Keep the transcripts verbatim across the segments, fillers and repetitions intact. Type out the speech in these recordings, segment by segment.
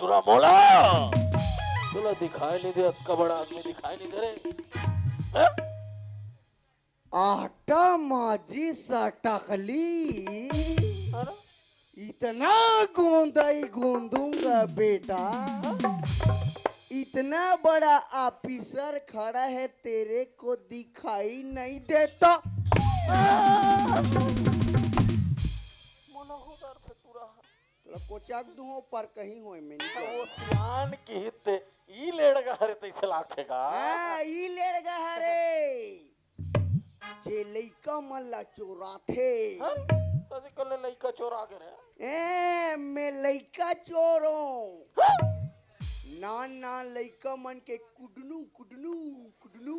टुरा मोला, तोला दिखाई नहीं दे, अतका बड़ा आदमी दिखाई नहीं दे रे। हैं? आटा माजी सटकली। अरे? इतना गोंदई गोंदूंगा बेटा, इतना बड़ा ऑफिसर खड़ा है, तेरे को दिखाई नहीं देता। मोला हो डर से टुरा। तोला कोचक दूं, पर कहीं होय में नहीं। वो सियान किहित, ई लेड़गा हरे तइसे लागथे का? हाँ, ई लेड़गा हरे। जे लइका मन ला चोराथे। हाँ? कदी कले लइका चोरा के रे? ए, मैं लइका चोरों। हाँ? नान नान लइका मन के कुडनू, कुडनू, कुडनू।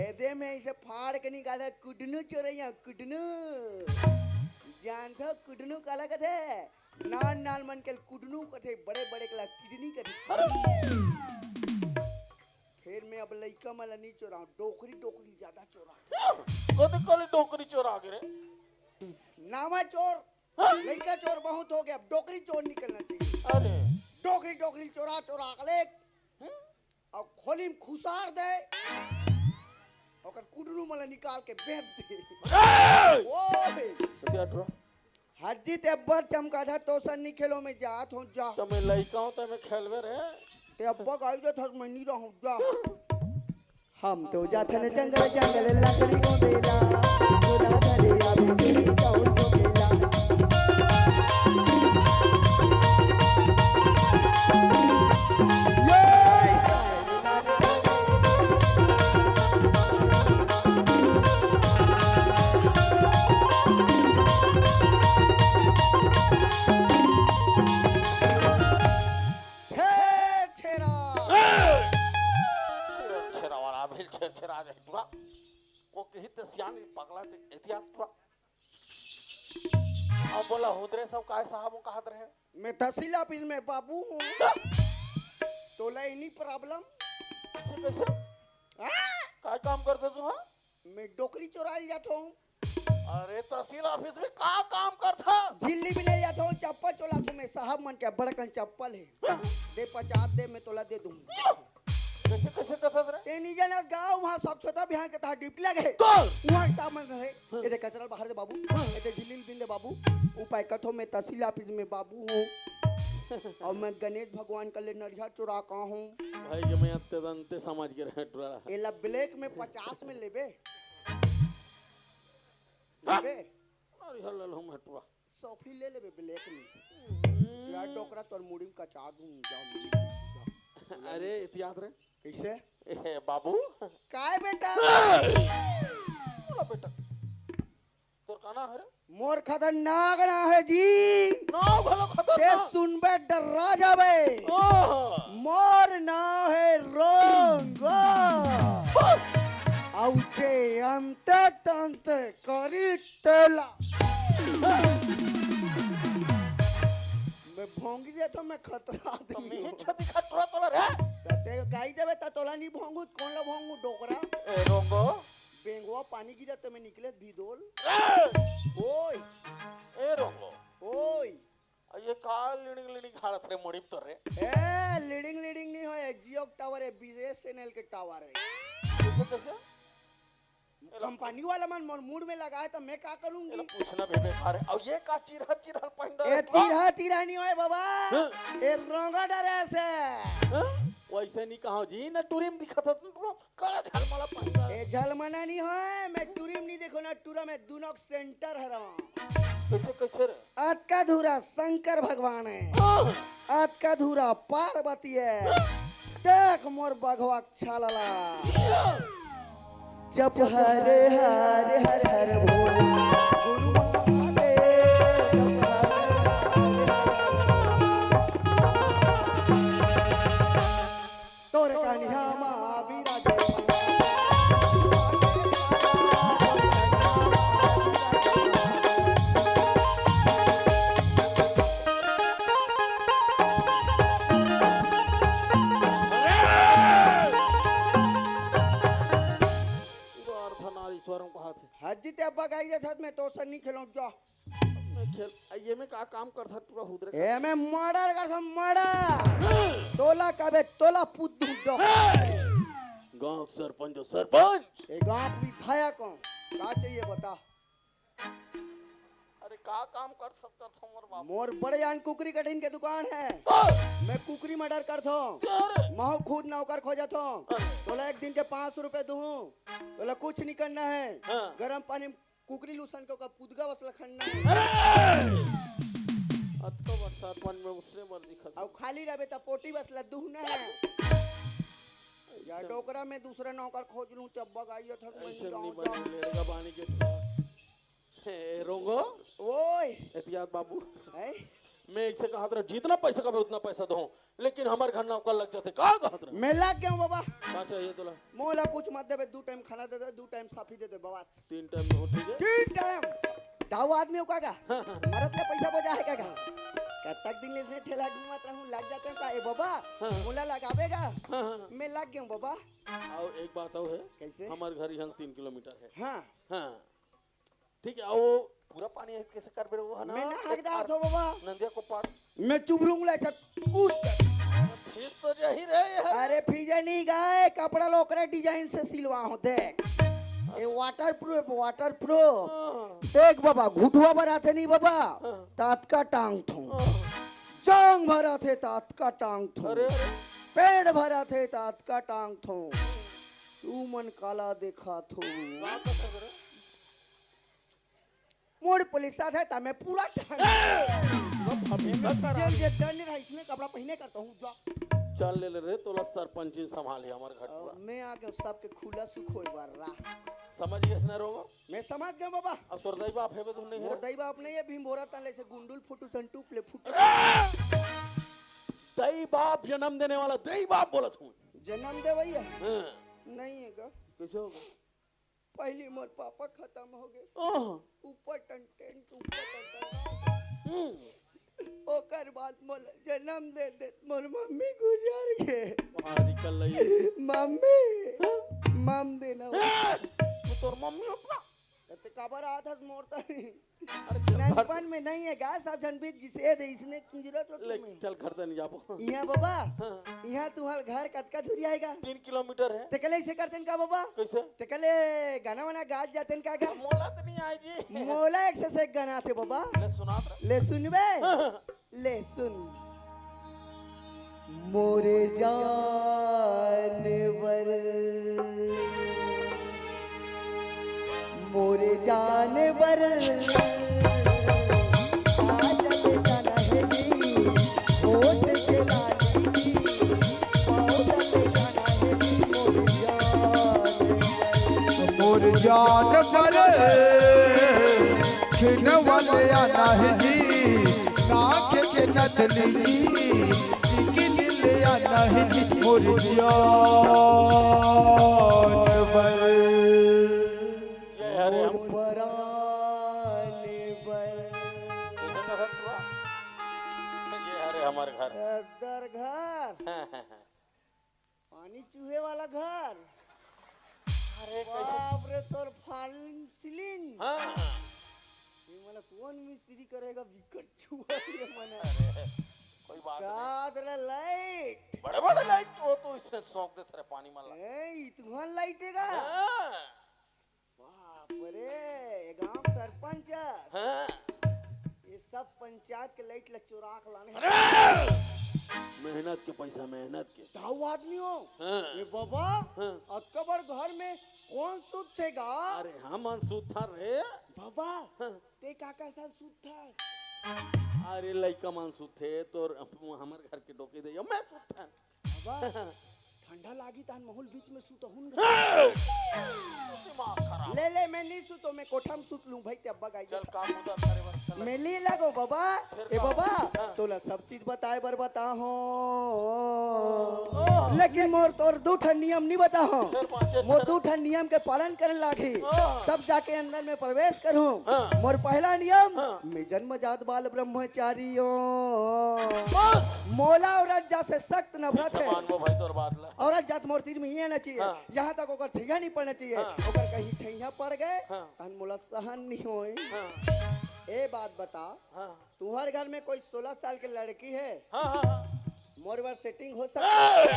एदे में इसे फाड़ के निकाला, कुडनू चोरैया, कुडनू। जानथो कुडनू काला कथे? नान नान मन के कुडनू कथे, बड़े बड़े के ला किडनी कथे। फिर मैं अब लइका मन ला नहीं चोराऊं, डोकरी, डोकरी ज्यादा चोरा। कदी कले डोकरी चोरा के रे? नावा चोर, हाँ? लइका चोर बहुत हो गया, अब डोकरी चोर निकलना चाहिए। अरे। डोकरी, डोकरी चोरा, चोरा के ले। हम्म? अउ खोली में खुसार दे, ओकर कुडरू मन ला निकाल के बेच दे। ए! ओए! कतिया टुरा? हज्जी ते अब्बर चमकाधा, तोसन नी खेलो में जात हो जा। त मैं लइका हूँ, त मैं खेलबे रे। ते अब्बा गाई देत हस, मैं नी रहूँ जा। हम तो जाथन जंगल, जंगल लकड़ी गोंदेला, झोला धरे आवे तेरी कौन चोकेला। ये छेर छेरा। ए! छेर छेरा वाला, अभी छेर छेरा आ जाए टुरा। वो कही ते सियान पगला ते एहतियात टुरा। अब बोला हुदरे सब काय साहब वो कहत रहे? मैं तहसील ऑफिस में बाबू हूँ। तोला एनी प्रॉब्लम? कैसे, कैसे? हाँ? काय काम करते तू, हाँ? मैं डोकरी चोराइल जात हूँ। अरे तहसील ऑफिस में का काम करथा? झिल्ली बिने जात हूँ, चप्पल चोलात हूँ, मैं साहब मन के बड़कन चप्पल है। हाँ। दे पचास दे, मैं तोला दे दूँ। कैसे, कैसे करथा रे? ए नी जानस गाँव वहाँ स्वच्छता अभियान के तहत ड्यूटी लगे। तो? वहाँ के साहब मन कहे, "ए दे कचरा बाहर दे बाबू, ए दे झिल्ली बिन दे बाबू।" उपाय कथो, मैं तहसील ऑफिस में बाबू हूँ। और मैं गणेश भगवान का ले नरिया चुरा का हूँ। भाई के मैं अंते दंते समझ के रहे टुरा। एला ब्लैक में पचास में लेबे? हाँ? लेबे? अरे हल्ला लो मैं टुरा। सॉफी ले लेबे ब्लैक में। हम्म। जा डोकरा तोर मुड़ी में कचा दूँ, जा, जा। अरे एहतियात रे। कैसे? ए, बाबू। काय बेटा? बोला बेटा। तोर का नाम है रे? मोर खतरनाक नाम है जी। नाम घलो ते खतरनाक। सुनबे डर्रा जाबे। ओह। मोर नाम है रोंगो। बस। अउ जे अंते तंते करी तेला। मैं भोंगी दे तो मैं खतरा तो आदमी मैं हूँ। छती खतरा तोला रे। ते गाई देबे त तोला नहीं भोंगू, कौन ला भोंगू डोकरा? ए रोंगो। बेंगवा पानी गिरा तो मैं निकले भिदोल। ए! ओए। ए रोंगो। ओए। आ ये का लिड़िंग लिड़िंग हालत रे मुड़ी तो रे? ए, लिड़िंग लिड़िंग नहीं होए, जियो के टावर है, बीएसएनएल के टावर है। कैसे, कैसे? कंपनी वाला मन मोर मूड में लगाए तो मैं का करूंगी? एला पूछना भी बेकार है। और ये का चिरहर चिरहर पहन रहे? ए, चिरहा चिरहा नहीं होए बाबा। हाँ? ए, रोंगा डरे से। हाँ? वैसे नहीं कहा जी, ना टूरी में दिखा था तुम लोग। काला झलमला पहिरा। ए, झलमना नहीं होए, मैं टूरी में नहीं देखो ना, टूरा में दोनों सेंटर हरा। कैसे, कैसे रे? अतका धूरा शंकर भगवान है, आह! अतका धूरा पार्वती है। देख मोर बघवा छालाला। जप हरे हरे हर हर भोला, गुरु महादेव, जप हरे हरे हर हर भोला। तोर कनिहा मा विराजे। अर्धनारीश्वरम कहा थे। हज्जी ते अब्बा गाई देथत, मैं मैं खेल, ये में का काम कर सकत पूरा हुदरे का? ए में मर्डर कर सब मर्डर। तोला कबे तोला पुद्दू डो। गांव के सरपंच हो, सरपंच। ए गांव के विधायक हो। का चाहिए बता? अरे का काम कर सकत हो मोर बाबू? मोर बड़े जान कुकरी कटिंग के दुकान है। बस। मैं कुकरी मर्डर करत हूँ। अरे। महू खुद नौकर खोजत हूँ। अरे। तोला एक दिन के पाँच सौ रुपए दूँ। तोला कुछ नहीं करना है। हाँ। गरम पानी कुकरी लूसन के ओकर पुदगा बस लखनना है। अरे! अतको बरसात मन में उसने बर दिखत। अउ खाली रहबे त पोटी बस ल दुहना है। या ऐसे डोकरा में दूसरा नौकर खोज लूं तब बगाइयो थक मैं ऐसे नहीं जाऊं बने, जाऊं। लेड़गा बानी के। हे, रोंगो। ओए। एहतियात बाबू। हैं? मैं ऐसे कहत रहा, जितना पैसा कबे उतना पैसा दो। लेकिन हमर घर नौकर लग जाथे, का कहत रहे? मैं लग गया हूँ बाबा। का चाहिए तोला? मोला कुछ मत देबे, दू टाइम खाना दे दे, दू टाइम साफी दे दे, बस। तीन टाइम तो ठीक है। तीन टाइम। दाऊ आदमी हो का गा? मरत ले पैसा बजा है का गा? कतक दिन ले इसने ठेला घुमात रहूं, लग जाते हैं का? ए बाबा, हाँ। मोला लगाबे गा? हाँ, हाँ। मैं लग गया हूँ बाबा। आओ, एक बात और है। कैसे? हमर घर यहाँ तीन किलोमीटर है। हाँ। हाँ। ठीक है, वो पूरा पानी है, कैसे कर बेरो वो है ना? मैं नहा के एक दार आर-, थो बाबा। नंदिया को पार। मैं चुभरूंगा ऐसा कूद कर। फीस तो यही रहे यार। अरे फीजे नहीं गए, कपड़ा लोकरे डिजाइन से सिलवा हो, देख। ये वाटर प्रूफ, वाटर प्रूफ। हाँ। देख बाबा, घुटुआ भराथे नहीं बाबा, हाँ। तातका टांग थो। हाँ। जांग भराथे तातका टांग थो। अरे, अरे। पेट भराथे तातका टांग थो। तू मन काला देखा थो। बात तो कर रहे। मोर पुलिस साथ है, ता मैं पूरा ठंड। ए! मतलब, अभी तक कर ये, ये डर नहीं रहा, इसमें कपड़ा पहने करता हूँ, जा। चल ले, ले रे, तोला सरपंची संभाली हमर घर अब पूरा। मैं आ गया, सबके खुला सुख होए बर रहा। समझ गए इसने रोगो? मैं समझ गया बाबा। अब तोर दाई बाप है बे, तू नहीं मोर है? दाई बाप नहीं है, भीम बोरा तले से गुंडुल फुटू संटू प्ले फुटू। ए! दाई बाप, जन्म देने वाला दाई बाप बोला तू। जन्म दे भैया? हाँ। नहीं है का? कैसे होगा? पहली मोर पापा खत्म हो गए। ओह। ऊपर टन टेंट, ऊपर टन टन। हम्म। ओकर बाद मोला जन्म दे दे, मोर मम्मी गुजर गए। भारी कल्लई। मम्मी। हाँ? मम देना। ए! तू तोर मम्मी हो का? ते काबर आत हस मोर तनी? अरे चल घर। ननपन में नहीं है गा, सब झन बीत गिसे दे, इसने किंजरा तो ले, तुम्हें। चल घर तनी जाबो। इहाँ बाबा, हाँ। इहाँ तुम्हार घर कतका दूरी आएगा? तीन किलोमीटर है। ते कले इसे करते का बाबा? कैसे? ते कले गाना वाना गात जाते का गा? मोला तो नहीं आए जी। मोला एक से, से एक गाना आथे बाबा। ले सुना तो। ले सुनबे? हाँ। ले सुन। मोरे जानवर, मोरे जानवर, काजल जाना है जी, होठ के लाली जी, पाउडर जाना है जी, मोरे जानवर। मोर जानवर, खिनवल आना है जी, नाक के नथनी जी, टिकली ले आना है जी, मोर जानवर। ये हरे हम। मोर परान बर। कैसे नजर पूरा? ये हरे हमारे घर। अदर घर। पानी चूहे वाला घर। अरे, कैसे? बाप रे, तोर falling ceiling। हाँ। ये मन ला कौन मिस्त्री करेगा, बिकट चूहा ये मन ला। अरे, कोई बात नहीं। का तेरा लाइट? बड़े बड़े लाइट, वो तो इसने सौंप देथे रे पानी मन ला। ए, ई तुहर लाइट है का? हाँ। बाप रे, ये गांव सरपंच। हाँ। ये सब पंचायत के लाइट ला चुरा के लाने हैं। अरे! मेहनत के पैसा, मेहनत के। दाऊ आदमी हो। हाँ। ये बाबा, हाँ। अतका बड़ घर में कौन सुतथे गा? अरे, हमन सुतथन रे। बाबा, हाँ। ते काकर साथ सुतथस? अरे, लइका मन सुतथे, तोर हमर घर के डोकी दे, मैं सुतथन। बाबा, ठंडा लागी तहन महूं ल बीच में सुतहूं न। दिमाग खराब। ले, ले, मैं नहीं सुतों, मैं कोठा में सुत लूं भाई, ते अब्बा गाई चल, देता। काम होता करे बस, चल। मैं नहीं लगो बाबा। फिर ए का? बाबा, हाँ। तोला सब चीज बताए बर बताहूं। ओह। लेकिन मोर तोर दू ठन नियम नहीं बताहूं। फिर पाँचे मोर छे दू ठन नियम के पालन करे लागी। ओह। तब जाके अंदर में प्रवेश करूं। हाँ। मोर पहला नियम, हाँ। मैं जन्मजात बाल ब्रह्मचारी हूं। बस। मोला औरत जात से सख्त नफरत है। मानबो भाई तोर बात ला। औरत जात मोर तीन महीने आना चाहिए। हाँ। यहाँ तक ओकर छैया नहीं पड़ना चाहिए। हाँ। ओकर कहीं छैया पड़ गए, हाँ। तहन मोला सहन नहीं होए। हाँ। ए, बात बता, हाँ। तुम्हारे घर में कोई सोलह साल के लड़की है? हाँ, हाँ, हाँ। मोर बर सेटिंग हो सकता है? ए!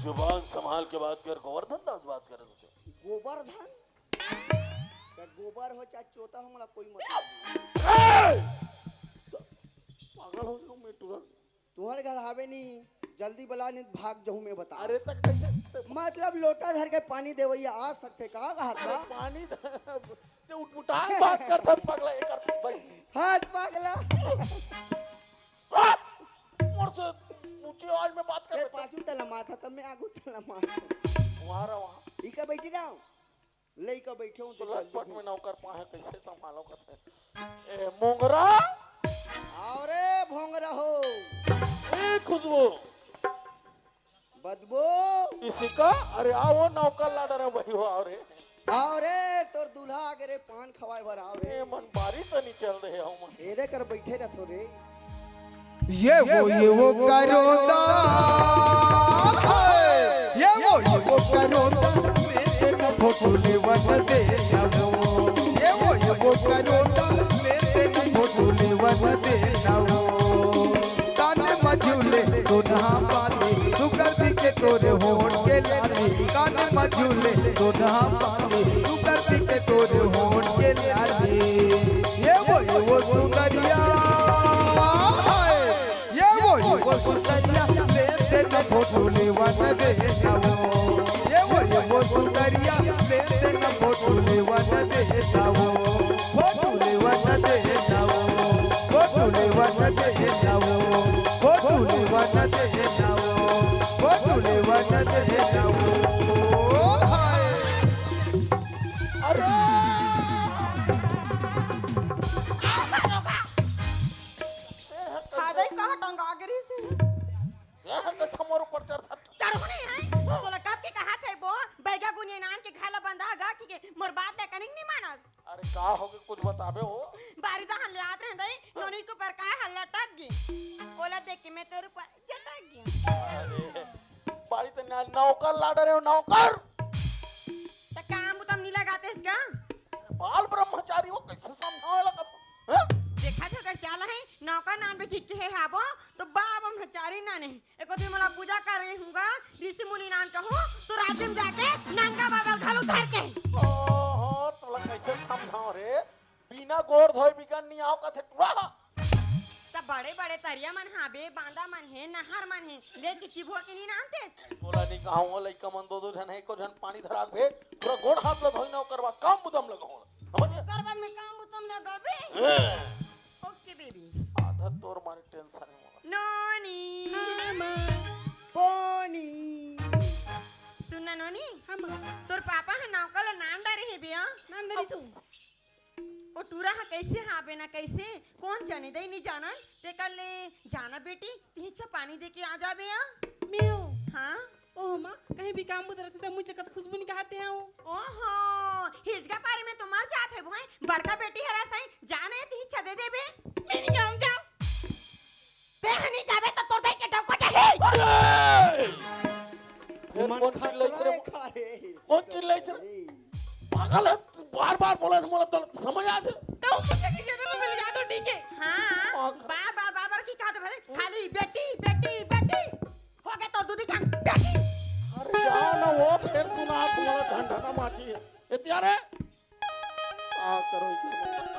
जुबान संभाल के बात कर, गोवर्धन दास बात कर रहे थे। गोवर्धन? का गोबर हो चाहे चोता हो, मोला कोई मतलब नहीं। ए! पागल हो जाऊं मैं तुरंत। तुम्हारे घर आवे नहीं, जल्दी बुला, नहीं भाग जाऊं मैं, बता। अरे, तक कैसे? मतलब, लोटा धर के पानी देवैया आ सकथे का, कहा अरे, था? पानी ध-, ते उठमुठान बात कर, सब पगला, एक बात। हाथ पगला। आ! मोर से ऊंची आवाज में बात कर ए, बेटा। पाछू तला माथा, तब मैं आगू तला माथा। वहाँ रहा, वहाँ। इका बैठी रहो। लइका बैठे हो तो तो लटपट में नौकर पाहे कैसे संभालो कसे? ए, मोंगरा। आओ रे भोंगरा हो। ए, खुशबू। बदबू। इसिका, अरे आओ नौकर ला डरे भाई हो, आओ रे। आओ रे, तोर दूल्हा आगे रे, पान खवाए बर आओ रे। ए, मन बारी तो नहीं चल रहे हो मन। एदे कर बैठे रह थोरे। ये वो, ये वो करोंदा, ये वो, ये वो करोंदा, मैं तेरा फोटो लेवन दे ना वो। ये वो, ये वो करोंदा, मैं तेरा फोटो लेवन दे ना वो। कान मझुले सोना पाली, तू कर दी के तोरे होठ के लाली। कान मझुले सोना पाली, तू कर दी के तोरे होठ के लाली। ये वो, ये वो सुंदरिया, हाय। ये वो, ये वो सुंदरिया, ले तेरा फोटो लेवन दे ना वो। ये वो, ये वो सुंदरिया, ले तेरा फोटो लेवन दे ना वो। फोटो लेवन दे ना वो। फोटो लेवन दे ना वो। फोटो लेवन दे ना वो। फोटो लेवन दे ना वो। हाय। अरे! ए, हा दई कहाँ टंगा गिरी से? ए, हा कच्छा मोर ऊपर चढ़ सकत। चढ़ो नहीं है। बोला कब के कहा थे वो, बैगा गुनिया नान के घाला बंधा गा कि के मोर बात ले कनिक नहीं मानस। अरे का हो के कुछ बताबे हो? बारी दहन ले आत रहे दई, नोनी के ऊपर का हल्ला टक गी। ओला देख के मैं तोर ऊपर चटक गी। अरे, बारी तो ना, नौकर ला डरे हो, नौकर। त काम बुतम नहीं लगाते इसका? बाल ब्रह्मचारी हो, कैसे समझावे ला कसम? हैं? देखा जो अगर चाला है, नौकर नान बे ठीक के है हाबो, तो बाप ब्रह्मचारी नाने। एको दिन मोला पूजा करे हूँगा, ऋषि मुनि नान कहूँ, तो राज्य में जाके नंगा बाबल घलो धर के। ओहो, तोला कैसे समझाओ रे? बिना गोड़ धोए बिगन नहीं आओ कथे टुरा। त बड़े-बड़े तरिया मन हाबे, बांदा मन हे, नहर मन हे, लेके चिबो के नहीं नानतेस। तोला नहीं कहाऊँ, लइका मन दो दो झन हे, एको झन पानी धरा के भेज, पूरा गोड़ हाथ ल धोई ना, ओकर बाद काम बुतम लगाऊँ। समझ? ओकर बाद में काम बुतम लगाबे। हैं। ओके बेबी। आधा तोर मारे टेंशन है मोला। नोनी। हाँ, माँ। पोनी। सुन ना नोनी। हाँ, माँ। तोर पापा ह नौका ल नान डारे हे बिया। नान डारे सु। ओ टूरा ह कैसे हाबे ना कैसे, कौन जाने दई नहीं जानन, तेकर ले जाना बेटी, तिहिचा पानी दे के आ जाबे आ। मैं हो? हाँ? ओह माँ, कहीं भी काम बुत रहते त मुझे कत खुशबू नहीं कहते हैं वो। ओहो, हिजगा पारी में तो मर जात है वो, हैं? बड़का बेटी हरा सही, जाने तिहिचा दे देबे। मैं नहीं जाऊँ, जाओ। ते ह नहीं जाबे त तोर दई के डौका जाही। अरे! ये मन कौन चिल्लाई खतरा रे? है का रे? कौन चिल्लाई रे? पागल है, बार-बार बोला था, मोला तो समझ आ जाए। तो मुझे किसी ने तो मिल जा तो ठीक है। हाँ, आखिर बार-बार, बार-बार की कहा तो भाई, खाली बेटी, बेटी, बेटी। हो गए तो दूधी खान बेटी। अरे जाओ ना, वो फिर सुना था, मोला ढंढा ना माची है। ए, त्यारे? आ, करो, करो।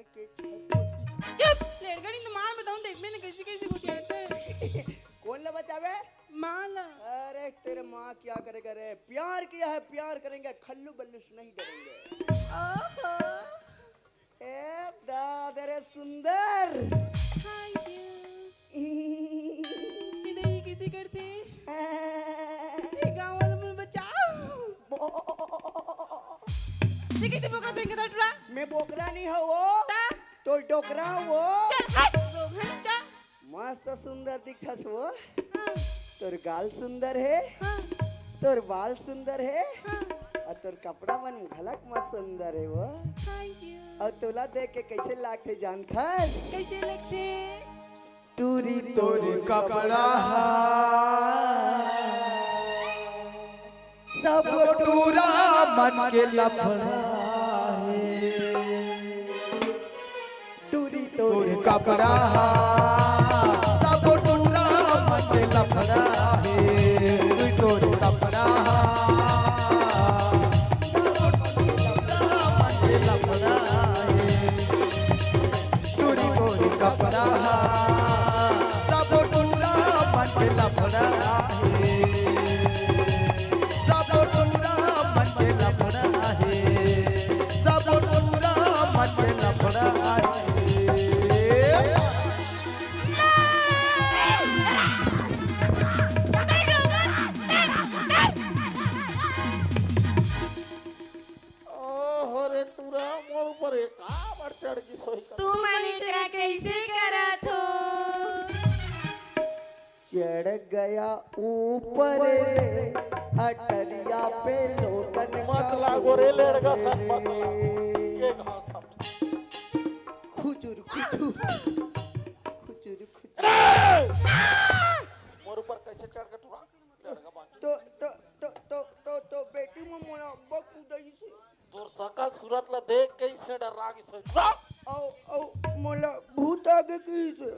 चुप। लेड़गड़ी तो मार बताऊं, देख मैंने कैसे कैसे घुटियाते हैं। कौन ला बचावे? माँ ला। अरे तेरे माँ क्या करेगा रे, प्यार किया है, प्यार करेंगे, खल्लू बल्लू से नहीं डरेंगे। ओहो। ए दादा रे सुंदर। हाय। ये नहीं किसी करते। ये गाँव वाला मन बचाओ। ये कैसे बोकरा से इनका डरा? मैं बोकरा नहीं हूँ वो। ता? तो डोकरा वो। चल हट। रोगन का। मस्त सुंदर दिखस वो। हाँ। तोर गाल सुंदर है। हाँ। तोर बाल सुंदर है। हाँ। और तोर कपड़ा मन घलक मस्त सुंदर है वो। Thank you। और तोला देख के कैसे लागथे जानथस? कैसे लगथे? टूरी तोर कपड़ा हा, सब टूरा मन के लफड़ा हे। टूरी तोर कपड़ा हा, सब टूरा मन के लफड़ा हे। टूरी तोर कपड़ा हा, सब टूरा मन के लफड़ा हे। टूरी तोर कपड़ा हा, सब टूरा मन के लफड़ा हे। सब टूरा मन के लफड़ा हे। सब टूरा मन के लफड़ा हे। ओहो रे टूरा, मोर ऊपर एक काबर चढ़ गिस होही का। तुमन एकरा कैसे करत हो? चढ़ गया ऊपर रे, अटरिया पे लोगन मत का लागो रे, लेड़गा सन मत लागो। रे। ये घास सब। खुचुर, खुचुर। खुचुर, खुचुर। अरे! मोर ऊपर कैसे चढ़ के टूरा? लेड़गा बांझ। तो, तो, तो, तो, तो, तो बेटी में मोला बक उदई से। तोर सकल सूरत ला देख के इसे डर्रा गिस होही। अउ, अउ, मोला भूत आगे कहिसे।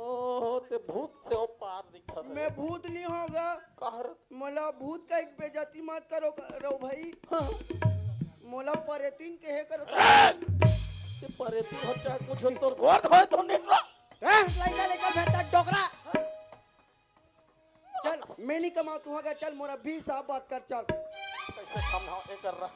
ओहो, ते भूत से ओ पार दिखथस। मैं भूत नहीं हों गा। काहर? मोला भूत कहिके बेइज्जती मत करो क-, रहो भाई। हाँ। मोला परेतिन कहे करो। ए! ते परेतिन हो चाहे कुछ हो, तोर गोड़ धोए तो निकलो। हैं? लइका, लइका, भेंटा डोकरा। चल, मैं नहीं कमाओ तुहा का, चल, मोर अभी हिसाब बात कर, चल। कैसे समझाओ, ए कर रहा।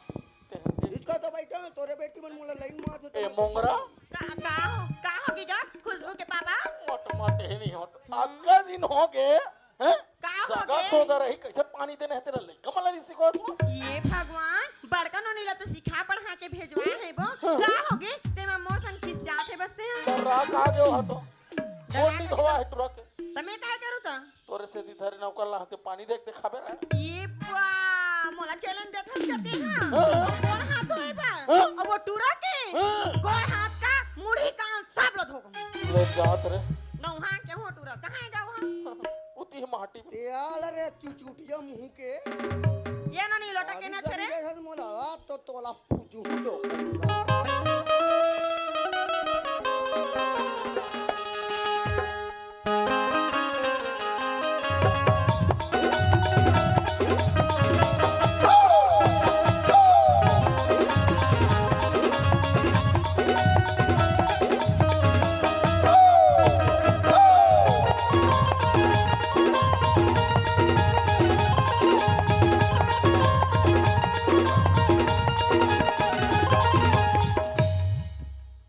ते, ए इसका तो बैठा है, तोरे बेटी मन मोला लाइन मार देते ए हैं। मोंगरा। का, का हो, का हो गया खुशबू के पापा? मट मट ही नहीं होत। अक्का दिन हो गए, हैं? का हो सगा गए? सोदा रही, कैसे पानी देने है तेरा लइका मला नहीं सिखो तू? ये भगवान, बड़का नोनी ला तो सिखा पढ़ा के भेजवाए है वो। हाँ। का हो गए? तेमा मोर सन खिसियात है बसते हैं। तो राग आ गयो हा तो। डरा गोंडी के धोआ है टुरा के। त मैं काय करूँ त? तोरे से दी धरे नौकर ला हाथे पानी देख दे खाबे रे। ये बा, मोला challenge देत हस कते हाँ? हाँ। गोड़ हाथ धोए बर। हाँ। अब वो टूरा के हाँ। गोड़ हाथ का मुड़ी कान सब लो धो। ले जात रे। नौहा के हो टूरा, कहाँ है जाओ हाँ? उती ही माटी में। ते आला रे चुचुटिया मुँह के। ये ना नहीं लोटा के ना छरे। जैसे मोला, आ तो तोला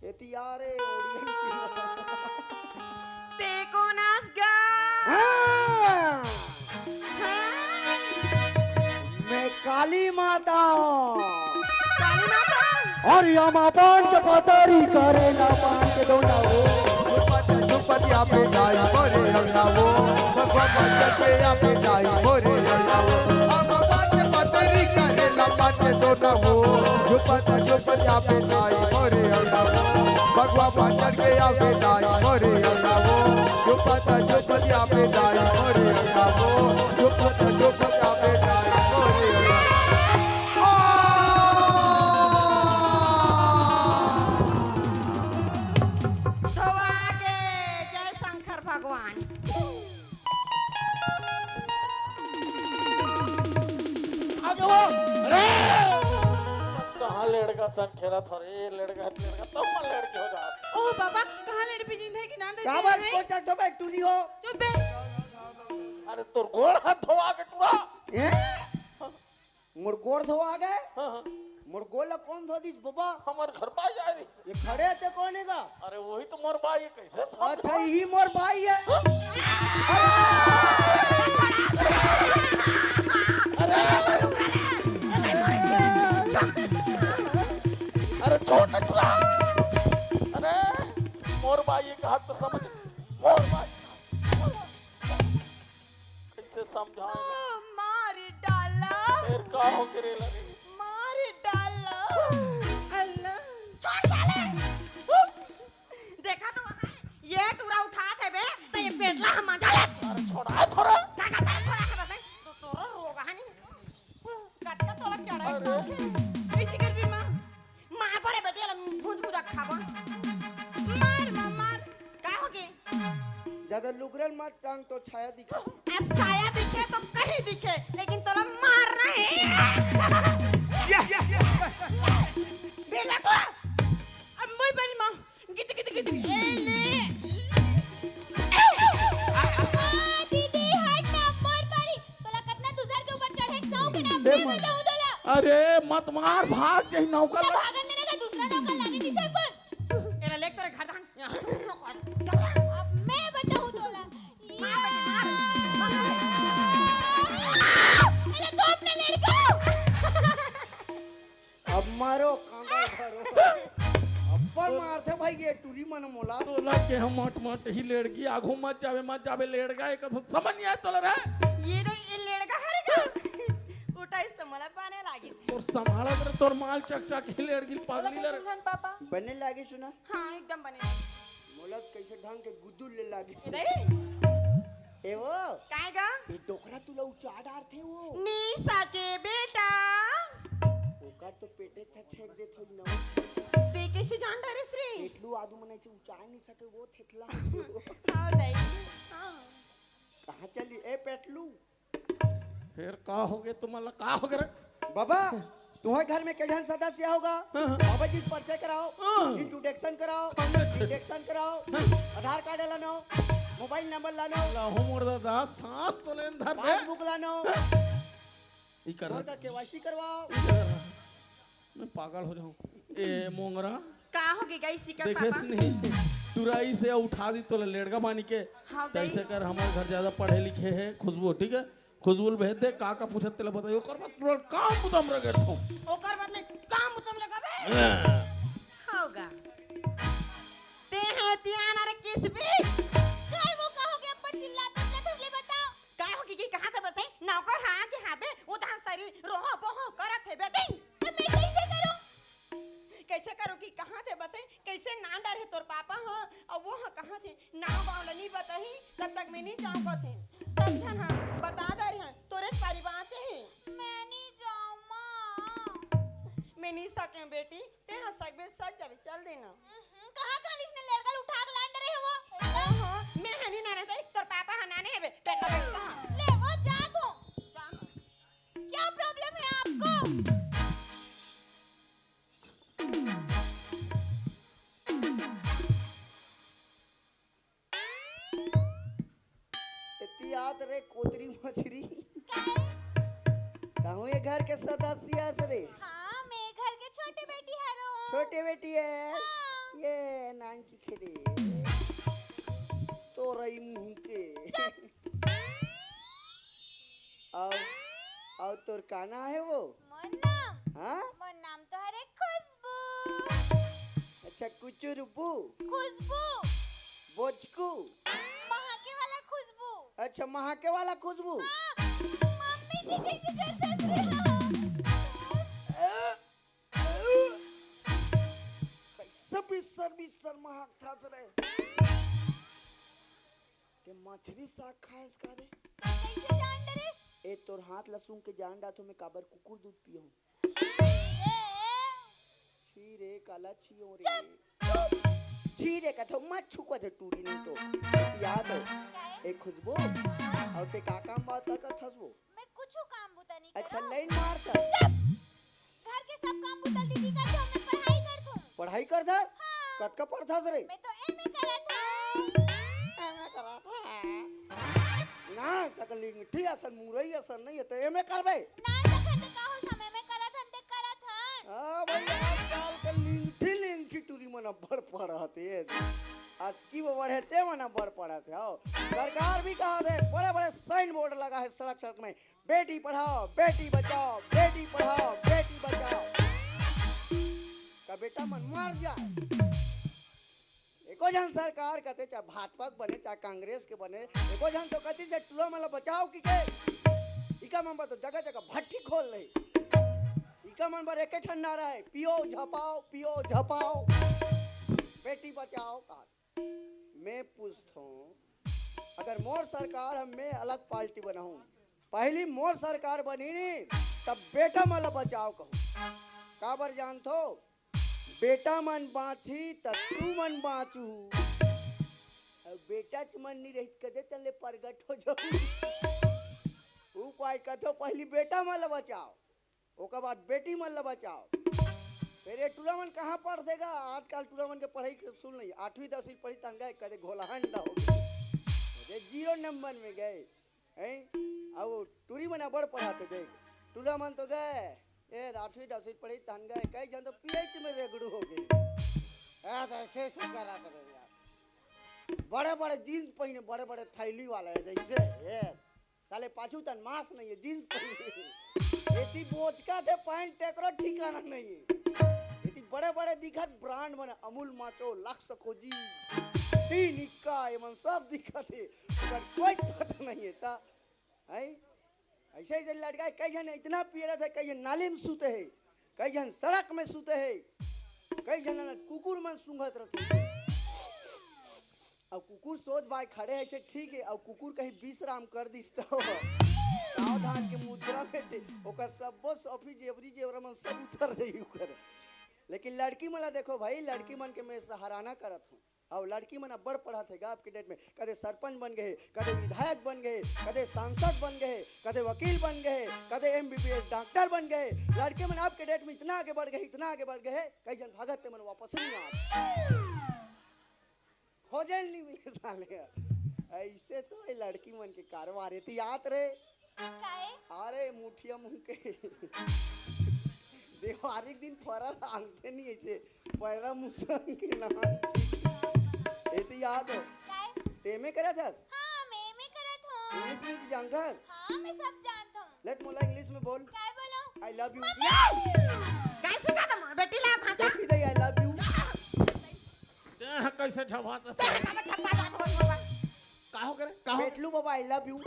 एती आ रे, ओड़ियन पीला। ते कोन अस गा? हाँ। हाँ। मैं काली माता हूँ। काली माता? और यमा पान के पतरी करे ला पान के दोना हो। झुपत झुपत या पे जाई मोरे अंगना वो। भगवा बचन के या पे जाई मोरे अंगना वो। यमा पान के पतरी करे ला पान के दोना हो। झुपत झुपत या पे जाई मोरे अंगना वो। भगवा बचन के या पे जाई मोरे अंगना वो। झुपत झुपत या पे जाई मोरे अंगना वो। झुपत झुपत या पे जाई मोरे अंगना वो। धोवा के जय शंकर भगवान। आगे वो, अरे! कहाँ लेड़का सन खेलत हो रे, लेड़का, लेड़का, तब मन लेड़के हो। पापा, कहाँ लेड़पी जिन धर के नांदत हे? काबर कोचक दो बे टूरी हो? चुप बे। अरे तोर गोड़ हाथ धोवा के टूरा। ए? मोर गोड़ धोवा गे? हाँ, हाँ। मोर गोड़ ला कोन धो दिस बबा? हमर घर बाई आय रहिस। ये खड़े हे ते कोन हे गा? अरे वही तो मोर बाई हे, कइसे समझ अच्छा, यही मोर बाई हे। अरे, अरे छोड़ ना टूरा। अरे मोर बाई हे कहा तो समझ, मोर बाई। कइसे समझाऊं? ओ, मार डाला। फेर का हो गे रे लगे? मार डाला। अल्लाह। छोड़ साले। देखा तो वहाँ, ये टूरा उठात हे बे, तो ये पेटला हम मजा ले। अरे छोड़ा थोड़ा। ना, ना, ना, छोड़ा के बताई। तो तोरो रोग है नहीं। कतका तोला चढ़ाई अरे। साथे। कइसे करबी माँ? मार परे बेटी, एला भूंज भूंजा खाबो। मार माँ, मार। का होगे? ज्यादा लुगरन मत टांग, तो छाया दिखा। आ, साया दिखे तो कहीं दिखे, लेकिन तोला मारना हे। बेटा को, अब मैं बनी माँ। गित, गित, गित, ए, ले। आ, दीदी, हट ना, मोर परी। तोला कतना दूसर के ऊपर चढ़े के शौक हे ना, ए मैं माँ। बताऊं तोला। अरे, मत मार, भाग जाही नौकर तो ला। भागन देने का दूसरा नौकर लाने नहीं सकूं। एला लेके तेरे घर धान। अब मैं बताऊं तोला। मार बेटी, मार। एला तो अपना लड़का। अब मारो, कांदा धरो। अब्बड़ मारथे भाई ये टूरी मन मोला। तोला के हम मट मट ही लेड़गी, आघू मत जाबे, मत जाबे लेड़गा, एक तो समझ नहीं आय तोला रे। ये रे, ये लेड़गा हरे का। उठाइस तो मोला बने लागिस। तोर संभाला रे, तोर माल चकचक ही लेड़गी, पागली लड़। सुन पापा। बने लागिस ना? हाँ, एकदम बने लागिस। मोला कइसे ढंग के गुद्दू ले लागिस। रे। ए वो। काय गा? ये डोकरा तुला उचा डारथे वो। निशा के बेटा। ओकर तो पेटे छछेक देत होई न। ते कइसे जान डारेस रे? पेटलू आदू मन ऐसे उचाय नहीं सके वो थेथला। हाँ, दाई। हाँ। कहाँ चली? ए पेटलू। फेर का होगे तुमन ला? का होगे रे? बाबा, तुम्हारे घर में कई झन सदस्य होगा? हाँ, हाँ। बाबा जी से परिचय कराओ, हाँ। Introduction कराओ, हाँ। Introduction कराओ, हाँ। आधार कार्ड लानो, मोबाइल नंबर लानो, लाहू मोर दादा, सांस तो लेन धर बे। Passbook लानो, हाँ। ई कर। घर का KYC करवाओ। ई कर। मैं पागल हो जाऊं। ए मोंगरा। का होगे गा इसी का देखेस पापा? नहीं, टुराई से उठा दी तोला लेड़गा बानी के। हाँ, तैसे दाई। कर, हमर घर ज्यादा पढ़े लिखे हे खुशबू, ठीक है? खुशबू ल भेज दे, का का पूछत तेला बताई, ओकर बाद तुरंत काम बुता म लगे रहूं। ओकर बाद ले काम बुता म लगाबे? हाँ। होगा। ते हे तियाना रे किसबी। काय वो का होगे अब्बड़ चिल्लात चिल्लात हंसले बताओ? काय होगे कि कहाँ से बसे? नौकर हाँ कि हाँ बे, उधार सरी रोहो बोहो करत हे बे, बिंग। तो मैं कैसे करूं? कैसे करो कि कहाँ थे बसे, कैसे नाम डारे तोर पापा ह, अउ वो ह कहाँ थे, नाम वाम ल नी बताही, तब तक मैं नी जाऊं कथे। सब झन ह बता दे रहे हैं, तोरे परिवार से ही। मैं नी जाऊं माँ। मैं नी सके बेटी, ते ह सकबे सक जाबे, चल देना। हम्म, कहाँ कहाँ लिसने लेड़गल उठा के लान डरे हे वो? एकदम। हाँ, मैं ह नी नाने थे, तोर पापा ह नाने हे बे, पेट में बैठता ह। ले वो जा तू। जा। क्या प्रॉब्लम है आपको? एती आत रे कोतरी मछरी। काय? तहूँ ये घर के सदस्य हस रे। हाँ, मैं घर के छोटे बेटी हरो। छोटे बेटी है। हाँ। ये नानकी खेले। तोरई मुंह के। चुप। अउ, अउ तोर का नाम है वो? मोर नाम? हाँ? मोर नाम तो हरे खुशबू। अच्छा, कुचुरबू? खुशबू। बोचकू? महाके वाला खुशबू। अच्छा, महाके वाला खुशबू? हाँ, मम्मी जी कैसे कर सकते हैं? कैसे बिस्सर बिस्सर महक थस रे। ते मछरी साग खाएस का रे? कैसे जान डरेस? ए, तोर हाथ ला सूंघ के जान डाथो मैं काबर कुकुर दूध पियहूं। छी रे। छी रे, काला छियो रे। चुप, चुप। छी रे कथो, मत छुआ जे टूरी नहीं तो। याद हो। काय? ए खुशबू, हाँ। अउ ते का काम बात का कथस वो? मैं कुछु काम बुता नहीं अच्छा, करो। लाइन मार कर। चुप। घर के सब काम बुता दीदी करथे, मैं पढ़ाई करथूं। पढ़ाई करथस? हाँ। कतका पढ़थस रे? मैं तो एमए करत हंव। एमए करत हंव। ना, तक लिंगठी असन, मुरई असन नहीं हे, त एमए करबे? ना, तखन तो का होत, हम एमए करत हन, ते करत हन। हाँ भाई, आजकल के लिंगठी, लिंगठी टूरी मन अब्बड़ पढ़त हे। अतकी वो बढ़े ते मन अब्बड़ पढ़त हे, हो। सरकार भी कहा दे, बड़े-बड़े साइन बोर्ड लगा हे सड़क-सड़क में, "बेटी पढ़ाओ, बेटी बचाओ, बेटी पढ़ाओ, बेटी बचाओ।" का बेटा मन मर जाए। एको झन सरकार कथे, चाहे भाजपा के बने, चाहे कांग्रेस के बने, एको झन तो कथे से टूरा मन ला बचाओ कि के। इका मन बर तो जगह-जगह भट्ठी खोल ले। इका मन बर एके ठन नारा हे, "पियो झपाओ, पियो झपाओ, बेटी बचाओ।" का मैं पूछथों, अगर मोर सरकार ह, मैं अलग पार्टी बनाहूं, पहली मोर सरकार बनही नी, तब बेटा मन ला बचाओ कहूं। काबर जानथो? बेटा मन बांचही, त तुमन बांचहू। अउ बेटा तुमन नी रही, कदे तले प्रगट हो जाहू। उपाय कथो, पहली बेटा मन ला बचाओ। ओकर बाद बेटी मन ला बचाओ। फेर ये टूरा मन कहाँ पढ़थे गा? आजकल टूरा मन के पढ़ाई के सुन नहीं, आठवीं दसवीं पढ़ी तहन गए, कदे घोलहंडा हो गे, कदे जीरो नंबर में गए, हैं? अउ टूरी मन अब्बड़ पढ़ाथे, देख, टूरा मन तो गए, ए, आठवीं दसवीं पढ़ी तहन गए, कई झन तो पीएच में रेगड़ू हो गे। ए, तो ऐसे ऐसे करत रहे यार, बड़े बड़े जींस पहिने, बड़े बड़े थैली वाला हे जैसे, ए, साले पाछू तन मास नहीं हे, जींस पहिने। एती बोचका थे पैंट, तेकरो ठिकाना नहीं हे। एती बड़े-बड़े दिखत ब्रांड मन, अमूल माचो, लक्स कोजी, तीन इक्का, ये मन सब दिखत हे, ओकर कोई पता नहीं हे। ता, हैं? ऐसे ऐसे लड़का हे, कई झन इतना पियरत हे, कई झन नाली में सूते हे, कई झन सड़क में सूते हे, कई झन कुकुर मन सूंघत रथे। अउ कुकुर सोच भाई खड़े हे, ऐसे ठीक हे, अउ कुकुर कहीं विश्राम कर दिस तो सावधान के मुद्रा में टे-, ओकर सब्बो सफी जेवरी जेवरा मन सब उतर जाही ओकर। लेकिन लड़की मन ला देखो भाई, लड़की मन के मैं सराहना करत हूँ। अउ लड़की मन अब्बड़ पढ़त हे गा अब के डेट में, कदे सरपंच बन गए, कदे विधायक बन गए, कदे सांसद बन गए, कदे वकील बन गए, कदे एमबीबीएस डॉक्टर बन गए। लड़के मन अब के डेट में इतना आगे बढ़ गए, इतना आगे बढ़ गए, कई झन भागत ते मन वापस ही नहीं आत। खोजे ल नहीं मिले साले। ऐसे तो ये लड़की मन के कारोबार हे। ती आत रे। काहे? अरे मुठिया मुंह के देवारी के दिन फरा रांधते नहीं ऐसे पैरा मुसंग के नाम। एती याद हो? काहे? ते एमए करत हस? हाँ, मैं एमए करत हूँ। इंग्लिश में जानत हस? हाँ, मैं सब जानत हूँ। ले त मोला इंग्लिश में बोल। काय बोलो? I love you। मम्मी! काय सिखा था मोर बेटी ला भांचा? देखी दे, I love you। ते ह कैसे झपात ते ह से? का झपा जात हो बाबा? का हो करे? का हो? पेटलू बाबा, I love you।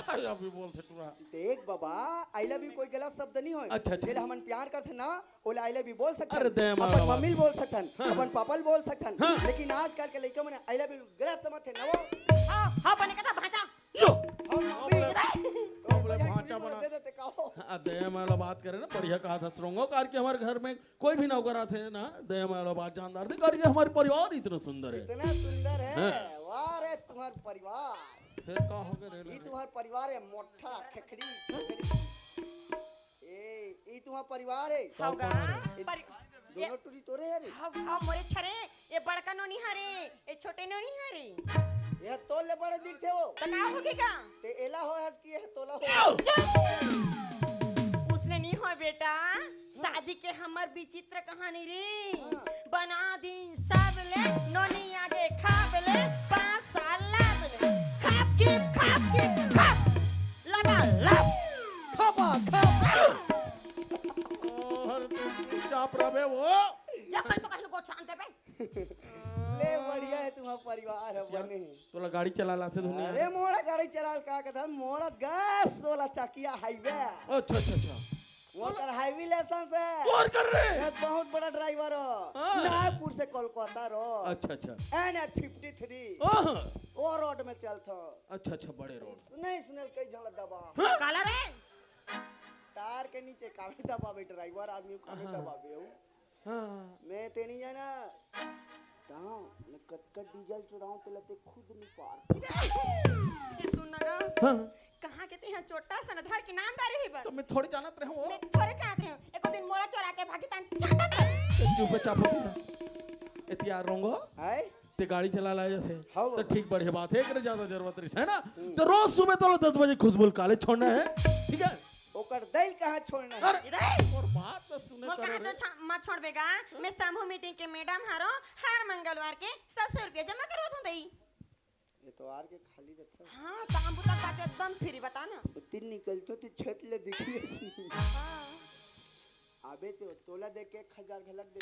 I love you बोलथे टूरा। देख बाबा, I love you कोई गलत शब्द नहीं होय। अच्छा, अच्छा। जेला हमन प्यार करथे ना, ओला I love you बोल सकथन। अरे दे माँ अपन बाबा। मम्मी ल बोल सकथन, हाँ। अपन पापा ल बोल सकथन। हाँ। लेकिन आजकल के लइका मन I love you गलत समझथे ना वो। हाँ, हाँ, बने कथा भांचा। यो। हम अभी अब ले, तोरे अब ले बजाय भांचा कुछ बना। दे देते का हो? हाँ, दे माँ वाला बात करे ना, बढ़िया कहा था श्रृंगो कार के हमारे घर में कोई भी नौकर आथे ना, दे माँ वाला बात जानदार थे, कार के हमारे परिवार इतना सुंदर है। इतना सुंदर है। हाँ। वाह रे तुम्हार परिवार। फिर का हो गए रे? ये तुम्हार परिवार है, मोटा, खेखड़ी, खेखड़ी। ए, ई तुम्हार परिवार हे? हाव गा, परिवार हे? ए, पर-, दोनों ये टूरी तोरे हरे? हाव, हाव, मोरे छरे, ये बड़का नोनी हरे, ये छोटे नोनी हरे। ये तोर ले बड़े दिखथे वो। त का होगे गा? ते एला हो हस कि ये तोला हो? उसने नहीं हो बेटा, हाँ। शादी के हमर विचित्र कहानी रे। हाँ। बना दिन सब ले, नोनी आगे खाब ले, पाँच साल लाब ले। खाब की, खाब की, खाब। लबा लब। खपा खप। ओहर तू चुपचाप रहे वो। या कल तो कहलू गोठ शांत बे। ले बढ़िया हे तुम्हार परिवार हे क्या? बने। तोला गाड़ी चलाला आथे धुनिया? अरे मोला गाड़ी चलाल का कथा, मोला गैस वाला चकिया हाईवे। अच्छा, अच्छा, अच्छा। वो कर हाईवे लाइसेंस हे। तोर कर रे। ये बहुत बड़ा ड्राइवर हो। हाँ। नागपुर से कोलकाता रो। अच्छा, अच्छा। N H fifty three. हाँ। वो रोड में चलथो। अच्छा, अच्छा, बड़े रोड। इसने, इसने कई झन ला दबा। हाँ? काला रे? टायर के नीचे कामे दबावे, ड्राइवर आदमी कामे हाँ। दबावे हो। हाँ। मैं ते नहीं जाना। कहाँ? मैं कतका डीजल चुराऊं, तेला ते खुद नहीं पार। ये सुन ना गा। हाँ। कहाँ के ते यहाँ चोट्टा सन धर के नाम डारे ही बर। तो मैं थोड़ी जानत रहूं। मैं थोड़े जानत रहूं। एको दिन मोला चोरा के भागी तान चाटत रहे। चुप चाप हो। तैयार रहूंगा। आए? ते गाड़ी चला लाए जैसे। हाँ तो बाबा। ठीक, बढ़िया बात है, एकरे ज्यादा जरूरत रहिस, है ना? हम्म। तो रोज सुबह तोला दस बजे खुशबू ल कॉलेज छोड़ना है, ठीक है? ओकर दई ल कहाँ छोड़ना है? अरे, अरे! और बात तो सुने वो करो कहाँ रे। तो छा-, मत छोड़बे गा। मैं समूह मीटिंग के मैडम हरो, हर मंगलवार के सौ सौ रुपया जमा करवात हूँ दई। ये तो आर के खाली रहता है। हाँ, काम बुता बात एकदम फ्री, बता ना। वो दिन निकलतो ते छत ले दिखी ऐसी। हाँ। अबे ते तोला देख के एक हजार घलक दे।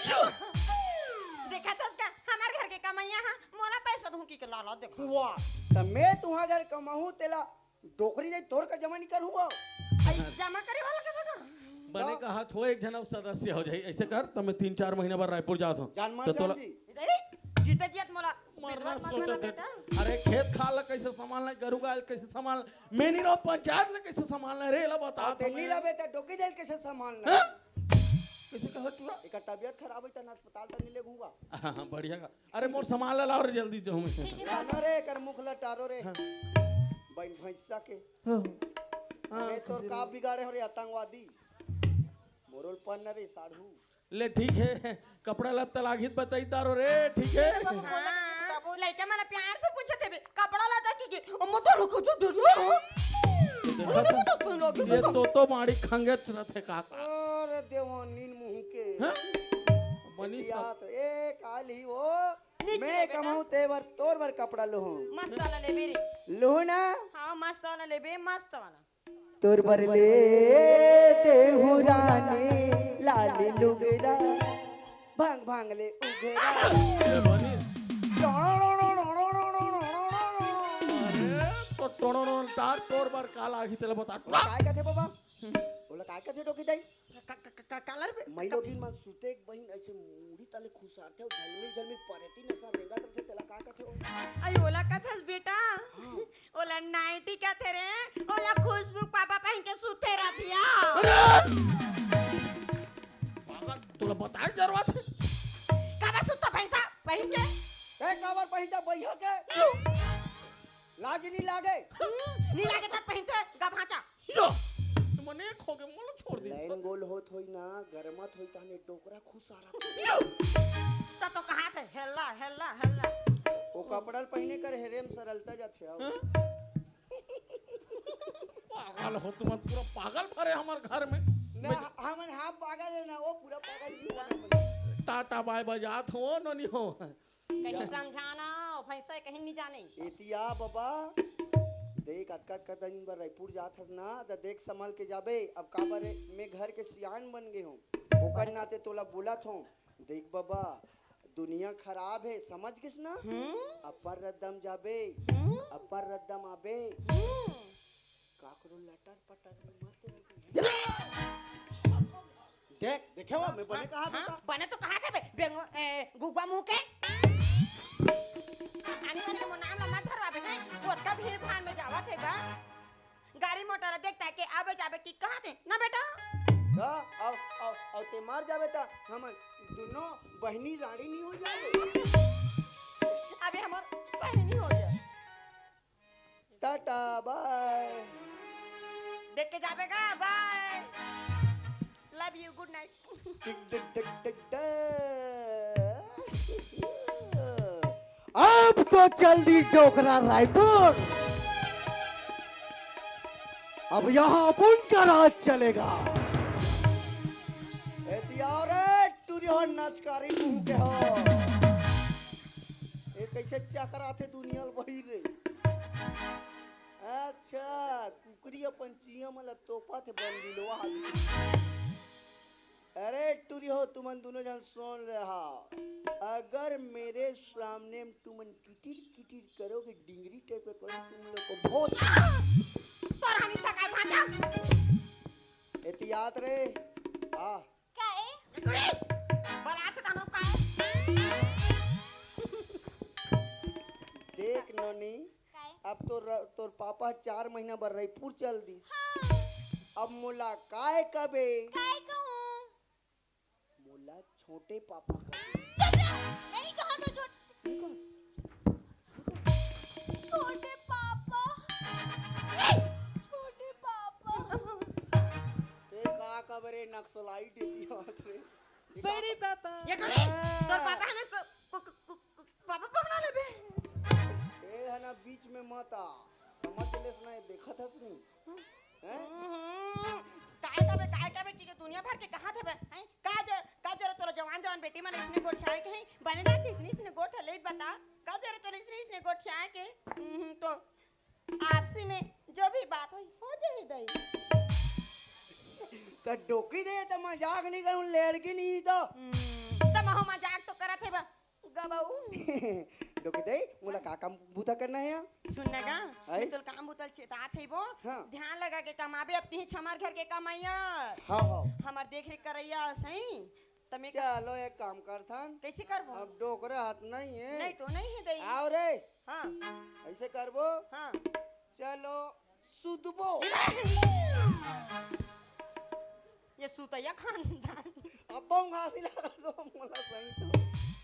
देखा थस का, हमार घर के कमैया हा, मोला पैसा दूं की के लाला देखा। वाह, त मैं तुहां घर कमाहूं, तेला डोकरी दे तोर का जमा नहीं करूंगा। आई जमा करे वाला के बगा। बने तो कहा थो एक जन अब सदस्य हो जाई, ऐसे कर, त मैं तीन चार महीना बर रायपुर जात हूँ। जान मार तो जान तोला जी। ए, जीते जियत मोला मरना विधवा मत सोचत बना हे। बेटा। अरे, खेत खार ला कैसे संभालना है, गरू गाय ला कैसे संभालना, मैं नहीं रहूं, पंचायत ला कैसे संभालना है रे, ला बता और तो ते नहीं मैं। रहे त डोकी दे ल कैसे संभालना? हाँ? कैसे कहा तू? एक तबियत खराब है त अस्पताल तक नहीं ले घूंगा। हाँ, हाँ, बढ़िया का। अरे, मोर सामान ला लाओ रे, जल्दी जाऊं मैं। ठीक है। जानो रे, कर मुख ला टारो रे। हाँ। बहन भैंसा के। हाँ। अरे, हाँ, तोर खुशी का रहो। बिगाड़े हो रे आतंकवादी? मोरोल पन न रे साढ़ू। ले ठीक है, कपड़ा लत्ता लागही त बताई तारो रे, ठीक है? हाँ, लइका मन प्यार से पूछत हे बे, कपड़ा लत्ता की के, ओ मोटा लोग तो डरियो हो। देखा था? ये तो तो माड़ी खंगेच रथे का का। अरे देवानीन मुंह के। हाँ? मनीष का। तो ए काल ही वो, नीचे मैं बेटा। कमाऊं ते बर, तोर बर कपड़ा लोहूं। मस्त वाला लेबे रे। लोहूं ना? हाँ, मस्त वाला लेबे, मस्त वाला। तोर बर ले देहु रानी लाली लुगरा, भांग भांग ले उघरा। ए, बनी। अरे, तो टोनो नो तार तोर बर काला आही तेला बता। ओला काय कथे बाबा? ओला काय कथे डोकी दाई? का-, का-, का-, का-, कालर बे? मैं लोगिन मन सुते एक बहिन ऐसे मुड़ी तले खुसारथे अउ झलमिल झलमिल परेती नसा रेंगत रथे, तेला का कथे ओ? आई ओला कथस बेटा? हाँ। ओला नाइटी कथे रे, ओला खुशबू पापा पहिन के सुते रथिया। अरे! पागल, तोला बताए जरूरत हे? काबर सुत्ता भैंसा पहिन के? ए, काबर पहिनता बइहा के? लाज नी लागे? हम्म, नी लागे तब पहिनते गभाचा। यो, मने एक हो गए, मोला छोड़ दे। लाइन गोल होत होई ना, गरमत होई तहने डोकरा खुसारा। यो, त तो कहा थे, हेला, हेला, हेला। वो कपड़ा ल पहिने कर हेरेम सरलता जाथे, आओ। हाँ? पागल हो तुम, पूरा पागल भरे हमार घर में। ना, मैं हमन हाँ पागल है ना, वो पूरा पागल भी हुआ है। टाटा बाय बाय जात हो, नोनी हो। कहीं समझाना, ओ भैंसा कहीं नहीं जाने। एतिया बाबा, देख, अतका अतका दिन बर रायपुर जात हस ना, त देख संभल के जाबे। अब काबर मैं घर के सियान बन गे हूँ, ओकर नाते तोला बोलत हूँ। देख बाबा, दुनिया खराब है, समझ गिस ना? हम्म। अपर रद्दम जाबे, हम्म। अपर रद्दम आबे। हम्म। काकरो लटर पटर में मत रहिबे। देख, देखे हो, मैं बने कहा हाँ, था। बने तो कहा थे बे, बेंगो, ए, गुगवा मुंह के। आनी वाली के मोर नाम ला मत धरवाबे, हैं? वो अतका भीड़ भाड़ में जावत हे बा। गाड़ी मोटर ला देखता है के आबे जाबे की कहा थे, ना बेटा? का? आओ, आओ, आओ, ते मार जाबे ता, हमन दोनों बहिनी रानी नहीं हो जाबे। अबे हमर बहिनी हो जाए। टाटा, बाय। देख के जाबे का, बाय। Love you, good night। टिक टिक टिक टिक टिक। अब तो चल दी डोकरा रायपुर। अब यहाँ अपन का राज चलेगा। ए दिया रे, टूरी हो नचकारी मुंह के हो। ए कैसे चकराथे दुनिया ल बही रे। अच्छा, कुकरी अपन चिया मन ल तोपत हे बन बिलवा। अरे टूरी हो, तुमन दोनों जन सुन रहा, अगर मेरे सामने में तुमन किटिर किटिर करोगे, डिंगरी टाइप का करोगे, तुम लोग को बहुत तोर हनी सकाय भांजा। एतियात रे, आ। काए? टूरी, बलात दानो काए? देख नोनी, काय? अब तो र-, तोर पापा चार महीना बर रईपुर चल दिस। हाँ। अब मोला काय कबे? काय कहूँ? मोला छोटे पापा कबे। चुप रह! मैं नहीं कहा तो छोट-, निकस। छोटे पापा। ए! छोटे पापा। ते का कबे रे नक्सलाइट एती हाथ रे? बड़े पापा। ये तो नहीं, तोर पापा है ना, को-, को-, में मत आ, समझ लेस ना, ये देखत हस नहीं। हैं? हम्म, काय का बे, काय का बे, ठीक है, दुनिया भर के कहाँ थे बे? हैं? का ज-, का जरूरत तोला जवान, जवान बेटी मन इसने गोठियाए के हैं? बने ना इसने, इसने गोठ ले बता, का जरूरत तोला इसने, इसने गोठियाए के? हम्म, तो आपसी में जो भी बात होई, हो जाही दई। त डोकी दे, त मजाक नहीं करूँ, लड़की नहीं तो। हम्म, त महू मजाक तो करत हे बा, गबऊ। डोकी दे, मोला का काम बूता करना है यहाँ? सुन ना गा, आई? मैं तोल काम बूता ल चेतात हे बो। हाँ। ध्यान लगा के कमाबे, अब तिही छमार घर के कमइया। हाँ, हाँ। हमार देख रेख करइया, सही? त मैं चलो, एक काम करथन। कैसे करबो? अब डोकरा हाथ नहीं है। नहीं तो नहीं है दई। आओ रे। हाँ। ऐसे करबो। हाँ। चलो, सुतबो। ये सुतैया खानदान। अब बम घासी लगा दो, मोला सही तो।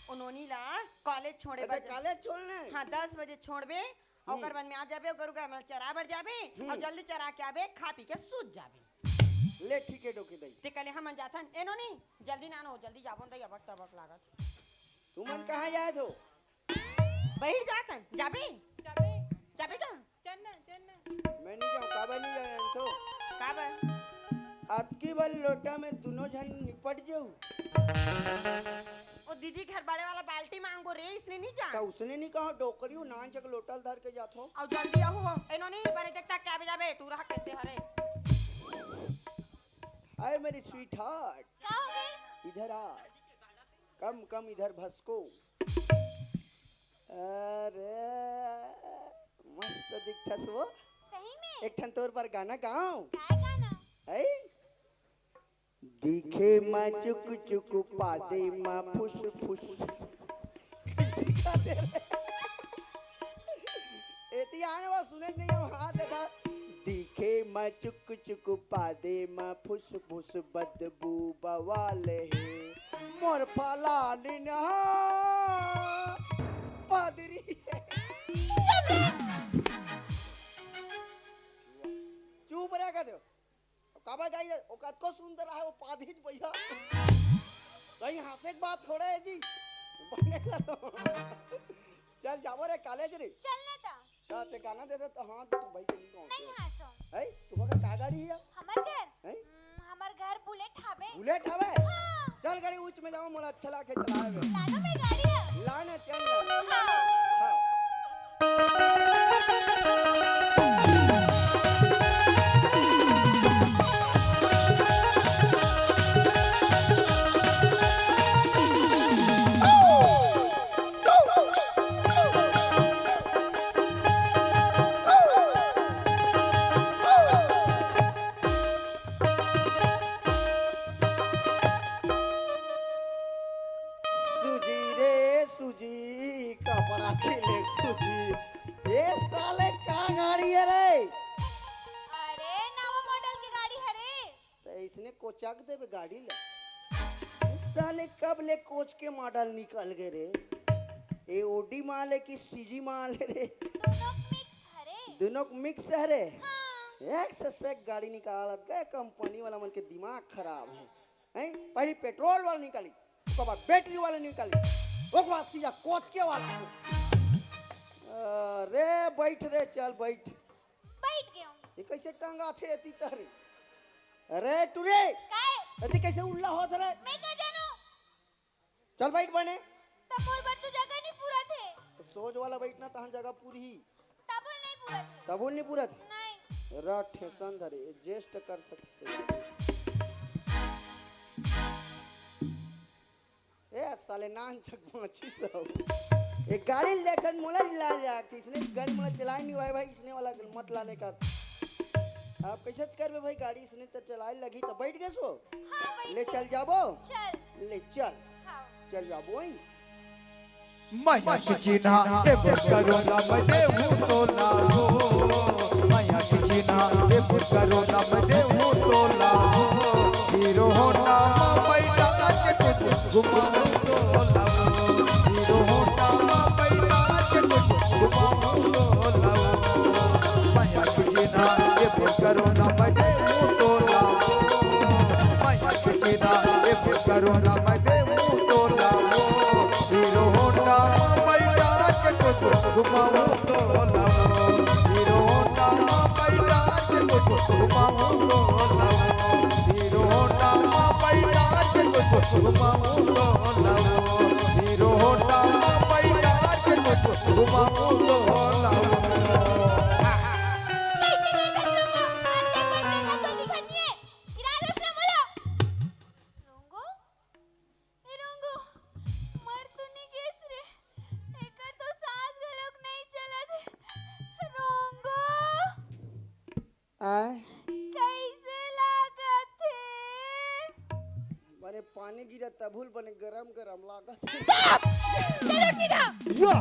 उन्होंने ला कॉलेज छोड़े अच्छा, बजे। कॉलेज छोड़ने? हाँ, दस बजे छोड़बे, हम्म। ओकर बाद में आ जाबे, गरु गाय मन चरा बर जाबे, हम्म। और जल्दी चरा के आबे, खा पी के सूत जाबे। ले, ठीक है, डोकी दई। ते कहले, "हमन जाथन।" ए नोनी, जल्दी ना नो, जल्दी जाबो दई, अबक तबक लागत। तुमन कहाँ जाए हो? बहिर जाथन, जाबे? जाबे। जाबे का? चल ना, चल ना। मैं नहीं जाऊँ, काबर नहीं जाऊँ, तो? काबर? अतकी बार लोटा में दोनों झन निपट जाऊ। ओ दीदी घर बड़े वाला बाल्टी मांगो रे, इसने नहीं जान। तो उसने नहीं कहा, डोकरी हो, नान चक लोटा ल धर के जात हो। और जल्दी आहो, ए नोनी, बरे देखता क्या बे जाबे, टूरा कैसे हरे? अरे मेरी स्वीटहार्ट, का हो गई? इधर आ, कम कम इधर भसको। अरे मस्त दिखथस वो। सही में? एक ठन तोर पर गाना गाओ। काय गाना? है? दिखे मा चुक चुक, पादे मा फुस फुस। कैसे गा दे रे? एती आने वाला सुने नहीं हम हाथ था। दिखे मा चुक चुक, पादे मा फुस फुस, बदबू बवाल है। मोर फलानी ना पादरी है। चुप रह का दो। अब काबर गाई दे, ओ कतको सुंदर आहे, वो पादीच भैया। कहीं हंसे के बात थोड़ा है जी। बने का तो। चल जाबो रे कॉलेज रे। चल ना ता। का ते गाना दे दे तो हाँ, तो भाई के नहीं कौन नहीं से। हंसो। है? तुम्हारा का गाड़ी है? हमर घर? है? हम्म, हमर घर बुलेट हवे। बुलेट हवे? हाँ। चल गाड़ी ऊंच में जाओ, मोला अच्छा लागे चलावे। लानो में गाड़ी है। लाना चल ना। हाँ। हाँ। सूजी रे सूजी, कपड़ा के ले सूजी। ए साले का गाड़ी है रे? अरे नवा मॉडल के गाड़ी हरे। त इसने कोचक देबे गाड़ी ले। ए साले कब ले कोच के मॉडल निकल गए रे? ए ओडी माल है कि सीजी माल है रे? दोनों मिक्स हरे। दोनों मिक्स हरे? हाँ। एक से सेक गाड़ी निकालत गए, कंपनी वाला मन के दिमाग खराब है। हैं? पहली पेट्रोल वाला निकाली, उसके बाद बैटरी वाला निकाली, उसके बाद सीधा कोच के वाला। अरे बैठ रे, चल बैठ। बैठ गयो। ये कैसे टंगा थे तीतर? अरे टुरे, काय? अति कैसे उल्ला होत रे? मैं का जानो? चल बैठ बने। तब मोर बर तो जगह नहीं पूरा थे। सोच वाला बैठना तहन जगह पूरी। तबुल नहीं पूरा थे। तबुल नहीं पूरा थे। नहीं। रा ठेसन धरे, एडजस्ट कर सकते से। ए साले नान चक पहुंची सब। एक गाड़ी लेकर मोला ला जा, इसने गाड़ी मोला चलाए नहीं भाई, भाई इसने वाला मत लाने का। आप कैसे करबे भाई, गाड़ी इसने तो चलाए लगी तो बैठ गए सो। हाँ, बैठ ले गए। चल जाबो। चल। ले चल। हाँ। चल जाबो, हैं? मया के चिन्हा देबो करो ना मैं देहूँ तोला हो। मया के चिन्हा देबो करो ना मैं देहूँ तोला हो। हीरो होंडा में बैठा के कुछ घुमाऊँ तोला हो। हीरो होंडा में बैठा के कुछ घुमाऊँ तोला हो। मया के चिन्हा देबो करो ना मैं देहूँ तोला हो। मया के चिन्हा देबो करो ना मैं देहूँ तोला हो। हीरो होंडा में बैठा के कुछ घुमाऊँ तोला हो। घुमाऊं तो लाऊं, हीरो होंडा में बैठा के तुझको घुमाऊं तो लाऊं, हीरो होंडा में बैठा के तुझको घुमाऊं तो लाऊं। कैसे नहीं कर लूंगा? अंधे पटना का तो दिखा नहीं है। इरादा से बोलो। रोंगो? ए रोंगो, मर तो नहीं गेस रे। एकर तो सांस घलोक नहीं चलत हे। रोंगो, आय। कैसे लागत हे? बने पानी गिरा तभुल बने गरम गरम लागत हे। चुप! चलो सीधा। या!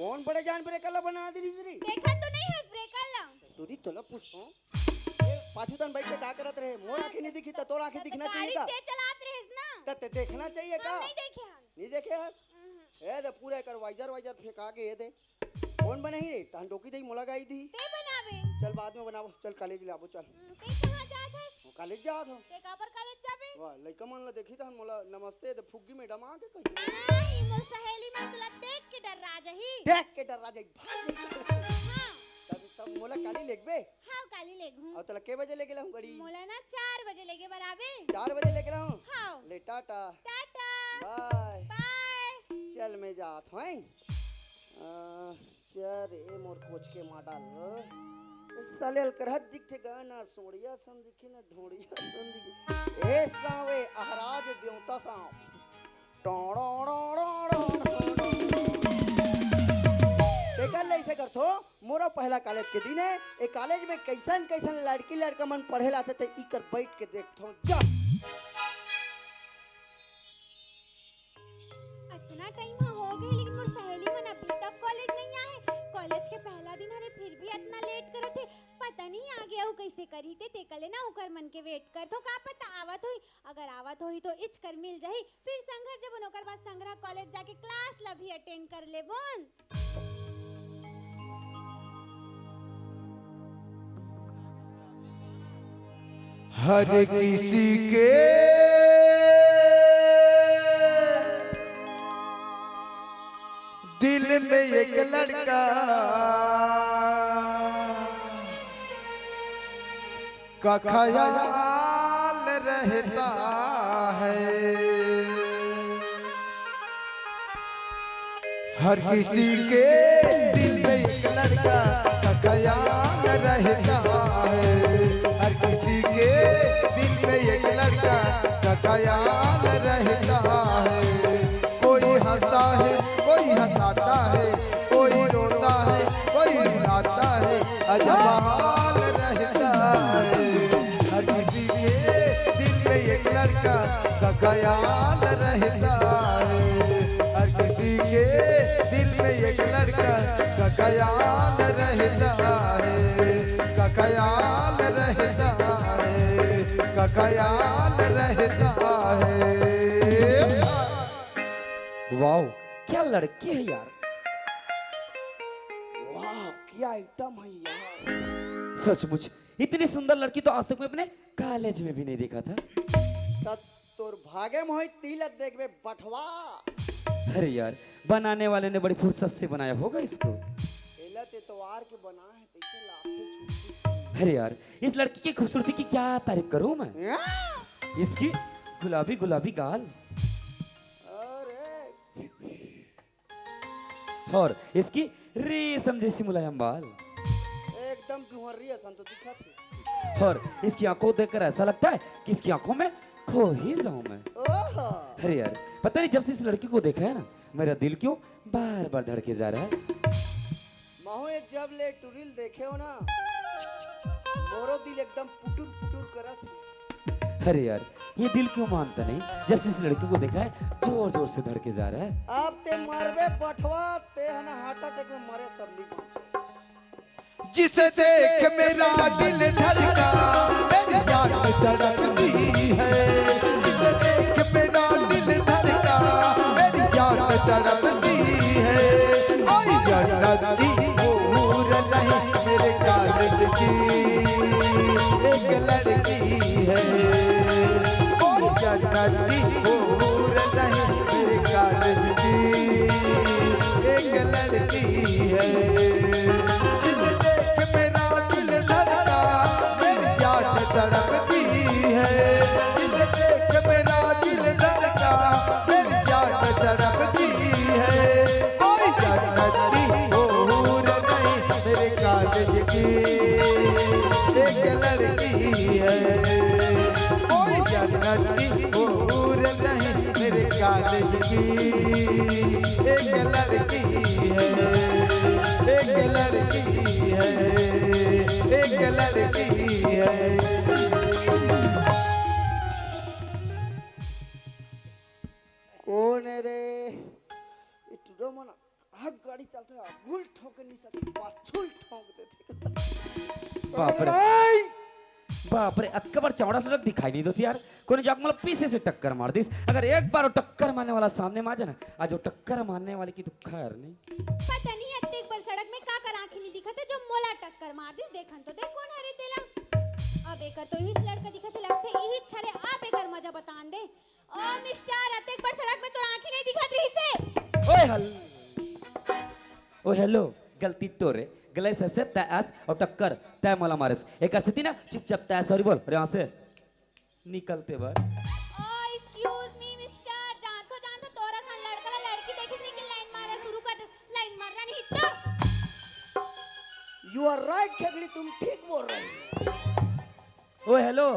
कौन बड़े जान ब्रेकर ला बना दे रही रे? देखा तो नहीं है ब्रेकर ला। दूरी तो ला पूछो। ए, पाछू तन बैठ के का करत रहे? मोर आंखें नहीं दिखी, त तोर आंखें त दिखना चाहिए गाड़ी का? तेज चलात रहेस ना। त, त देखना चाहिए हम का? नहीं देखे हन। नहीं देखे हस? हम्म। ए दे, पूरा एकर वाइजर वाइजर फेंका के ये दे। कौन बनाही रे? तहन डोकी दे, मोला गाई दी। ते बनावे। चल, बाद में बनाबो। चल, कॉलेज ले आबो, चल। हम्म, ते कहाँ जात हस? वो कॉलेज जात हो। ते काबर कॉलेज जाबे? वाह, लइका मन ला देखी तहन मोला नमस्ते दे फुग्गी मैडम आके कही। नहीं, मोर सहेली मन तुला देख के डर्रा जाही। देख के डर्रा जाही, भाग जाही। हाँ। तब, तब मोला काली लेगबे? हाँ, काली लेगहूँ। अउ तोला के बजे लेगे लाहूँ गाड़ी? मोला ना चार बजे लेगे बर आबे। चार बजे लेगे लाहूँ? हाँ। ले टाटा। टाटा। बाय। बाय। चल मैं जात हूँ, हैं? अ, चल रे मोर कोच के मॉडल। ए साले अलकरहत दिखथे गा ना, सोड़िया सन दिखे ना, ढोड़िया सन दिखे। ए सावे, अहराज देवता साव। तेकर ले इसे करथो, मोरो पहला कॉलेज के दिन हे। ए कॉलेज में कैसन कैसन लड़की लड़का मन पढ़े ला आथे, ते इकर बैठ के देखथो। जा। अतना टाइम ह हो गए, लेकिन मोर सहेली मन अभी तक कॉलेज नहीं आए। कॉलेज के पहला दिन हरे, फिर भी अतना लेट करत हे। पता नहीं आगे अउ कैसे करही, ते तेकर ले ना ओकर मन के वेट करथो। का पता आवत होही, अगर आवत होही तो इच कर मिल जाही। फिर संघर जबन ओकर बाद संघरा कॉलेज जाके क्लास ला भी अटेंड कर लेबोन। हर किसी के दिल में एक लड़का का ख्याल रहता है। हर किसी के दिल में एक लड़का का ख्याल रहता है। हर किसी के दिल में एक लड़का का ख्याल रहता है। कोई हंसता है, कोई हंसाता है, कोई रोता है, कोई रुलाता है, अजब हाल रहता है। हर किसी के दिल में एक लड़का का ख्याल रहता है। हर किसी के दिल में एक लड़का का ख्याल रहता है, का ख्याल रहता है, का ख्याल रहता है। वाओ, क्या लड़की है यार। वाह, क्या आइटम है यार। सचमुच इतनी सुंदर लड़की तो आज तक मैं अपने कॉलेज में भी नहीं देखा था। तब तोर भागे में होई, तिलक देखबे बठवा। अरे यार, बनाने वाले ने बड़ी फुर्सत से बनाया होगा इसको। एला ते तवार के बना है, तैसे लाथे छुट्टी। अरे यार, इस लड़की की खूबसूरती की क्या तारीफ करूं मैं? या? इसकी गुलाबी गुलाबी गाल। अरे। और इसकी रेशम जैसी मुलायम बाल। एकदम जुहर्री असन तो दिखत हे। और इसकी आंखों को देखकर ऐसा लगता है कि इसकी आंखों में खो ही जाऊं मैं। ओहो। अरे यार, पता नहीं जब से इस लड़की को देखा है ना, मेरा दिल क्यों बार बार धड़के जा रहा है। महू ये जब ले टुरिल देखे हो ना, मोरो दिल एकदम पुटुर पुटुर करत हे। अरे यार, ये दिल क्यों मानता नहीं जब से इस लड़की को देखा है, जोर जोर से धड़के जा रहा है। अब ते मरबे बठवा, ते है ना हार्ट अटैक में मरे सब नहीं बांचे। जिसे देख मेरा दिल धड़का, मेरी जान तड़पती है। जिसे देख मेरा दिल धड़का, मेरी जान तड़पती है। आई जन्नत की हूर नहीं, मेरे कॉलेज की एक लड़की है। कोई जन्नत की हूर नहीं, मेरे कॉलेज की एक लड़की है। जिसे देख मेरा दिल धड़का, मेरी लड़की है, एक लड़की है, एक लड़की है। कौन है रे? ये टूरा मन हक गाड़ी चलथे, अगुल ठोंक नहीं सकते, पाछुल ठोंक देथे। बाप रे। बाप रे, अतका बड़ चौड़ा सड़क दिखाई नहीं देती यार। कोनो जाके मोला पीछे से टक्कर मार दिस। अगर एक बार वो टक्कर मारने वाला सामने में आ जाए ना, आज वो टक्कर मारने वाले की तो खैर नहीं। पता नहीं अतेक बड़ सड़क में काकर आँखी नहीं दिखत हे जो मोला टक्कर मार दिस। देखन तो देख कोन हरे तेला। अब एकर तो इहिच लड़का दिखत हे, लगथे इहिच हरे, अब एकर मजा बतान दे। ओ मिस्टर, अतेक बड़ सड़क में तोर आँखी नहीं दिखत रहिस हे। ओए हल, ओ हेलो, गलती तोरे, गलत से तै आस और टक्कर तै मोला मारेस। एकर सेती ना चुपचाप तै सॉरी बोल, अरे यहाँ से निकलते बर। ओ, excuse me, mister, जानथो, जानथो, तोरा सन लड़का ला लड़की देखिस नहीं कि लाइन मारे शुरू कर देस, लाइन मारना नहीं तो। You are right, खेकड़ी, तुम ठीक बोल रहे हो। ओ हेलो,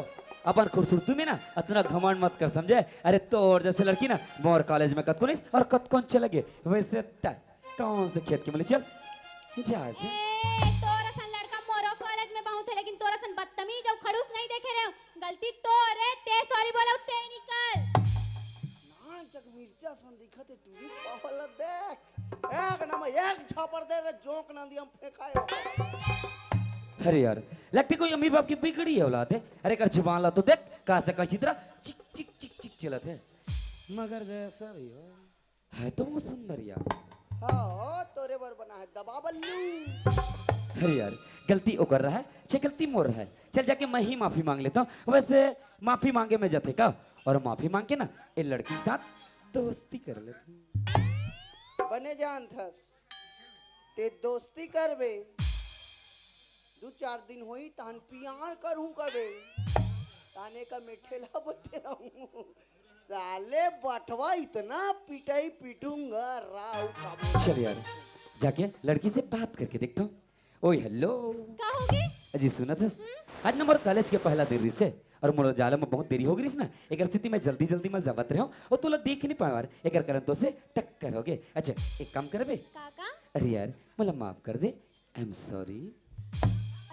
अपन खूबसूरती में ना अतना घमंड मत कर, समझे? अरे तोर जैसे लड़की ना मोर कॉलेज में कतको नहीं और कतकोन चले गे, वैसे तै कौन से खेत के मिले? चल जा, जा। ए, तोर असन लड़का मोरो कॉलेज में बहुत हे, लेकिन तोर असन बदतमीज अउ खड़ूस नहीं देखे रहे हो। गलती तोर हे, ते सॉरी बोलो, ते निकल। नान चक मिर्चा सन दिखत हे, टूरी पावला देख। एक नंबर, एक झापड़ दे रे, जोंक ना दिया फेंकायो। अरे यार, लगथे कोई अमीर बाप की बिगड़ी है औलाद है। अरे एकर जुबान ला तो देख, का से का चित्रा चिक चिक चिक चिक चलत है। मगर जैसा भी हो, है तो वो सुंदर यार। हाँ, तोरे बर बना है दबा बल्लू। अरे यार, गलती ओकर रहा है, चे गलती मोर रहा है। चल जाके मैं ही माफी मांग लेता हूँ। वैसे माफी मांगे में जाथे का? और माफी मांग के ना, ए लड़की के साथ दोस्ती कर लेता हूँ। बने जानथस, ते दोस्ती करबे, दू चार दिन होई, तहन पियार करहूँ कबे, ताने का मेठे ला बटे रहूँ। साले बटवा इतना पिटाई पीटूंगा, राहु का। चल यार, जाके लड़की से बात करके देखता हूँ। ओए हेलो। का होगे? अजी सुनत हस? आज ना मोर कॉलेज के पहला दिन रिसे और मोर जाले में बहुत देरी हो गई ना, एकर सेती मैं जल्दी जल्दी में जावत रहे हूँ और तोला देख नहीं पाए यार, एकर कारण तो से टक्कर हो गए। अच्छा एक काम करबे? का का? अरे यार, मोला माफ कर दे, I am sorry।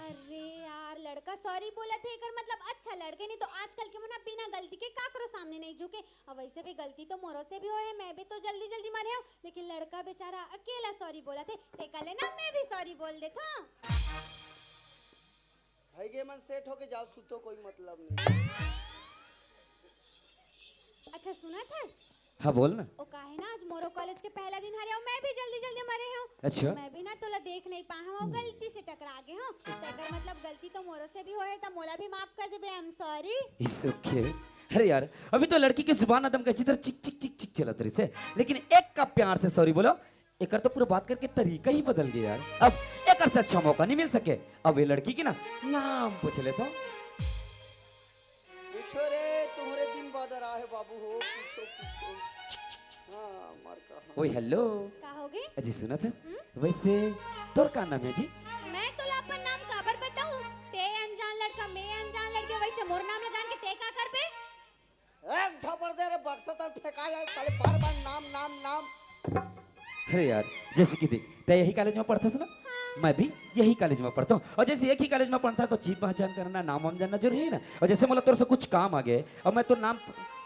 अरे यार, लड़का सॉरी बोलत हे, एकर मतलब अच्छा लड़के नहीं तो आजकल के मन ह बिना गलती के काकरो सामने नहीं झुके। अब वैसे भी गलती तो मोरो से भी होए हे, मैं भी तो जल्दी जल्दी मरे हूँ, लेकिन लड़का बेचारा अकेला सॉरी बोलत हे, तेकर ले ना मैं भी सॉरी बोल देत हूँ। भाई गे मन सेट होके जाओ, सुतो, कोई मतलब नहीं। अच्छा सुनत हस? हाँ बोल ना। ओ काहे ना, आज मोरो कॉलेज के पहला दिन हरे अउ मैं भी जल्दी जल्दी मरे हूँ। अच्छा। मैं भी ना तोला देख नहीं पाए हूँ, गलती से टकरा गे हूँ। तेकर मतलब गलती तो मोरो से भी होए, त मोला भी माफ कर देबे, I am sorry। It's okay। अरे यार, अभी तो लड़की की जुबान एकदम कैसी तरह चिक चिक चिक चिक चलत रही से, लेकिन एक का प्यार से सॉरी बोलो, एकर तो पूरा बात करके तरीका ही बदल गया यार। अब एकर से अच्छा मौका नहीं मिल सके। अब ये लड़की के ना नाम पूछ लेता हूँ। पूछो रे, तुम्हरे दिन बादर आहे बाबू हो, पूछो, पूछो। हाँ, मार कहा। ओए हेलो। का होगे? अजी सुनत हस? हम्म? वैसे तोर का नाम है जी? मैं तोला अपन नाम काबर बताऊं? ते अनजान लड़का, मैं अनजान लड़के, वैसे मोर नाम ला जान के ते का करबे? एक झापड़ दे रे, बक्सा तन फेंका जाए, साले बार बार नाम, नाम, नाम। अरे यार, जैसे कि देख, तै यही कॉलेज में पढ़थस ना? हाँ। मैं भी यही कॉलेज में पढ़ता हूँ। और जैसे एक ही कॉलेज में पढ़ता है तो चीन पहचान करना, नाम वाम जानना जरूरी है ना। और जैसे मोला तोर से कुछ काम आ गए और मैं तो नाम,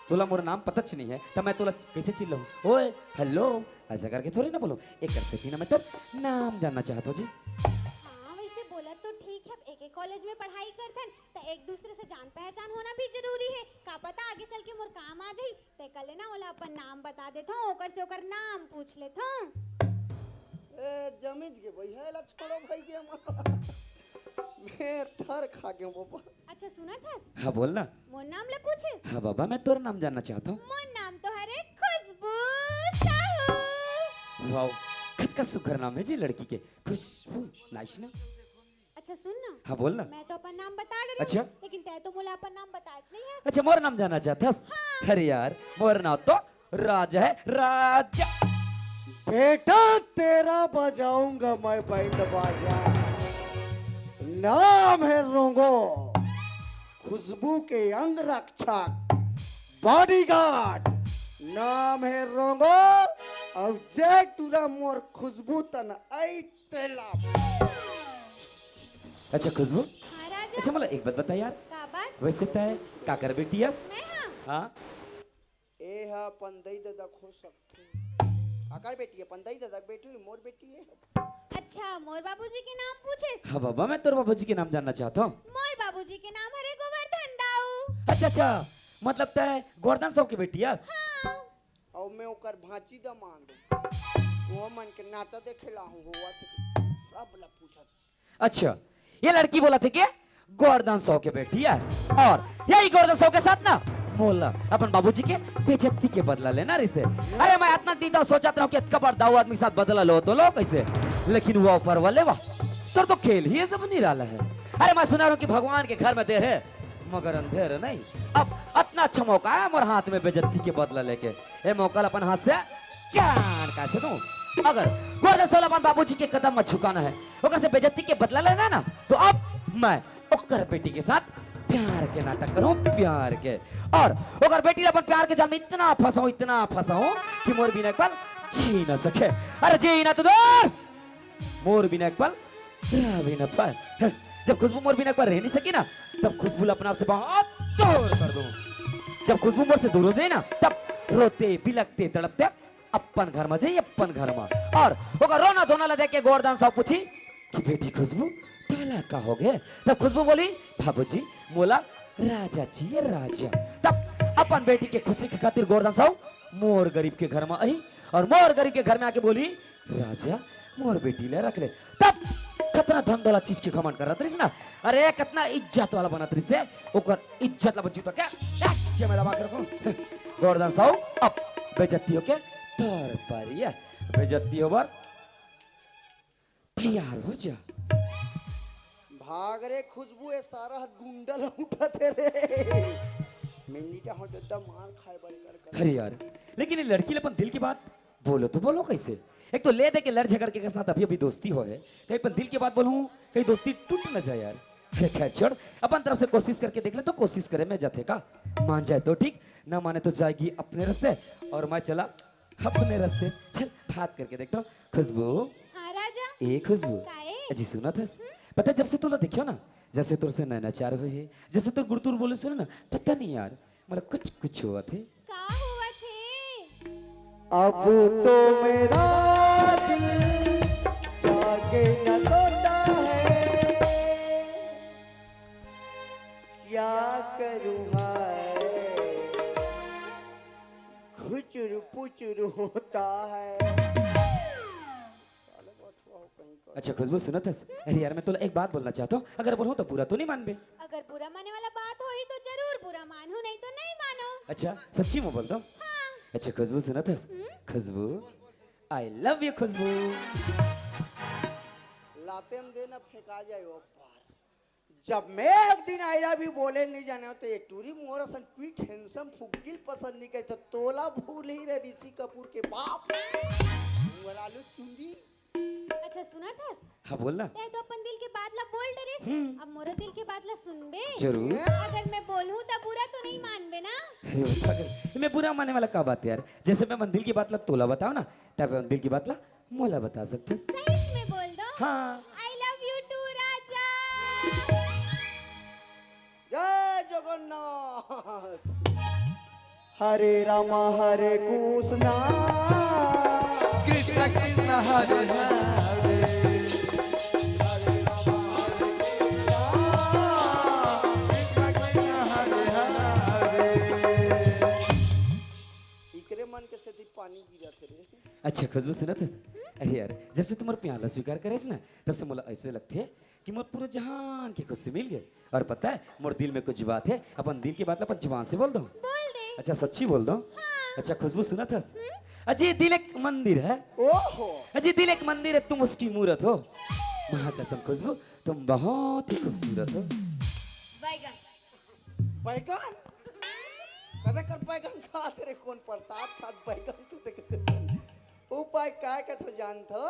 तोला मोर नाम पता च नहीं है, तो मैं तोला कैसे चिल्लाऊँ, ओए हेलो, ऐसा करके थोड़ी ना बोलूँ। एक कर सकती ना, मैं तो नाम जानना चाहता हूँ जी। हाँ, वैसे बोला तो ठीक है, अब एक एक कॉलेज में पढ़ाई करथन, तो एक दूसरे से जान पहचान होना भी जरूरी है। का पता आगे चल के मोर काम आ जाई। ते कले ना ओला अपन नाम बता देथो, ओकर से ओकर नाम पूछ लेथो। ए, जमीज के भैया, एला छोड़ो भाई के हमारा। मैं थर खा गया बाबा। अच्छा सुनत हस? हाँ बोल ना। मोर नाम ला पूछिस? हाँ बाबा, मैं तोर नाम जानना चाहता हूँ। मोर नाम तो हरे खुशबू साहू। वाओ, कतका सुघर नाम है जी लड़की के, खुशबू। नाइस ना। अच्छा सुन ना। हाँ बोल ना। मैं तो अपन नाम बता डरे हूँ, अच्छा। लेकिन तै तो मोला अपन नाम बताच नहीं है। अच्छा, मोर नाम जानना चाहथस? हाँ। अरे यार, मोर नाम तो राजा है, राजा। बेटा, तेरा बजाऊंगा मैं बैंड बाजा। नाम है रोंगो, खुशबू के अंग रक्षक, बॉडीगार्ड। नाम है रोंगो, अउ जे टूरा मोर खुशबू तन आई तेला। अच्छा खुशबू, हाँ राजा। अच्छा मोला एक बात बता यार, का बात? वैसे तय काकर बेटी अस? मैं हाँ। हाँ। ए हा अपन दई ददा हो सकथे। काकर बेटी? अपन दई ददा के बेटी, मोर बेटी है। अच्छा, मोर बाबूजी के नाम पूछेस? हाँ बाबा, मैं तोर बाबूजी के नाम जानना चाहत हूँ। मोर बाबूजी के नाम हरे गोवर्धन दाऊ। अच्छा अच्छा, मतलब तय गोवर्धन साहू के बेटी अस? हाँ। अउ मैं ओकर भांची दमांद हूँ। वो मन के नाता देखे ला हूँ, होवत हे। सब ला पूछत। अच्छा, ये लड़की बोलथे के गोवर्धन साहू के बेटी है, और यही गोवर्धन साहू के साथ ना मोला अपन बाबूजी के बेइज्जती के बदला लेना रहिसे। अरे मैं अतना दिन तक सोचत रहूं कि अतका बड़ दाऊ आदमी के साथ बदला लो तो लो कैसे, लेकिन वो ऊपर वाले वाह, तोर तो खेल ही ये सब निराला है। अरे मैं सुना रहूं कि भगवान के घर में देर है मगर अंधेर नहीं। अब अतना अच्छा मौका है मोर हाथ में बेइज्जती के बदला लेके, ए मौका ला अपन हाथ से जान कैसे दूं। अगर गोवर्धन साहू ला अपन बाबूजी के कदम में झुकाना है, ओकर से बेइज्जती के बदला लेना ना, तो अब मैं ओकर बेटी के साथ प्यार के नाटक करूं, प्यार के। और ओकर बेटी ला अपन प्यार के जाल में इतना फंसाऊं, इतना फंसाऊं कि मोर बिना एक पल जी न सके। अरे जी ना तो दूर, मोर बिना एक पल रह भी न पाए। जब खुशबू मोर बिना एक पल रह नहीं सकी ना, तब खुशबू ला अपने आप से बहुत दूर कर दूं। जब खुशबू मोर से दूर हो जाए ना, तब रोते, बिलकते, तड़पते अपन घर में जाई, अपन घर में। और ओकर रोना धोना ला देख के गोवर्धन साहू पूछी कि बेटी खुशबू, तोला का हो गए? तब खुशबू बोली, बाबूजी, मोला राजा चाहिए, राजा। तब अपन बेटी के खुशी के खातिर गोवर्धन साहू मोर गरीब के घर में आई और मोर गरीब के घर में आके बोली, राजा, मोर बेटी ला रख ले। तब कतना धन दौलत चीज के घमंड करत रहिस ना, अरे कतना इज्जत वाला बनत रहिस हे, ओकर इज्जत ला बच्चू तो क्या, क्या मैं दबा के रखूं? गोवर्धन साहू अब बेइज्जती होके तोर पारी है, बेइज्जती होबर तैयार हो जा। भाग रे खुशबू, ए सारा गुंडा ला उठाथे रे। मिन्नीटा हो जद्दा मार खाए बर कर कर। अरे यार, लेकिन ये लड़की ला अपन दिल की बात बोलो तो बोलो कैसे? एक तो ले दे के लड़ झगड़ के साथ अभी अभी दोस्ती हो है, कहीं अपन दिल की बात बोलूं, कहीं दोस्ती टूट न जाए यार। अरे खैर छोड़, अपन तरफ से कोशिश करके देख ले, तो कोशिश करे में जाथे का, मान जाए तो ठीक, ना माने तो जाएगी अपने रास्ते और मैं चला अपने रास्ते। चल बात करके देखता हूँ। खुशबू, हाँ राजा। ए खुशबू, काए? अजी सुनत हस? हम्म? पता जब से तोला देखियो ना, जैसे तोर से नैना चार हुए है, जैसे तोर गुड़तुर बोले सुने ना, पता नहीं यार, मतलब कुछ कुछ हुआ थे। का हुआ थे? अब तो मेरा दिल जागे न सोता है, क्या करूँ हाय, खुचुर पुचुर होता है। अच्छा खुशबू सुनत हस? अरे यार मैं तोला एक बात बोलना चाहता हूँ, अगर बोलूँ तो बुरा तो नहीं मानबे? अगर बुरा माने वाला बात होही तो जरूर बुरा मानहूँ, नहीं तो नहीं मानो। अच्छा सच्ची में बोल दो। हाँ। अच्छा खुशबू सुनत हस? हम्म? खुशबू, I love you खुशबू। लाते में देना फेंका जाए वो पार। जब मैं एक दिन आई लव यू बोले नहीं जाने तो ये टूरी मोर असन क्यूट हैंडसम फुग्गिल पसंद नहीं करे तो तोला भूल ही रहे ऋषि कपूर के बाप। मोर आलू चुंदी। अच्छा सुनत हस? हाँ बोल ना। तै तो अपन दिल के बात ला बोल डरेस। हम्म। अब मोरो दिल के बात ला सुनबे? जरूर। अगर मैं बोलूँ तो बुरा तो नहीं मानबे ना? अरे वो पागल, मैं बुरा माने वाला का बात है यार? जैसे मैं अपन दिल की बात ला तोला बताओ ना, तब अपन दिल की बात ला मोला बता सकथस। सच में बोल दो। हाँ। I love you too राजा। जय जगन्नाथ। हरे रामा हरे कृष्णा। कृष्ण कृष्ण हरे हरे। हरे रामा हरे कृष्णा। कृष्ण कृष्ण हरे हरे। इकरे मन के सेती पानी गिरत हे रे। अच्छा खुशबू सुनत हस? अरे यार जब से तोर प्यार ला स्वीकार करेस ना तब से मोला ऐसे लगथे कि मोर पूरा जहान के खुशी मिल गए। और पता है मोर दिल में कुछ बात है, अपन दिल की बात ला अपन जुबान से बोल दो। बोल दे। अच्छा सच्ची बोल दो। हाँ। अच्छा खुशबू सुनत हस? हम्म? अजी दिल एक मंदिर है। ओहो। अजी दिल एक मंदिर है, तुम उसकी मूरत हो। माँ कसम खुशबू तुम बहुत ही खूबसूरत हो। बैगन। बैगन? कबे कर बैगन खात रे, कौन प्रसाद खात बैगन के देख। उपाय काय कथो जानथो?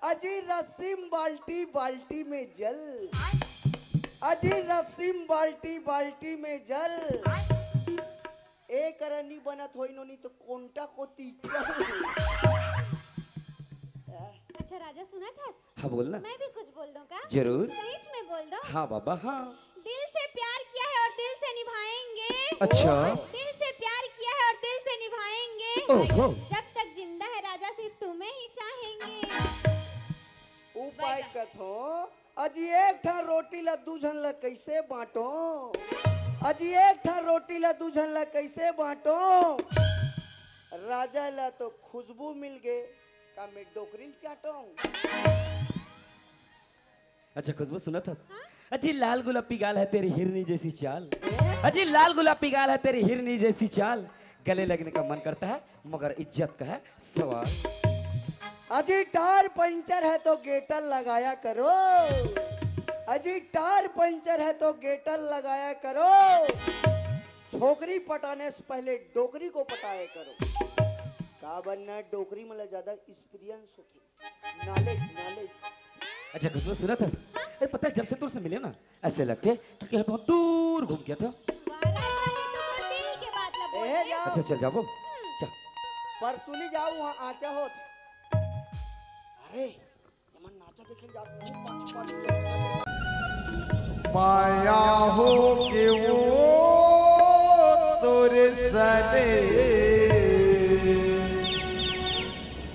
अजी रसीम बाल्टी, बाल्टी में जल। अजी रसीम बाल्टी, बाल्टी में जल। ए करा नी बनत होई नोनी तो कोंटा कोती चल। अच्छा राजा, सुनत हस? हाँ, बोल ना। मैं भी कुछ बोल दूं का? जरूर। सहीच में बोल दो। हाँ बाबा, हाँ। दिल से प्यार किया है और दिल से निभाएंगे। अच्छा। दिल से प्यार किया है और दिल से निभाएंगे। ओहो। जब तक जिंदा है राजा, सिर्फ तुम्हें ही चाहेंगे। उपाय कथो, अजी एक ठा रोटी ला दू झन ला कइसे बांटो? अजी एक ठा रोटी ला दू झन ला कइसे बांटो? राजा ला तो खुशबू मिल गे, का मैं डोकरी ल चाटो? अच्छा खुशबू, सुनत हस? हाँ? अजी लाल गुलाबी गाल है तेरी हिरनी जैसी चाल। अजी लाल गुलाबी गाल है तेरी हिरनी जैसी चाल। गले लगने का मन करता है, मगर इज्जत का है सवाल। अजी टायर पंचर है तो गेटर लगाया करो। अजी टायर पंचर है तो गेटर लगाया करो। छोकरी पटाने से पहले डोकरी को पटाया करो। काबर ना, डोकरी मन ला ज्यादा एक्सपीरियंस होथे। Knowledge, knowledge. अच्छा खुशबू, सुनत हस? अरे पता है, जब से तोर से मिले ना, ऐसे लगथे कि कहीं बहुत दूर घूम के आथों। वाह, राजा, ये तो बस दिल के बात ला बोल ए, दिस। जा। अच्छा चल जाबो। हम्म। चल। परसुली जाऊ, वहाँ आचा होत। अरे, एमन नाचा देखे ल जात, पाछू, पाछू, पाछू। माया हो के वो तोरे सने,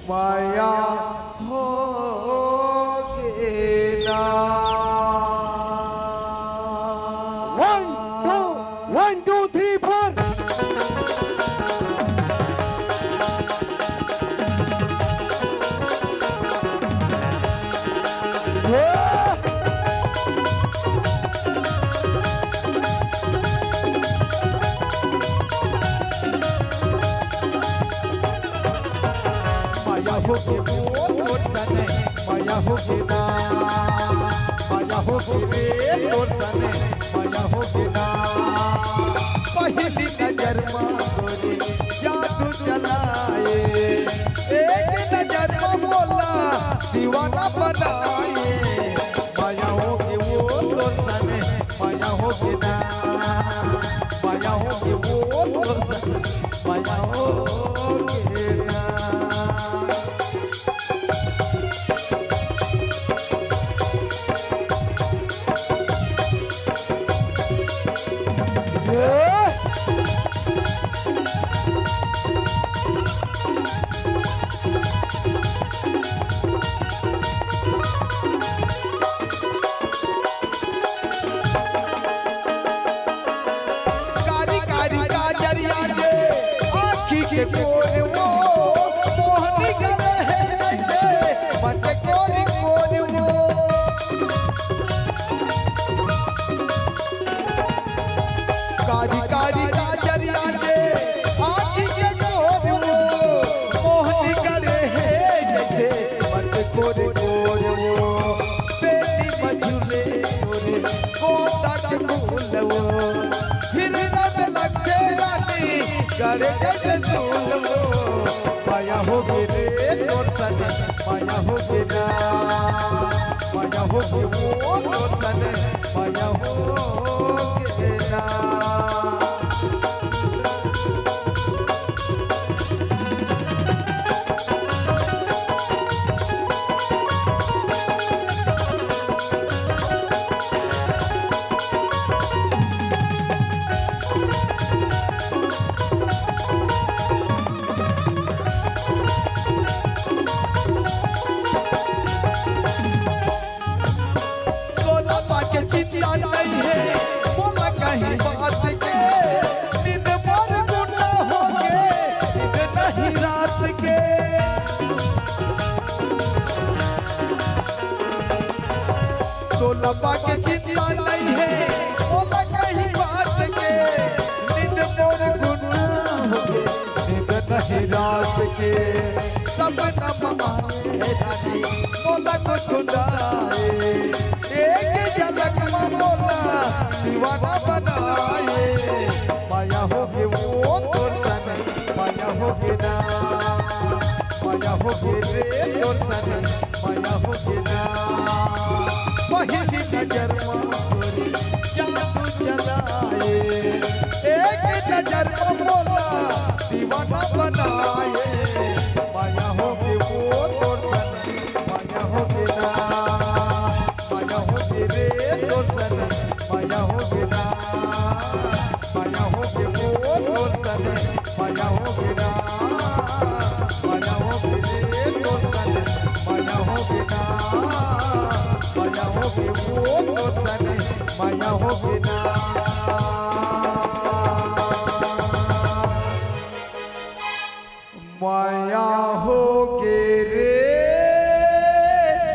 माया हो के ना। One, two, one, two, three, four. माया हो के वो तोर सने, माया हो के ना, माया हो के रे तोर सने, माया हो के ना। पहली नजर मा तोरे जादू चलाए, एक नजर मा मोला दीवाना बनाए। माया हो के वो तोर सने, माया हो के ना, माया हो के वो तोर सने, माया हो के ना। कारी कारी काजरिया के आँखी के कोर वो, मोहनी गले है जैसे मन के कोरी कोर वो। कारी कारी काजरिया के आँखी के कोर वो, मोहनी गले है जैसे मन के कोरी कोर वो। बेटी मछुले तोरे गोदा के फूल वो, फिर रंग लगते रानी करे जैसे झूल वो। माया हो गे रे तोर सने, माया हो गे ना, माया हो गे वो तोर सने, माया हो गे ना। तोला पाके चिंता नहीं है, बोला कहीं बात के, नींद मोर गुंडा हो गे, नींद नहीं रात के। तोला पाके चिंता नहीं है, बोला कहीं बात के, नींद मोर गुंडा हो गे, नींद नहीं रात के। सपना माने रानी मोला कुछ खुदाए, एक झलक मा मोला दीवाना बनाए। माया हो गे वो तोर सने, माया हो गे ना, माया हो गे रे तोर सने, माया हो गे ना। पहली नजर मा तोरे जादू चलाए, एक नजर मा मोला दीवाना बनाए। माया हो गे वो तोर सने, होगे ना, मया होगे वो तो तने, मया होगे ना। मया होगे रे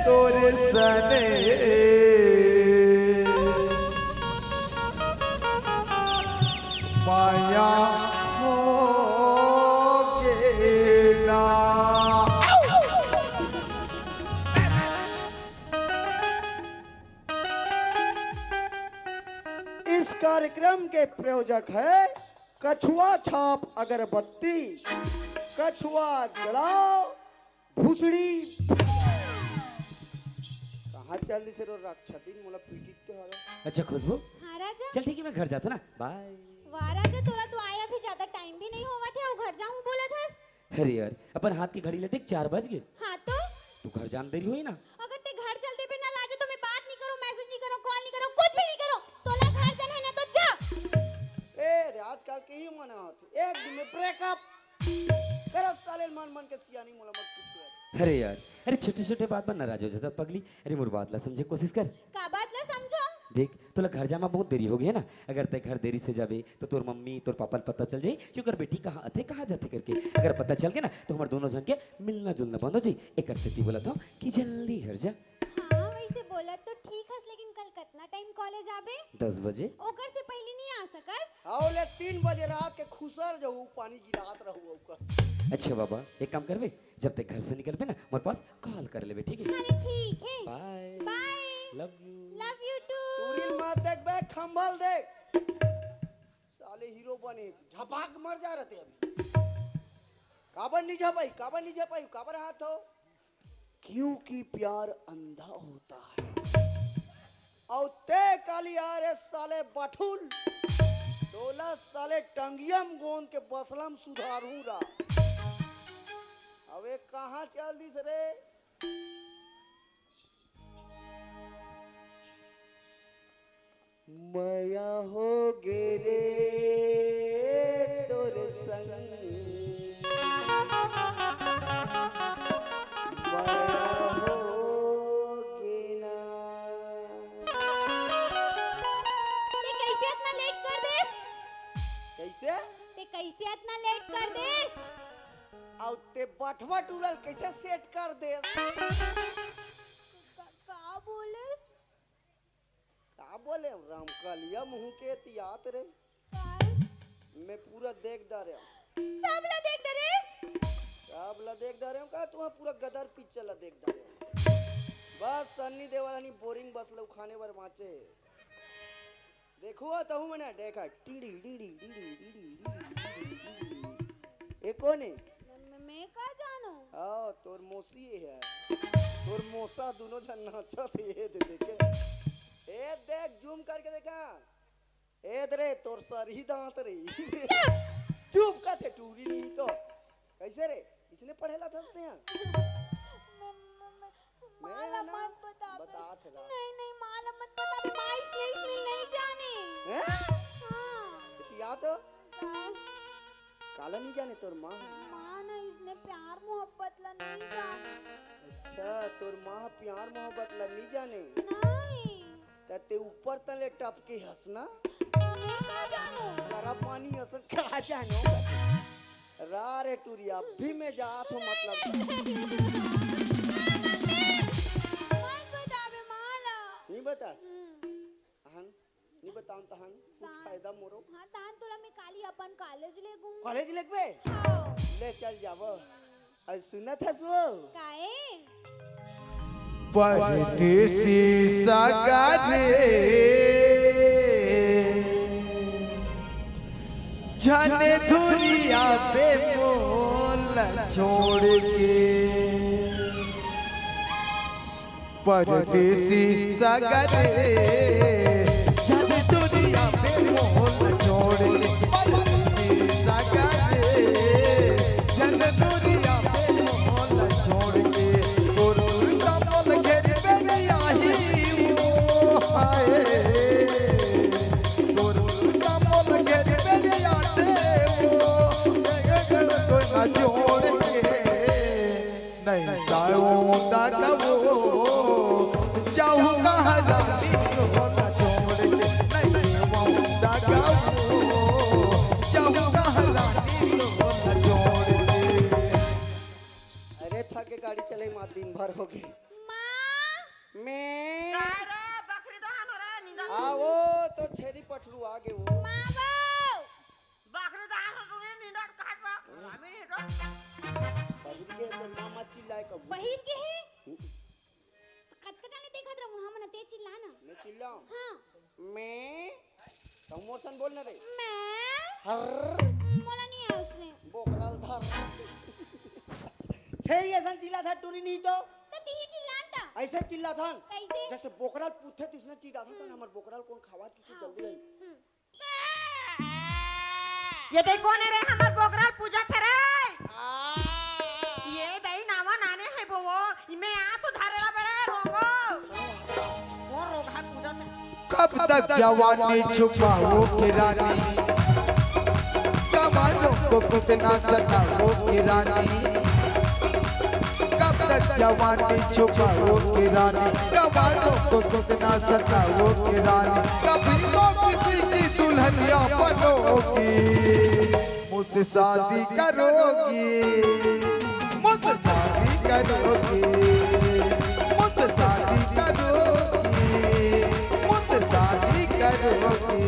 तोर सने। मया होगे ना। इस कार्यक्रम के प्रायोजक है कछुआ छाप अगरबत्ती। कछुआ जलाओ, भुसड़ी। कहाँ चल दिस रे राक्षसी, मोला पीटिट के हरे। अच्छा खुशबू, हाँ राजा। चल ठीक है, मैं घर जाता ना, बाय। वाह राजा, तोला तो आए अभी ज्यादा टाइम भी नहीं होवत हे, अउ घर जाहूँ बोलत हस। अरे यार, अपन हाथ के घड़ी ले देख, चार बज गे। हाँ तो? तू घर जान देरी होही ना। अगर ते घर चल देबे ना राजा, तो मैं बात नहीं करूँ, मैसेज नहीं करूँ, कॉल नहीं करूँ, कुछ भी नहीं करूँ। तोला घर जाना है ना तो जा। ए रे, आजकल के ही मन होत हे, एक दिन में ब्रेकअप। करा साले, मन मन के सियानी, मोला मत पूछो यार। अरे यार, अरे छोटे छोटे बात बर नाराज हो जाता पगली। अरे मोर बात ला समझे कोशिश कर। का बात ला समझो? देख, तोला घर जाए म बहुत देरी हो गे हे ना। अगर तै घर देरी से जाबे तो तोर मम्मी तोर पापा ल पता चल जाही कि ओकर बेटी कहाँ आथे, कहाँ जाथे करके। अगर पता चल गे ना तो हमर दोनों झन के मिलना जुलना बंद हो जाही। एकर सेती बोलत हौं कि जल्दी घर जा। हाँ, वैसे बोलत तो ठीक हस, लेकिन कल कतना टाइम कॉलेज आबे? दस बजे। ओकर से पहले नहीं आ सकस? हाँ, ले तीन बजे रात के खुसर जाहूँ, पानी गिरात रहूँ ओकर। अच्छा बाबा, एक काम करबे, जब तक घर से निकलबे ना, मोर पास कॉल कर लेबे, ठीक है? अरे ठीक है। Bye. Bye. Love you. Love you too. टूरी मत देख बे, खंभल देख। साले हीरो बने, झपाक मर जा रहते अभी। काबर नहीं झपाई, काबर नहीं झपाई, काबर हाथ हो? क्योंकि प्यार अंधा होता है। अउ ते काली आ रे साले बठुल, तोला साले टंगियम गोंद के बसलम सुधारहूं रा। अबे कहाँ चल दिस रे? मया होगे रे तोर संग, मया होगे ना। ते कैसे अतना लेट कर देस? कैसे? ते कैसे अतना लेट कर देस? अउ ते बठवा टूरल कैसे सेट कर देस? का, का बोलेस? का बोले, रामकालिया मुंह के तियात रे। काय? मैं पूरा देख डारे हूँ। सब ला देख डारेस? सब ला देख डारे हूँ का? तू पूरा गदर पिक्चर ला देख डारे हूँ। बस सन्नी देओल हनी बोरिंग बस लो खाने बर बाँचे। देखो तहु मने देखा, टीड़ी, डीड़ी, डीड़ी, डीड़ी, डीड़ी, डीड़ी, डीड़ी। ए कोन हे? मैं, मैं, मैं का जानो? हाँ, तोर मौसी हे। तोर मौसा दोनों झन नाचत हे, ए दे देखे। ए देख, जूम करके देखा। ए दे रे, तोर सरही दांत रे। चुप! चुप का थे, टूरी नहीं तो। कैसे रे? इसने पढ़े ला धसते हैं? मैं, मैं, मैं, माँ मैं ला ना मत बताबे। बतात रहा। नहीं, नहीं, माँ ला मत बताबे। माँ इसने, इसने नहीं जाने। हैं? हाँ। या तो? का? काला नहीं जाने तोर माँ? माँ ना इसने प्यार मोहब्बत ला नहीं जाने। अच्छा, तोर माँ प्यार मोहब्बत ला नहीं जाने? नहीं। त ते ऊपर तले टपके हस ना? मैं का जानो? करा पानी असन का जानो? रा रे टूरी, अभी मैं जात हूँ, मतलब। मत बताबे माँ ला। नहीं बता? हम्म। अहन, नहीं बताऊँ तहन, कुछ तान। फायदा मोरो। हाँ, तान तोला मैं काली अपन कॉलेज ले गूँ। कॉलेज लेगबे? हाँ। ले चल जाबो। अउ सुनत हस वो? काए? परदेसी सगा रे, झन दुरिहा बे मोला छोड़ के। परदेसी सगा रे, झन दुरिहा बे मोला छोड़ के। परदेसी सगा रे, झन दुरिहा बे मोला छोड़ के। तोर सुरता मोला घेर बे रे आही वो हाय। तोर सुरता मोला घेर बे रे आते वो, कोई ना जोड़ के। नहीं ताऊ दादा मैं का रे, बकरी दहान हो रे, निंदा। आ वो तो छेरी पठरू आ गे वो। मावो। बकरी दहान हो रे, निंदा काट बा। हरामी नहीं तो। बहिर के तो मामा चिल्लाए कब। बहिर के है? हम्म। तो कतका जाने देखत रहूं, हम न ते चिल्ला ना। मैं चिल्लाऊं? हाँ। मैं तो मोर सन बोल ना रे। मैं हर मोला नहीं आया उसने। बोकराल धर। छेरी असन चिल्लाथस टूरी नहीं तो। तो तिही चिल्लान ता। ऐसे चिल्लाथन। कैसे? जैसे बोकराल पूछे तिसने चिल्लाथन, तो हमर बोकराल कोन खावा की हाँ। जल्दी आई। हम्म। ये दे कोन है रे, हमर बोकराल पूजा थे रे। ये दई नावा नाने है बोवो, मैं आ तो धारे ला बरे रोगो। कोन रोग है पूजा थे? कब तक जवानी छुपाओगे रानी, जवानों को कितना सताओगे रानी, कब तक जवानी छुपाओगे रानी, जवानों को कितना सताओगे रानी, कभी तो किसी की दुल्हनिया बनोगी, मुझसे शादी करोगी, मुझसे शादी करोगी, मुझसे शादी करोगी, मुझसे शादी करोगी।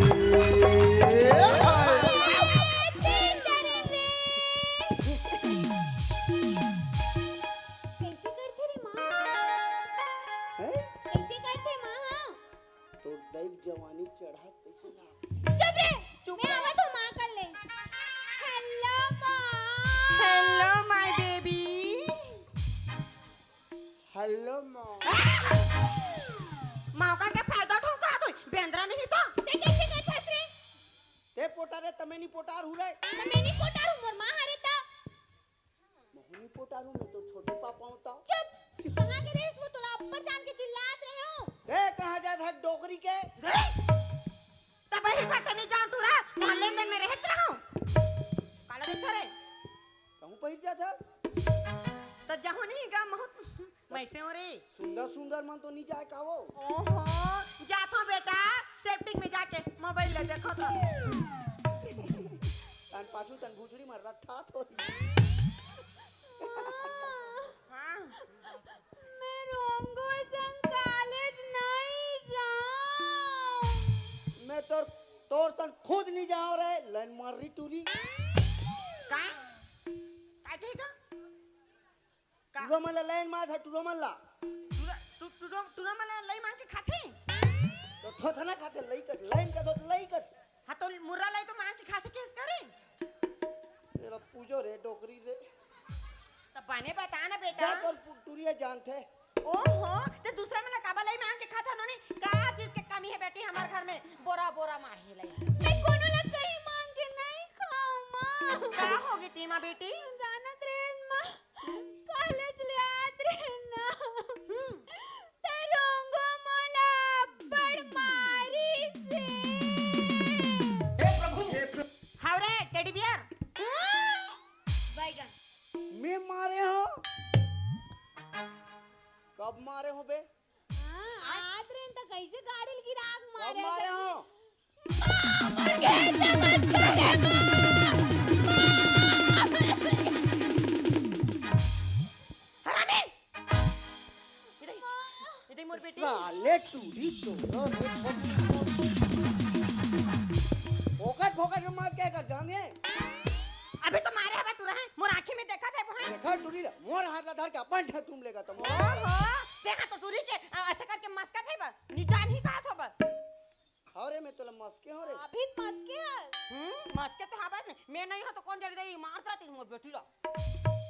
कैसे करथे रे माँ? हैं? कैसे करथे माँ? हाँ। तोर दई के जवानी चढ़त तइसे लागथे। चुप रे। चुप मैं रे। आवत हूँ माँ कर ले। हेलो माँ। हेलो माय बेबी। हेलो माँ। माँ का क्या फायदा उठाऊं, कहा तू बेंदरा नहीं तो? ते कैसे करथस रे? ते पोटा रे, तमे नहीं पोटार हूँ रे। तमे नहीं पोटार हूँ, मोर माँ हरे ता। महूँ नहीं पोटार हूँ, मैं तो छोटे पापा हूँ ता। चुप। कहाँ के रहिस वो, तोला अब्बड़ जान के चिल्लात रहे हूँ। ते कहाँ जात हस डोकरी के? तब ही फट नहीं जाऊँ टूरा, वहाँ लेन देन में रहत रहूँ। काला देख रे। कहूँ पहिर जात हस? तो जहूँ नहीं गा महूँ वैसे हो रे। सुंदर सुंदर मन तो नहीं जाए का वो? ओहो, जात हूँ बेटा, सेप्टिक में जाके मोबाइल ले देखो तो। तन पाछू तन भूसड़ी में रट्ठा तो। हाँ। मैं रोंगो संग कॉलेज नहीं जाऊँ। मैं तोर, तोर संग खुद नहीं जाऊँ रे, लाइन मार रही टूरी। का? का कहेगा? का? टूरा मन ला लाइन मार था, टूरा मन ला। टूरा, टू-, टूरा, टूरा मन ला लाइन मार के खाथे? तो थोथना खाथे, लई कथे, लाइन कथे तो लई कथे। हाँ, तो मुर्रा लाई तो मांग के खा सके इस करे। तेरा पूजो रे, डोकरी रे। तब बने बता ना बेटा। जा तोर पु-, टुरिया जानथे। ओहो, ते दूसरा मन ला काबा लाई मांग के खाता नोनी? का चीज के कमी है बेटी हमार घर में? बोरा बोरा माढ़े लाई। मैं कोनो ला कहीं मांग के नहीं खाऊं माँ। का होगे तीमा बेटी? जानत रे माँ। कॉलेज ले आत रहे ना। हम्म। त रोंगो मोला अब्बड़ मारिस। हे प्रभु, हे प्रभु। हाव रे, टेडी बियर। हाँ? बैगन। मैं मारे हो? कब मारे हो बे? हाँ, आत रहे त कैसे गाड़ी ल गिरा के कब मारे मारे हो? हरामी! इधर, इधर मोर बेटी। साले टूरी तो, फोकट, फोकट के मार के कर जाने। अभी तो मारे हवा टूरा है, मोर आँखी में देखा थे वो है। देखा टूरी ला, मोर हाथ ला धर के अपन ठा चूम लेगा तुम। ओहो, देखा तो टूरी के, अ, ऐसे करके मस्का थे बा, निजान ही कहा थो बा। हाँ रे, मैं तोला मस्के हो रे। अभी मस्के है। हम्म, मस्के तो हाँ बस, मैं नहीं हो तो कौन जड़ी दे, मार करा तेरी मोर बेटी ला।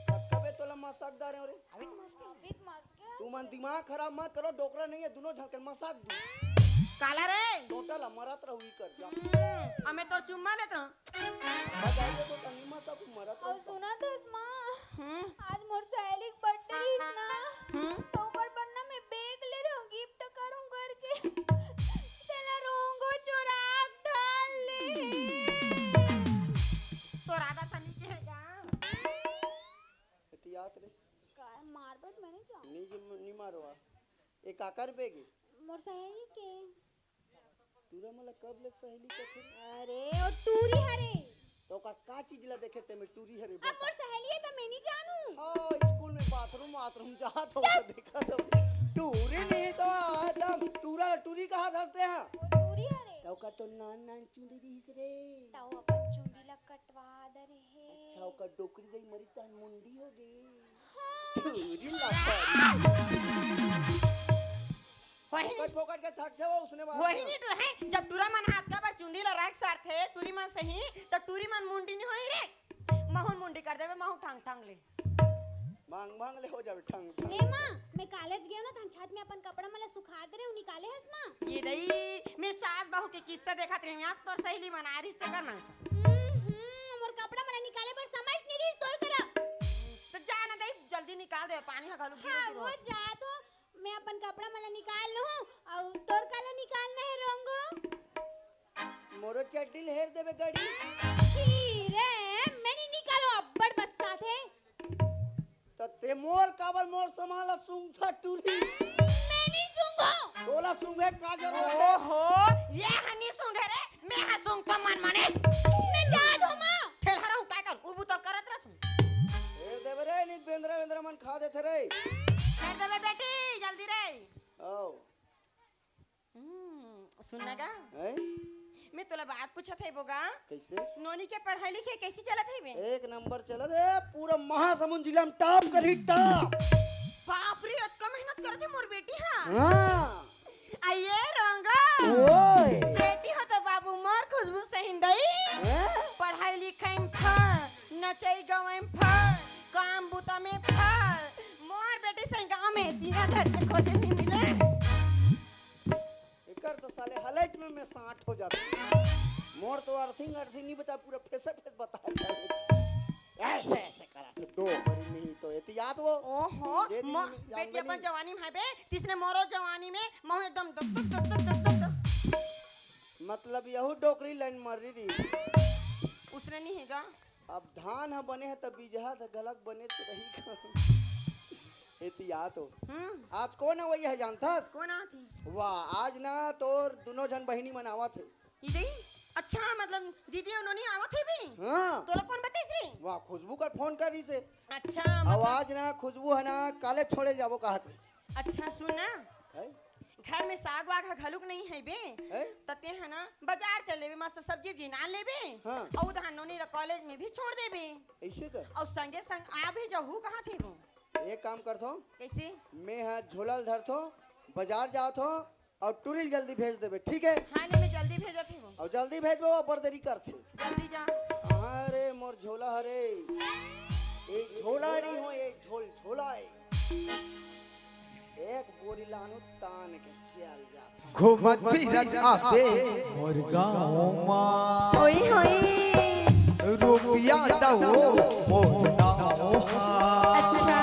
तब कबे तोला मसकदार हो रे। अभी तो मस्के। अभी मस्के है। तुमन दिमाग खराब मत करो, डोकरा नहीं है, दोनों झन के मसक दू। काला रे। टोटल मरत रहू ई कर जा। हम्म, अब मैं तोर चुम्मा लेत रहूं। बताइए तो तनी मत सब मरत और रहू। सुना दस माँ, हम्म। आज मोर सहेली के बर्थडे रहीस ना, हम्म। तो ओकर बर ना मैं बैग ले रहूं, गिफ्ट करूं करके। तेला रोंगो चोराक धर ले। तोर आदत सनी के है का? एहतियात रे। का मारबट मैंने जा। नी, नी मारवा। ए काकर बैग? मोर सहेली के। टूरा मन ला कब ले सहेली कथे? अरे, ओ टूरी हरे। तो ओकर का चीज ला देखे ते में टूरी हरे अब बता? मोर सहेली है तो मैं नहीं जानू। हाँ, स्कूल में बाथरूम वाथरूम जात हो चुप। तो देखा तो टूरी नहीं तो टूरी कहा धसते हा। वो टूरी हरे। त ओकर तो नान नान चुंदी रिहिस रे। त वो अपन चुंदी ला कटवा दे रहे। अच्छा, ओकर डोकरी दई मरी तहन मुंडी हो गे। हाँ। टूरी ला परी। वही फोकट फोकट के थकथे वो उसने बात वही ना। नहीं टूरा है, जब टूरा मन हाथ का बर चुंदी ला रख सारथे, टूरी मन सही, त टूरी मन मुंडी नहीं होई रे। महूं मुंडी कर देबे, महूं ठंग ठंग ले। मांग मांग ले हो जावे ठंग ठंग। ए माँ, मैं कॉलेज गया ना, तहन छत में अपन कपड़ा मन ला सुखा दे रहे, निकाले हस माँ? ये दई, मैं सास बहू के किस्सा देखत रही, आज तोर सहेली मन आ रिहिस तेकर मन से। हम्म, हम्म, मोर कपड़ा मन ला निकाले बर समझ नहीं रिहिस तोर करा। तो जा ना दई, जल्दी निकाल दे, पानी ह घलो गिर हाँ, गिर वो हो। जा तो, मैं अपन कपड़ा मन ला निकाल लूँ, अउ तोर का ला निकालना है रोंगो? मोरो चड्डी ल हेर देबे गड़ी। छी रे, मैं नहीं निकालो, अब्बड़ बस्सा थे। त ते मोर काबर मोर सामान ला सूंघथा टूरी? मैं नहीं सूंघो। तोला सूंघे का जरूरत है? ओहो, ये हनी सूंघे रे, मैं हा सूंघ तो मन माने। मैं जात हूँ माँ। ठेलहा रहूं काय कर, उबू तो करत रहूं। ए देबे रे, नित बेंदरा बेंदरा मन खा देथे रे। कर देबे बेटी, जल्दी रे। आओ। हम्म, सुन ना गा। हैं? मैं तोला बात पूछत है बोगा। कैसे? नोनी के पढ़ाई लिखाई कैसे चलत है बे? एक नंबर चलत है, पूरा महासमुंद जिला में टॉप करही टॉप। बाप रे, अतका मेहनत करत है मोर बेटी हा। हाँ। आइए रंगा। ओए। बेटी हो तो बाबू मोर खुशबू सहिंदई। हैं? पढ़ाई लिखाई में फल, नचई गवई में फल, काम बुता में फल। मोर बेटी सही गाँव में दीना धर के खोजे नहीं मिले। एकर तो साले हलच में मैं सांठ हो जाता। मोर तो अर्थिंग अर्थिंग नहीं बता, पूरा फेसे फेस बता जाए। ऐसे ऐसे करा तो डोकरी नहीं तो एहतियात वो। ओहो, जे दिन म-, में जान बेटी बनी। अपन जवानी में है बे, तिसने मोरो जवानी में महूं एकदम दक दक दक दक दक दक। मतलब यहू डोकरी लाइन मर रही। उसने नहीं है गा। अब धान ह बने ह त बीजहा त घलक बने त रही का। एहतियात हो। हम्म। आज कोन अवइया हे जानथस? कोन आत हे? वाह, आज ना तोर दुनो झन बहिनी मन आवत हे। ई दई? अच्छा, मतलब दीदी अउ नोनी आवत हे बे? हाँ। तोला कोन बताइस रे? वाह, खुशबू कर फोन करिस हे। अच्छा, अब मतलब आज ना खुशबू ह ना कॉलेज छोड़े जाबो कहत रहिस। अच्छा, सुन ना। हैं? घर में साग वाग ह घलुक नहीं है बे। हैं? त ते ह ना बाजार चल देबे, मस्त सब्जी उब्जी नान लेबे। हाँ। अउ उधार नोनी ला कॉलेज में भी छोड़ देबे। ऐसे कर। अउ संगे संग आ भी जाहू कहत हे वो। एक काम करथो। कैसे? मैं ह झोला ल धरथो, बाजार जाथो अउ टूरी ल जल्दी भेज देबे, ठीक है? हाँ, ले मैं जल्दी भेजत हे वो। अउ जल्दी भेजबो, अब्बड़ देरी करथे। जल्दी जा। अरे मोर झोला हरे। ए झोला नहीं हो, ए झोल झोला है। एक बोरी लानू तान के चल जात। घूमत फिरत आबे मोर गाँव मा। ओई होई। रुपया दवो मोर नाव हा। अच्छा।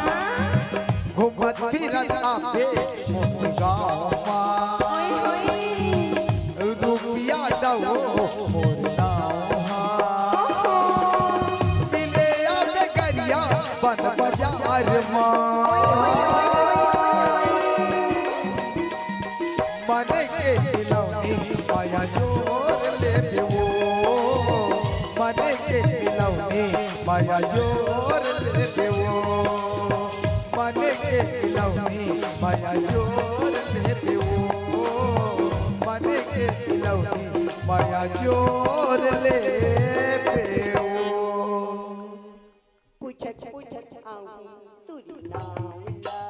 घूमत फिरत आबे मोर गाँव मा। ओई होई। रुपया दवो मोर नाव हा। ओहो। मिले आबे गरिया बन बाजार मा। मन के खिलौनी माया जोर ले देवो, मन के खिलौनी माया जोर ले देवो, मन के खिलौनी माया जोर ले देवो, मन के खिलौनी माया जोर ले देवो। पूछत पूछत आहूँ तुरी नाव ला।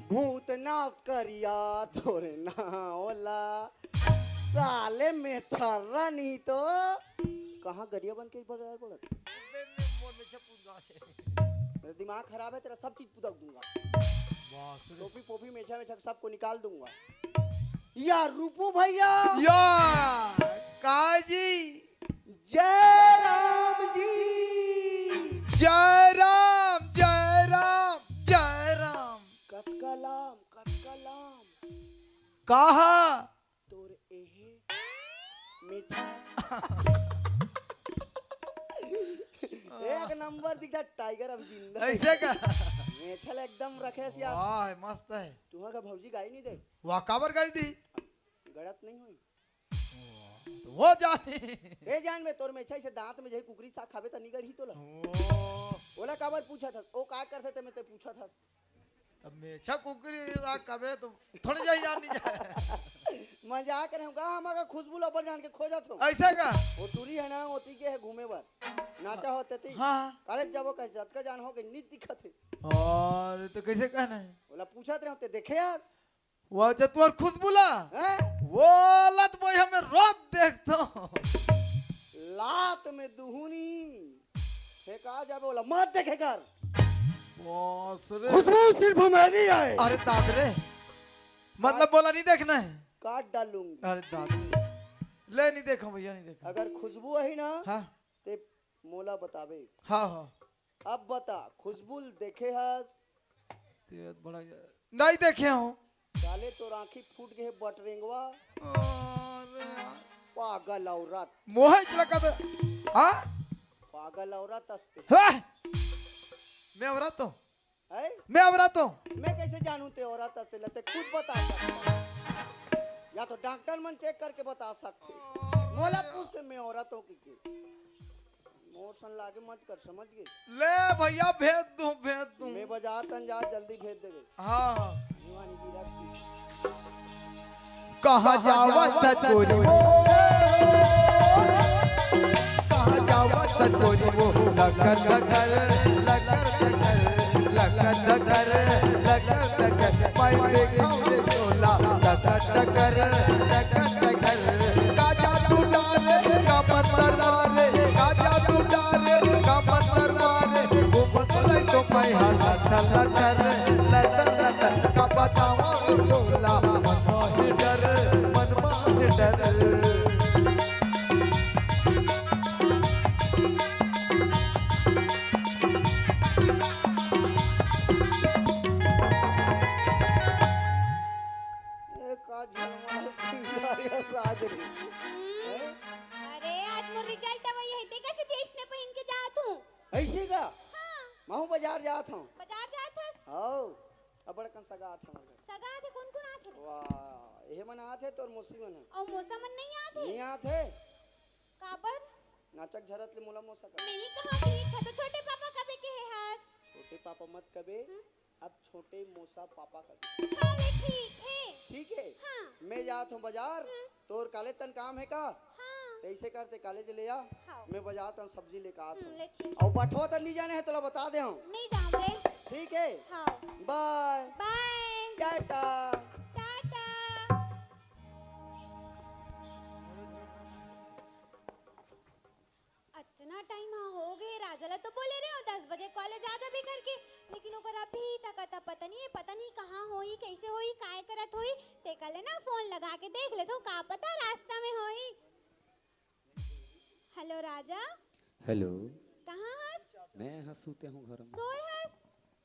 भूतनाथ करिया तोरे नाव ला। साले में छर्रा नहीं तो। कहाँ गरिया बन के बाजार पड़त? मेरा दिमाग खराब है, तेरा सब चीज पुदक दूंगा। टोपी पोपी मेछा मेछा सबको निकाल दूंगा। या रूपू भैया। या काजी। जय राम जी। जय राम, जय राम, जय राम। कतका लाम, कतका लाम। कहा? तोर एहे मीठा। एक नंबर दिखता, टाइगर अब जिंदा है। ऐसे का? मेछल एकदम रखे सिया। वाह, मस्त है। तुहा का भौजी गाई नहीं दे? वाह, काबर गाई दी? गड़त नहीं हुई। तो वो जाने। ए जान बे, तोर मेछा से दांत में जही कुकरी साग खाबे त निगड़ही तोला। ओ। ओला काबर पूछत हस? ओ का करथे ते में ते पूछत हस? अब मेछा कुकरी ला कबे तो थोड़े जाई जान नहीं जाए। मजाक रहे हूँ, कहा हम अगर खुशबू ला बर जान के खोजत हूँ। ऐसा का? वो टूरी है ना, ओती के है घूमे बर। नाचा हो तेती। हाँ। अरे जब वो कहे जतका जान हो के नित दिखत है। और तो कैसे कहना है? बोला पूछत रहे होते देखे आस। वो जो तोर खुशबू ला। हैं? वो लत बोई हमें रोज देखता हूँ। लात में दुहुनी। फेंका जाबे बोला, मत देखे कर। बास रे। खुशबू सिर्फ मेरी है। अरे दाद रे। मतलब बोला नहीं देखना है। काट डालूंगी। अरे दाद रे। ले नहीं देखो भैया, नहीं देखो। अगर खुशबू आई ना, हाँ। ते मोला बताबे। हाँ, हाँ। अब बता, खुशबू ल देखे हस? ते बड़ा नहीं देखे हूँ। साले तोर आँखी फूट गए बटरेंगवा। अरे यार। पागल औरत। मोहे लगा दे। हाँ? पागल औरत असते। हाँ? मैं औरत हूँ। है? मैं औरत हूँ। मैं कैसे जानूं ते औरत असते? लते खुद बता सकते। या तो डॉक्टर मन चेक करके बता सकते। मोला पूछ से मैं औरत हूँ कि के? मोर सन लागे मत कर, समझ गए? ले भैया, भेज दूं, भेज दूं। मैं बाजार तन जा, जल्दी भेज देबे। हाँ, हाँ। निवानी गिरा की। कहाँ जावत तोरी वो? कहाँ जावत तोरी वो? लकर लकर, लकर लकर, लकर लकर, लकर लकर। मैं देखौं रे तोला, लकर लकर, लकर लकर। का जादू डाले, का मंतर मारे, का जादू डाले, का मंतर मारे। घूमत रही तो मैं हा लटर लटर, लटर लटर। का बतावं तोला, मन माहे डर, मन माहे डर। ए, का झलमल पिंगारिया साज रे। हम्म। हैं? अरे, आज मोर रिजल्ट अवई है, देखा से देश ने पहिन के जात हूँ। ऐसे का? हाँ। महूँ बाजार जात हूँ। बाजार जात हस? हौ। अब बड़कन सगा आथे हमर घर। सगा आथे, कौन कौन आथे रे? वाह, एहे मन आथे, तोर मौसी मन है। अउ मौसा मन नहीं आथे? नहीं आथे। काबर? नाचक झरत ले मोला मौसा का। नहीं कहा ठीक है, तो छोटे पापा कबे के है हस? छोटे पापा मत कबे। हम्म। अब छोटे मोसा पापा कबे। हाँ, ले ठीक है। ठीक है? हाँ। मैं जात हूँ बाजार, हम्म। तोर काले तन काम है का? हाँ। तो ऐसे करते काले ले आ, हाँ। मैं बाजार तन सब्जी लेकर आत हूँ। हम्म, ले ठीक। और बठवा तन नहीं जाने है, तोला बता दे हूँ। नहीं जाऊँ रे। ठीक है? हाँ। बाय। बाय। टाटा। टाटा। अतना टाइम हो गए, राजा ला तो बोले रहे हो दस बजे कॉलेज आ जाबे करके, लेकिन ओकर अभी तक आता पता नहीं है, पता नहीं कहाँ होही, कैसे होही, काय करत होही। तेकर ले ना फोन लगा के देख लेथों, का पता रास्ता में होही। हेलो राजा। हेलो। कहाँ हस? मैं यहाँ सूते हूँ घर में। सोए हस?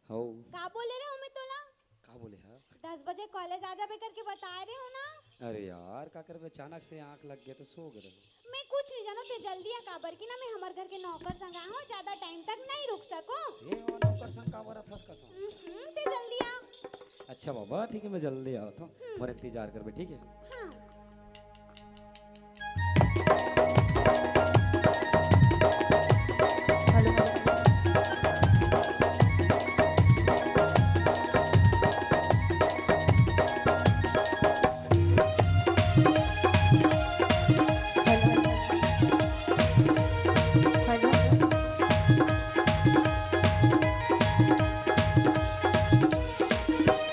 हौ। का बोले रहे हो मैं तोला? का बोले हा? दस बजे कॉलेज आ जाबे करके बताए रहे हो ना। अरे यार, का करबे, अचानक से आँख लग गया तो सो गए। मैं कुछ नहीं जानों, ते जल्दी आ, काबर कि ना मैं हमर घर के नौकर संग आए हूँ, ज्यादा टाइम तक नहीं रुक सकों। ये वो नौकर संग काबर अथस कथों? हम्म, ते जल्दी आ। अच्छा बाबा, ठीक है, मैं जल्दी आवत हूँ। हम्म। मोर इंतजार करबे, ठीक है? हाँ।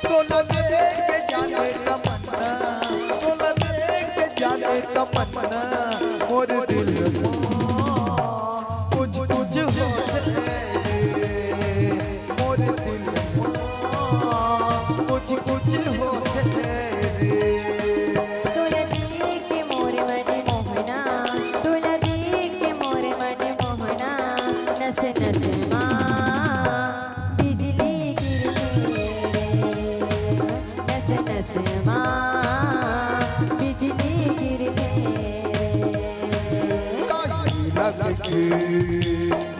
तोला देख के जागे तमन्ना, तोला देख के जागे तमन्ना, मोर दिल मा कुछ कुछ होथे रे, मोर दिल मा कुछ कुछ होथे रे। तोला देख के मोर मन मोहना, तोला देख के मोर मन मोहना, नस नस मा बिजली गिरथे रे, नस नस मा बिजली गिरथे रे। काहे लगे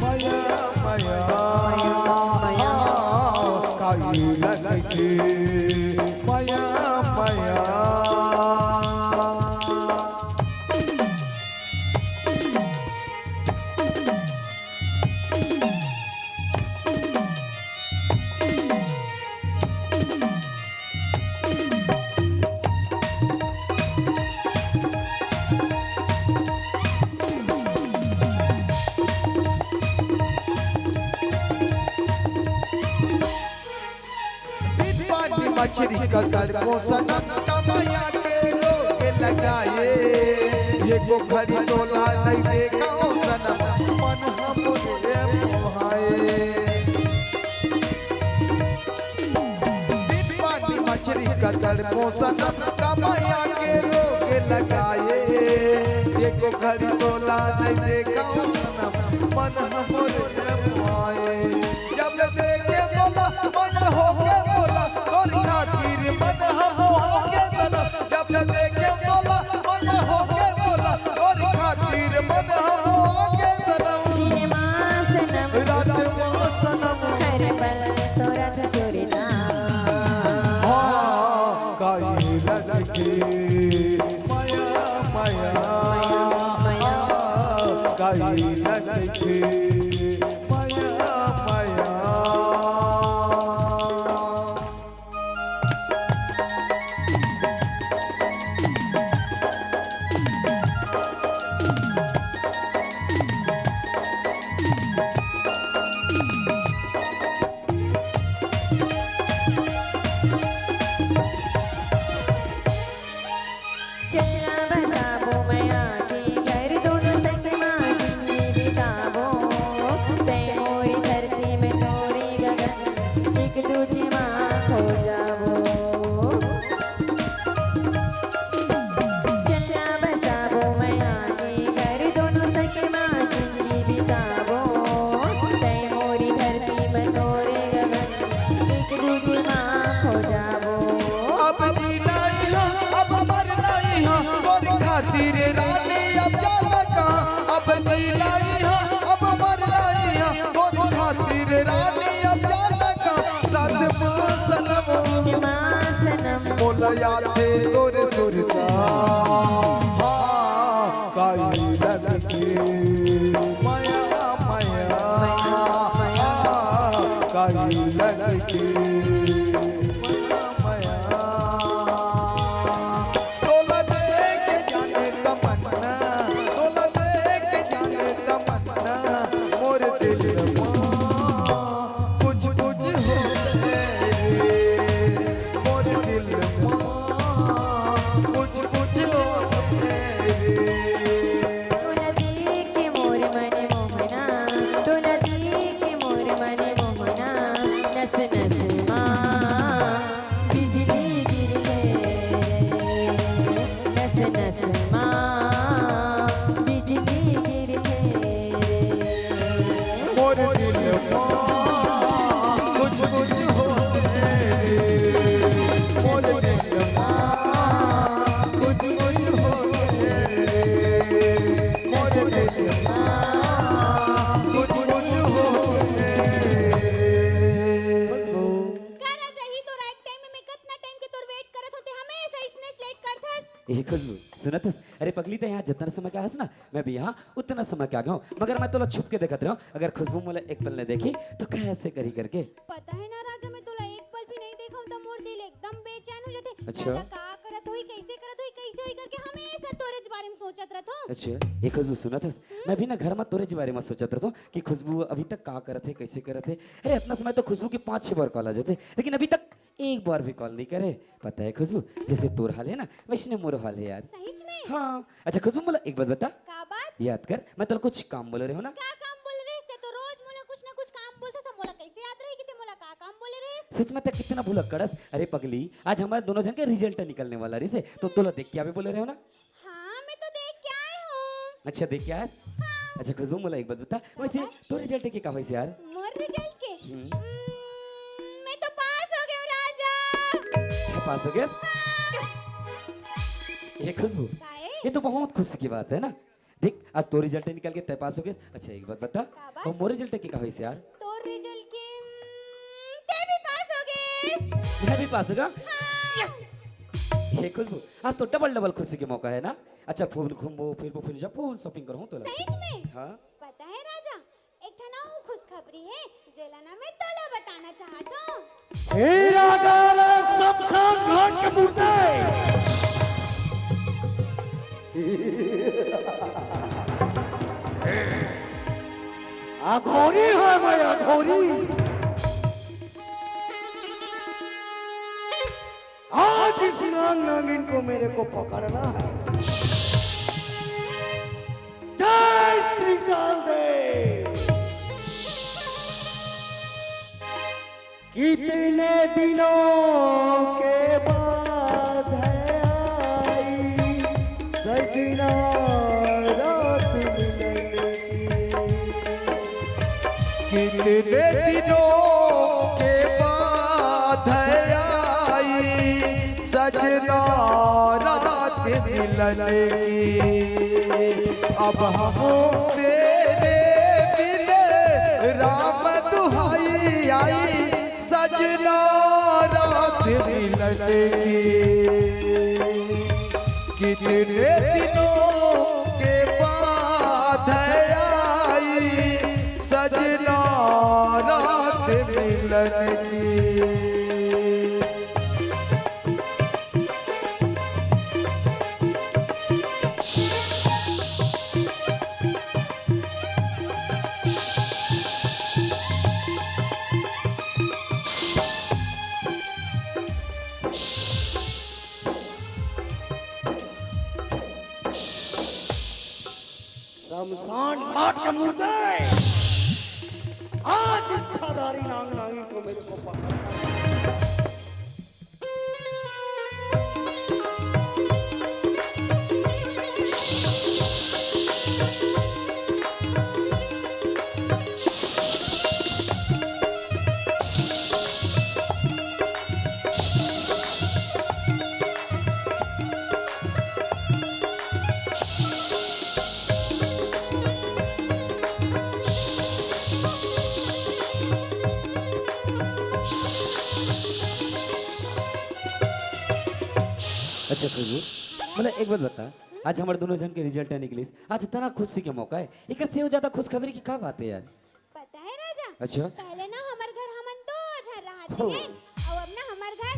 मया मया, मया मया। काहे लगे मया मया। मछरी ककड़ को सनम कमइया के रोग लगाए। एको घड़ी तोला नहीं देखा सनम, मन हमरे मोहाए। बिन पानी मछरी ककड़ को सनम कमइया के रोग लगाए। एको घड़ी तोला नहीं देखा सनम, मन हमरे मोहाए। जब देखे मोला, मन होके बोला, तोर खातिर मन हम होके सनम। जब देखे मोला, मन होके बोला, तोर खातिर मन हम होके सनम। रात मा सनम। हाँ, काई लगे माया, माया। काई लगे माया, माया। चलना बताबो मैं आके घर, दोनों संग मा जिंदगी बिताबो। तै मोरी धरती में तोरी गगन, एक दूजे मा खो जाबो। चलना बताबो मैं आके घर, दोनों संग मा जिंदगी बिताबो। तै मोरी धरती में तोरे गगन, एक दूजे मा खो जाबो। अब जीना इहाँ, अब मरना इहाँ, तोर खातिर रानी अब जाना कहाँ। अब जीना इहाँ, अब मरना इहाँ, तोर खातिर रानी अब जाना कहाँ। रात मा सनम, दिन मा सनम। मोला याद हे तोर सुरता। हाँ, काई लगे माया, माया। काई लगे माया, माया। तोला देख जाने तमन्ना, तोला देख जाने तमन्ना, मोर दिल मा कुछ कुछ होथे रे, मोर दिल मा कुछ कुछ होथे रे। तोला देख के मोर मन मोहना, तोला देख के मोर मन मोहना, नस नस मा बिजली गिरथे रे, नस नस मा बिजली गिरथे रे। मोर दिल मा कुछ कुछ होथे रे, मोर दिल मा कुछ कुछ होथे रे, मोर दिल मा कुछ कुछ होथे रे। खुशबू। का राजा ही तोरा एक टाइम में मैं कतना टाइम के तोर वेट करत होते, हमेशा इसने लेट करथस। ए खुशबू, सुनत हस? अरे पगली, तैं यहाँ जतना समय के हस ना, मैं भी यहाँ उतना समय के आ गया हूँ, मगर मैं तोला छुप के देखत रहूँ। अगर खुशबू मोला एक पल नहीं देखी तो कैसे करी करके। पता है ना राजा, मैं तोला एक पल भी नहीं देखा हूँ तो मोर दिल एकदम बेचैन हो जाथे। अच्छा। राजा का करत होई, कैसे करत होई, कैसे होई करके हमेशा तोरे बारे में सोचत रहत हूँ। अच्छा, ए खुशबू, सुनत हस? मैं भी ना घर में तोरे बारे में सोचत रहत हूँ कि खुशबू अभी तक का करत है, कैसे करत है। अरे इतना समय तो खुशबू के पाँच छह बार कॉल आ जाते, लेकिन अभी तक एक बार भी कॉल नहीं करे। पता है खुशबू, जैसे तोर हाल है ना, वैसने मोर हाल है यार। सहीच में? हाँ। अच्छा खुशबू, मोला एक बात बता। का बात? याद कर, मैं तोला कुछ काम बोले रहे हो ना। का काम बोले रहे? ते तो रोज मोला कुछ ना कुछ काम बोलते, सब मोला कैसे याद रही कि ते मोला का काम बोले रहे? सच में ते कितना भुलक्कड़ हस। अरे पगली, आज हमारे दोनों जन के रिजल्ट निकलने वाला रहिसे, तो तोला देख के आबे बोले रहे हो ना। हाँ, मैं तो देख के आए हूँ। अच्छा, देख के आए? हाँ। अच्छा खुशबू, मोला एक बात बता, वैसे तोर रिजल्ट के का होइस यार? मोर रिजल्ट के? हम्म। हम्म, मैं तो पास हो गया हूँ राजा। पास हो गया? हाँ। ये खुशबू, काहे? ये तो बहुत खुशी की बात है ना। देख, आज तोर रिजल्ट निकल के ते पास हो गया। अच्छा एक बात बता, का बात? और मोर रिजल्ट के का होइस यार? तोर रिजल्ट के, हम्म, ते भी पास हो गए। मैं भी पास हो गया? हाँ। ये खुशबू, आज तो डबल डबल खुशी के मौका है ना। अच्छा फूल घूमबो, फिरबो, फिर जा फूल शॉपिंग करहूँ तो। सहीच में? हाँ। पता है राजा, एक ठन अउ खुशखबरी है, जेला ना मैं तोला बताना चाहत हूँ। हे राजा रे शमशान घाट के मूर्ति। अघोरी है मैं, अघोरी। जिस नाग नागिन को मेरे को पकड़ना है। जय त्रिकाल देव। कितने दिनों के बाद है आई सजना रात मिलन की। कितने दिनों के बाद है आई सजना रात मिलन की। अब हम तेरे बिन राम दुहाई आई सजना रात मिलन की। कितने दिनों के बाद आई सजना रात मिलन की। शमशान घाट के मुर्दे, आज इच्छाधारी नाग नागिन को मेरे को पकड़ना है। अच्छा खुशबू, मतलब एक बात बता, आज हमर दोनों जन के रिजल्ट निकलिस, आज इतना खुशी के मौका है, एकर से ज्यादा खुशखबरी की का बात है यार? पता है राजा, अच्छा। पहले ना हमर घर हमन दो झन रहत हो। रहे, और अब ना हमर घर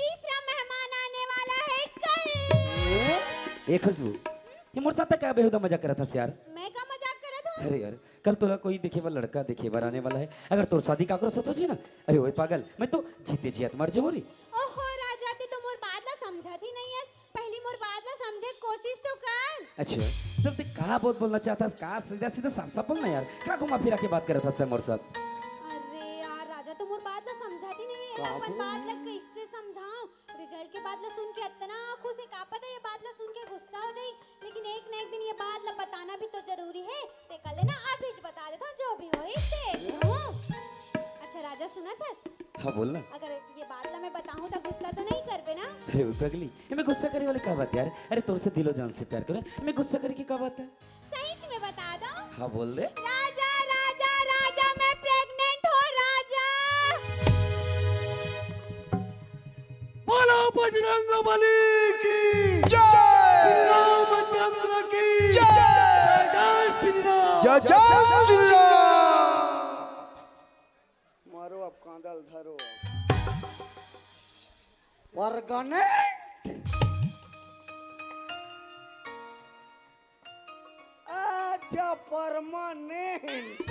तीसरा मेहमान आने वाला है कल। ए खुशबू, ये मोर साथ का बेहुदा मजाक करत हस यार? मैं का मजाक करत हूँ? अरे यार, कल तोला कोई देखे बर लड़का देखे बर आने वाला है, अगर तोर शादी काकरो साथ हो जाए ना, अरे ओए पागल, मैं तो जीते जियत मर जाऊँ रे। ओहो राजा, ते तो मोर बात ला समझत ही नहीं है। पहली मोर बात ला समझे के कोशिश तो कर। अच्छा, तब ते का बहुत बोलना चाहता है? का सीधा सीधा साफ साफ बोलना यार, का घुमा फिरा के बात करत हस मोर साथ? अरे यार राजा, तो मोर बात ला समझत ही नहीं है, का अपन बोल? बात ला कैसे समझाऊं? रिजल्ट के बात ला सुन के इतना खुश है, का पता ये बात ला सुन के गुस्सा हो जाई, लेकिन एक ना एक दिन ये बात ला बताना भी तो जरूरी है। ते कल ना अभी बता देता हूँ, जो भी होई देख लूँ। अच्छा राजा, सुनत हस? हाँ, बोल ना। अगर ये बात ला मैं बताऊँ तो गुस्सा तो नहीं करबे ना? अरे ओ पगली, ये मैं गुस्सा करे वाली का बात यार? अरे तोर से दिलो जान से प्यार करो, मैं गुस्सा करे की का बात है? सही में बता दो। हाँ, बोल दे। राजा, राजा, राजा, मैं प्रेग्नेंट हूँ राजा। बोलो बजरंग बली की जय। श्री रामचंद्र की जय। जय श्री राम। जय जय श्री राम। मारो अब कांदल धरो। परमानेंट। अच्छा, परमानेंट।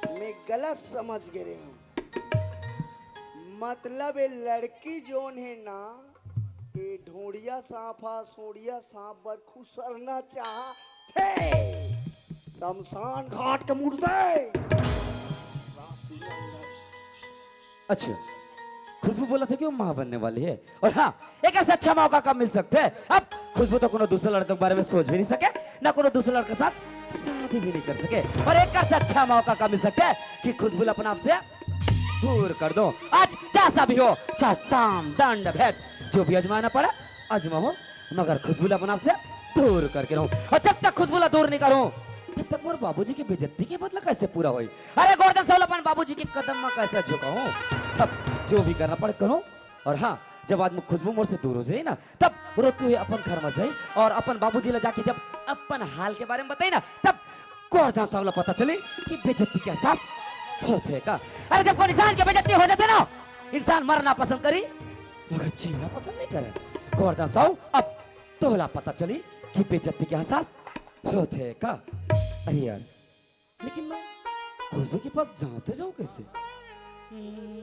मैं गलत समझ गे रहे हूँ। मतलब ये लड़की जोन है ना, ये ढोड़िया सांप हा, सोड़िया सांप बर खुसरना चाहथे। शमशान घाट के मुर्दे। अच्छा, खुशबू बोलत हे कि वो माँ बनने वाली है। और हाँ, एकर से अच्छा मौका कब मिल सकथे? अब खुशबू तो कोनो दूसरा लड़का के बारे में सोच भी नहीं सके, ना कोनो दूसरा लड़का के साथ शादी भी नहीं कर सके। और एकर से अच्छा मौका कब मिल सकथे कि खुशबू ला अपने आप से दूर कर दो। आज जैसा भी हो, चाहे साम, दंड, भेद, जो भी आजमाना पड़े, आजमाओ, मगर खुशबू ला अपने आप से दूर करके रहूं। और जब तक खुशबू ला दूर नहीं करूं, तब तक मोर बाबूजी के बेइज्जती के बदला कैसे पूरा होई? अरे गोरधन साहू ला अपन बाबूजी के कदम में कैसे झुकाऊं? तब जो भी करना पड़े करूं। और हाँ, जब आज खुशबू मोर से दूर हो जाई ना, तब रोते हुए अपन घर में जाई और अपन बाबूजी ला जाके जब अपन हाल के बारे में बताई ना, तब गोरधन साहू ला पता चली कि बेइज्जती के एहसास होथे का। अरे जब कोई इंसान के बेइज्जती हो जाथे ना, इंसान मरना पसंद करी, मगर जीना पसंद नहीं करे। गोरधन साहू, अब तोला पता चली कि बेइज्जती के एहसास होथे का। अरे यार, लेकिन मैं खुशबू के पास जाऊं तो जाऊं कैसे? हम्म,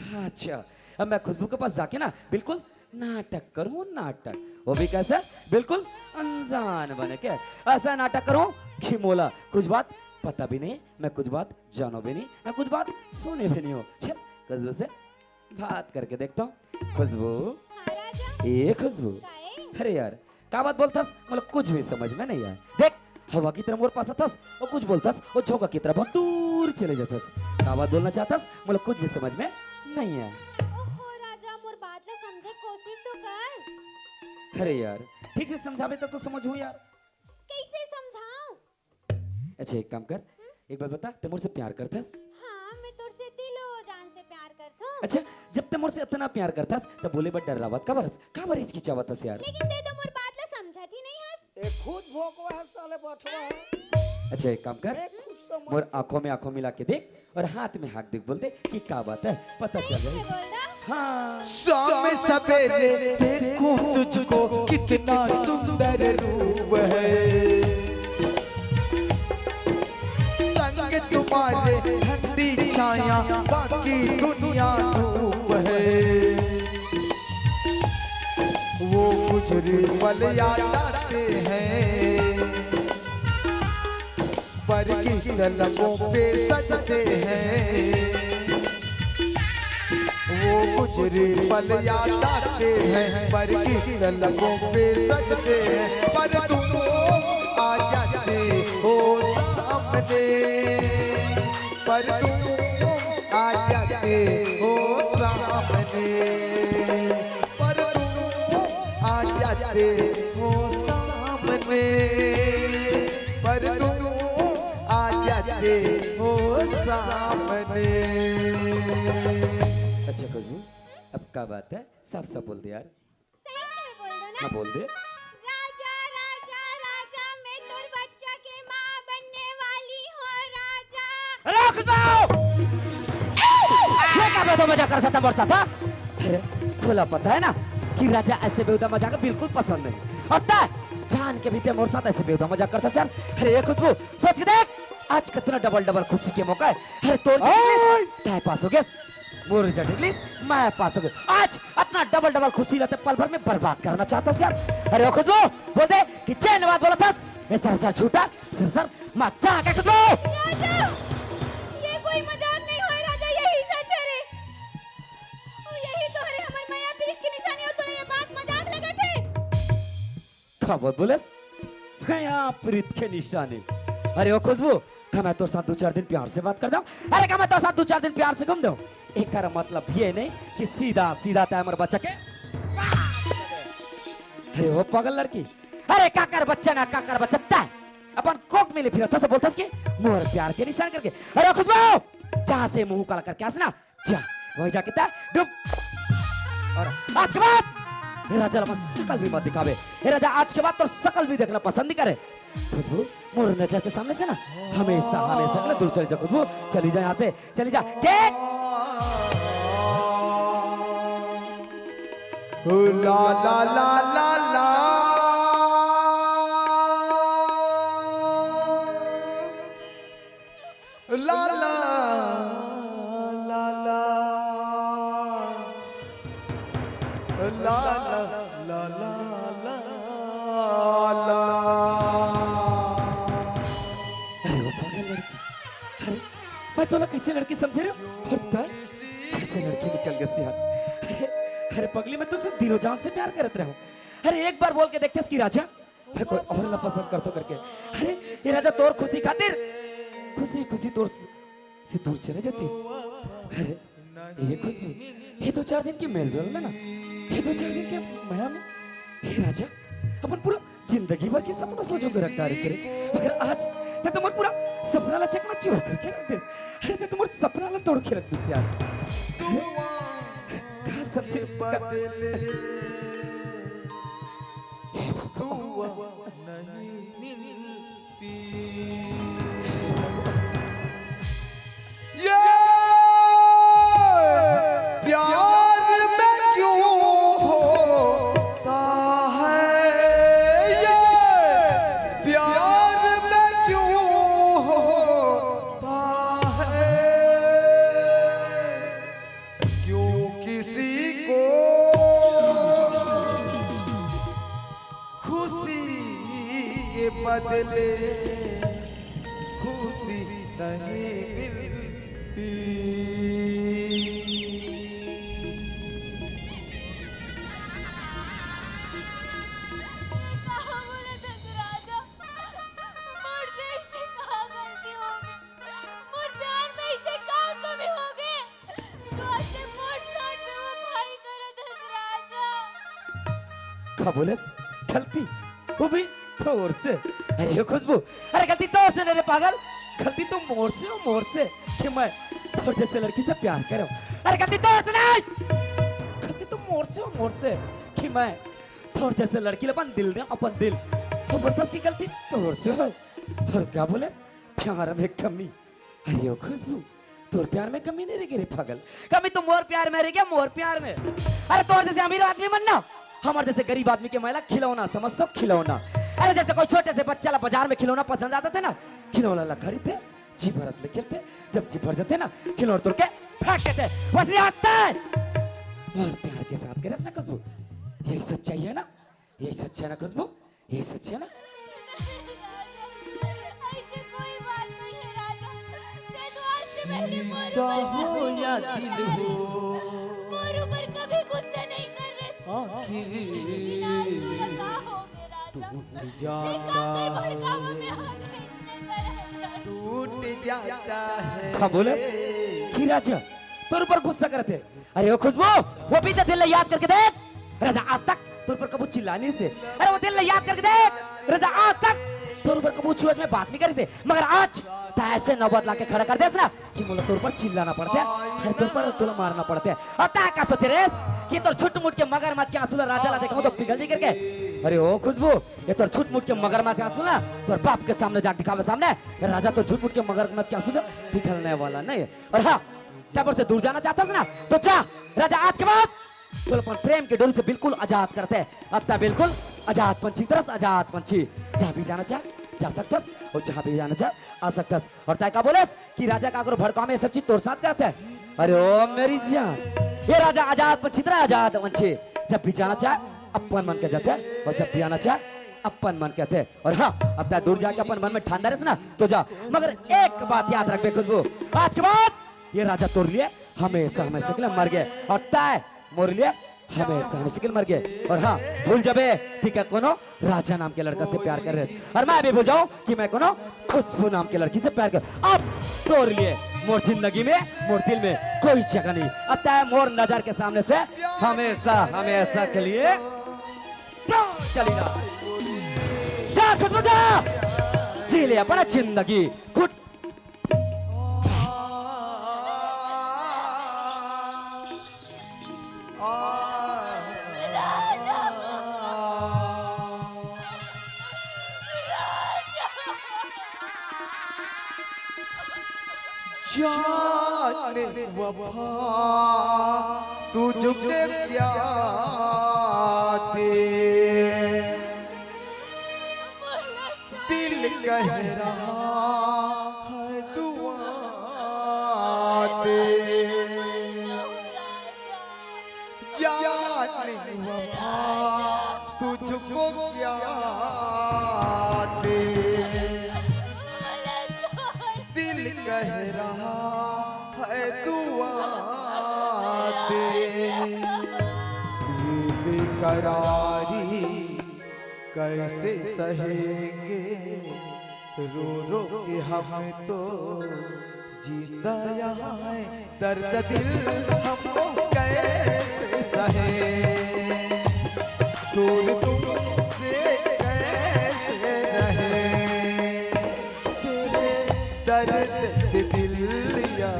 हाँ, अच्छा, अब मैं खुशबू के पास जाके ना बिल्कुल नाटक करूं, नाटक। वो भी कैसा? बिल्कुल अनजान बने के। ऐसा नाटक करूं कि मोला कुछ बात पता भी नहीं, मैं कुछ बात जानो भी नहीं, मैं कुछ बात सुने भी नहीं हो। चल, खुशबू से बात करके देखता हूँ। खुशबू, हाँ राजा। ए खुशबू, काए? अरे यार, का बात बोलथस? मोला कुछ भी समझ में नहीं आय। देख, हवा की तरह मोर पास आथस, वो कुछ बोलथस, वो झोंका की तरह बहुत दूर चले जाथस। का बात बोलना चाहथस? मोला कुछ भी समझ में नहीं आय। ओहो राजा, मोर बात ला समझे कोशिश तो कर। अरे यार, ठीक से समझाबे तब तो समझहूं यार। कैसे समझाऊं? अच्छा, एक काम कर, हम्म? एक बात बता, ते मोर से प्यार करथस? हाँ, मैं तोर से दिलो जान से प्यार करथों। अच्छा, जब ते मोर से इतना प्यार करथस, तब बोले बर डर्रावत काबर हस? काबर हिचकिचावत हस यार? लेकिन ते तो मोर बात ला समझत ही नहीं हस। ए खुद भोकवा है साले बठवा है। अच्छा, एक काम कर, ए खुद समझ मोर आंखों में आंखों मिला के देख और हाथ में हाथ देख, बोल दे कि का बात है, पता चल सही में जाए। बोल रहा। हाँ। शाम सवेरे देखूं तुझको, कितना सुंदर रूप है। संग तुम्हारे ठंडी छाया, बाकी दुनिया धूप है। वो कुछ पल याद आते हैं, पर की तलबों पे सजते हैं। वो कुछ पल याद आते हैं, पर की तलबों पे सजते हैं। पर तुम आ जाते हो सामने, पर तुम आ जाते हो सामने, पर तुम आ जाते हो सामने, पर तुम आ जाते हो सामने। अच्छा खुशबू, अब का बात है, साफ साफ बोल दे यार। सच में बोल दो ना। हाँ, बोल दे। राजा, राजा, राजा, मैं तोर बच्चा के माँ बनने वाली हूँ, राजा। अरे, खुशबू! ये का बेहुदा मजाक करत हस मोर साथ, हाँ? अरे, तोला पता है ना कि राजा ऐसे बेहुदा मजाक बिल्कुल पसंद नहीं। और तैं जान के भी तैं मोर साथ ऐसे बेहुदा मजाक करत हस यार। अरे, ये खुशबू, सोच के देख, आज कितना डबल डबल खुशी के मौका है। अरे, तोर रिजल्ट निकलिस, तैं पास हो गेस। मोर रिजल्ट निकलिस, मैं पास हो गेंव। आज अतना डबल डबल खुशी ला तैं पल भर में बर्बाद करना चाहत हस यार। अरे ओ खुशबू, बोल दे कि जेन बात बोलत हस, ए सरासर झूठा, सरासर मजाक है खुशबू। राजा, ये कोई मजाक नहीं होय राजा, यही सच है रे। और यही तो हरे हमर मया प्रीत के निशानी हो, तोला ये बात मजाक लगत है। का बात बोलस? मया प्रीत के निशानी। अरे ओ खुशबू, का मैं तोर साथ दू चार दिन प्यार से बात कर देंव? अरे का मैं तोर साथ दू चार दिन प्यार से घूम देंव? एकर मतलब ये नहीं कि सीधा सीधा तैं हमर बच्चा के। अरे ओ पागल लड़की, अरे काकर बच्चा ना काकर बच्चा, तैं अपन कोख में ले फिरत हस, बोलत हस कि मोर प्यार के निशान करके। अरे ओ खुशबू, जहाँ से मुंह काला करके आस ना, जा, वहीं जाके तैं डूब। और आज के बाद ए राजा ला मोर सकल भी मत दिखाबे। ए राजा, आज के बाद तोर सकल भी देखना पसंद नहीं करे। खुशबू, मोर नजर के सामने से ना हमेशा, हमेशा के लिए दूर चली जा खुशबू। चली जा यहाँ से, चली जा। गेट। ला, ला, ला, ला, ला। ला, ला, ला, ला। ला, ला, ला, ला, ला, ला। अरे वो पागल लड़की, अरे मैं तोला कैसे लड़की समझे रे? और तैं कैसे लड़की निकल गेस यार? अरे, अरे पगली, मैं तोर से दिलो जान से प्यार करत रहेंव। अरे एक बार बोल के देखतेस कि राजा मैं कोई और ला पसंद करथों करके। अरे, ए राजा तोर खुशी खातिर खुशी खुशी तोर से दूर चले जातेस। अरे, ए खुशबू, ए दो चार दिन के मेलजोल में ना, ए दो चार दिन के मया में, ए राजा, अपन पूरा जिंदगी भर के सपना सोझो के रख डारिस रे। मगर आज तैं तो मोर पूरा सपना ला चकनाचूर करके रख देस। अरे, तैं तो मोर सपना ला तोड़ के रख देस यार। का समझे? दुआ नहीं मिलती। ये प्यार में क्यों होता है, ये प्यार में क्यों होता है, क्यों किसी को बदले खुशी नहीं मिलती। कहाँ बोले दस राजा, मोर से ऐसे कहाँ गलती हो गई? मोर प्यार में ऐसे का कमी हो गई? जो आज से मोर साथ बेवफाई करत हस राजा। का बोलस? गलती? वो भी तोर से? अरे ओ खुशबू, अरे गलती तोर से नहीं रे पागल, गलती तो मोर से हो, मोर से, कि मैं तोर जैसे लड़की से प्यार करूं। अरे गलती तोर से नहीं, गलती तो मोर से हो, मोर से, कि मैं तोर जैसे लड़की ला अपन दिल दे, अपन दिल। वो बर्दाश्त की गलती तोर से हो। और का बोलस? प्यार में कमी। अरे ओ खुशबू, तोर प्यार में कमी नहीं रह गई रे पागल, कमी तो मोर प्यार में रह गया, मोर प्यार में। अरे तोर जैसे अमीर आदमी मन ना, हमर जैसे गरीब आदमी के महिला खिलौना समझ तो, खिलौना। अरे जैसे कोई छोटे से बच्चा ला बाजार में खिलौना पसंद आता थे ना, खिलौना ला खरीदते, जी भरत ले खेलते, जब जी भर जाते ना, खिलौना तोड़ के फेंक देते। वैसे आज तय मोर प्यार के साथ करे ना खुशबू, यही सच्चाई है ना? यही सच है ना खुशबू? यही सच है ना? ऐसे कोई बात नहीं है राजा। ते तो आज से पहले मोर ऊपर कभी नहीं गुस्सा कर रहे। मोर ऊपर कभी गुस्सा नहीं कर रहे। लेकिन आज थोड़ा का हो गया राजा? ते का कर भड़कावा में आ गए इसने करे। टूट जाता है। हाँ बोले कि राजा तोर ऊपर गुस्सा करते। अरे ओ खुशबू, वो बीते दिन ला याद करके देख। राजा आज तक तोर ऊपर कबू चिल्ला नहीं से। अरे वो दिन ला याद करके देख। राजा आज तक तोर ऊपर कबू छुआछूत में बात नहीं करी से। मगर आज तय ऐसे नौबत लाके खड़ा कर देस ना कि मोला तोर ऊपर चिल्लाना पड़ते। अरे तोर ऊपर तोला मारना पड़ते। और तय का सोचे रेस कि तोर छुट मुट के मगरमच्छ के आंसू ला राजा ला देखाऊं तो पिघल जाई करके। अरे ओ खुशबू, ये तोर छुट मुट के मगरमच्छ के आंसू ना तोर बाप के सामने जाके दिखावे सामने। राजा तोर छुट मुट के मगरमच्छ के आंसू से पिघलने वाला नहीं है। और हाँ, तब से दूर जाना चाहता है ना, तो जा राजा, आज के बाद तोला अपन प्रेम के डोरी से बिल्कुल आजाद करते हैं। अब तय बिल्कुल आजाद पंछी तरस, आजाद पंछी। जहाँ भी जाना चाह, जा सकतस, और जहाँ भी जाना चाह, आ सकतस। और तय का बोलस कि राजा का करो भड़कावा में ये सब चीज तोर साथ करते हैं। अरे ओ मेरी जान, ये राजा आजाद पंछी तरह, आजाद पंछी। जब भी जाना चाह, अपन मन के जाते, और जब भी आना चाह, अपन मन कहते। और हाँ, अब तय दूर जाके अपन मन में ठान डारेस ना, तो जा। मगर एक बात याद रखबे खुशबू, आज के बाद ये राजा तोर लिए हमेशा हमेशा के लिए मर गए और तय मोर लिए हमेशा हमेशा के लिए मर गए। और हाँ, भूल जाबे ठीक है कोनो राजा नाम के लड़का से प्यार कर रहे हैं। और मैं भी भूल जाऊं कि मैं कोनो खुशबू नाम के लड़की से प्यार कर। अब तोर लिए मोर जिंदगी में, मोर दिल में कोई जगह नहीं। अब तय मोर नजर के सामने से हमेशा हमेशा के लिए चली जा। जा खुशबू जा, जी ले अपना जिंदगी। गुड। जाने वफा तुझको क्या दे, दिल कह रहा है दुआ दे। जाने वफा तुझको क्या दे, दिल कह रहा है दुआ दे। ये बेकरारी कैसे सहेंगे, रो रो के हम तो जीता यहाँ है दर्द दिल, हम तो कैसे सहे, दूर तुमसे कैसे रहे। तेरे दर्द से दिल या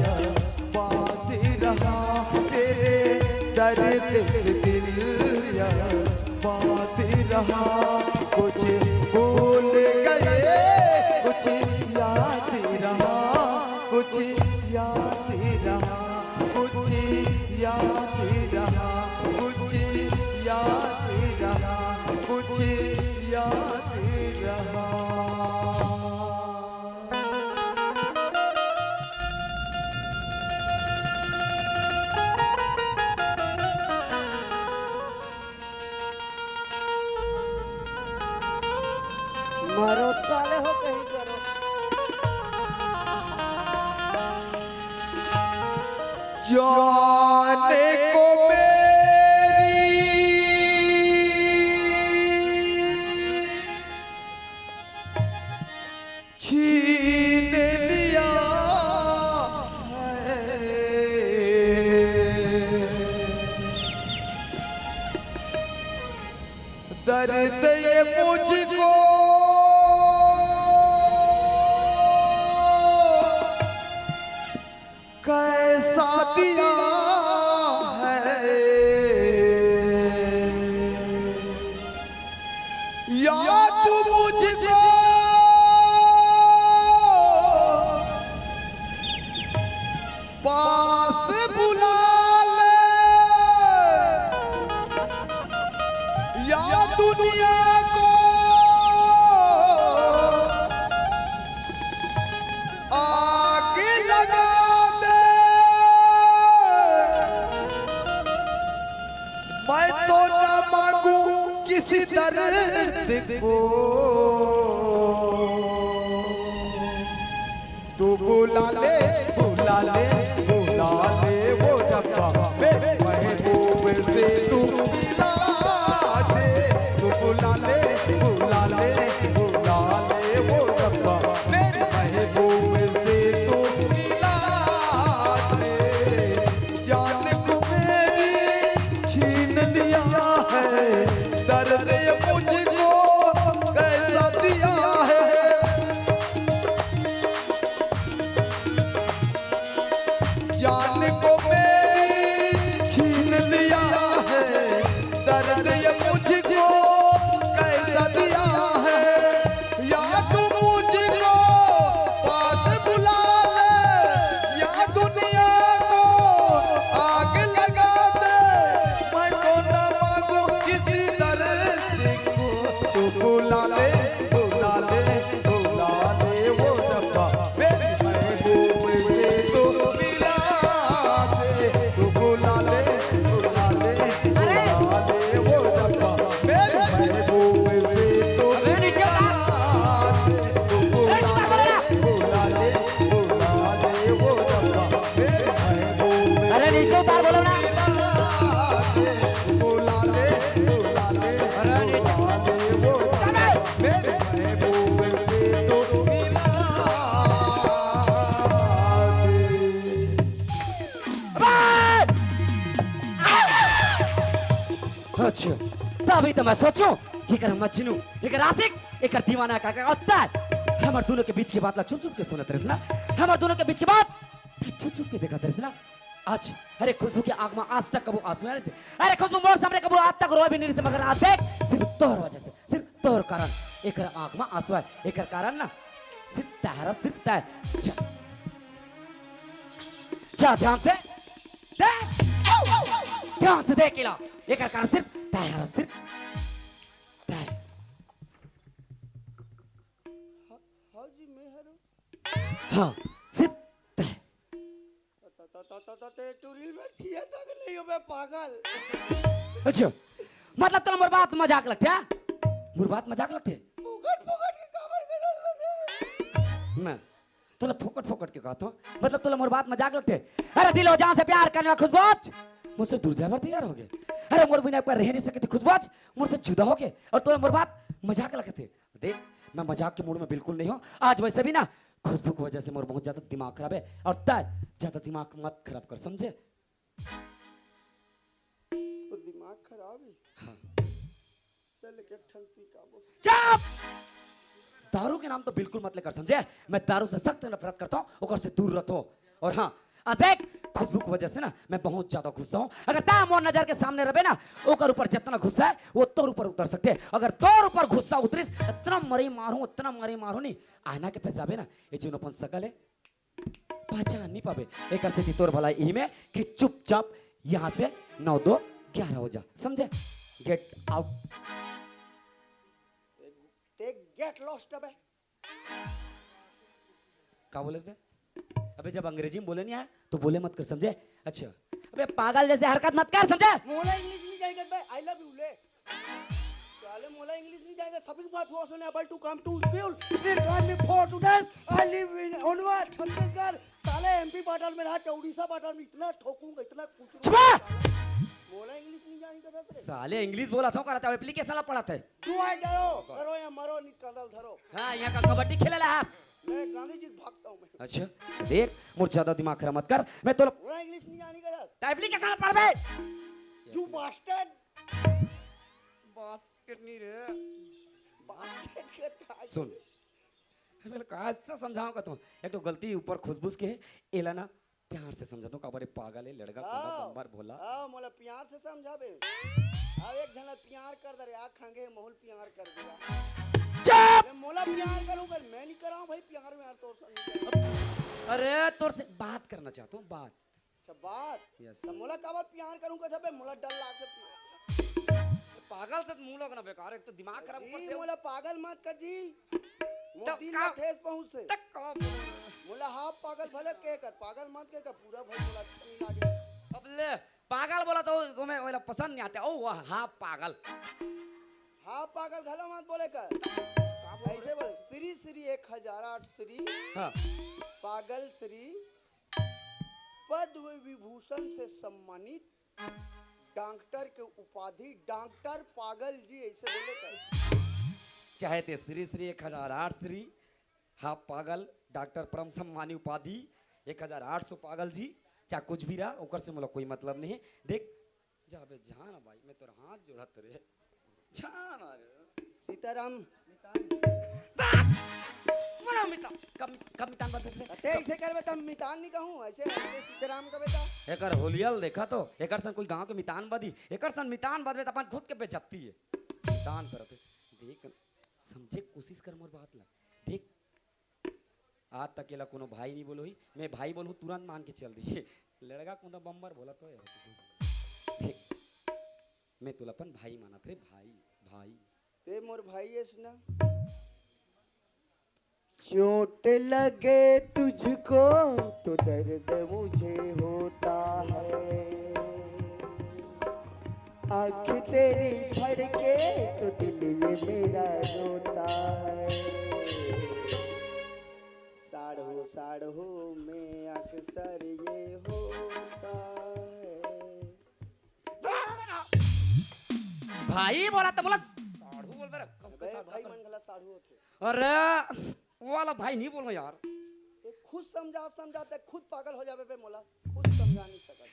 बांध रहा, तेरे दर्द से दिल या बांध रहा। कुछ भूल गए, कुछ याद रहा, कुछ याद रहा, कुछ याद रहा, कुछ याद रहा, कुछ याद रहा। मारो साले हो कहीं करो। जाने को मेरी छीन लिया है। दर्द ये मुझको कैसा दिया है। या तू मुझको पास बुला ले, या दुनिया को आग लगा दे। मैं तो ना मांगू किसी दर्द को। तू बुला ले, बुला ले, बुला ले वो रब्बा, मेरे महबूब से तू मिला दे। तू बुला ले, बुला ले, बुला ले वो रब्बा, मेरे महबूब से तू मिला दे। जान को मेरी छीन लिया है, दर्द ये मुझको कैसा दिया है। जान को मेरी छीन लिया है, दर्द ये मुझको कैसा दिया है। या तू मुझको पास बुला ले, या दुनिया को आग लगा दे। मैं तो ना मांगू किसी दर्द को। तू बुला ले, बुला ले, बुला ले वो रब्बा, मेरे महबूब से तू मिला दे। तू बुला ले, बुला ले, बुला ले वो रब्बा, मेरे महबूब से तू अबे नीचे उतार। मिला दे। तू बुला अरे ले, नीचे उतार बोला ना। बुला ले, बुला ले वो रब्बा, मेरे महबूब से तू मिला दे। बुला ले, बुला ले, अरे नीचे बुला ले वो रब्बा, मेरे महबूब से तू मिला दे। अबे! अच्छा, तभी तो मैं सोचूं कि एकर मजनू, एकर आशिक, एकर दीवाना का, का होता है। हमर दोनों के बीच की बात ला चुप चुप के सुनत रहिस ना, हमर दोनों के बीच की बात चुप चुप के देखत रहिस ना। आज, अरे खुशबू के आंख में आज तक कबू आंसू आए रहिस? अरे खुशबू मोर सामने कबू आज तक रोए भी नहीं रहिस, मगर आज देख, सिर्फ तोर वजह से, सिर्फ तोर कारण एकर आंख में आंसू आए। एकर कारण ना सिर्फ तैं हरस, सिर्फ तैं। जा, जा ध्यान से देख, ध्यान से देख इला। एकर कारण सिर्फ तैं हरस, सिर्फ तैं। हाँ, हाँ जी, मैं हरो। हाँ, सिर्फ तैं। त, त, त, त, त, ते टुरिल में छिया तक नहीं हो बे पागल। अच्छा, मतलब तोला मोर बात मजाक लगथे, हाँ? मोर बात मजाक लगथे? फोकट, फोकट के काबर के दल बने? मैं तोला फोकट, फोकट के कहत हूँ, मतलब तोला मोर बात मजाक लगथे? अरे दिल अउ जान से प्यार करने वाला खुशबू आज मोर से दूर जाए बर तैयार हो गे। अरे मोर बिना एक बार रह नहीं सकती खुशबू आज मोर से जुदा हो गे, अउ तोला मोर बात मजाक लगथे। देख, मैं मजाक के मूड में बिल्कुल नहीं हूँ। आज वैसे भी ना खुशबू की वजह से मोर बहुत ज्यादा दिमाग खराब है, अउ तैं ज्यादा दिमाग मत खराब कर, समझे? तोर दिमाग खराब है? हाँ। चल, एक ठन पी का बोल। चुप! दारू के नाम तो बिल्कुल मत लेकर, समझे? मैं दारू से सख्त नफरत करता हूँ, ओकर से दूर रहतो। अउ हाँ, आ देख, खुशबू की वजह से ना मैं बहुत ज्यादा गुस्सा हूँ। अगर तैं मोर नजर के सामने रहे ना, ओकर ऊपर जितना गुस्सा है वो तोर ऊपर उतर सकथे। अगर तोर ऊपर गुस्सा उतरिस, इतना मरी मारूँ, इतना मरी मारूँ नहीं, आईना के पास जाबे ना, ये जोन अपन सकल है, पहचान नहीं पाबे। एकर सेती तोर भलाई इही में कि चुपचाप यहाँ से नौ दो ग्यारह हो जा, समझे? Get out। ते get lost अबे। का बोले बे? अबे जब अंग्रेजी में बोले नहीं आए तो बोले मत कर, समझे? अच्छा, अबे पागल जैसे हरकत मत कर, समझे? मोला English नहीं जाएगा बे, I love you ले। साले, मोला इंग्लिश नहीं जाएगा। Suffering verb was unable to come to school. It got me for two days. I live in Onwa, Chhattisgarh. साले, एमपी बॉर्डर में रहा, उड़ीसा बॉर्डर में इतना ठोकूंगा, इतना कुछ। चुप रह! मोला इंग्लिश नहीं जानी का दस रे। साले, इंग्लिश बोलत हो, करत हो, एप्लीकेशन ला पढ़त है। डू आई डरो, करो या मरो, निकल धरो। हाँ, यहाँ का कबड्डी खेले ला हाथ। मैं गांधी जी का भक्त हूँ मैं। अच्छा, देख, मोर ज्यादा दिमाग खराब मत कर। मैं तोला मोला इंग्लिश नहीं जानी का दस। त एप्लीकेशन ला पढ़बे। You bastard. बास्केट नहीं रे। बास्केट के थाई। सुन, मैं कइसे समझाऊं का तू? एक तो गलती ऊपर खुशबू के हे, एला ना प्यार से समझा दो, काबर ये पागल है लड़का, कोंदा, हाँ। बम्बर भोला। हाँ, मोला प्यार से समझाबे। अब एक झन ला प्यार कर दे रे, आ खंगे मोहल प्यार कर दिया। चुप! मैं मोला प्यार करूं, कल मैं नहीं कराऊं भाई, प्यार में यार तोर संग। अरे, तोर से बात करना चाहता हूँ, बात। अच्छा, बात। Yes। तो मोला काबर प्यार करूं का जबे मोला डर लाग से। पागल से मुंह लोग ना बेकार, एक तो दिमाग खराब ऊपर जी, से। मोला पागल मत कर जी। मोर तब दिल का- ला ठेस पहुंच से। तक कहो। मोला हाफ पागल भले के कर, पागल मत के कर, पूरा भाई मोला अच्छा नहीं लागे। अब ले, पागल बोला तो तुम्हें वाला पसंद नहीं आते। ओ वाह, हाँ पागल। हाफ पागल घलो मत बोले कर। का बोल ऐसे बोले, श्री श्री एक हजार आठ श्री हाँ। पागल श्री पद्म विभूषण से सम्मानित डॉक्टर के उपाधि डॉक्टर पागल जी, ऐसे बोले कर। चाहे ते श्री श्री एक हजार आठ श्री, हाँ पागल, डॉक्टर परम सम्मानी उपाधि एक हजार आठ सौ पागल जी, चाहे कुछ भी रहा, ओकर से मोला कोई मतलब नहीं है। देख, जाबे जा ना भाई, मैं तोर हाथ जोड़त रे। जा ना रे। सीताराम। मना मिता, कब, कब मितान बदले थे? अते ऐसे करबे तब मितान नहीं कहूँ, ऐसे ऐसे सीताराम का बेटा। एकर होलियल देखा तो, एकर सन कोई गांव के मितान बदी, एकर सन मितान बदले त अपन खुद के बेइज्जती है। मितान करत है। देख, समझे कोशिश कर मोर बात ला। देख, आज तक एला कोनो भाई नहीं बोलो ही, मैं भाई बोलूँ तुरंत मान के चल दी। लड़का कोंदा बम्बर भोला तो है। देख, मैं तोला अपन भाई मानत रे, भाई, भाई। ते मोर भाई एस ना। चोट लगे तुझको तो दर्द मुझे होता है, आँख तेरी फड़के तो दिल ये मेरा रोता है। साढ़ू साढ़ू में अक्सर ये होता है। भाई बोला तो बोला, साढ़ू बोल रहा, कब के अबे साढ़ू भाई बोल? मन घला साढ़ू होथे। अरे, वो वाला भाई नहीं बोलना यार। ते खुद समझा समझा ते खुद पागल हो जाबे बे मोला, खुद समझा नहीं सकत।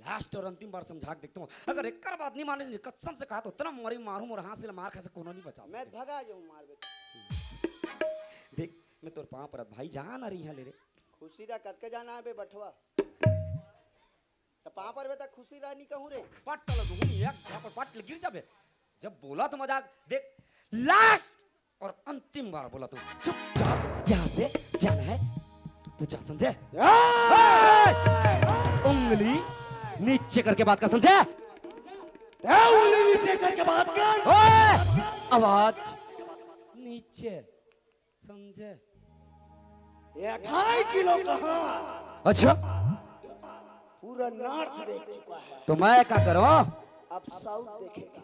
लास्ट और अंतिम बार समझा के देखता हूँ, अगर एक बात नहीं माने, कसम से कहा तो उतना मरी मारूं और हाथ से मार खा से कोनो नहीं बचा मैं सके। भगा जाऊँ मार बे। देख, मैं तोर पाँव परत भाई, जा ना रही है ले रे। खुशी रा कतके जाना है बे बठवा। त पाँव पर बे त खुशी रा नहीं कहूँ रे। पट ल दूं एक झापड़, पट ल गिर जाबे। जब बोला तो मजाक, देख, लास्ट और अंतिम बार बोला तू, चुपचाप यहाँ से जाना है, तू जा, समझे? उंगली नीचे करके बात कर, समझे? उंगली नीचे करके बात कर। ओए, आवाज नीचे, समझे? ये ढाई किलो कहाँ? अच्छा, पूरा नॉर्थ देख चुका है, तो मैं क्या करूं? अब साउथ देखेगा।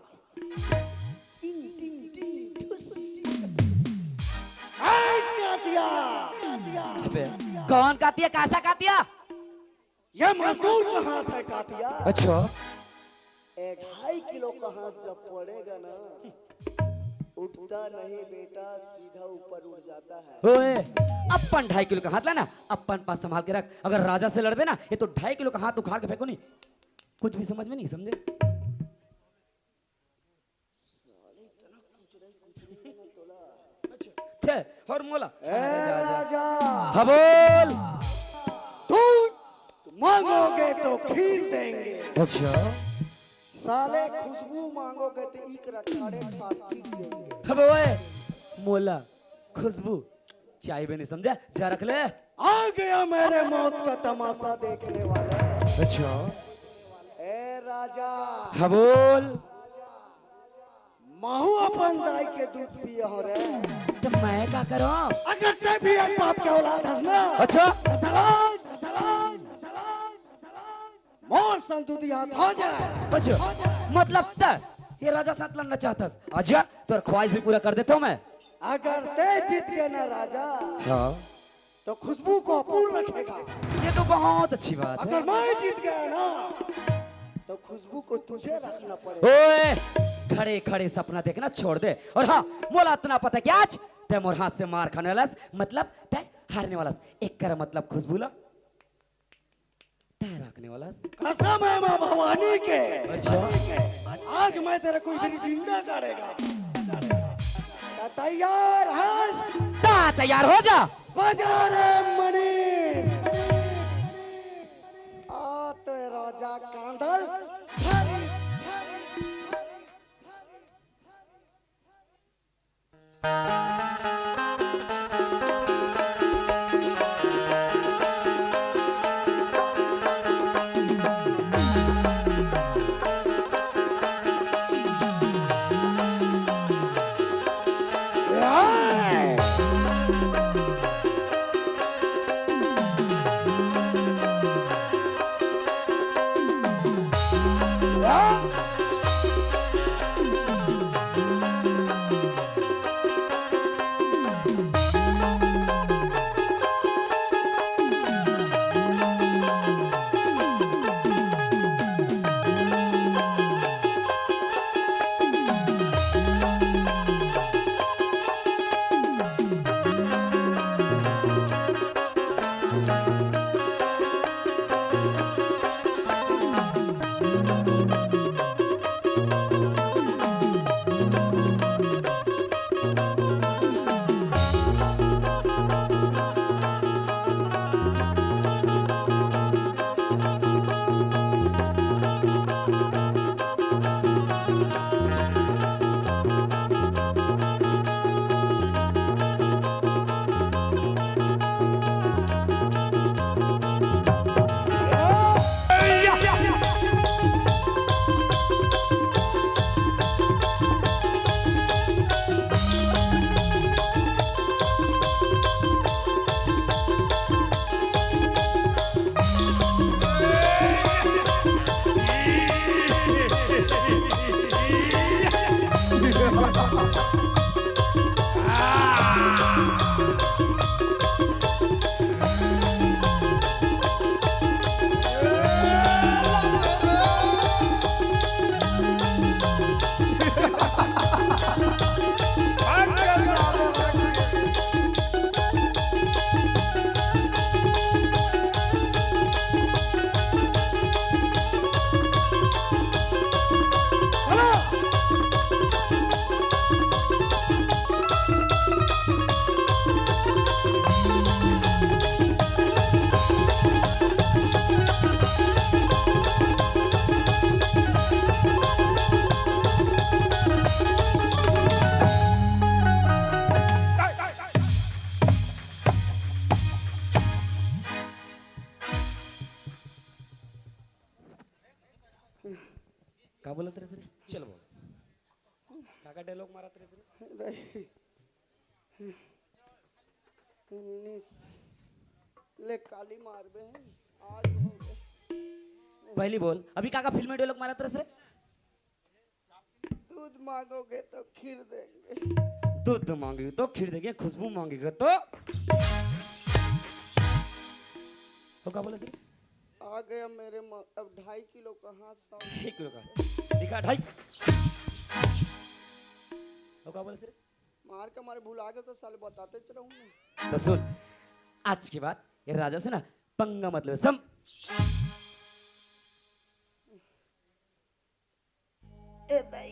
टिंग, टिंग, टिंग, ठुस। हाय कातिया। अबे, कौन कातिया, कैसा कातिया? ये मजदूर का हाथ है कातिया। अच्छा, एक ढाई किलो का हाथ जब पड़ेगा ना, उठता नहीं बेटा, सीधा ऊपर उठ जाता है। ओए, अपन ढाई किलो का हाथ लाना, अपन पास संभाल के रख। अगर राजा से लड़बे ना, ये तो ढाई किलो का हाथ उखाड़ के फेंको नहीं। कुछ भी समझ में नहीं, समझे? साले इतना कुछ नहीं, कुछ नहीं ना तोला। थे, और मोला। ए राजा, हाँ बोल। दूध मांगोगे तो खीर देंगे, अच्छा, साले खुशबू मांगोगे तो इकरा ठाड़े ठाड़ चीट देंगे। अब ओए, मोला, खुशबू, चाय भी नहीं समझा, जा रख ले। आ गया मेरे मौत का तमाशा देखने वाले। अच्छा, ए राजा, हाँ बोल। महू अपन दाई के दूध पिए हो रे। तो मैं क्या करूं? अगर ते भी एक बाप के औलाद हस ना, अच्छा, तो दलाल, दलाल, दलाल, दलाल, मोर संग दूधी हाथ हो जाए। अच्छा, मतलब त ये राजा साथ लड़ना चाहता है। आजा, तोर ख्वाहिश भी पूरा कर देता हूँ मैं। अगर तय जीत गया ना राजा, हाँ। तो खुशबू को अपूर्ण रखेगा। ये तो बहुत अच्छी बात है। अगर मैं जीत गया ना, तो खुशबू को तुझे रखना पड़ेगा। ओए, खड़े खड़े सपना देखना छोड़ दे। और हाँ, मोला इतना पता कि आज तय मोर हाथ से मार खाने वाला हस, मतलब तय हारने वाला हस। एक कर मतलब खुशबू ला तय रखने वाला हस। कसम है माँ भवानी के। अच्छा। आज मैं तेरे को इधर ही जिंदा करेगा। तो तैयार हस? ता तैयार हो जा। बजा रे मनीष। आ तो राजा कांडल। का बोलत रहे रे? चल बोल। का का डायलॉग मारत रहे रे? ले काली मारबे। आज हो गए। पहली बोल, अभी का का फिल्मी डायलॉग मारत रहे रे? दूध मांगोगे तो खीर देंगे। दूध मांगोगे तो खीर देंगे, खुशबू मांगोगे तो। तो का बोले रे? आ गया मेरे म-, अब ढाई किलो का हाथ साफ। ढाई किलो का। दिखा ढाई। तो का बोले रे? मार के मारे भुला गए तो साले बताते चलाऊं मैं। तो सुन, आज के बाद ये राजा से ना पंगा मत ले, सम-, ए दाई,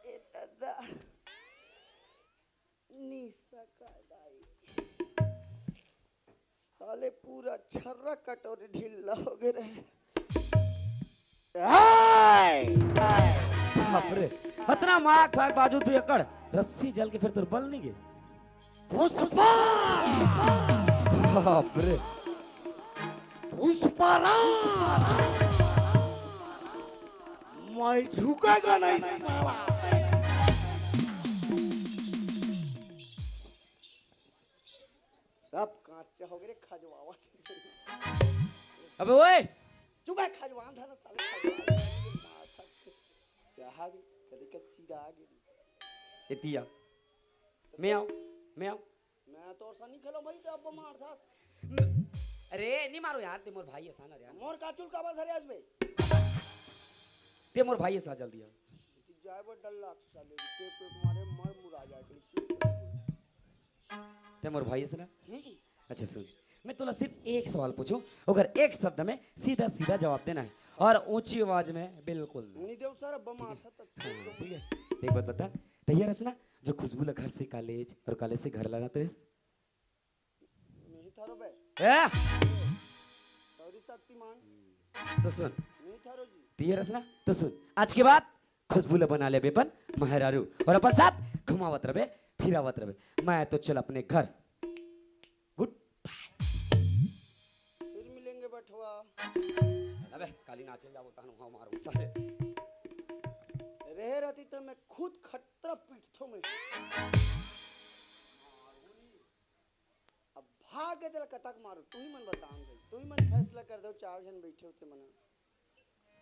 ए दादा, निशा का दाई, साले पूरा छर्रा कटोरी ढीला हो गए रहे। हाय! बाप रे, इतना मार खाए के बावजूद भी एकड़ रस्सी जल के फिर तोर बल नहीं गे। पुष्पा! बाप रे। पुष्पा राज! मैं झुकेगा नहीं साला। सब कांच हो गए रे, खजवावा। अबे ओए! चुप है, खजवान था ना साले, खजवान। आ गई, कदे कच्ची रह गई। एतिया। मैं आऊं, मैं आऊं। मैं तोर सा नहीं खेलो भाई, ते अब मार था। अरे, नहीं मारो यार, ते मोर भाई ऐसा ना यार। मोर काचुल काबर धरे आज बे? ते मोर भाई ऐसा जल्दी आ। ते जाए बर डर लाग साले, टेप वेप मारे, मर मुरा जाए, चल, तू ते मोर भाई ऐसा ना? हम्म। अच्छा सुन, मैं तोला सिर्फ एक सवाल पूछूं, अगर एक शब्द में सीधा सीधा जवाब देना है और ऊंची आवाज में, बिल्कुल ना। नहीं देव सर, अब मार था। हाँ, ठीक है, एक बात बता, तैयार है ना? जो खुशबू ला घर से कॉलेज और कॉलेज से घर लाना तेरे? नहीं थारो बे। ए? सॉरी शक्तिमान। तो सुन, नहीं थारो जी। तैयार है ना? तो सुन, आज के बाद खुशबू ला बना लेबे अपन मेहरारू और अपन साथ घुमावत रहबे, फिरावत रहबे। मैं तो चल अपने घर। गुड बाय। फिर मिलेंगे बठवा। अबे काली नाचे जाबो तहन वहां मारो साले। रहे रहती तो मैं खुद खतरा पीटथो मैं। अब भाग के तेला कतक मारो, तू ही मन बताओ भाई, तू ही मन फैसला कर दो, चार जन बैठे होते मन।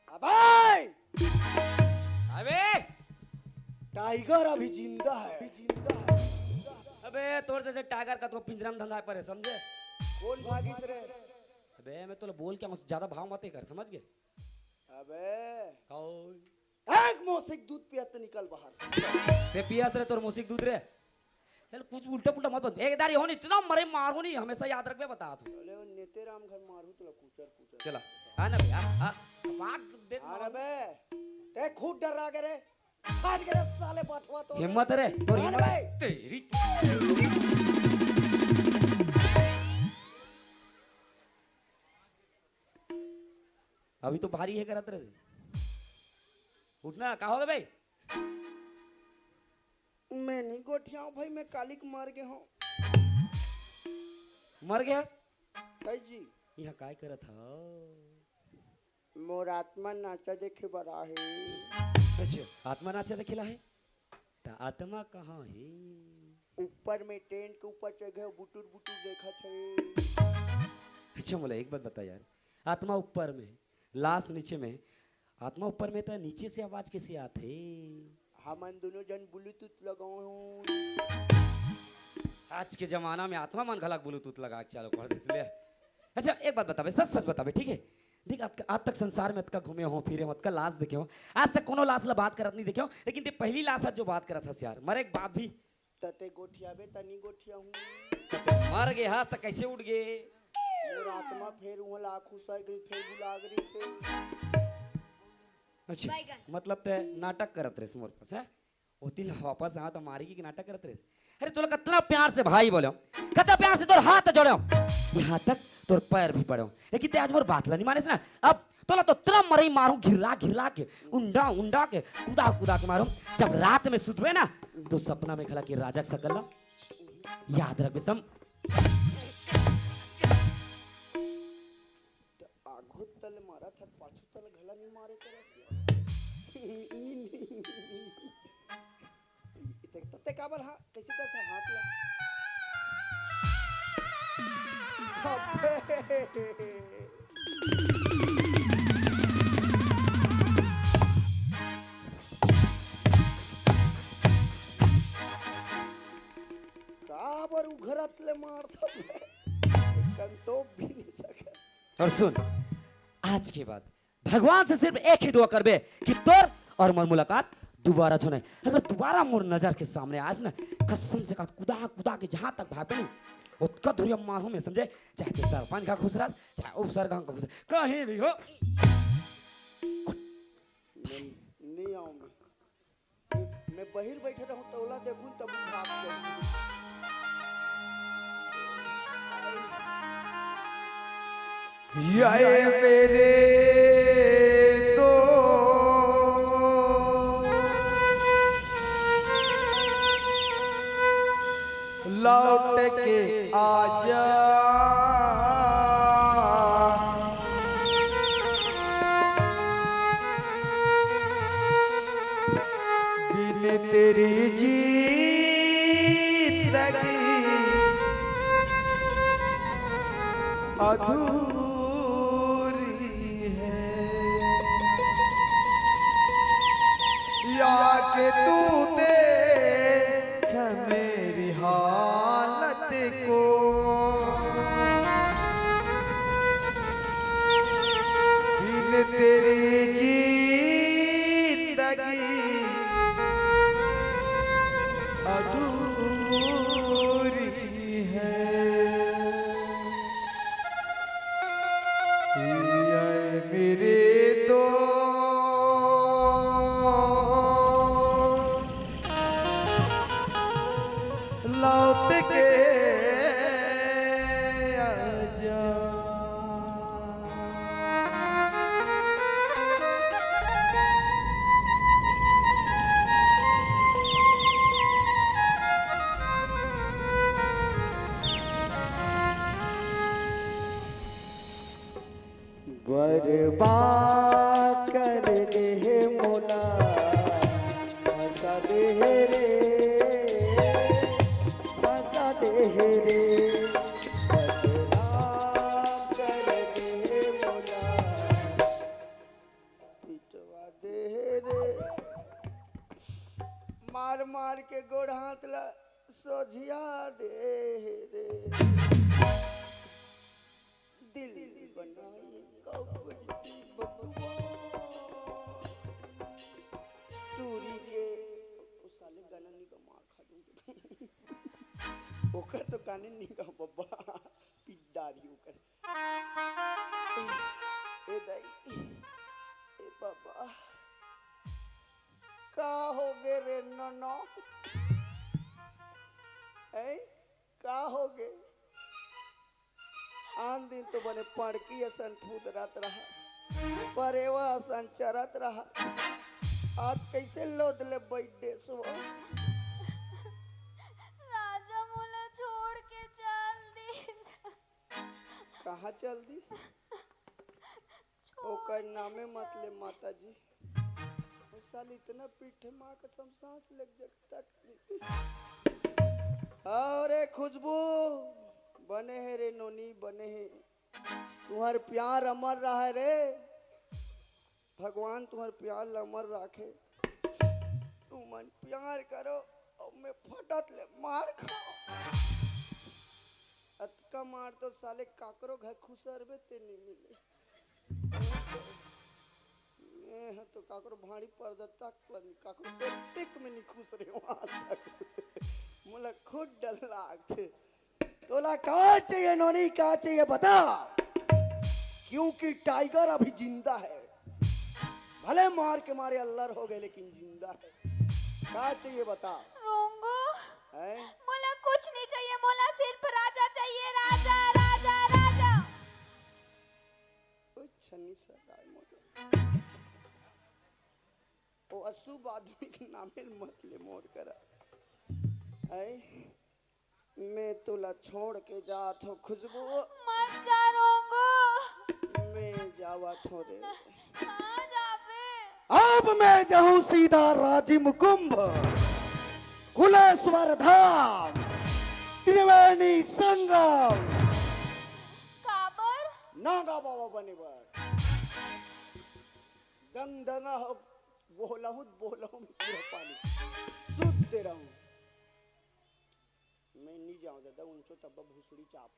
अबे! अबे! टाइगर अभी जिंदा है, अभी जिंदा है। अबे, तोर जैसे टाइगर का तो पिंजरा में धंधा पर है, समझे? कौन भागिस रे? अबे, मैं तोला बोल के ज्यादा भाव मत कर, समझ गए? अबे! कौन? एक मोसिक दूध पिया तो निकल बाहर। ते पियास रे, तोर मोसिक दूध रे। चल, कुछ उल्टा पुल्टा मत बोल। एक दारी हो नहीं, इतना मरे मारो नहीं, हमेशा याद रखबे, बता तू। अरे, वो नेते राम घर मारू तोला कुचर कुचर। चला, आ ना बे, आ, आ, बात दे। आ ना बे, ते खुद डर रहा करे। फाट के रे साले बठवा तो। हिम्मत रे, तोर आ ना हिम्मत। बे। तेरी। अभी तो भारी है करत रहे। उठना, का होगे भाई? मैं नहीं गोठियाऊं भाई, मैं कालिक मर गए हूं। मर गया? भाई जी। यहाँ काय करत हा? मोर आत्मा नाचा देखे बर आहे। अच्छा, आत्मा नाचा देखे ला है? त आत्मा कहाँ है? ऊपर में टेंट के ऊपर चढ़ गए, बुटुर बुटुर देखत है। अच्छा, मोला एक बात बता यार, आत्मा ऊपर में, लाश नीचे में, आत्मा ऊपर में त नीचे से आवाज कैसे आथे? हमन दोनों जन ब्लूटूथ लगाओ। आज के जमाना में आत्मा मन घलक ब्लूटूथ लगा के चालू कर देस ले। अच्छा, एक बात बताबे, सच सच बताबे, ठीक है? देख, आज, आज तक संसार में अतका घूमे हो, फिरे हो, अतका लाश देखे हो, आज तक कोनो लाश ला बात करत नहीं देखे हो, लेकिन ते पहली लाश आज जो बात करत हस यार, मरे के बाद भी। त ते गोठियाबे, त नहीं गोठियाहूं। मर गे हस, त कैसे उठ गे? मोर आत्मा फेर उहाँ ला खुसर गई, फेर बुला गई, फेर। अच्छा, बैगन। मतलब ते नाटक करत रहे मोर पास, है? ओती ला वापस आ त मारी की नाटक करत रहे। अरे, तोला कितना प्यार से भाई बोले, कितना प्यार से तोर हाथ जोड़े, यहाँ तक तोर पैर भी पड़े, लेकिन ते आज मोर बात ला नहीं माने ना। अब तोला तो इतना मरई मारूं, घिरला घिरला के, उंडा उंडा के, कुदा कुदा के मारूं। जब रात में सुतबे ना, तो सपना में खला के राजा के सकल ला याद रखबे सम। त आघू तल मारा था, पाछू तल घला नहीं मारे तेरा सिया। ते, ते, ते काबर हा, कैसे करता हाथ ला? अबे। काबर उघरत ले मारथस बे? कंतोप भी नहीं सके। और सुन, आज के बाद भगवान से सिर्फ एक ही दुआ करबे कि तोर और मोर मुलाकात दोबारा झन होए। अगर दोबारा मोर नजर के सामने आस ना, कसम से कहा, कुदा कुदा के जहां तक भागबे ना, ओतका दूरिया मारहूं मैं, समझे? चाहे ते सरपंच का खुश रह, चाहे उपसरपंच का खुश रह, कहीं भी हो। मैं नहीं आऊं मैं। मैं बहिर बैठे रहूं, तोला देखूं, तब भाग जाऊं। ये मेरे तो लौट के आजा। बिन तेरी जिंदगी अधूरी है। तू देख मेरी हालत को, बिन तेरी जिंदगी अधूरी है। ये मेरे दोस्त, लौट के आजा। बर्बाद कर दे हे मोला, फंसा दे हे रे, फंसा दे हे रे, बदनाम कर दे हे मोला, पिटवा दे हे रे, मार मार के गोड़ हाथ ला सोझिया दे हे रे। दिल बनाई कबड्डी बबुआ। टूरी के, ओ साले गाना नहीं गा, मार खा दूंगी। ओकर तो गाने नहीं गा बब्बा, पिट डारी ओकर। ए, ए दाई, ए बाबा, का हो गे रे नोनो? ए, का हो गे? आन दिन तो बने पड़की असन फुदरत रहस, परेवा असन चरत रहस। आज कइसे लोद ले बइठ देस वो? राजा मोला छोड़ के चल दिस। कहाँ चल दिस? छोड़ ओकर के नामे मत ले चल। माता जी। ओ साली इतना पीठ माँ कसम सांस लग जगता करी। अरे खुशबू, बने हे रे नोनी, बने हे। तुहर प्यार अमर रहे रे, भगवान तुहर प्यार ला अमर राखे। तुमन प्यार करो अउ मैं फटत ले मार खाओ। अतका मार तो साले काकरो घर खुसरबे ते नहीं मिले। मैं ह तो काकरो भाड़ी पर्दा तक ल नहीं, काकरो सेप्टिक में नहीं खुसरे वहां तक। मोला खुद डर लागथे। तोला का चाहिए नोनी, का चाहिए बता, क्योंकि टाइगर अभी जिंदा है, भले मार के मारे अल्लर हो गए लेकिन जिंदा है। का चाहिए बता? रोंगो, हैं? मोला कुछ नहीं चाहिए, मोला सिर्फ राजा चाहिए, राजा, राजा, राजा। ओए छन्नी सराय मोर। ओ अशुभ आदमी के नामे ल मत ले मोर करा। ऐ, मैं तोला छोड़ के जात हो खुशबू। मत जा रोंगो। मैं जावत हो रे। कहाँ जाबे? अब मैं जाऊं सीधा राजिम कुंभ, कुलेश्वर धाम, त्रिवेणी संगम। काबर? नागा बाबा बने बर। दंग दंगा हो, बोलहूं त बोलहूं में पूरा पानी। शुद्ध रहूं। मैं नहीं जाऊं दादा, उनचो तब्बा भूसड़ी चाप।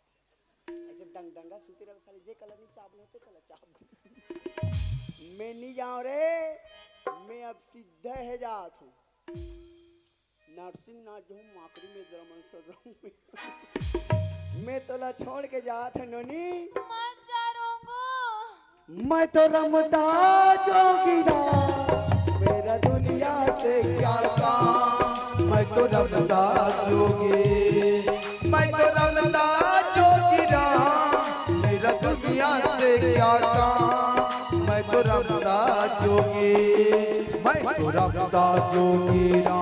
ऐसे दंग दंगा सुते रहो साले, जे कला नहीं चाप लेते कला चाप। मैं नहीं जाऊं रे, मैं अब सीधा है जात हूं। नरसिंह नाथ जो हूं, माकड़ी में दरमन सर रहूं। मैं तोला छोड़ के जात है नोनी। मत जा रोंगो। मैं तो रमता जोगीरा, मेरा दुनिया से क्या काम। मैं तो रमता जोगी, मैं तो रमता जोगीरा, मेरा दुनिया से क्या काम। मैं तो रमता जोगी, मैं तो रमता जोगीरा,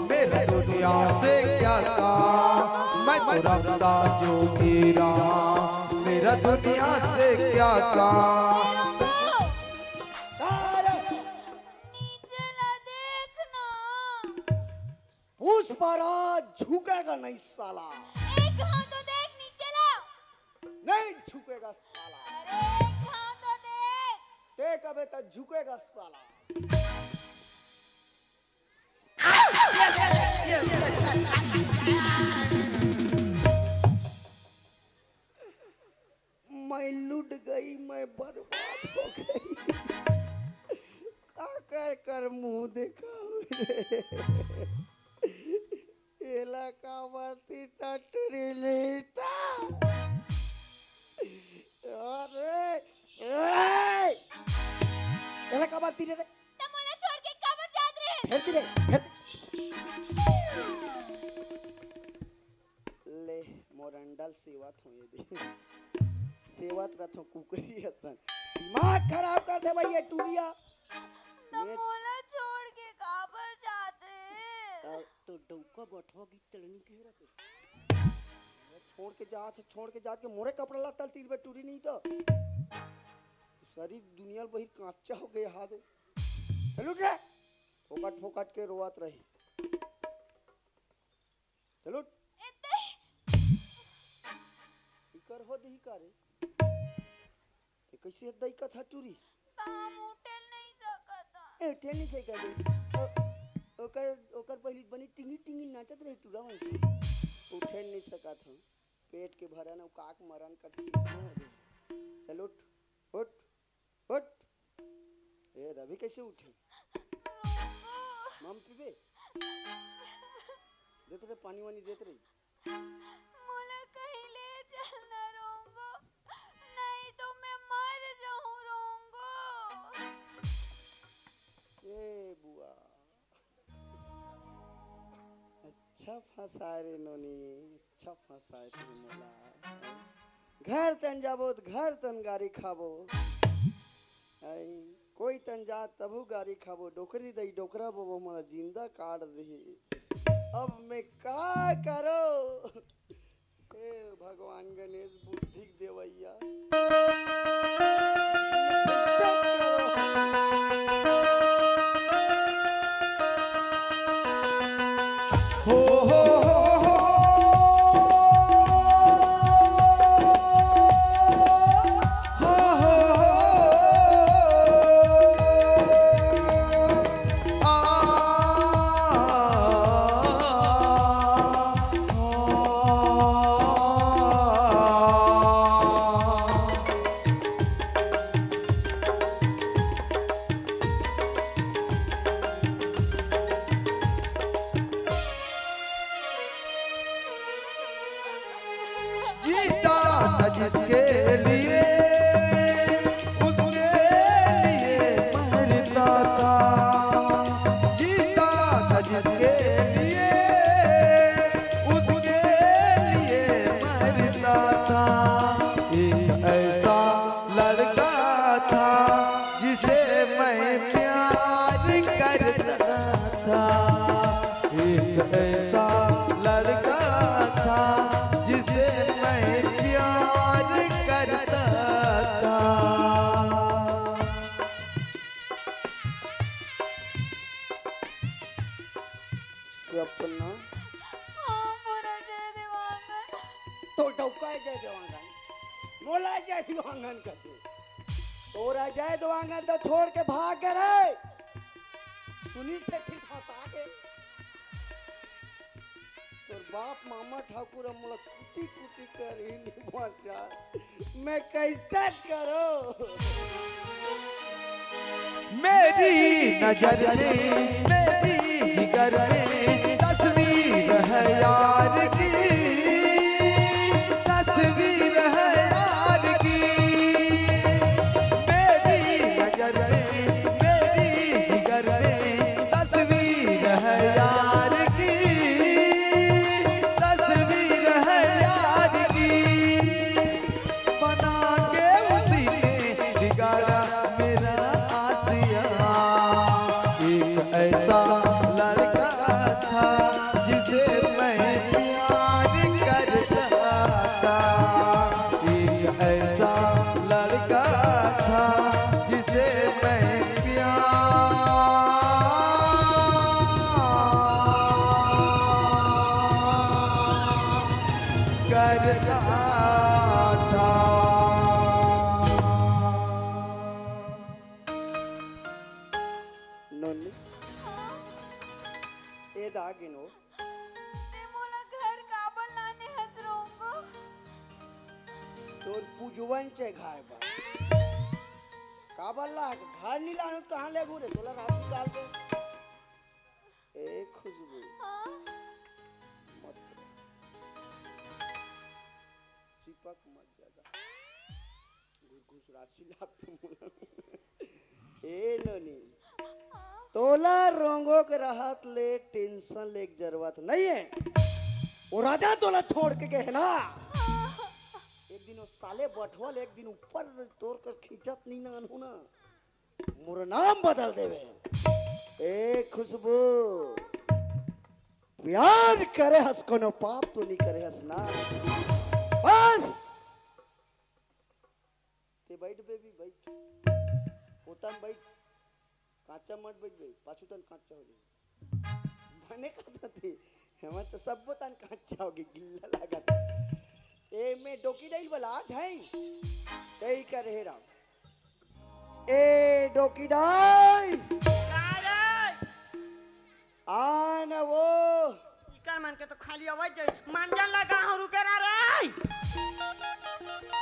मेरा दुनिया से क्या काम। मैं तो रमता जोगीरा, मेरा दुनिया से क्या काम। सारे नीचे ला देख ना। पुष्पराज झुकेगा नहीं साला। एक हाथ तो देख नीचे ला। नहीं झुकेगा साला। अरे एक हाथ तो देख। देख अबे तो झुकेगा साला। कर मुंह देखाहूं रे। एला काबर तीर टूरी नहीं त? अरे, ए! एला काबर तीरे रे? त मोला छोड़ के काबर जात रहे? फेर तीरे, फेर तीरे। ले, मोर अंडा ल सेवत हों ये दे। सेवत रथों कुकरी असन। दिमाग खराब कर दे भाई ये टूरिया। त ये मोला छोड़ के काबर जात रहे? त तो डौका बठवा की तड़नी कह रहा तो। छोड़ के जात हे, छोड़ के जात के मोरे कपड़ा लत्ता ल तीर बे टूरी नहीं तो। सारी दुनिया ल बहिर कांचा हो गया हाथ। चल उठ रे। फोकट फोकट के रोवत रही। चल उठ। एते। इकर हो दही का रे? ते कैसे दई कथा टूरी? त हम उठे नहीं सकत हन। ए, उठे नहीं सकत हे। ओ-, ओकर, ओकर पहली बनी टिंगी टिंगी नाचत रहे टूरा वैसे। उठे नहीं सकत हूँ। पेट के भरन अउ काक मरन कथे किसने हो गए। चल उठ, उठ, उठ। ए, अभी कैसे उठे? मम पीबे? देत रहे, पानी वानी देत रही। मोला कहीं ले चल ना रोंगो, नहीं तो मैं मर जाऊं रोंगो। ए बुआ, अच्छा फंसाए रे नोनी, अच्छा फंसाए तू मोला। घर तन जाबो त घर तन गारी खाबो। आई, कोई तन जात तभू गारी खाबो, डोकरी दई डोकरा बोबो मोला जिंदा काट दिही। अब मैं का करो? हे भगवान गणेश बुद्धि के देवैया। सच करो। हो, हो, हो, हो। जीता न जिसके लिए, उसके लिए मरता था। जीता न जिसके लिए, उसके लिए मरता था। एक ऐसा लड़का था जिसे मैं प्यार करता था। एक ऐसा लड़का था जिसे मैं प्यार करता था। सपना। हाँ, मोर अजय देवांगन। तो डौका अजय देवांगन, मोला अजय देवांगन कथे। तोर अजय देवांगन तो छोड़ के भाग गे रे। सुनील शेट्टी फंसा के। तोर बाप मामा ठाकुर ह मोला कुटी कुटी कर ही नहीं बचा। मैं कैसे करो? मेरी नजर में, मेरी जिगर में तस्वीर है यार की, तस्वीर है यार की। मेरी नजर में, मेरी जिगर में तस्वीर है यार की, तस्वीर है यार की। बना के उसी ने बिगाड़ा मेरा आशिया। एक ऐसा लड़का था जिसे मैं प्यार करता था। एक ऐसा लड़का था जिसे मैं प्यार करता था। नोनी, ए दागिनो। ते मोला घर काबर लाने हस रोंगो? तोर पूजवन चघाए बर। काबर ला घर नी लानू त कहाँ लेगू रे? तोला रात निकाल दे। ए खुशबू, हाँ? मत चिपक मत ज्यादा। घुस घुस राशि लाग तुम। ए नोनी, तोला रोंगो के रहत ले टेंशन ले के जरूरत नहीं है। वो राजा तोला छोड़ के गए है ना, एक दिन वो साले बठवल, एक दिन ऊपर तोर कर खींचत नहीं नानहू ना, मोर नाम बदल देवे। ए खुशबू, प्यार करे हस, कोनो पाप तो नहीं करे हस ना। बस ते बैठ बेबी, बैठ, होता में बैठ, कांचा मत बैठ बे, पाछू तन कांचा हो जाए। मने कहता थे, हमर तो सब बोतल कांचा होगे, गिल्ला लागत। ए में डोकी दाई ल बलात है, तई कर हे राम। ए डोकी दाई, का रे? आ न वो। इकर मन के तो खाली आवाज जाई, मांजन लगा हो, रुके ना रे।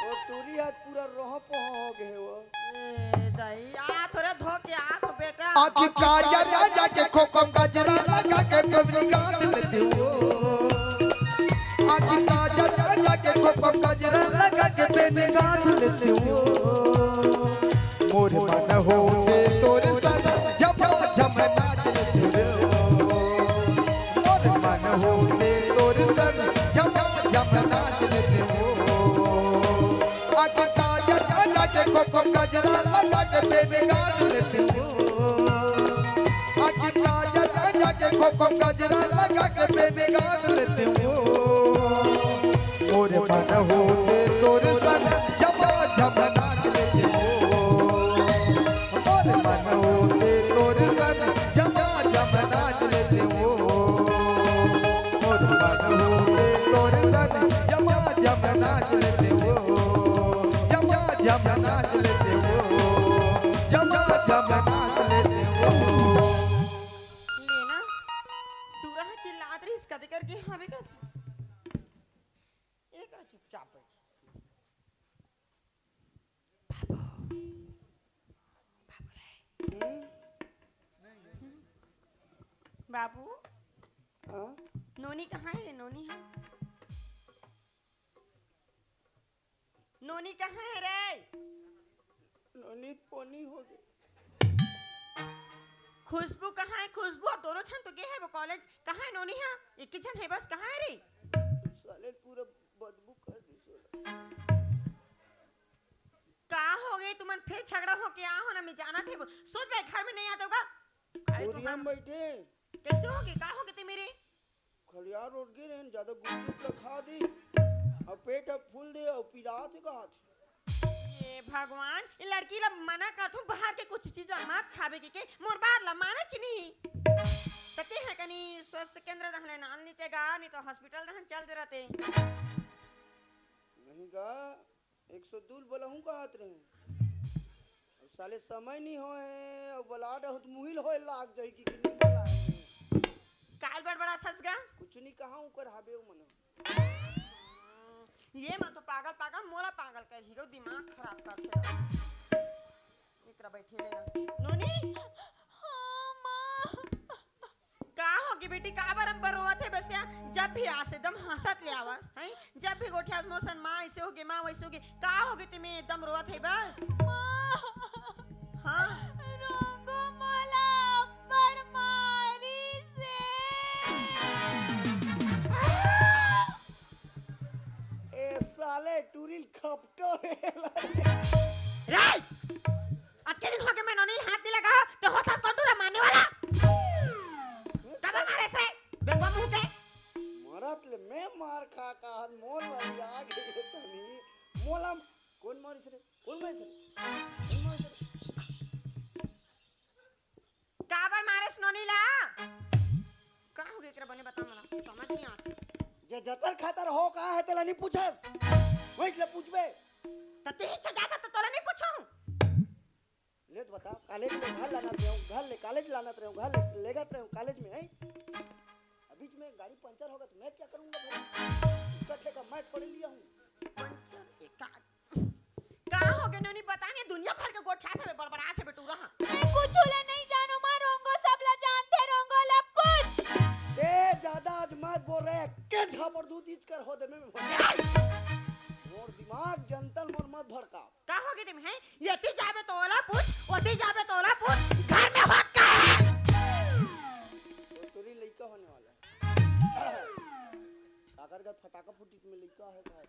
वो टूरी हाथ पूरा रोह पोह हो गए वो। ए दाई, आ थोड़े धो के आ तो बेटा। आँख काजर लगा के खोपम गजरा लगा के बेबनी गांठ लेती हूँ। आँख काजर लगा के खोपम गजरा लगा के बेबनी गांठ लेती हूँ। मोर मन होते तोर संग जब जब नाच लेती हूँ। मोर मन होते तोर संग जब जब नाच लेती हूँ। आँख काजर लगा के खोपम गजरा लगा के बेबी गांठ लेती हूँ। आँख काजर लगा के खोपम गजरा लगा के बेबी गांठ लेती हूँ। मोर मन होते तोर संग जब जब नाच लेती हूँ। मोर मन होते तोर संग जब जब नाच लेती हूँ। मोर मन होते तोर संग जब जब नाच लेती हूँ। जब जब नाच लेती हूँ। जब जब नाच लेती हूँ। लेना, टूरा ह चिल्लात रहिस कदे करके हवे कर। ए कर चुपचाप बैठ। बाबू, बाबू रे। हम्म? बाबू, हाँ? नोनी कहाँ है रे, नोनी है? नोनी कहाँ है रे? नोनी पोनी हो गई। खुशबू कहाँ है? खुशबू, अब दोनों झन तो गे है वो कॉलेज। कहाँ है नोनी? हाँ, एक ही झन है बस। कहाँ है रे? साले पूरा बदबू कर दी सोला। का हो गई तुमन? फिर झगड़ा हो के आ हो ना, मैं जाना थे वो। सोच बे, घर में नहीं आते होगा। अरे बोरिया में बैठे। कैसे हो गए? का हो गए ते मेरे? खलियार रोड गिरे हैं, ज्यादा गुपचुप ला खा दी और पेट अब फूल दे और पिरात है कहा थे। ये भगवान, ये लड़की ला मना करथूं बाहर के कुछ चीज मत खाबे के, के मोर बात ला माने च नहीं। त ते है कनी स्वास्थ्य केंद्र दहले नाल नीते गा, नहीं तो हॉस्पिटल दहन चल दे रहते। नहीं गा, एक सौ दू ल बलहूं कहत रहे। अब साले समय नहीं होए, अब बला डहूं त मुहिल होए लाग जाई कि, कि नहीं बला। काल बड़बड़ाथस गा? कुछ नहीं कहा, ओकर हाबे ओ मन। ये मन तो पागल पागल, मोला पागल कर ही गो, दिमाग खराब कर दे। इतरा बैठे ले ना। नोनी? हाँ, माँ। का होगे बेटी, काबर अब्बड़ रोवत हे बस या? जब भी आस एकदम हंसत ले आवस, हैं? जब भी गोठियास मोर सन, "माँ ऐसे होगे, माँ वैसे होगे।" का होगे ते में एकदम रोवत हे बस? माँ, हाँ? रोंगो मोला अब्बड़ मारिस हे। ए साले टूरी ल खपटो रे। रे! अतके दिन होगे मैं नोनी ल हाथ नहीं लगा, ते होथस कोन टूरा मारने वाला? काबर मारेस रे? बेंगवा मुंह के। मरत ले मैं मार खा खा हाथ मोर लड़िया गे तनी। मोला कोन मारिस रे? कोन मारिस रे? कोन मारिस रे? काबर मारेस नोनी ला? का होगे एकरा बने बता मोला, समझ नहीं आत। जे जतर खातर हो का है तेला नहीं पूछस, वइस ले पूछबे। त तेही से ज्यादा तो तोला नहीं पूछूं। ले तो बता, कॉलेज में घर लानत रहे हूँ, घर ले कॉलेज लानत रहे हूँ, घर ले लेगत रहे हूँ कॉलेज में, हैं? अब बीच में गाड़ी पंचर होगा तो मैं क्या करूँगा भाई? इसका ठेका मैं थोड़ी लिया हूँ। पंचर? ए, का, का हो के नोनी बता ने, दुनिया भर के गोठियात हवे, बड़बड़ात हवे टूरा हा। मैं कुछु ला नहीं जानू माँ, रोंगो सब ला जानथे, रोंगो ला पूछ। ए, ज्यादा आज मत बोल रे, के झापड़ दूध इच कर हो दे में। मोर दिमाग जंतल मोर मत भड़का। का हो गे तुम हैं? एती जाबे तो ओला पूछ, ओती जाबे तो ओला पूछ, घर में हो का है? वो तोरी लइका होने वाला है। काकर घर फटाका फूटी में लइका है का?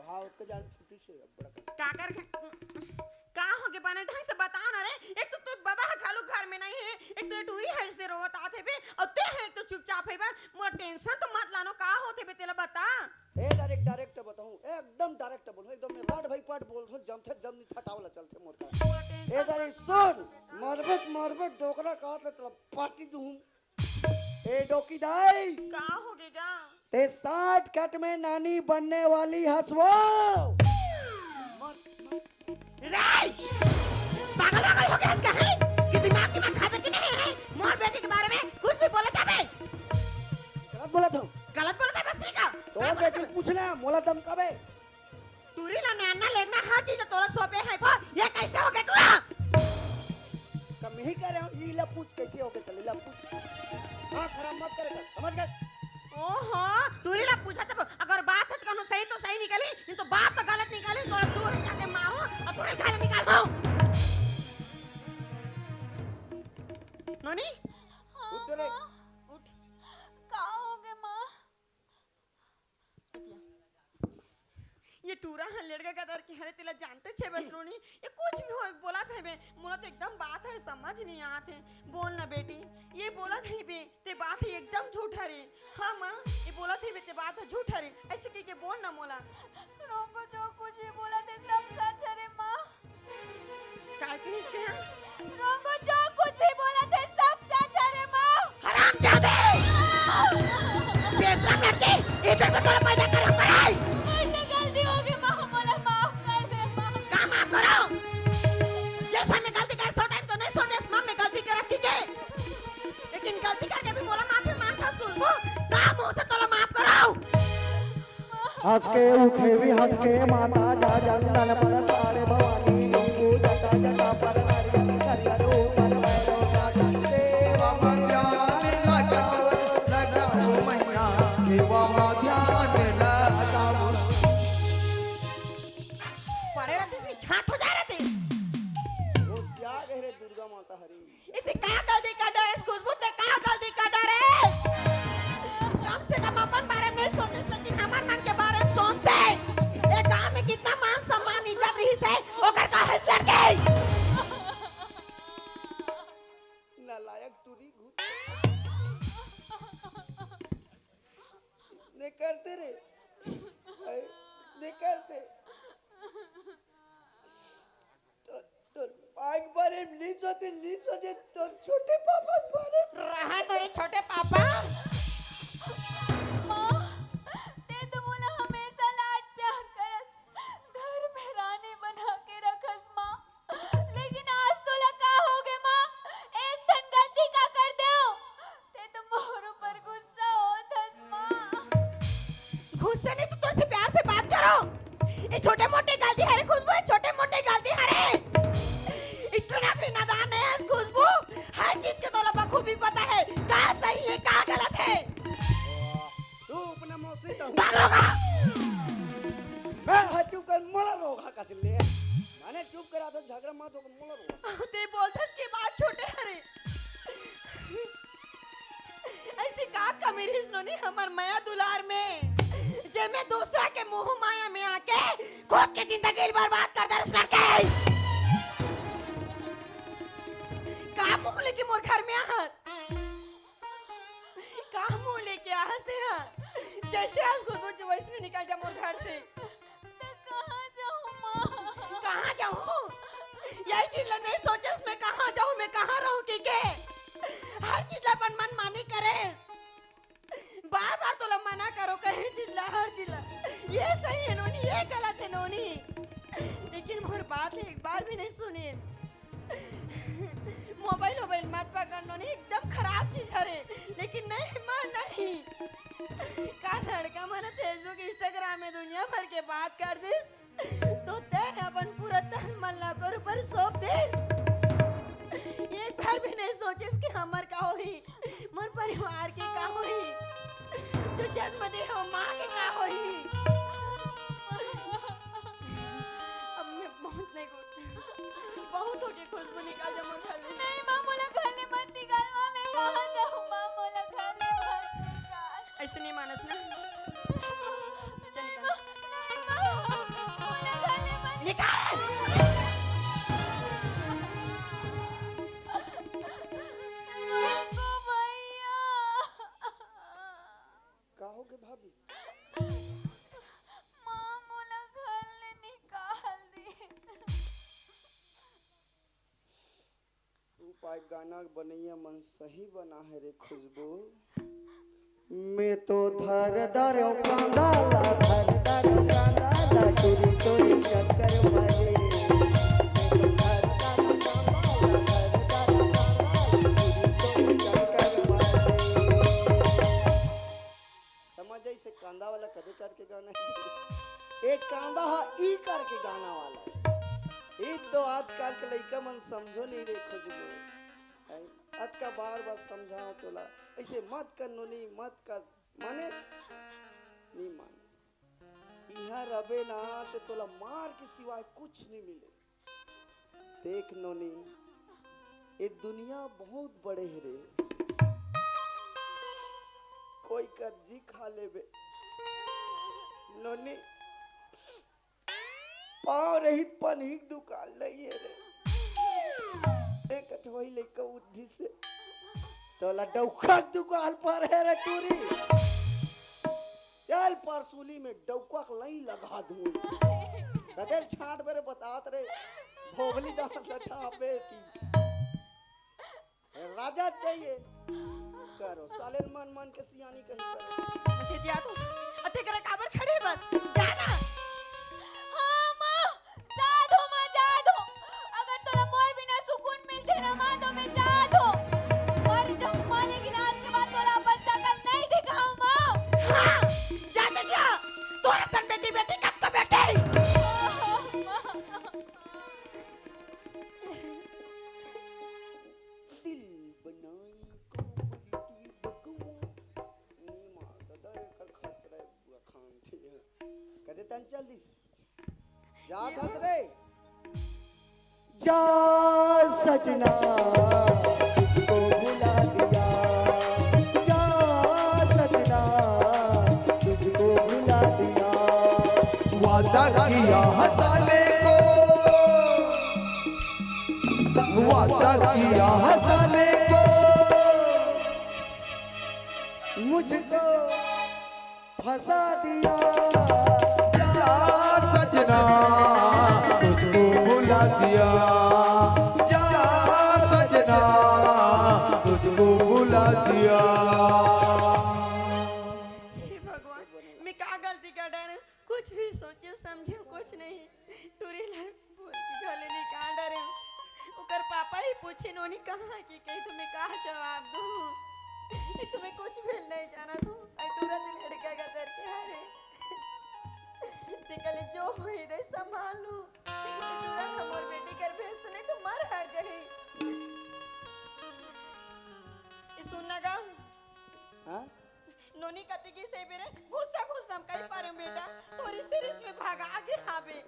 वहाँ ओतके जान फूटी से अब बड़ा कर। काकर घर का हो गे बने ढंग से बताओ ना रे। एक तो तोर बाबा ह घलो घर में नहीं है, एक तो ये टूरी है इससे रोवत आत हे बे, और ते है एक तो चुपचाप है बा। मोर टेंशन तो मत लानो, का होथे बे तेला बता। ए, direct, direct बताऊं, एकदम direct बोलूं, एकदम मैं राड भाई पाट बोल दूं, जमथे जमनी थटावला चलथे मोर का। ए, जरी सुन, मरबे त मरबे, डोकरा का त तला पाटी दूं। ए, डोकी दाई। का हो गे गा? ते shortcut में नानी बनने वाली हस वो। मर, मर। रे! पागल वागल हो गे हस का है? कि दिमाग दिमाग खाबे कि नहीं है? मोर बेटी के बारे में कुछ भी बोले जाबे। गलत बोलत हूँ। गलत बोलत हे बस नहीं का? तोर बेटी पूछ ले, मोला धमकाबे। टूरी ला नाना लेगना हर चीज तोला सौंपे है वो, ये कैसे हो गे टूरा? कम ही करे हूँ, ये ला पूछ कैसे हो गे, तले ला पूछ। हाँ, खराब मत करे कर, समझ गए? ओहो, टूरी ला पूछा तब अगर बात है तो कहूँ सही तो सही निकली, नहीं तो बात तो गलत निकली, तो अब टूरी जाके मारो और टूरी खाले निकाल दो। नोनी? हाँ, उठ तो रे। माँ। उठ। का हो गे माँ? ये टूरा ह लड़का का दर के हरे, तेला जानते छे बस नोनी, ये कुछ भी हो बोलत हे बे, मोला तो एकदम बात ह समझ नहीं आत हे। बोल ना बेटी, ये बोलत हे बे, ते बात ह एकदम झूठ हरे। हाँ माँ, ये बोलत हे बे, ते बात ह झूठ हरे, ऐसे कह के बोल ना मोला। रोंगो जो कुछ भी बोलत हे सब सच हरे माँ। काय कहिस तेहा? रोंगो जो कुछ भी बोलत हे सब सच हरे माँ। हरामजादे! बेशरम लड़की, इज्जत को तोला पैदा कर हम कराई। मुझसे गलती हो गई माँ, मोला माफ कर दे माँ। का माफ करो? जैसा मैं गलती करे सौ टाइम तो नहीं सोचेस माँ मैं गलती करत कि के। लेकिन गलती करके भी मोला माफी मांगथस खुशबू। का मुंह से तोला माफ करो? हंस के उठे भी हंस के माता जा जंगल पर तारे भवानी नींबू जटा जटा पर हरियर हरियर ऊपर भैरव का देवा मंगल लगाओ, लगाओ मैया, देवा ध्यान लगाओ। पड़े रहते इसमें झाट हो जा रहे थे। वो सिया गहरे दुर्गा माता हरी। इते का गलती कर डरेस खुशबू, ते का गलती कर डरेस? कम से कम अपन बारे में नहीं सोचेस, लेकिन हमर मन के बारे में सोचते। ये गांव में कितना मान सम्मान इज्जत रही से, ओकर का हैसियत गई? नालायक टूरी घुट। ने करते रे। ने करते। तोर, तोर माँ के बारे में नी सोचे, नी सोचे, तोर छोटे पापा के बारे में। रहा तोरे छोटे पापा। माँ, ते तो मोला हमेशा लाड प्यार करस, घर में रानी बना के रखस माँ। लेकिन आज तोला का हो गे माँ? एक ठन गलती का कर देव? ते तो मोर ऊपर गुस्सा होत हस माँ। गुस्सा नहीं तो तोर से प्यार से बात करो। ये छोटे मोटे गलती हरे खुशबू, ये छोटे मोटे गलती हरे। इतना भी नादान नहीं है खुशबू। हर चीज के तोला बखूबी पता है, का सही है, का गलत है। तू अपना मौसी तो भाग लोगा। मैं हर चुप कर मोला रोगा कतिले। माने चुप करा तो झगड़ा मत हो मोला रोगा। ते बोलथस के बात छोटे हरे। ऐसी का कमी रहिस नोनी हमर मया दुलार में, जे मैं दूसरा के मोह माया में आके खुद के जिंदगी बर्बाद कर दे लड़के। का मुंह लेके मोर घर में आहस? का मुंह लेके आहस ते हा? जैसे आज खुद वैसने निकल जा मोर घर से। त कहाँ जाऊँ माँ? कहाँ जाऊँ? यही चीज ला नहीं सोचस मैं कहाँ जाऊँ, मैं कहाँ रहूँ के के? हर चीज ला अपन मन मानी करे। बार बार तोला मना करो कहे चीज ला, हर चीज ला। ये सही है नोनी, ये गलत है नोनी। लेकिन मोर बात है एक बार भी नहीं सुने। मोबाइल वोबाइल मत पकड़ नोनी, एकदम खराब चीज हरे। लेकिन नहीं माँ नहीं। का लड़का मन Facebook Instagram में दुनिया भर के बात कर दिस, तो तैं ह इसके हमर का होही, मोर परिवार के का होही, जो जन्म दे हो माँ के का होही। अब मैं बहुत नहीं बोल, बहुत हो गया, खुशबू निकाल दे मोर घर ले। नहीं माँ, मोला घर ले मत निकाल माँ, मैं कहाँ जाऊँ माँ, मोला घर ले मत निकाल। ऐसे नहीं मानस ना। चल निकल। नहीं माँ, मोला घर ले मत निकाल। माँ को भैया। का हो गे भाभी? माँ मोला घर ले निकाल दे। उपाय गाना बनैया मन सही बना है रे खुशबू। मैं तो धर धर कांदा ला, धर धर कांदा ला, चोरी चोरी चक्कर मारे। मैं तो धर धर कांदा ला, धर धर कांदा ला, चोरी चोरी चक्कर मारे। समझ आई से कांदा वाला कदे करके गाना है। एक कांदा हा ई करके गाना वाला है। ई तो आजकल के लइका मन समझो नहीं रे खुशबू। हैं? अतका बार बार समझाओ तोला, ऐसे मत कर नोनी, मत कर। मानेस? नहीं मानेस। इहाँ रबे ना ते तोला मार के सिवाय कुछ नहीं मिले। देख नोनी, ये दुनिया बहुत बड़े हे रे। कोई कर जी खा लेबे। नोनी, पाँव रहित पनही के दुकान नहीं है रे। एक अठवाई लइका उठी से तोला डौका के दुकान पर है रे टूरी। चल परसूली में डौका के लाइन लगा दूँ। कदेल छाट बेरे बतात रे। भोगली दांत लछापे की। राजा चाहिए। करो, साले मन मन के सियानी कहीं करो। मुझे दिया तू, अते करे काबर खड़े बस, जाना। हाँ, माँ, जा दो, माँ, जा दो। अगर तोला मोर बिना सुकून मिलते ना, माँ, तो मैं जा दो। मर जाऊँ, माँ, लेकिन आज के बाद तोला अपन शकल नहीं दिखाऊँ, माँ। हाँ, जा से क्या? तोरे सन बेटी, बेटी, कब तो बेटी? माँ। दिल बनाई कांवरी की बकवा। नी मार ददा एकर खतरा बुआ खान थी। कदे तन चल दिस। जा धस रे। जा सजना, तुझको भुला दिया। जा सजना, तुझको भुला दिया। वादा किया हंसाने को, वादा किया हंसाने को, मुझको फंसा दिया। जा सजना, तुझको भुला दिया। जा सजना, तुझको भुला दिया। हे भगवान, मैं का गलती कर डारे? कुछ भी सोचे समझे कुछ नहीं। टूरी ला बोल के घर ले निकाल डारे। ओकर पापा ही पूछे, नोनी कहाँ की कही, तो मैं का जवाब दूँ? ये तुम्हें कुछ भी नहीं जाना तू। आई टूरा ते लड़का का दर के हारे। ते कले जो हुई दे संभाल लू। टूरा ना मोर बेटी कर भेज, सुने तो मर हर जाही। ये सुन ना गा। हाँ? नोनी कति की से बेरे गुस्सा गुस्सा में कही पारे बेटा, तोरी से रिस में भागा आगे हावे।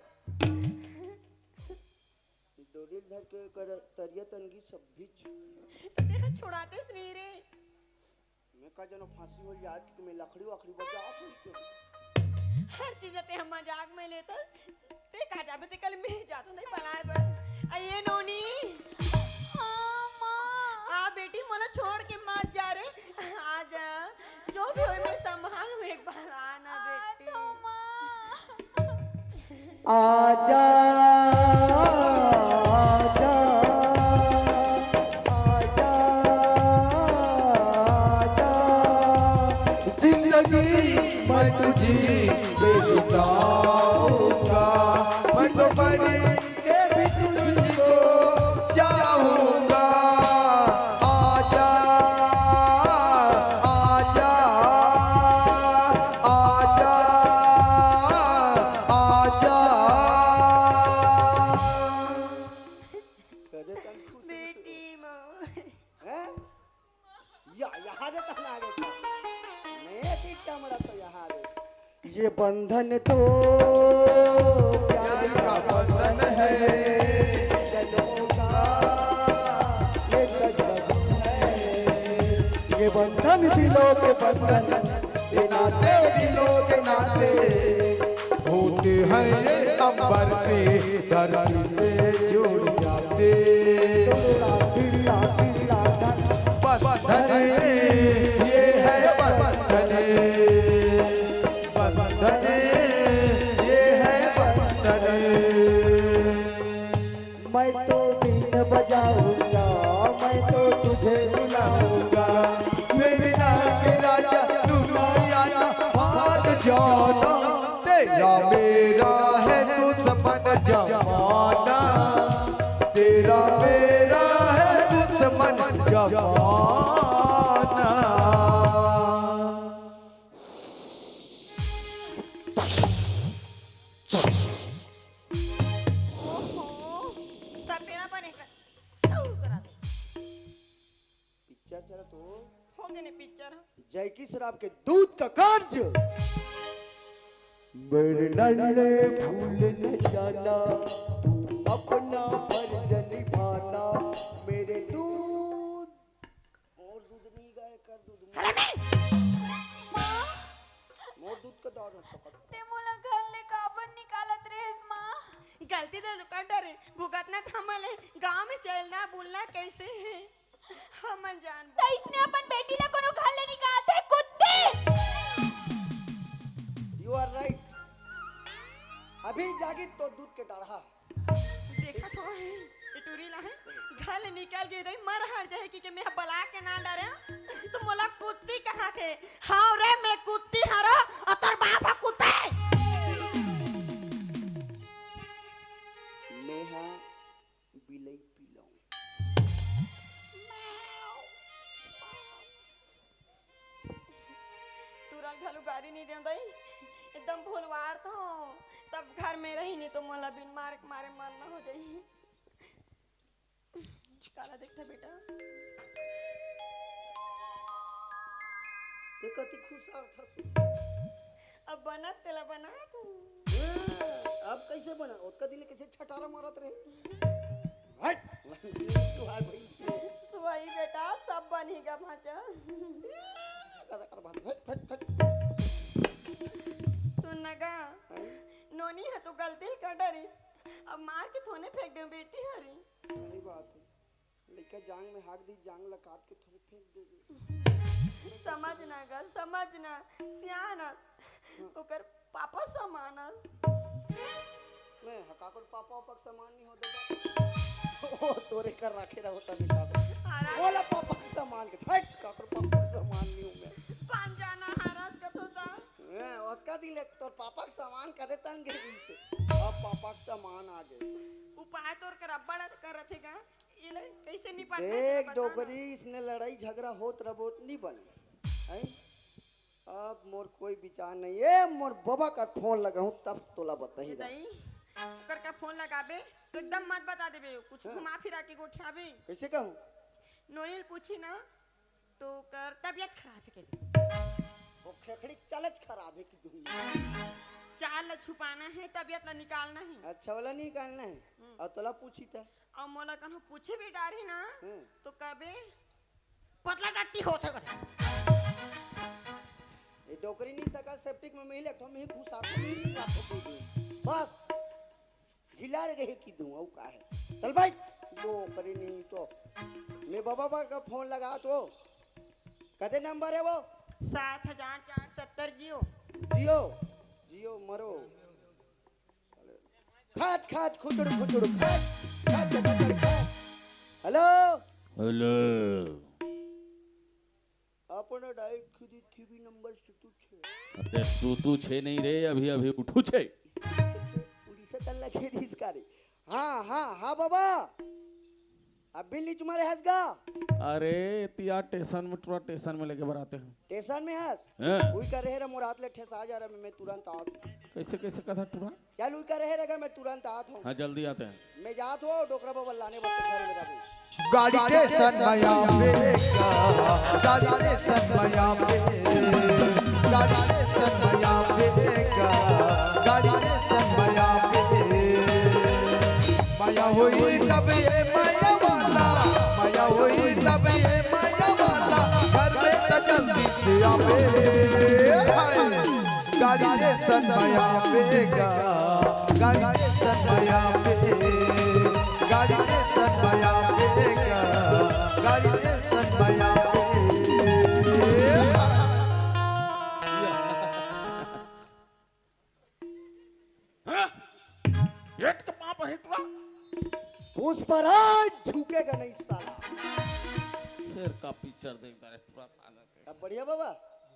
डोरी धर के कर तरिया तनगी सब बीच। तो तेरा छुड़ाते से नहीं रे। मैं का जनो फांसी हो जाए कि मैं लकड़ी वकड़ी बजा के। हर चीज ते हम मजाक में लेता। ते का जाबे ते कल मैं जाता नहीं बलाए बर। आ ये नोनी। हाँ, माँ। आ बेटी, मोला छोड़ के मत जा रे। आ जा। जो भी होए, मैं संभालू, एक बार आना बेटी। आजा, आजा, आजा, आजा। जिंदगी मैं तुझी पे लुटाऊंगा, मैं तो बन के भी तुझको चाहूंगा। आजा, आजा, आजा, आजा। गजब तन खुश है। बेटी माँ। हैं? ये बंधन तो प्यार का बंधन है, जन्मों का ये संगम है। ये बंधन दिलों के बंधन, ये नाते दिलों के नाते। होते हैं ये अंबर पे, धरती पे जुड़ जाते। बंधन, ये है बंधन, बंधन, ये है बंधन। मैं तो बीन बजाऊंगा, मैं तो तुझे बुलाऊंगा। मेरे नाम के राजा, तू आना, हाथ जाना। तेरा मेरा है दुश्मन जमाना, तेरा मेरा है दुश्मन जमाना। ओहो, सपेरा बने का सौ करा दे। पिक्चर चला तो। हो गए ने पिक्चर। जैकी श्रॉफ के दूध का कर्ज। मेरे लाले भूल न जाना, तू अपना फर्ज निभाना। मेरे दूध, मोर दूध नहीं गाय कर दूध। अरे मैं, माँ, मोर दूध का दौर है पकड़। ते मोला घर ले काबर निकालत रहेस, माँ? गलती तो कर डरे, भुगतना था मले, गांव में चलना बोलना कैसे है? हमन जान। त इसने अपन बेटी ला कोनो घर ले निकालथे, कुत्ती। You are right। अभी जागी तो दूध के डाढ़ा। देखा तो है, ये टूरी ला है, घर ले निकल गई रही, मर हर जाए कि, कि मैं बला के ना डरे, तो मोला कुत्ती कहा थे। हाँ रे, मैं कुत्ती हरो, और तोर बाप है कुत्ते। नेहा बिलई पिलाऊं। टूरा घलो गारी नहीं देव दई, एकदम भोलवार तो, तब घर में रही नहीं तो मोला बिन मार के मारे मरना हो जाई। काला देखता बेटा? ते कति खुश आ था सु। अब बनत तेला बना तू। हाँ, अब कैसे बना? ओतका दिन ले कैसे छटारा मारत रहे? हट! तू आ गई। सुहाई बेटा, अब सब बनी गा भांचा। कदा कर बात, फट, फट, फट। सुन ना गा, हैं? नोनी है तो गलती कर डरिस। अब मार के थोने फेंक दे बेटी हरी। सही बात है। लइका जांग में हाक दी, जांग ला काट के थोड़े फेंक देबे। समझ ना गा, समझ ना, सियान अस। हाँ। ओकर पापा समान अस। मैं हकाकुर पापा वापा के समान नहीं हो देता। ओ, तोरे कर राखे रहो तब का। हाँ, राखे। बोला पापा के समान के, हट, काकुर पापा के समान नहीं हूँ मैं। पान जाना हाराज का तो था। हैं, ओतका दिन ले तोर पापा के समान करे तन गे रही से। अब पापा के समान आ गए। उपाय तोर कर अब्बड़ कर रथे गा। ये ले, कैसे निपटना है, देख बता ना। डोकरी, इसने लड़ाई झगड़ा होत रबो, नहीं बने। हैं? अब मोर कोई विचार नहीं। ए, मोर बाबा का फोन लगाऊं, तब तोला बताही रहा। नहीं, ओकर का फोन लगाबे, तो एकदम मत बता देबे, कुछ हाँ। घुमा फिरा के गोठियाबे। कैसे कहूँ? नोनी ल पूछी ना, तो कर तबियत खराब है कह दे। वो खेखड़ी चालच खराब है कि दूंगी। चाल ला छुपाना है, तबियत ला निकालना है। अच्छा वाला निकालना है। हम्म। और तोला पूछी था। और मोला कन्हो पूछे भी डारी ना, हम्म। तो कबे पतला टट्टी होत है कथे। ये डोकरी नहीं सका, सेप्टिक में मिले तो मैं घुसा तो नहीं, नहीं जातो। बस ढीला रहे कि दूं, और का है? चल भाई, डोकरी नहीं तो मैं बाबा बा का फोन लगा तो कदे नंबर है वो? सात हजार चार सत्तर जियो। जियो, जियो मरो। खाच, खाच, खुचुड़, खुचुड़, खाच, खाच, खुचुड़, खाच। हेलो? हेलो? अपना डाइट खुदी थीबी नंबर से तू छे। अरे तू, तू छे नहीं रे, अभी, अभी उठू छे। इसका कैसे उड़ीसा तल्ला खेदी इसका रे। हाँ, हाँ, हाँ बाबा। अब बिल नहीं चुमा रे हंस गा। अरे तिया टेसन में, टूरा टेसन में लेके बराते हैं। टेसन में हंस? हाँ। उई का रहे रे, मोर हाथ ले ठेसा जा रहा, मैं, मैं तुरंत आत हूँ। कैसे, कैसे कथा टूरा? चल उई का रहे रे, मैं तुरंत आत हूँ। हाँ, जल्दी आते हैं। मैं जात हूँ, डोकरा बाबा लाने बत्ते घर में रहू। गाड़ी टेसन में आवे, गाड़ी टेसन में आवे, गाड़ी टेसन में आवे। गाड़ी रे तन माया बेगा, गाड़ी रे तन माया बे, गाड़ी रे तन माया बेगा, गाड़ी रे तन माया बे। हाँ? पेट के पाप है टुरा। पुष्पराज झुकेगा नहीं साला। फिर का पिक्चर देखता रहे टुरा, खा जाते। सब बढ़िया बाबा?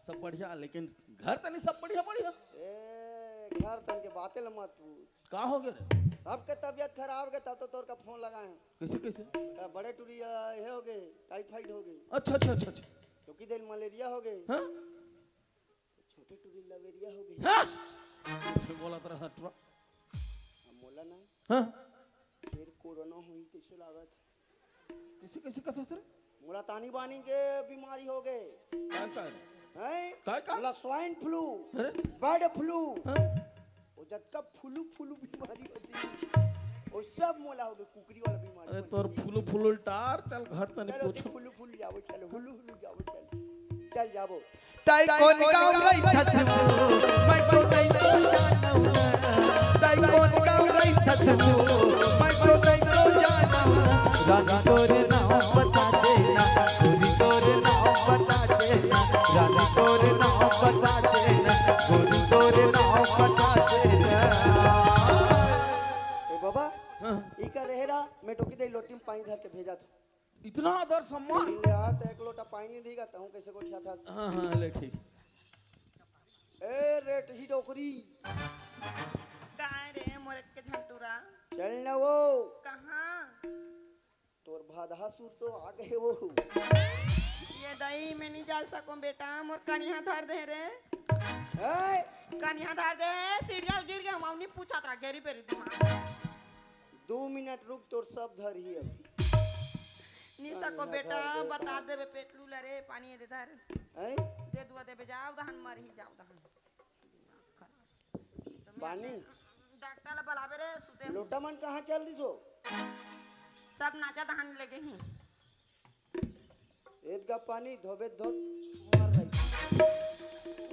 सब बढ़िया, लेकिन घर तनी सब बढ़िया, बढ़िया। ए, घर तन के बातें ल मत पूछ। का हो गया रे? सबके तबीयत खराब हो गया, तब तो तोर का फोन लगाए हैं। कैसे, कैसे? त बड़े टुरी, आ, ये हो गए, टाइफाइड हो गए। अच्छा, अच्छा, अच्छा, अच्छा। क्योंकि दिल मलेरिया हो गए। हाँ? छोटे टुरी लवेरिया हो गई। हाँ? बोला तो रहा टुरा। अब मोला ना, हाँ? फिर कोरोना होई तैसे लागत। कैसे, कैसे कहत हस रे? मोला तानी बानी के बीमारी हो गए। काय, काय? हैं? काय, काय? मोला स्वाइन फ्लू, अरे? बर्ड फ्लू, हाँ? वो जतका फुलू फुलू बीमारी होती, वो सब मोला हो गए, कुकरी वाला बीमारी अरे बन तोर गई। फुलू फुलू टार, चल घर तनी चलो, पूछो। फुलू फुलू जाओ, चलो, हुलू हुलू जाओ, चलो। चल जाबो। तै कोन गाँव रहिथस वो? मैं तो तै तो जानव ना। तै कोन गाँव रहिथस वो? मैं तो तै तो जानव ना। रानी तोरे नाम बता देना, गोरी तोरे नाम बता देना। रानी तोरे नाम बता देना, गोरी तोरे नाम बता देना। ए बाबा, हाँ। ई का रहेरा, मैं टोकी दे लोटी में पानी धर के भेजा था। इतना आदर सम्मान। ले आ, त एक लोटा पानी नहीं देगा, त हूँ कैसे गोठिया था? हाँ, हाँ, ले ठीक। ए, रेट ही डोकरी। काय रे, मोर के झंटूरा? चल न वो। कहाँ? तोर भादहा सुर तो आ गए वो। ये दई, मैं नहीं जा सकूं बेटा, मोर कनिहा धर दे रे। ए? कनिहा धर दे, सीढ़िया गिर गया, हम नहीं पूछा था, गेरी पेरी दिमाग। दो मिनट रुक, तोर सब धर ही अभी। निशा को बेटा, बता देबे पेटलू ला रे, पानी दे धर। हैं? दे दुआ देबे, जाओ दहन, मर ही जाओ दहन। पानी? डॉक्टर ला बुलावे रे, सुते हूँ। लोटा मन कहाँ चल दिसो? सब नाचा दहन लगे ही। एदगा पानी धोबे धोत मर रही।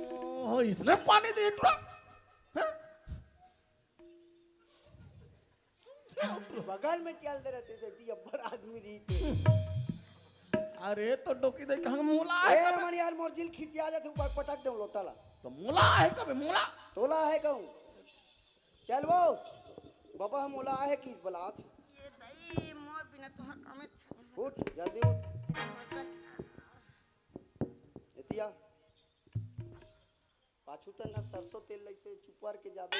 ओह, इसने पानी दे टुरा? हैं? बगल में चल दे रहते, जल्दी अब्बर आदमी रही थे। अरे, तो डोकी दे कहाँ मोला है ए, कबे? मन यार, मोर जिल खिसिया जाते, ऊपर पटक दे लोटा ला। तो मोला है कबे, मोला? तोला है कहूँ। चल वो, बाबा हम मोला है किस बलात। ये दई, मोर बिना तोहर काम अच्छा नहीं होता। उठ, जल्दी उठ। इतना मजा नहीं आ रहा। एतिया। पाछू त ना सरसों तेल लइसे चुपर के जाबे।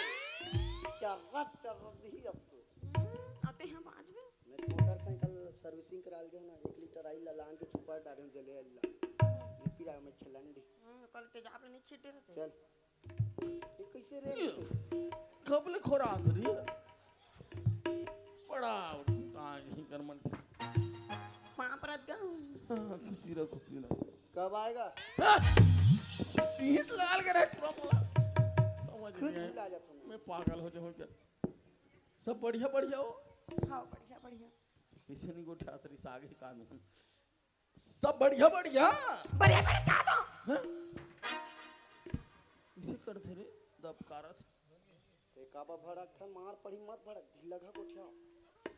चर्रा चर्रा दिही अब तो। हम्म, आते हैं बाज में। मैं मोटरसाइकिल सर्विसिंग करा लगे हूँ ना, एक लीटर आइल ला लान के चुपर डाले हूँ जले आइल ला। मैं पिरा में छलन दी। हम्म, कल तेजाब ले नहीं छिटे रहते। चल। ये कैसे रे? ये कब ले खोरा हाथ रही है? बड़ा टांग ही कर मन के। पाँव परत गऊं। हाँ, खुशी रह, खुशी रह। कब आएगा? हाँ! तीत लाल के रहे टुरा मोला। समझ खुद नहीं आया। भुला जाता हूँ। मैं पागल हो जाऊँ क्या? सब बढ़िया, बढ़िया हो? हाँ, बढ़िया, बढ़िया। कैसे नहीं गोठियात रही साग ही कानून? सब बढ़िया, बढ़िया। बढ़िया, बढ़िया का तो? हाँ? इसे करथे रे, दबकारत। ते काबा भड़क था, मार पड़ी, मत भड़क, ढीला घा गोठिया।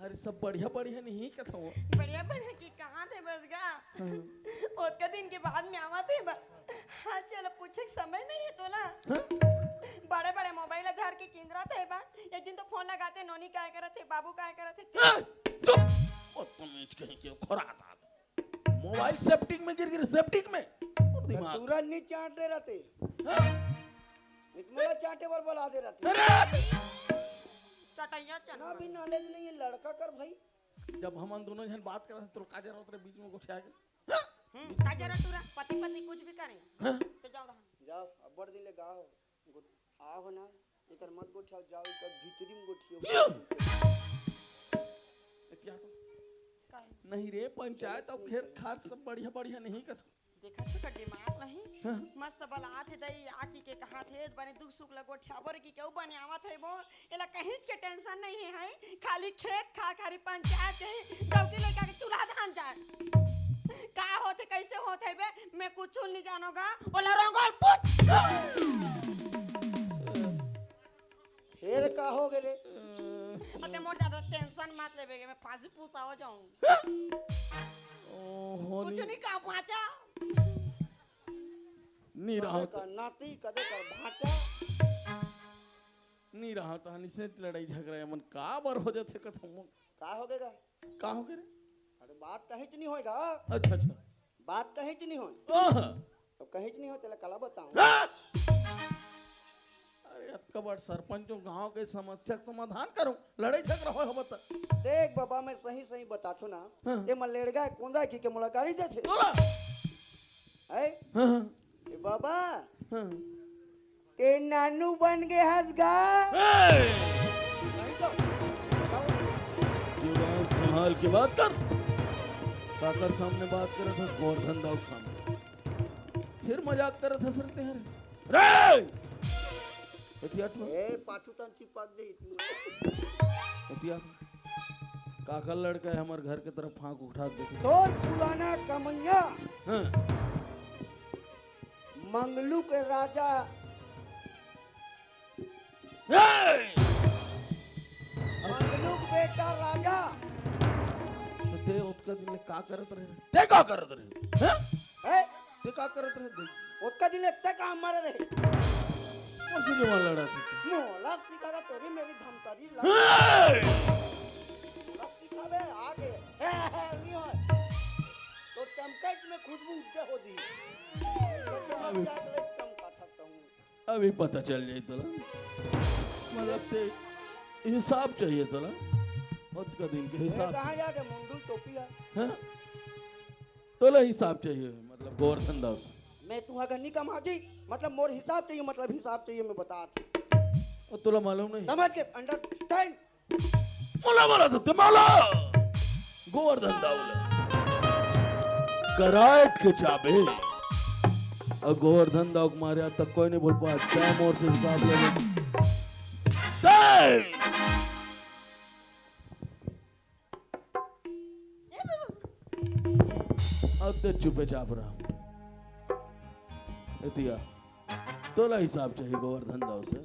अरे, सब बढ़िया, बढ़िया नहीं कथो। बढ़िया, बढ़िया की कहाँ थे बस गा? हाँ। ओतका दिन के बाद में आवा थे बा। हाँ, चल, पूछे के समय नहीं है तोला। हाँ? बड़े, बड़े मोबाइल धर के किंदरा थे बा। एक दिन तो फोन लगाते, नोनी काय करत थे, बाबू काय करत थे। ए, चुप! बदतमीज कहीं के खोरा था। मोबाइल सेप्टिक में गिर गिर, सेप्टिक में। और दिमाग। तुरंत नहीं चाट दे रहते। हाँ? इतना चाटे बर बोला दे रहते। अरे! चटैया चल। ना भी नॉलेज नहीं है, लड़का कर भाई। जब हम दोनों जन बात करत हैं, तो का जरूरत रहे बीच में गोठिया के? हाँ? हम्म, का जरूरत तोरा? पति पत्नी कुछ भी करें। हाँ? तो जाओ दहन। जाओ, अब बड़ दिन ले गाओ। गो-, आओ ना, एकर मत गोठियाओ, जाओ, एकर भीतरी में गोठियो। यो! एतिया तो। काहे? नहीं रे, पंचायत अउ खेत खार सब बढ़िया, बढ़िया नहीं कथो। देखा तो का दिमाग नहीं? हाँ। मस्त बलात हे दई, आकी के कहा थे, बने दुख सुख लगो ठ्याबर की केहू बने आवत है वो, एला कहीं के टेंशन नहीं है, है? खाली खेत खा, खाली पंचायत है, डौकी लइका के चूल्हा धान जाए। का होत है, कैसे होत है बे? कुछ नहीं जानोगा, बोला रंगोल पूछ। फेर का हो गे रे? अते मोर ज्यादा टेंशन मत लेबे, मैं फांसी पूसा हो जाऊं। ओहो, कुछ नहीं। नहीं कहा भांचा। नहीं रहा कदे तो। कर नाती, कदे कर भांचा। नहीं रहा तो हनी से लड़ाई झगड़ा मन का बर हो जाथे कथम। का हो गेगा? का हो गे रे? अरे बात कहीं च नहीं होएगा। अच्छा, अच्छा। बात कहीं च नहीं होए। ओह! अब कहीं च नहीं होए, तेला काला बताऊं? हाँ! अरे अतका बड़ सरपंच हो, गांव के समस्या के समाधान करो, लड़ाई झगड़ा होए हो बता। देख बाबा, मैं सही सही बताथो ना, हाँ। ये मन लेड़गा है, कोंदा की के मुलाकारी देथे। बोला। है? हाँ, हाँ। ए बाबा, हाँ। ते नानू बन गे हस गा। ए! नहीं तो, बताओ। जुबान संभाल के बात कर। काकर सामने बात करत हस? गोवर्धन दाऊ के सामने। फिर मजाक करत हस रे तेहर। रे! हथियार तो। ए, पाछू तन चिपक दे इतनी। हथियार। काकर लड़का है हमर घर के तरफ फांक उठा के देखे। तोर पुराना कमैया। हाँ। मंगलू के राजा। ए! मंगलू के बेटा राजा। तो ते ओतका दिन ले का करत रहे? ते का करत रहे? हैं? हैं? ते का करत रहे? देख। ओतका दिन ले ते का मारे रहे? कौन सी जवान लड़ा थी? मोला सिखा रहा तेरी मेरी धमतरी लड़ा। ए! मोला सिखावे आगे। हे, हे, नहीं होय। तो चमकट में खुशबू उठते हो दी। तो चमक जाए के लिए चमका सकता हूँ। अभी पता चल जाई तोला। मतलब ते हिसाब चाहिए तोला। ओतका दिन के ये हिसाब। कहाँ जाके मुंडू टोपी है? हाँ? तोला हिसाब चाहिए, मतलब गोवर्धन दास। मैं तुहा का नहीं कमा जी, मतलब मोर हिसाब चाहिए, मतलब हिसाब चाहिए, मैं बता। वो तोला मालूम नहीं। समझ के understand। मोला बोला तो ते माला। गोवर्धन दाऊ ले। करायत के चाबे। अउ गोवर्धन दाऊ के मारे आज तक कोई नहीं बोल पाया। क्या मोर से हिसाब ले ले। ते! अब ते चुपे चाप रहा। एतिया। तोला हिसाब चाहिए गोवर्धन दाऊ से।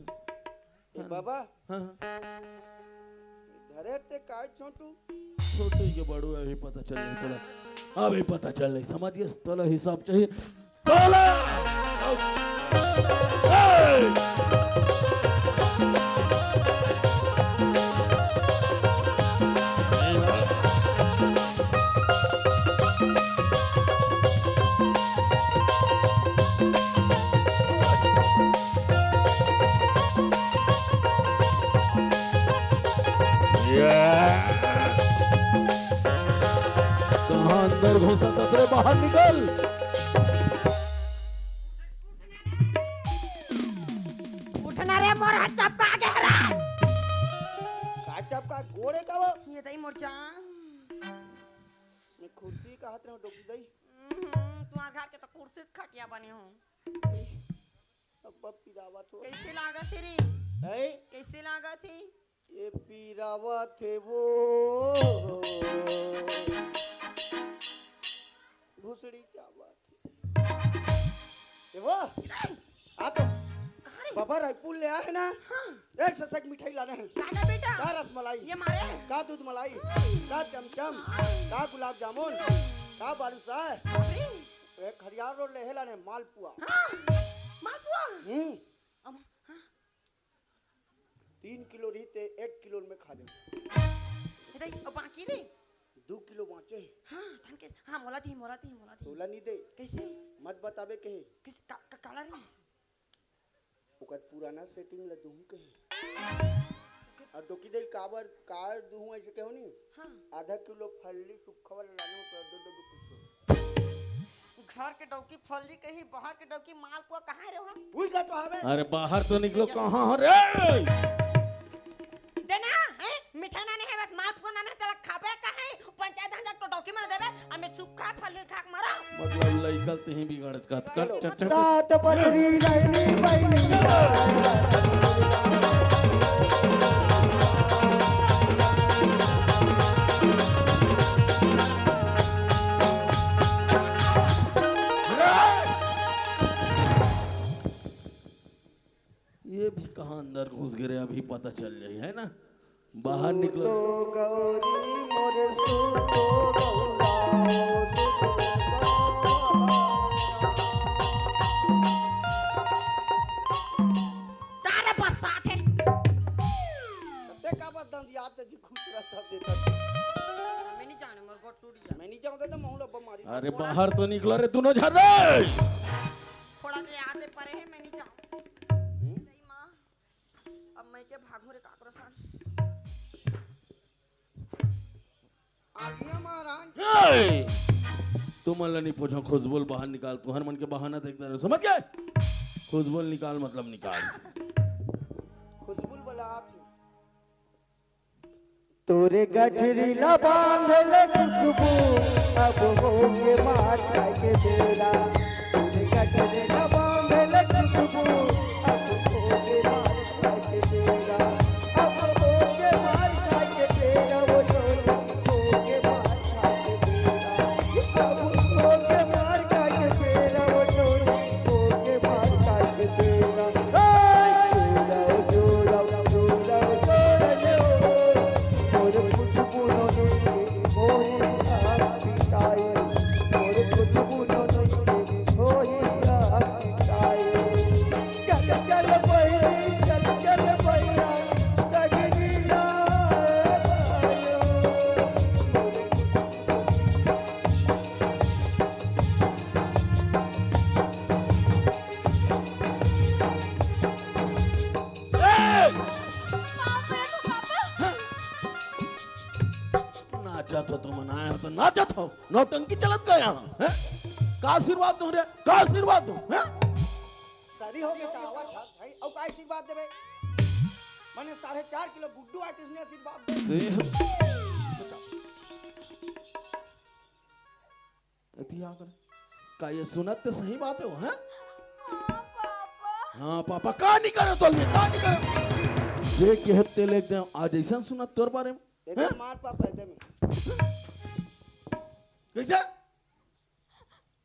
ए बाबा। हाँ, हाँ। धरे ते काय छोटू? छोटू के बड़ू अभी पता चल नहीं तोला। अभी पता चल नहीं, समझ गए? तोला हिसाब चाहिए। तोला! कहाँ अंदर घुसत हस रे, बाहर निकल। उठना रे, मोर हाथ चपका गे रे। का चपका? गोड़े का वो? ये दई मोर जान। मैं कुर्सी का हाथ में डोकी दई। हम्म, तुम्हार घर के तो कुर्सी खटिया बने हो। अब पिरावत हो। कैसे लागत हे रे? हैं? कैसे लागत हे? ये पिरावत हे वो। भुसड़ी चावत हे। ये वो? आ तो कहाँ रे? बाबा रायपुर ले आए हे ना? हाँ। एक से एक मिठाई लाने हे। राजा बेटा। का रसमलाई? ये मारे। का दूध मलाई? का चमचम? का गुलाब जामुन? का बालूशाह? अरे। एक खरियार रोड ले हे लाने मालपुआ। हाँ। मालपुआ। हम्म। अब, हाँ। तीन किलो रही ते एक किलो में खा दे। इधर, अब बाकी रे? दो किलो बाँचे। हाँ, धन के, हाँ, मोला दी, मोला दी, मोला दी। तोला नहीं दे। कैसे? मत बताबे कहे। किस, का, का, काला रे? ओकर पुराना setting ल दूहूं कहे। अउ डोकी दे काबर, का दूहूं ऐसे कहो नी? हाँ। आधा किलो फल्ली सुक्खा वाला लानो तो दो, दो, दो किलो। घर के डौकी फल्ली कही, बाहर के डौकी मालपुआ कहाँ रे हो? उही का तो हवे। अरे बाहर तो निकलो, कहाँ हो रे? देना, हैं? मिठाई लाने हे, बस मालपुआ लाने हे, तेला खाबे कहाँ? पंचायत धान जाके तो डौकी मन देबे, अउ मैं सुक्खा फल्ली खा के मरा। मतलब लइका तेही बिगड़त का। चलो। सात पदरी रहनी बहनी। अंदर घुस गे रे, अभी पता चल जाही, है ना? बाहर निकलो। तो गौरी मोर सूतो गौरा, सूतो गौरा। तारा बरसात हे। ते का बर दंदियात जी खुश रहता जे तक। मैं नहीं जाने, मोर गोड़ टूट गया। मैं नहीं जाऊंगा तो महूला बमारी। अरे बाहर तो निकलो रे, दोनों झन रे। थोड़ा के आते परे है, मैं नहीं जाऊँ। हम्म? नहीं माँ, अब मैं के भागूं रे काकरो सन। आगिया महाराज। ए! तुमन ला नहीं पूछो, खुशबुल बाहर निकाल, तुहर मन के बहाना देखते रहो, समझ गए? खुशबुल निकाल मतलब निकाल। खुशबुल बला आत हे। तोरे गठरी ला बांधल खुशबू, अब होगे मार खाए के बेरा। तोरे गठरी ला बांधल खुशबू, अब होगे मार खाए के बेरा। अब होगे मार खाए के बेरा, वो छोरी होगे मार खाए के बेरा। अब होगे मार खाए के बेरा, वो छोरी होगे मार खाए के बेरा। ए! जोड़ा, जोड़ा, जोड़ा, जोड़ा, जोड़ा, जोड़ा। मोर खुशबू नोनी के होई आशिकाई, मोर खुशबू नोनी के होई आशिकाई। चल, चल बहिनी, चल, चल बहिनी, सजनी ना आयो। ए! नाचत हो तुमन, आए हो तो नाचत हो, नौटंकी चलत का यहाँ, हैं? का आशीर्वाद दूं रे, का आशीर्वाद दूं, हैं? सरी हो गई, तो आवत हस, है, अउ का आशीर्वाद देबे? मने साढ़े चार किलो गुड्डू आए, तिसने आशीर्वाद दे। दे। एती आ कर। का ये सुनत ते सही बात हे, हैं? हाँ, पापा। हाँ, पापा, का नहीं करे तो ले, का नहीं करे? जे कहत ते ले एकदम आज ऐसा सुनत तोर बारे में, एकदम हैं? मार पापा, एकदम। कैसे?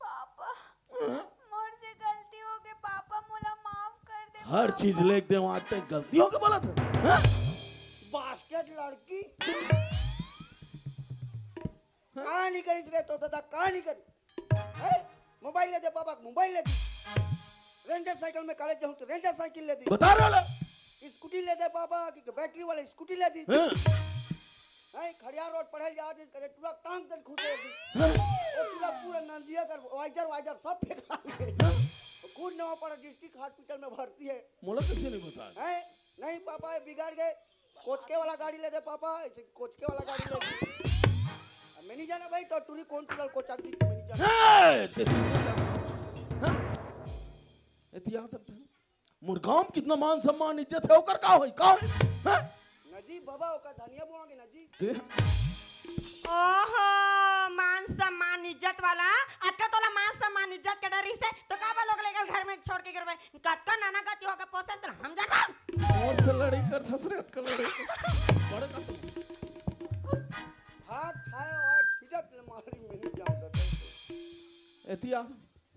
पापा, हाँ? मोर से गलती हो गई पापा, मोला माफ कर दे हर पापा। चीज ले एकदम आज तक गलती हो गई बोला था, हैं? बास्केट लड़की। का नहीं करिस रे तो दादा, का नहीं करिस? हैं? मोबाइल ले दे पापा, मोबाइल ले दी। रेंजर साइकिल में कॉलेज जाऊँ तो रेंजर साइकिल ले दी। बता रहे हो ना? स्कूटी ले दे पापा, कि बैटरी वाला स्कूटी ले दी। हैं? हैं? खड़ियार रोड पढ़े जा दी, कदे टूरा टांग दे खुद दे दी। हैं? वो टूरा पूरा नंदिया कर वाइजर वाइजर सब फेंका दे। हैं? खुद नवापाड़ा डिस्ट्रिक्ट हॉस्पिटल में भर्ती है। मोला कैसे नहीं बता? हैं? नहीं पापा, ये बिगड़ गए। कोचके वाला गाड़ी ले दे पापा, ऐसे कोचके वाला गाड़ी ले दे। अब मैं नहीं जाना भाई, तो टूरी कौन टूरा कोचा दी, तो मैं नहीं जाना। ए, ते टूरा चा-, हाँ? एती आदत है। मोर गांव में कितना मान सम्मान इज्जत है, ओकर का होई, का होई? हाँ? नजी बाबा, ओकर धनिया बोआगे नजी। दे। ओहो, मान सम्मान इज्जत वाला, अतका तोला मान सम्मान इज्जत के डर रहिसे, तो का बा लोग लेकर घर में छोड़ के गिरबे? कतका नाना गति होके पोसे, तेला हम जानबो। मोर से लड़ाई कर ससुरे, अतका लड़ाई कर। बड़े का तू। हाथ छाए हुआ खिजत ले मारी, मैं नहीं जानता। एतिया,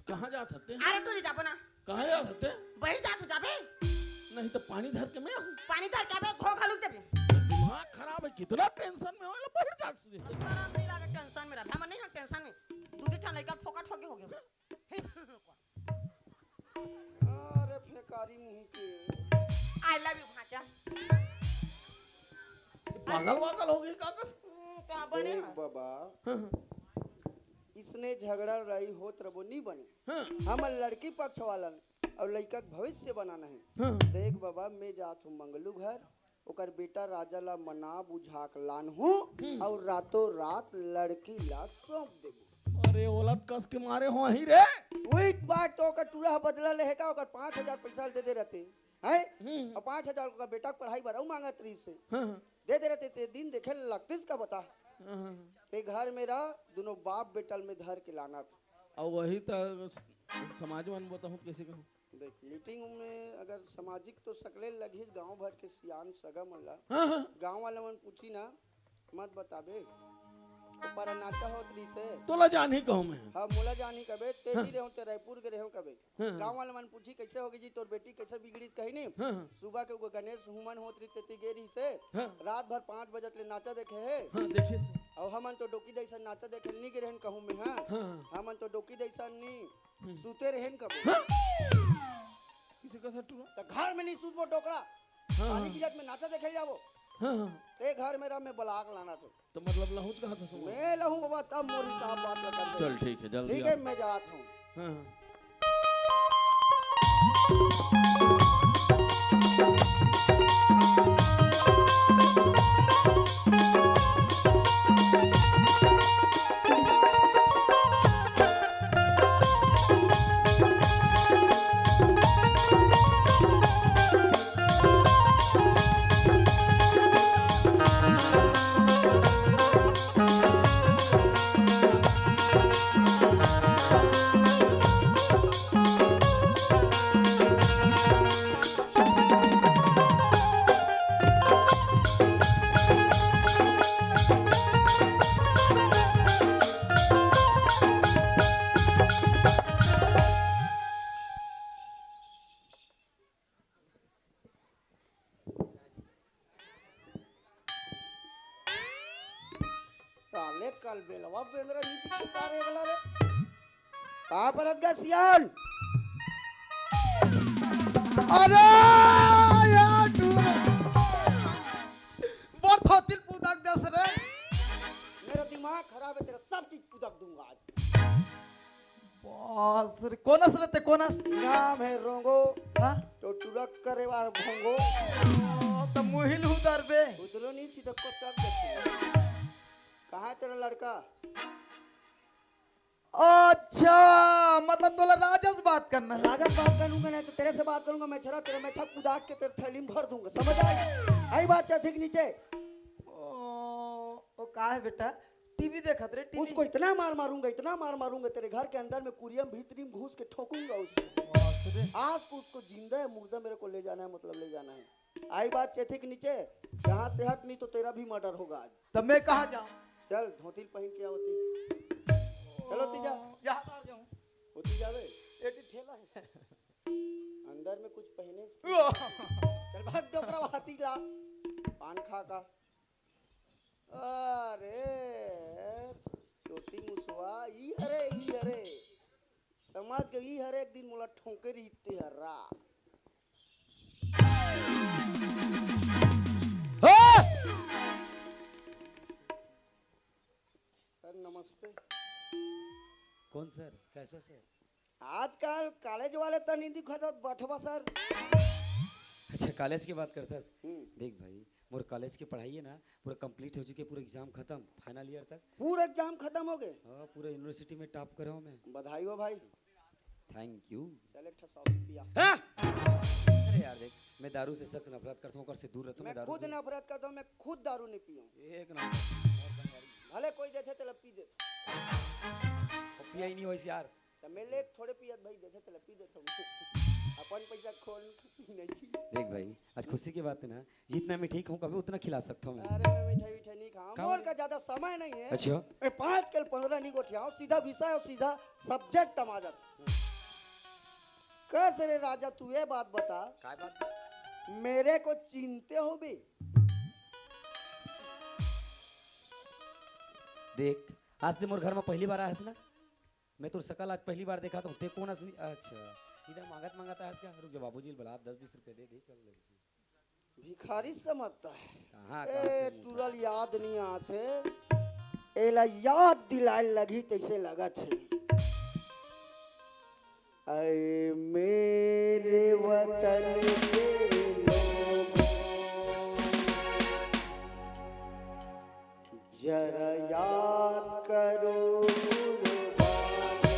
कहाँ जात हते? अरे, तू नहीं जाबो ना। कहाँ जात हते? बहिर जात हो जाबे। नहीं तो पानी धर के मैं आऊँ। पानी धर के आबे, घो घलुक देबे। दिमाग खराब है, कितना टेंशन में हो, लो बहिर जात हो। शरम नहीं लागे टेंशन में रह, हम नहीं हम टेंशन में। दू दी ठन लइका फोकट होके हो गए। अरे फेकारी मुंह के। I love you भांचा। पागल वागल हो गई का कस? हम्म, का बने देख ना? बाबा, हाँ, हाँ। इसने झगड़ा लड़ाई होत रबो नी बने। हाँ। हमर लड़की पक्ष वाला ने अउ लइका के भविष्य बनाना है। हाँ। देख बाबा, मैं जात हूँ मंगलू घर, ओकर बेटा राजा ला मना बुझा के लान हूँ हम्म। अउ रातों रात लड़की ला सौंप देबो। अरे ओलत कस के मारे हो ही रे। वही बात तो ओकर टूरा ह बदला लेहे का, ओकर पाँच हजार पैसा दे दे रहते, हैं? हम्म। और पाँच हजार ओकर बेटा के पढ़ाई बर अउ मांगत रहिस हे। हाँ, हाँ। दे दे रहते, ते दिन देखे लगतिस का बता। हाँ, हाँ, हाँ। ते घर में रह, दोनों बाप बेटल में धर के लानत। और वही तो समाज मन बताहूँ कैसे कहूँ। देख, मीटिंग में अगर सामाजिक तो सकले लगिस, गांव भर के सियान सगा मन ला। हाँ, हाँ। गांव वाला मन पूछी ना, मत बताबे। ऊपर नाचा होत रहिसे। तोला जानही कहूँ मैं। हाँ, मोला जानही कबे, तेजी हाँ। रेहूँ, ते रायपुर के रेहूँ कबे। हाँ, हाँ। गाँव वाले मन पूछी, "कैसे होगे जी, तोर बेटी कैसे बिगड़िस?" कही नी। हाँ, हाँ। सुबह के वो गणेश हुमन होत रहिस, तेती गे रहिसे। हाँ। रात भर पाँच बजे ले नाचा देखे हे। हाँ, देखिस। अउ हमन तो डोकी दइसन नाचा देखे नी गे रहेन कहूँ मैं, हाँ। हाँ, हाँ। हमन तो डोकी दइसन नी, हम्म। सुते रहेन कबे। हाँ? किसे कथा टूरा? त घर में नी सुतबो डोकरा। हाँ, पानी हाँ। गिरत में नाचा देखे जाबो। हाँ, हाँ। ते घर में रह, मैं बलाक लाना तो। तो मतलब लहुट कहा था सुनो। मैं लहूँ बाबा, तब मोर हिसाब बात ल कर दे। चल ठीक है, जल्दी ठीक आ। है, मैं जात हूँ। हाँ, हाँ। साले कल बेलवा बेंदरा नहीं दिखे का रे गला रे। कहाँ पर अदगा सियान? अरे यार तू बड़ धोतिल पुदक दस रे। मेरा दिमाग खराब है, तेरा सब चीज पुदक दूंगा आज। बास रे, कोनस रे ते कोनस? नाम है रोंगो। हाँ? तो टुरक करे वार भोंगो। ओ, तो मुहिल हुदर बे। उधरो नहीं सीधा को चक दे। कहाँ है तेरा लड़का? अच्छा, मतलब तोला राजा से बात करना है? राजा से बात करूंगा नहीं तो तेरे से बात करूंगा। मैं छरा तेरे मैं छक कुदाक के तेरे थैली में भर दूंगा, समझ आई? आई बात चल ठीक नीचे। ओ, ओ का है बेटा? टीवी देखत रे, टीवी। उसको इतना मार मारूंगा, इतना मार मारूंगा, तेरे घर के अंदर में कुरियम भीतरी में घुस के ठोकूंगा उसको। बाप रे। आज को उसको जिंदा है मुर्दा मेरे को ले जाना है, मतलब ले जाना है। आई बात चेथी के नीचे, यहाँ से हट नहीं तो तेरा भी मर्डर होगा आज। तब मैं कहाँ जाऊँ? चल धोती पहन के आओ ती। चलो तीजा। यहाँ तार जाऊँ। होती जावे। एटी ठेला है। अंदर में कुछ पहने इसके। चल भाग डोकरा हाथी ला। पान खा का। अरे चोटी मुसवा ई हरे ई हरे। समाज के ई हरे एक दिन मोला ठोंके रहिते हरा। हाँ! सर नमस्ते। कौन सर? कैसा सर? आजकल कॉलेज वाले तो नहीं दिखत बठवा सर। अच्छा, कॉलेज की बात करथस? हम्म। देख भाई, मोर कॉलेज की पढ़ाई है ना, पूरा कंप्लीट हो चुके, पूरा एग्जाम खत्म, फाइनल ईयर तक। पूरा एग्जाम खत्म हो गए? हाँ, पूरा यूनिवर्सिटी में टॉप करा हूँ मैं। बधाई हो भाई। Thank you. चल एक ठा सॉरी पिया। हाँ? अरे यार देख, मैं दारू से सख्त नफरत करता हूँ, ओकर से दूर रहता हूँ, मैं मैं दारू खुद पी- नफरत करता हूँ, मैं खुद दारू नहीं पीऊँ। एक नंबर। भले कोई देथे तेला पी देथे। पिया ही नहीं वैसे यार। त मैं लेट थोड़े पियत भाई, देथे तेला पी देथो। अपन पैसा खोल नहीं। देख भाई, आज खुशी की बात है ना, जितना मैं ठीक हूँ कभी उतना खिला सकता हूँ मैं। अरे मैं मिठाई विठाई नहीं खाऊँ, का मोर बोले? का ज्यादा समय नहीं है। अच्छा। मैं पाँच कल पन्द्रह नहीं गोठियाऊँ, सीधा विषय और सीधा सब्जेक्ट मा जाता हूँ। कस रे राजा, तू ये बात बता, काय बात? मेरे को चिंते हो बे? देख, आज ते मोर घर में पहली बार आयस ना, मैं तोर सकल आज पहली बार देखा तो ते कोन असली? अच्छा, इधर मांगत मांगत आयस का? रुक जा, बाबूजी ल बुला, दस बीस रुपया दे दे, चल दे। भिखारी समझता है। कहाँ, ए, कहाँ से टूरल याद नहीं आते, एला याद दिलाए लगी तैसे लगत है। ऐ मेरे वतन के लोगों, जरा याद करो कुर्बानी,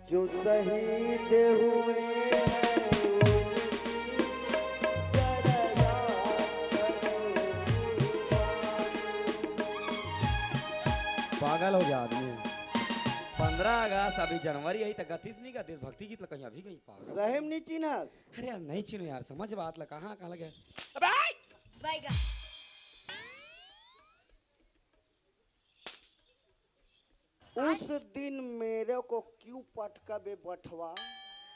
जो शहीद हुए हैं उनकी, जरा याद करो कुर्बानी। पागल हो गया आदमी। पन्द्रह अगस्त, अभी जनवरी आई त गतिस नहीं का देशभक्ति गीत ल कहीं अभी कहीं पागल। सही में नहीं चिन्हस। अरे यार, नहीं चिन्हो यार, समझ बात ला, कहाँ, कहाँ लगे? अबे! बैगा। उस दिन मेरे को क्यों पटका बे बठवा?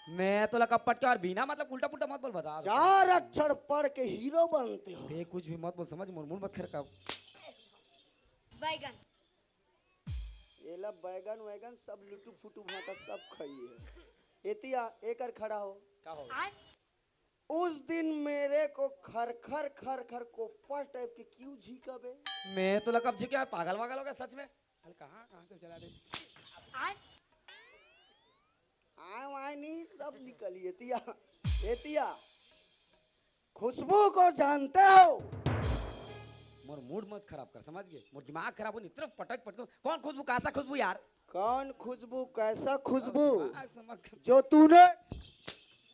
मैं तो लगा पटका और बिना मतलब उल्टा पुल्टा मत बोल, बता। चार अक्षर पढ़ के हीरो बनते हो। बे कुछ भी मत बोल, समझ, मोर मूड मत खराब। बैगन। एला बैगन वैगन सब लुटू फुटू भाटा सब खाई है। एतिया एकर खड़ा हो। का हो? आय? उस दिन मेरे को खर खर खर खर कोप्पा टाइप के क्यों झींका बे? मैं तो लगा अब झींके यार, पागल वागल हो गया सच में। अरे कहाँ कहाँ से चला दे। आय? आय वाय नहीं, सब निकली। एतिया, एतिया, खुशबू को जानते हो? मोर मूड मत खराब कर, समझ गए? मोर दिमाग खराब हो, इतना पटक पटक। कौन खुशबू, कैसा खुशबू यार? कौन खुशबू, कैसा खुशबू? दिमाग समझ जो तूने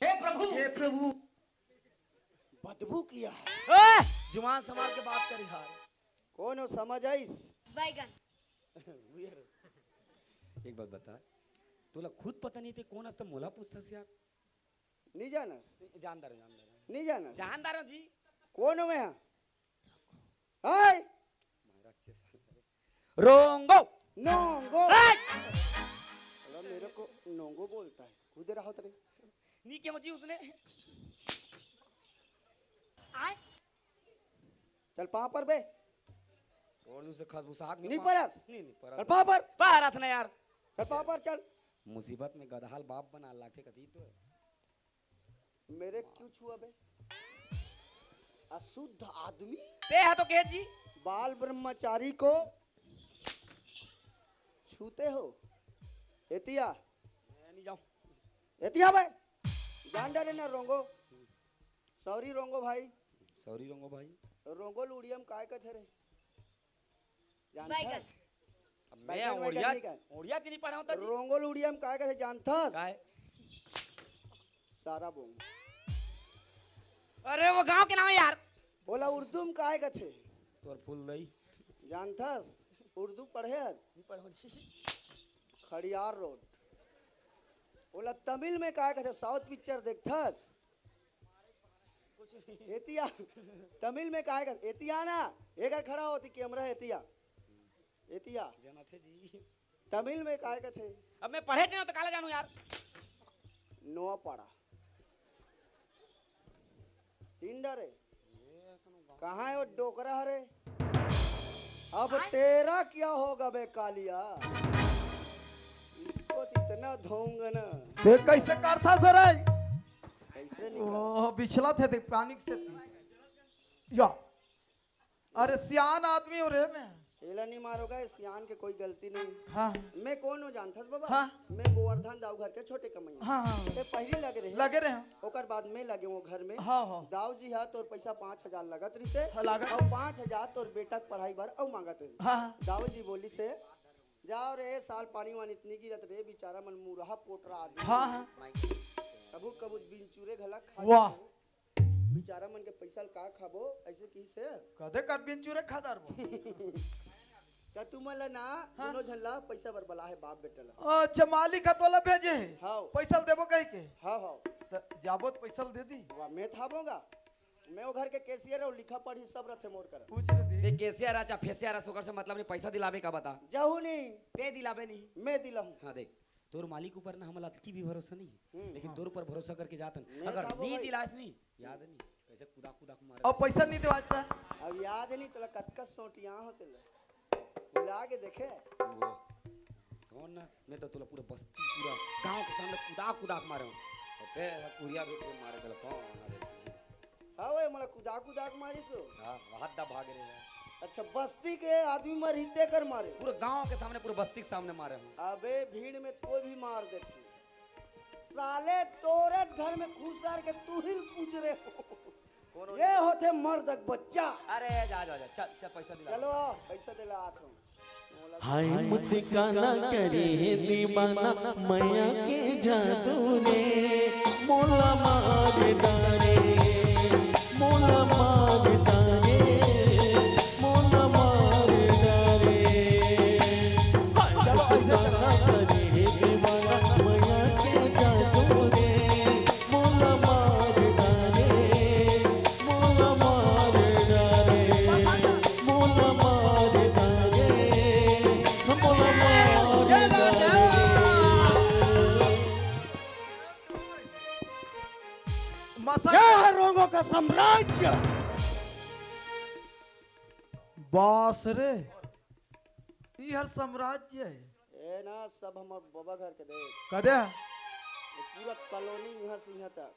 हे प्रभु, हे प्रभु, बदबू किया है। ए, जुबान संभाल के बात कर यार। कौन हो, समझ आइस? बैगन। एक बात बता, तोला खुद पता नहीं थे कौन आज तक मोला पूछता से यार? नहीं जानस? जानदार हूँ, जानदार हूँ। नहीं जानस? जानदार हूँ जी। कौन हो मैं? हाय। मारा अच्छे से। रोंगो। नोंगो। हाय। अरे मेरे को नोंगो बोलता है, खुद रहा तेरे। नहीं क्या जी उसने? आय? चल पाँव पर बे। और दूसरे खस बुसाहट नहीं परस। नहीं, नहीं परस। चल पाँव पर। पारत ना यार। चल पाँव पर चल। मुसीबत में गदहाल बाप बना लाखे कथी तो। मेरे क्यों छुआ बे? अशुद्ध आदमी। ते है तो कह जी। बाल ब्रह्मचारी को छूते हो? एतिया। मैं नहीं जाऊँ। एतिया भाई। जान डाले ना रोंगो। सॉरी रोंगो भाई। सॉरी रोंगो भाई। रोंगो लुड़ियम काय कथे रे? जानथस? अब मैं बैगन वैगन ओड़िया, नहीं का? ओड़िया च नहीं पढ़ा होता जी। रोंगो लुड़ियम काय कथे जानथस? काय? सारा बोंग। अरे वो गांव के नाम है यार। बोला उर्दू में काय कथे? तोर फूल दई। जानथस? उर्दू पढ़े हस? नहीं पढ़ो जी। खड़ियार रोड। बोला तमिल में काय कथे? साउथ पिक्चर देखथस? एतिया। तमिल में काय कथे? एतिया ना, एकर खड़ा होती कैमरा एतिया। एतिया। जानथे जी। तमिल में काय कथे? अब मैं पढ़े च नहीं तो काला जानू यार। नोआपाड़ा। चिंडा रे। कहाँ है वो डोकरा रे? अब तेरा क्या होगा बे कालिया? इसको तो इतना धोऊंगा ना। ये कैसे करथा सर? कैसे निकल? ओ, बिछला थे, थे पानी से। या। अरे सियान आदमी हो रे मैं। एला नहीं मारोगा, ये सियान के कोई गलती नहीं। हाँ। मैं कौन हूँ जानथस बाबा? हाँ। मैं गोवर्धन दाऊ घर के छोटे कमैया। हाँ, हाँ। ते पहली लगे रहे। लगे रहे। ओकर बाद मैं लगे वो घर में। हाँ, हाँ। दाऊ जी हा तोर पैसा पाँच हजार लगत रहिसे। हाँ, लागत। और पाँच हजार तोर बेटा के पढ़ाई बर अउ मांगत रहे। हाँ, हाँ। दाऊ जी बोली से, "जाओ रे, साल पानी वानी इतनी गिरत रे, बेचारा मन मुरहा पोटरा आदमी।" हाँ, हाँ। कभू कभू बिन चूरे घला खा वाह। लेथे। बेचारा मन के पैसा ल का खाबो, ऐसे कहिसे। कदे कर बिन चूरे खा डारबो। त तुमन ला ना, हाँ। दोनों झन ला पैसा बर बला है बाप बेटा ला। अच्छा, मालिक ह तोला भेजे हे? हाँ। पैसा ल देबो कहि के? हाँ, हाँ। त जाबो त पैसा ल दे दी। वाह, मैं थाबोगा। मैं वो घर के कैशियर हूँ, लिखा पढ़ी सब रथे मोर करा। पूछ रे दी। ते कैशियर आ, चाहे फेशियर आ, ओकर से मतलब नहीं, पैसा दिलाबे का बता? जाहू नहीं। ते दिलाबे नहीं। मैं दिलाहूँ। हाँ, देख। तोर मालिक ऊपर ना हमला अतकी भी भरोसा नहीं है, हम्म। लेकिन हाँ। तोर ऊपर भरोसा करके जातन। मैं अगर तो वो नी भाई दिलास नहीं, याद नहीं, कैसे कुदा कुदा के मारे। अब पैसा नहीं देवाता। अब याद नहीं तोला कतका सोटिया हो तेला। भुला के देखे। वो, छोड़ ना, मैं तो तोला पूरा बस्ती, पूरा गांव के सामने कुदा कुदा के मारे हूँ। और ते कुरिया भी तू मारे तेला कौन ना देखे। हाँ ओए, मोला कुदा कुदा के मारिस हो। हाँ, वहाँ दा भाग रहे हैं। अच्छा, बस्ती के आदमी मरही तेकर मारे। पूरे गांव के सामने, पूरे बस्ती के सामने मारे हूँ। अबे, भीड़ में कोई भी मार देथे। साले, तोरे घर में खुसर के तू ही कुचरे हो। कौन हो ये ये? होथे मर्द के बच्चा। अरे, जा, जा, जा, चल, चल, पैसा दिला। चलो, पैसा दिला, आत हूँ। हाय मुस्काना करे दीवाना मैया के जादू रे, मोला मार डारे, मोला मार डारे, मोला मार डारे। हाय मुस्काना करे दीवाना मैया के जादू रे, मोला मार डारे, मोला मार डारे, मोला मार डारे, मोला मार क्या है रोगों का साम्राज्य? बास रे, ई हर साम्राज्य है। ए ना, सब हमर बबा घर के देख। कदे? ये पूरा कॉलोनी यहाँ से यहाँ तक।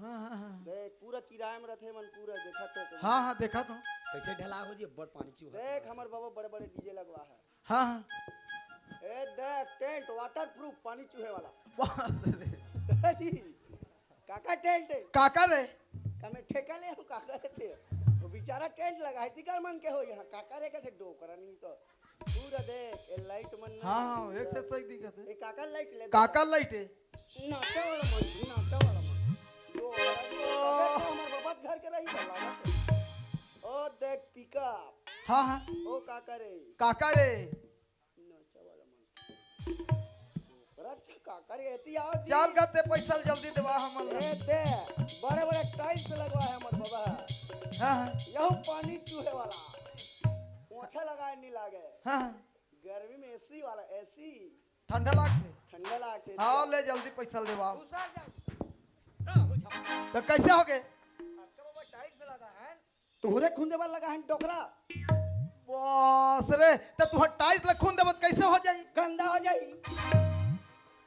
हाँ, हाँ, हाँ। देख, पूरा किराया में रथे मन, पूरा देखा तो तुम। हाँ, हाँ, देखा तो। कैसे ढला हो जी, बड़ पानी चूहा। देख, हमर बबा बड़े-बड़े डीजे लगवा है। हाँ, हाँ। ए देख, टेंट वाटरप्रूफ, पानी चूहे वाला। बाप रे। जी, काका टेंट है। काका रे? का मैं ठेका ले हूँ, काका रे ते? वो बेचारा टेंट लगा है, तिकर मन के हो यहाँ, काका रे के ठे डोकरा नहीं तो। पूरा देख, ए लाइट मन ना। हाँ, हाँ, एक से सही दिखत है। ए काका लाइट ले। काका लाइट है। नाचा वाला मन, नाचा वाला मन। यो, यो, सबे तो हमर बबा घर के रही बा, लागत है। ओ देख पिकअप। हाँ, हाँ। ओ काका रे। काका रे। नाचा वाला मन। ओकरा अच्छा काका रे, एती आओ जी। चल गा ते पैसा ल जल्दी देवा हमन ल। ए दे, बड़े-बड़े टाइल्स लगवा है हमर बबा। हाँ, हाँ। यहू पानी चूहे वाला। पोछा लगाए नहीं लागे। हाँ, हाँ। गर्मी में एसी वाला, एसी। ठंडा लागथे। ठंडा लागथे। हाँ, ले जल्दी पैसा ल देवा। घुसर जा। तो कैसे हो गए? आपका बबा टाइल्स लगा है। तुहरे खून देवल लगा है डोकरा। बस रे, तो तुहर टाइल्स ल खून देवत कैसे हो जाई? गंदा हो जाई।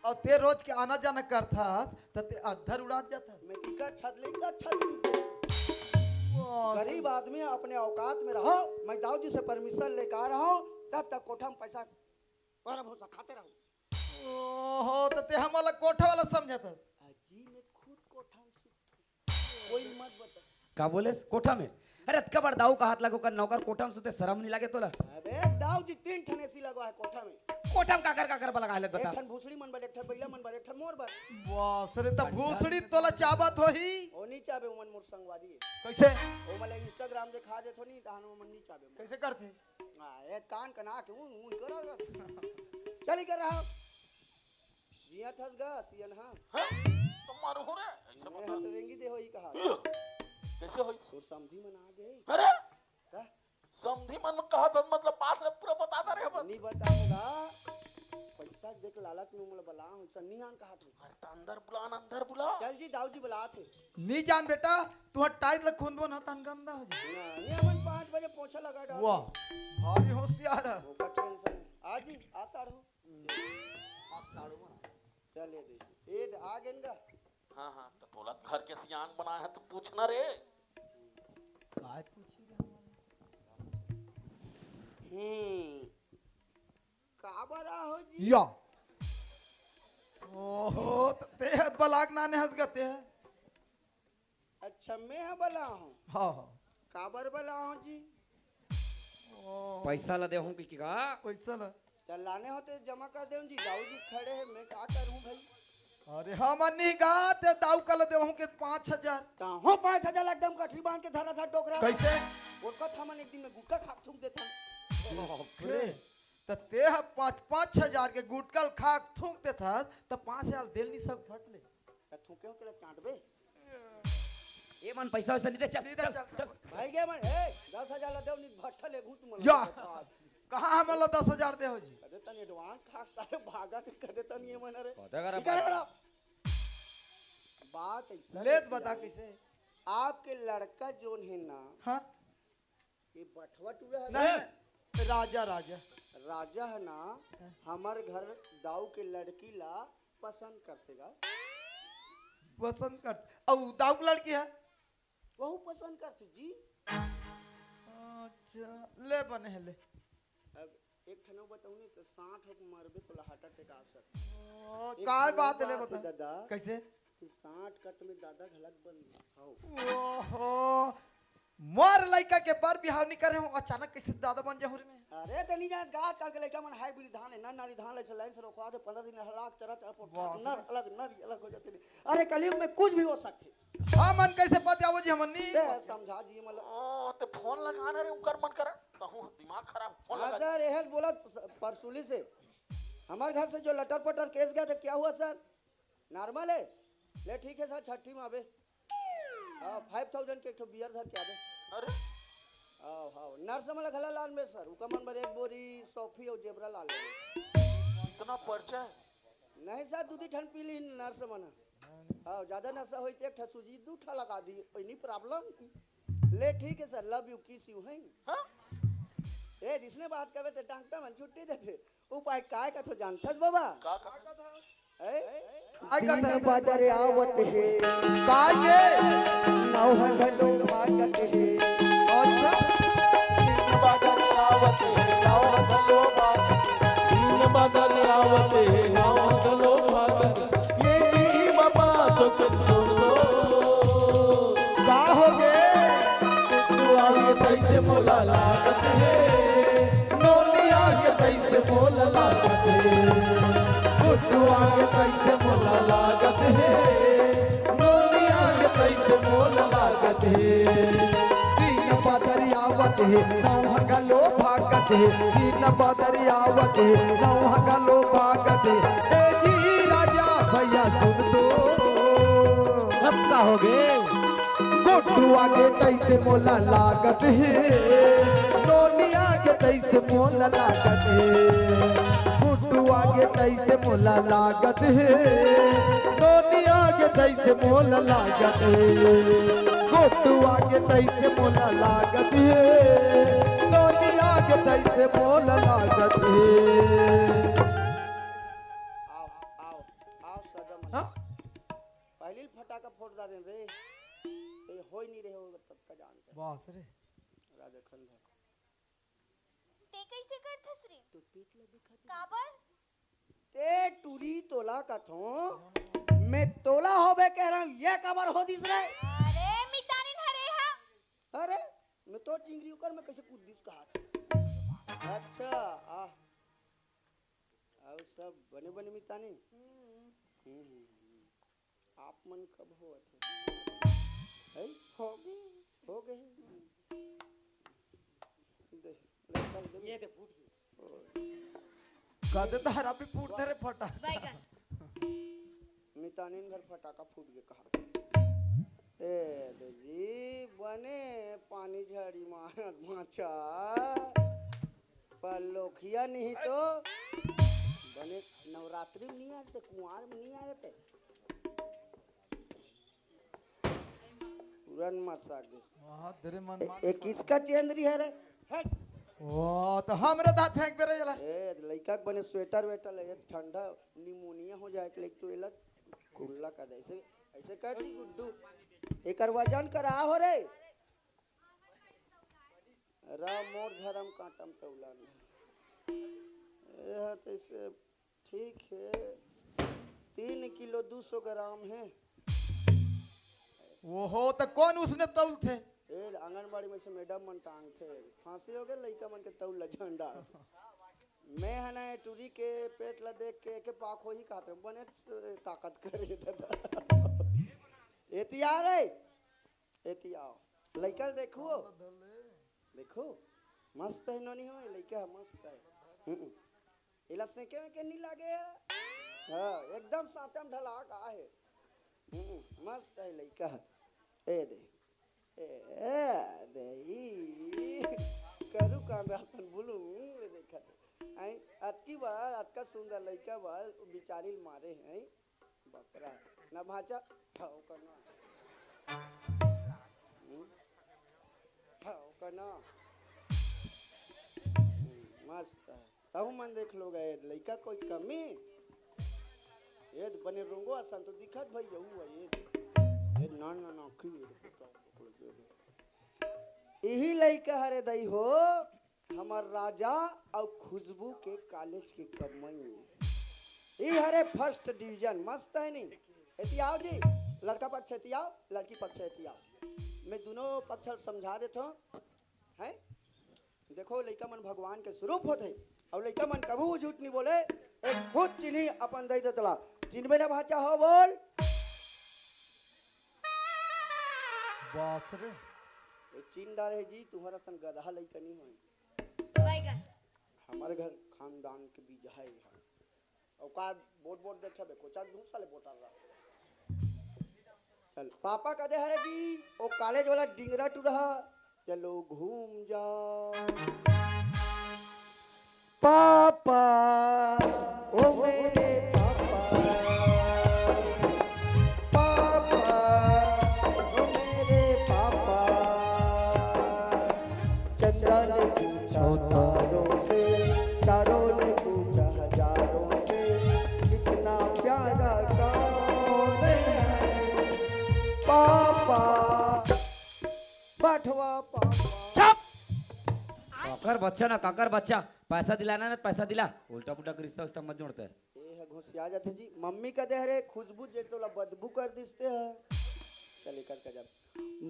और ते रोज के आना जाना करथस, त ते अद्धर उड़ात जाथस। मैं इकर छत ले इकर छत कूद दे। बस। गरीब आदमी अपने औकात में रहो, मैं दाऊ जी से परमिशन लेकर आ रहा हूँ, तब तक कोठा में पैसा तोरा भूसा खाते रहो। ओहो, त ते हमला कोठा वाला समझथस? अजी, मैं खुद कोठा में सुतथूं। कोई मत बता। का बोलेस? कोठा में? अरे, अतका बड़ दाऊ का हाथ लगो कर नौकर कोठा में सुते, शरम नहीं लागे तोला? अबे, दाऊ जी तीन ठन एसी लगवा है कोठा में। कोठा में काकर काकर बर लगा है, ले बता। एक ठन भूसड़ी मन बर, एक ठन बइला मन बर, एक ठन मोर बर। बस रे, त भूसड़ी तोला चाबत होही। ओ नहीं चाबे, ओमन मोर संगवारी है। कैसे? ओ मला Instagram देखा देथो नहीं, तहन ओमन नहीं चाबे मोर। कैसे करथे? आ, ए कान कना के ऊन, ऊन करो, करो। चली कर रहा। जिया थस गा, सियन हा। हाँ? तो मारो हो रे, ऐसा मैं बता। तो रेंगी दे होई कहा। यो, कैसे होई? तोर समधी मन आ गए। अरे? का? समधी मन कहा था, मतलब, बात ले पूरा बता दे रहे बस। नहीं बताऊंगा। पैसा देख लालच में मोला बला हूँ, ऐसा नहीं आन कहा तू। अरे, तो अंदर बुला ना, अंदर बुला। चल जी, दाऊ जी बुलात हे। नहीं जान बेटा, तू टाइल्स ल खूंदबो ना, तन गंदा हो जाए। नहीं, हमन पाँच बजे पोछा लगा डाल। वाह, भारी होशियार है। ओकर टेंशन है। आ जी, आ साढ़ू। आ साढ़ू बना। चल, ये दे। ये दे, आ गेन गा। हाँ, हाँ, तो तोला घर के सियान बनाया है, तो पूछना रे। काय पूछी रे हमन? हम्म, का बरा हो जी? या। ओहो, त ते हत बलाक नाने हत गते है। अच्छा, मैं ह बला हूँ। हाँ, हाँ। काबर बला हूँ जी? ओ। पैसा ला देहूँ कि का? पैसा ला। त लाने होते जमा कर देहूँ जी, दाऊ जी खड़े हैं, मैं का करूँ भाई? अरे हमन नहीं गा, ते दाऊ का ला देहूँ के पाँच हजार। ताहो पाँच हजार ला एकदम कठरी बांध के धरा था डोकरा। कैसे? ओकर हमन एक दिन में गुटखा खा थूक देथन। बाप रे। त ते ह पाँच, पाँच हजार के गुटखा ल खा थूक देथस, त पाँच हजार देल नहीं सक फट ले। त थूके हो तेला चाटबे। ए मन पैसा वैसा नहीं दे, चल, नहीं दे, चल, चल, चल। चल। भाई के मन, ए, दस हजार ला देव, नहीं भट्ठा ले घूम तुम या। कहाँ हमन ला दस हजार दे हो जी? कदे तन एडवांस खा साले भागा थे, कदे तन ये मन रे। पता करा इधर बात। करो। बात ऐसा लेस कैसे बता जाए? कैसे? आपके लड़का जोन है ना, हाँ? ये बठवा टूरा है नहीं, ना? नहीं, राजा, राजा। राजा है ना, हाँ। हमर घर दाऊ के लड़की ला पसंद करथे गा। पसंद कर, अउ दाऊ के लड़की है? वहू पसंद करथे जी। अच्छा, ले बने है, ले। अब एक ठन अउ बताऊँ नहीं तो साठ होके मरबे तोला heart attack आ सकथे। ओ, एक काय ठन अउ बात है, ले बात बता। है दादा। कैसे? कि साठ कट में दादा घलक बन गया। हाउ। ओहो, मोर लइका के बर बिहाव नहीं करे हूँ, अचानक कैसे दादा बन जाहूँ रे मैं? अरे, ते नहीं जानत का आजकल के लइका मन hybrid धान है, नर नारी धान लइसे लाइन से रोकवा दे, पंद्रह दिन हलाक चरा चरा पोट वाह, नर अलग, नर अलग हो जाते हैं। अरे, कलयुग में कुछ भी हो सकते। हमन कैसे पतियावो जी, हमन नहीं। ते समझा जी, मतलब। ओ, ते फोन लगाना रे, उनकर मन कर, कहूँ दिमाग खराब, फोन हाँ लगा। सर, यह बोला स-, परसुली से। हमारे घर से जो लटर पटर केस गया था, क्या हुआ सर? नॉर्मल है? ले ठीक है सर, छठी में आबे। हाँ, five thousand के एक ठो बियर धर के आबे। अरे? हाँ, हाँ, नर्स मन घला लान में सर, उका मन बर एक बोरी सॉफी और जेबरा ला ले। तो ना पर्चा है। नहीं सर, दू दी ठन पी ली नर्स मन। हाँ, ज्यादा नशा होई त एक ठा सूजी दू ठा लगा दी, एनी प्रॉब्लम। ले ठीक है सर, लव यू, किस यू हैं। हाँ? ए, जिसने बात करबे ते डॉक्टर मन छुट्टी देथे। उपाय काय कथो जानथस बाबा? का कथो? ए? दिन बदर आवत हे। काय के? नौ घलो भागत हे। अच्छा। दिन बदर आवत हे, नौ घलो भागत हे। दिन बदर आवत हे, नौ घलो भागत हे। ये भी बाबा तो कुछ सुन लो। का हो गे? तू आगे कैसे मोला लागत हे, नोनी आगे कैसे मोला लागत हे, गुड्डू आगे कैसे मोला लागत हे, नोनी आगे कैसे मोला लागत हे। दिन बदरियावत हे, नौहा घलो भागत हे, दिन बदरियावत हे, नौहा घलो भागत हे। ए जी राजा भैया सुन तो। अब का हो गे? गुड्डुआ के तैसे मोला लागत हे, नोनिया के तैसे मोला लागत हे। गुड्डुआ के तैसे मोला लागत हे, नोनिया के तैसे मोला लागत हे। गुड्डुआ के तैसे मोला लागत हे, नोनिया के तैसे मोला लागत हे। आओ, आओ, आओ सगा मन। हाँ? पहली फटाका फोड़ डारेन रे। ये होई नहीं रहे हो तब का जान कर। बस रे। राजा खंधर। ते कैसे करथस रे? तोर पेट ल दिखत हे। काबर? ते टूरी तोला कथों, मैं तोला होबे कह रहा हूँ, ये काबर हो दिस रे? अरे मितानिन हरे हा। अरे मैं तो चिंगरी ओकर में कैसे कूद दिस कहा था। अच्छा, आ। अब सब बने बने मितानिन। हम्म, हम्म, हम्म। आप मन कब होवत हो? है? हो गए। हो गए। दे, लड़का दे। ये दे, फूट गई। कदे तारा भी फूट दे रे फटा। बैगन। मितानिन घर फटाका फूट गए कहा। ए दे जी, बने पानी झाड़ी मारत माचा। पर लोखिया नहीं तो बने नवरात्रि में नहीं आते, कुंवार में नहीं आते। तुरंत मसा गिस। हाँ, तेरे मन ए, मान ए, किसका चेंदरी है रे? हट। वो तो हमरे दांत फेंक दे रे जला। ए, लइका के बने स्वेटर वेटर ले, ठंडा निमोनिया हो जाए के लइक तो एला कुल्ला कर दे। ऐसे, ऐसे कर दी गुड्डू। एकर वजन करा हो रे। राम मोर धर्म कांटम तौलन। ए, हा तैसे ठीक है, तीन किलो दो सौ ग्राम है। ओहो, त कौन उसने तौलथे? ए, आंगनबाड़ी में से मैडम मन टांगथे। फांसी हो गए, लइका मन के तौल ल झंडा। मैं है ना, ए टूरी के पेट ला देख के, के पाक हो ही कहत रहे, बने ताकत करे दादा। एतिया रे, एतिया। लइका ल देखो, देखो, मस्त है नोनी हो, लइका मस्त है। हम्म। एला सेके में के नहीं लागे। हाँ, एकदम सांचा में ढला का है। हम्म, मस्त है लइका। ए दे। ए, ए दे, ई। करू कांदा सन बोलू, ले देखा। आई, अतकी बार, अतका सुंदर लइका बार, बिचारी ल मारे हैं। बकरा। ना भांचा, ठाव करना। हम्म? ठाव करना। हम्म, मस्त है। तहु मन देख लो गए, लइका कोई कमी? ये तो बने रोंगो असन तो दिखत भैया, वो है ये। ये ना, ना, ना, की ये तो पता। यही लइका हरे दई हो। हमर राजा अउ खुशबू के कॉलेज के कमई। ई हरे फर्स्ट डिवीजन, मस्त है नी? एती आओ जी, लड़का पक्ष एती आओ, लड़की पक्ष एती आओ। मैं दोनों पक्ष ल समझा देत हूँ, हैं? देखो, लइका मन भगवान के स्वरूप होत है, अउ लइका मन कभू झूठ नहीं बोले। एक खुद चिन्ही अपन दई देतला, चिन्हबे ना भांचा हो, बोल। बास रे। ए, चिन्ह डारे है जी, तुम्हारा सन गधा लइका नहीं होए। बैगन। हमारे घर खानदान के बीज है यहाँ। औकात बोट बोट बैठा बे, कोचा दूँ साले बोटा रहा। चल, पापा कदे हरे जी, ओ कॉलेज वाला डिंगरा टुरहा, चलो घूम जाओ। पापा, ओ काकर बच्चा ना, काकर बच्चा, पैसा दिलाना ना, पैसा दिला। उल्टा पुल्टा के रिश्ता उस्ता मत जोड़ते। ए ह घुसिया जाथे जी, मम्मी का दे हरे खुशबू जे तोला बदबू कर दिसते ह। चल एकर का जा।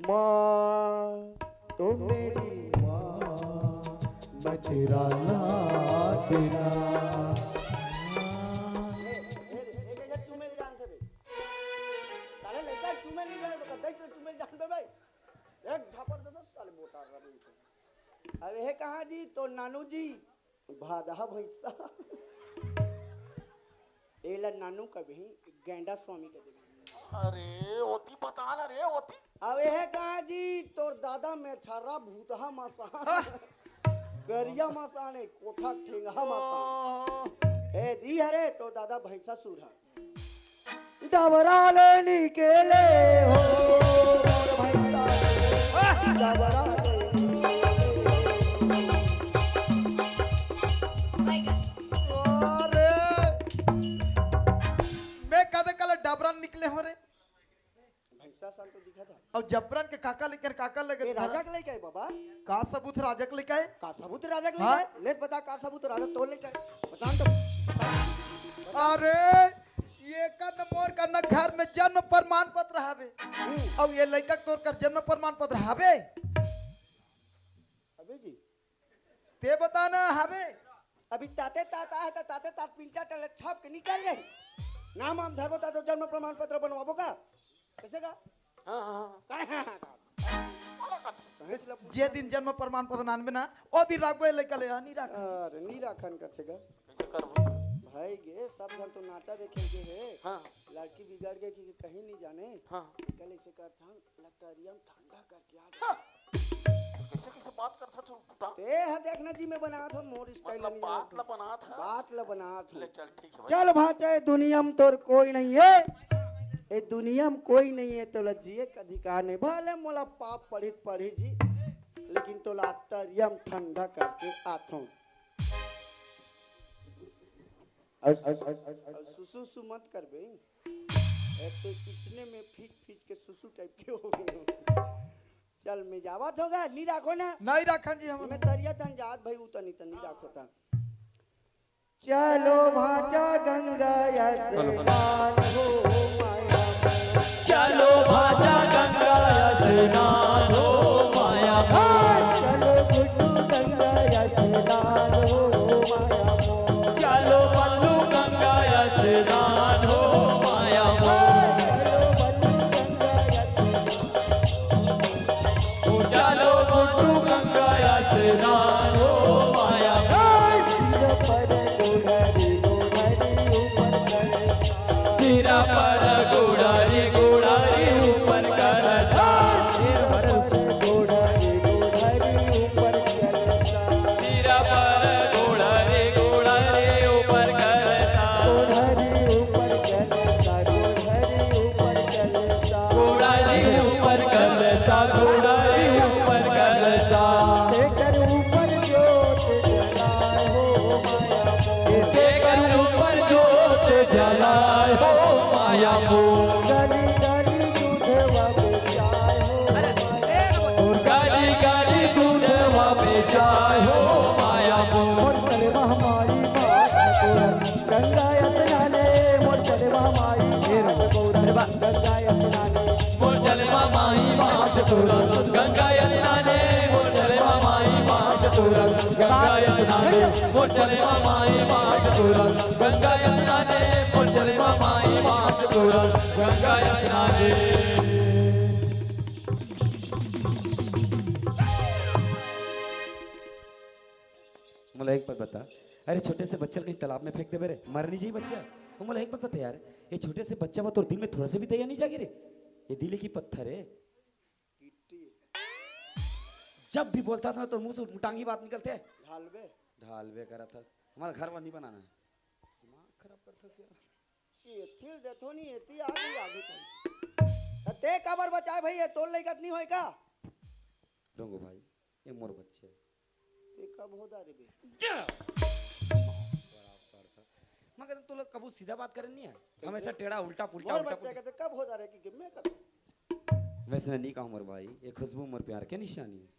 माँ, ओ मेरी माँ, मैं तेरा लाडला। ए, ए, ए, ए, चुमेल जानथे बे। साले लइका चुमेल नहीं जाने तो कतई के चुमेल जानबे बे। एक झापड़ दे दो साले बोटार रही। अब हे कहाँ जी? तो नानू जी, भादहा भैंसा। एला नानू कबही, गैंडा स्वामी के देवी। अरे, ओती बता ना रे, ओती। अब हे कहाँ जी? तोर दादा में छर्रा भूतहा मसान। करिया मसान, ए कोठा ठेंगहा मसान। ए दी हरे, तोर दादा भैंसा सूर ह। डबरा ले निकले हो, मोर भैया, डबरा ले निकले। अरे, मैं कदे कल डबरा निकले हो रे? भैंसा सान तो दिखा था। अउ जबरन के काका लेकर काका लगे ए, था। राजा के लेके आए बाबा। का सबूत राजा के लेके आए? का सबूत राजा के हाँ? लेके आए? ले बता, का सबूत राजा तोर लेके आए? बता तो। अरे, ये कर न मोर कर न घर में जन्म प्रमाण पत्र हवे। हम्म। अब ये लइका तोर कर जन्म प्रमाण पत्र हवे? अबे जी। ते बता ना हवे। अभी ताते तात आहे त ताते तात पिंटा टले छाप के निकल जाही। नाम वाम धरबो ता तो जन्म प्रमाण पत्र बनवाबो का? कैसे का? हाँ, हाँ, हाँ। काय हाँ, हाँ, का? बोला का? कहे चला पूछ। जे दिन जन्म प्रमाण पत्र नानबे ना, ओ दिन राखबो ए लइका ले, हाँ, नहीं राख। अरे, नहीं राखन कथे का? कैसे करबो? भाई गे, सब झन तो नाचा देखे के हे। हाँ। लड़की बिगड़ गए कि कहीं नहीं जाने। हाँ। कल ऐसे करथन, लतरिया में ठंडा करके आ हाँ। जाए। कैसे, कैसे बात करथा तू, पुटा? ते ह देखना जी, मैं बनात हूँ, मोर style मतलब नहीं बात जानत ला हूँ। बनात ह? बात ला बनात हूँ। ले चल, ठीक है भाई। चल भाचा, ए दुनिया में तोर कोई नहीं है, ए दुनिया में कोई नहीं है, तोला जिए के अधिकार नहीं। भले मोला पाप पढ़ी त पढ़ी जी, लेकिन तोला तरिया में ठंडा करके आथों। अस, अस, अस, अस, अस। सुसु सु मत करबे। एक तो इतने में फीट फीट के सुसु type के हो गए हो। चल, मैं जावत होगा, नहीं राखो ना। नहीं राखन जी हम। मैं तरिया तन जात भाई, उतनी तनी राखो था। चलो भाचा गंगा स्नान हो माया। चलो भाचा गंगा स्नान हो माया। हाय, चलो गुड्डू गंगा स्नान हो माया। चलो बल्लू गंगा स्नान हो माया। हाय, चलो बल्लू गंगा स्नान। ओ चलो गुड्डू गंगा स्नान हो माया। हाय, सिर पर गोड़री, गोड़री ऊपर कलसा। सिर पर गोड़री, गोड़री ऊपर कलसा। सिर पर गोड़री, गोड़री ऊपर कलसा। सिर पर गोड़री, गोड़री ऊपर कलसा। गोड़री ऊपर कलसा, गोड़री ऊपर कलसा। गोड़री ऊपर कलसा, गोड़री ऊपर कलसा। तेकर ऊपर जोत जलाए हो माया मोर। तेकर ऊपर जोत जलाए हो माया मोर। गली गली दूधवा बेचाए हो माया मोर। गली गली दूधवा बेचाए हो माया मोर। मोर चले महामाई माँ ठकुरन गंगा स्नाने, मोर चले महामाई माँ ठकुरन गंगा स्नाने। मोर चले महामाई माँ ठकुरन गंगा स्नाने, मोर चले महामाई माँ ठकुरन गंगा स्नाने। मोर चले महामाई माँ ठकुरन गंगा स्नाने, मोर चले महामाई माँ ठकुरन गंगा स्नाने। मोला एक बात बता, अरे छोटे से बच्चा ल कहीं तालाब में फेंक देबे रे, मर नहीं जाही बच्चा। वो मोला एक बात बता यार, ये छोटे से बच्चा बर तोर दिल में थोड़ा से भी दया नहीं जागे रे? ये दिल की पत्थर है। गिट्टी। जब भी बोलता ना तो मुंह से मुटांगी बात निकलते है। ढालबे। ढालबे करत हस, हमारा घर वर नहीं बनाना है। दिमाग खराब करत हस यार। चेथिल देथो नहीं, एती आ गई आगू तक। त ते काबर बचाए भाई, ये तोर लइका त नहीं होय का? डोंगो भाई, ये मोर बच्चे। ते कब हो दारे बे? बराबर था। मगर तोला कबू सीधा बात करे नहीं है, कैसे? हमेशा टेढ़ा, उल्टा पुल्टा, मोर उल्टा बच्चा पुल्टा। कहते कब हो दारे कि, कि मैं कहता। वैसे नहीं कहूँ मोर भाई, ये खुशबू मोर प्यार के निशानी है।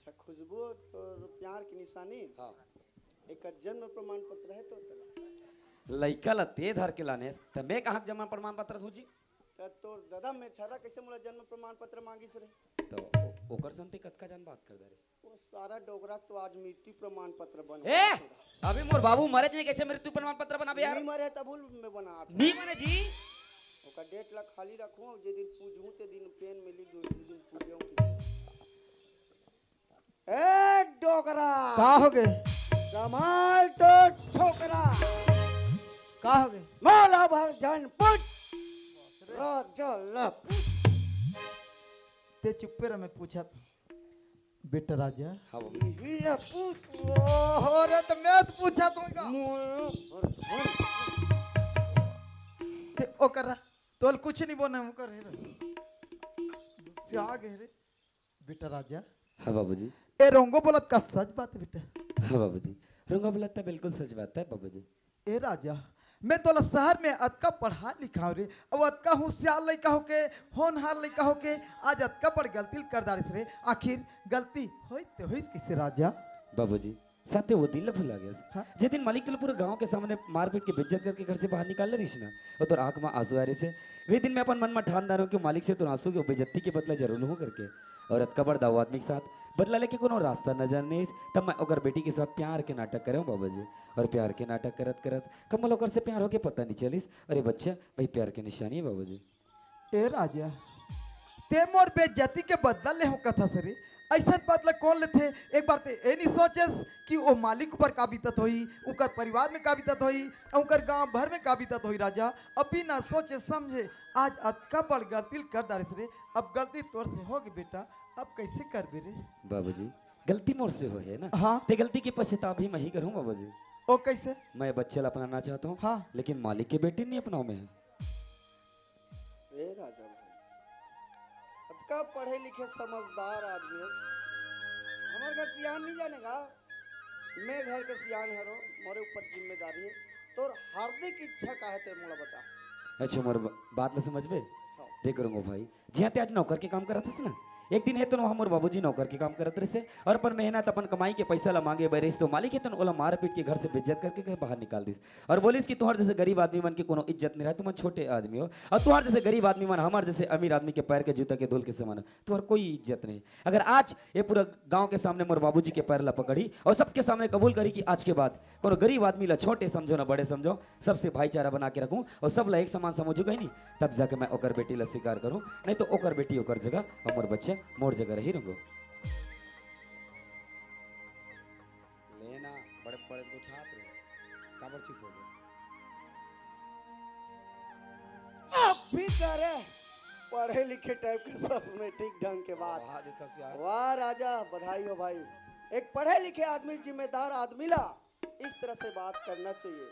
अच्छा खुशबू, तोर प्यार के निशानी। हाँ। एकर जन्म प्रमाण पत्र हे तोर करा? लइका ला ते धर के लाने, त मैं कहाँ के जन्म प्रमाण पत्र दूँ जी? त तोर ददा मेछरा कैसे मोला जन्म प्रमाण पत्र मांगिस रे? तो ओ-, ओकर संग ते कतका जान बात कर दे रे? वो सारा डोकरा तो आज मृत्यु प्रमाण पत्र बन ए! अभी मोर बाबू मरे नहीं, कैसे मृत्यु प्रमाण पत्र बनाबे यार? नहीं मरे तब मैं बनात हूँ। नहीं मरे जी। ओकर डेट ला खाली रखूँ, जे दिन पूजूँ ते दिन पेन में लिख दूँ, जे दिन पूजूँ की। ए डोकरा! का हो गे? संभाल तो छोकरा! का हो गे? मोला भर झन पूछ, राजा ला पूछ। ते चुप्पे रह, मैं पूछत हूँ। बेटा राजा। हाँ बाबू। इही ला पूछ। ओहो रे, त मैं तो पूछत हूँ का? मोला भर झन। ते ओकर, तोल कुछ नहीं बोना, ओकर हे रे। से आ गए रे। बेटा राजा। हाँ बाबूजी। ए रोंगो बोलत का सच बात हे बेटा? हाँ बाबूजी, रोंगो बोलत त बिल्कुल सच बात हे बाबूजी। ए राजा, मैं तोला शहर में अतका पढ़ा लिखाव रे, अउ अतका होशियार लइका होके, होनहार लइका होके, आज अतका बड़ गलती ल कर डारिस रे। आखिर गलती होइस ते होइस किसे राजा? बाबूजी, साथे वो दिन ल भुला गेस। हाँ? जे दिन मालिक तोला पूरा गांव के सामने मारपीट के बेइज्जत करके घर से बाहर निकाल ले रहिस ना, अउ तोर आंख में आंसू आ रहिस हे। वे दिन मैं अपन मन में ठान डारे हूँ कि मालिक से तोर आंसू के बेइज्जती के बदला जरूर लूँ करके। अउ अतका बड़ दाऊ आदमी के साथ बदला लेके कोनो रास्ता नजर नहीं आइस, तब मैं ओकर बेटी के साथ प्यार के नाटक करे हूँ बाबूजी। अउ प्यार के नाटक करत करत कब मोला ओकर से प्यार होके पता नहीं चलिस। अरे बच्चा, वही प्यार के निशानी हे बाबूजी। ए राजा, ते मोर बेइज्जती के बदला ले हूँ कथस रे। अइसन बदला कौन लेथे? एक बार ते ए नहीं सोचेस कि ओ मालिक ऊपर का बीतत होही, ओकर परिवार में का बीतत होही, अउ ओकर गांव भर में का बीतत होही राजा। अभी ना सोचे समझे आज अतका बड़ गलती ल कर डारिस रे। अब गलती तोर से होगे बेटा, अब कैसे करबे रे? बाबूजी, गलती मोर से होहे ना। हाँ। ते गलती के पछतावा भी मैं ही करूँ बाबूजी। ओ कैसे? मैं बच्चा ला अपनाना चाहता हूँ, हाँ। लेकिन मालिक के बेटी नहीं अपनाऊँ मैं। ए राजा भाई, अतका पढ़े लिखे समझदार आदमी हस, हमर घर सियान नहीं जानेगा? मैं घर के सियान हरो, मोरे ऊपर जिम्मेदारी हे। तोर हार्दिक इच्छा का हे ते मोला बता। अच्छा, मोर ब-, बात ला समझबे? हाँ। देख रंगो भाई, जिहाँ ते आज नौकर के काम करत हस ना, एक दिन हे तो वहाँ मोर बाबूजी नौकर के काम करत रहिस हे, अउ अपन मेहनत, अपन कमाई के पैसा ला मांगे बर रहिस, तो मालिक हे तो ओला मारपीट के घर से बेइज्जत करके कहीं बाहर निकाल दिस। अउ बोलिस कि तुंहर जैसे गरीब आदमी मन के कोनो इज्जत नहीं रहे, तुमन छोटे आदमी हो। अउ तुंहर जैसे गरीब आदमी मन हमर जैसे अमीर आदमी के पैर के जूता के धूल के समान हो। तुंहर कोई इज्जत नहीं। अगर आज ये पूरा गांव के सामने मोर बाबूजी के पैर ला पकड़ही अउ सबके सामने कबूल करही कि आज के बाद कोनो गरीब आदमी ला छोटे समझो ना बड़े समझो, सबसे भाईचारा बना के रखूं अउ सब ला एक समान समझूं कहीं नहीं, तब जाके मैं ओकर बेटी ला स्वीकार करूं, नहीं तो ओकर बेटी ओकर जगह अउ मोर बच्चा मोर जगह रही रहूंगा। लेना, बड़े, बड़े तो उठात रहे। काबर चुप हो गए? अभी करे पढ़े लिखे टाइप के सस में ठीक ढंग के बात। वाह, जैसा से यार। वाह राजा, बधाई हो भाई। एक पढ़े लिखे आदमी, जिम्मेदार आदमी ला इस तरह से बात करना चाहिए।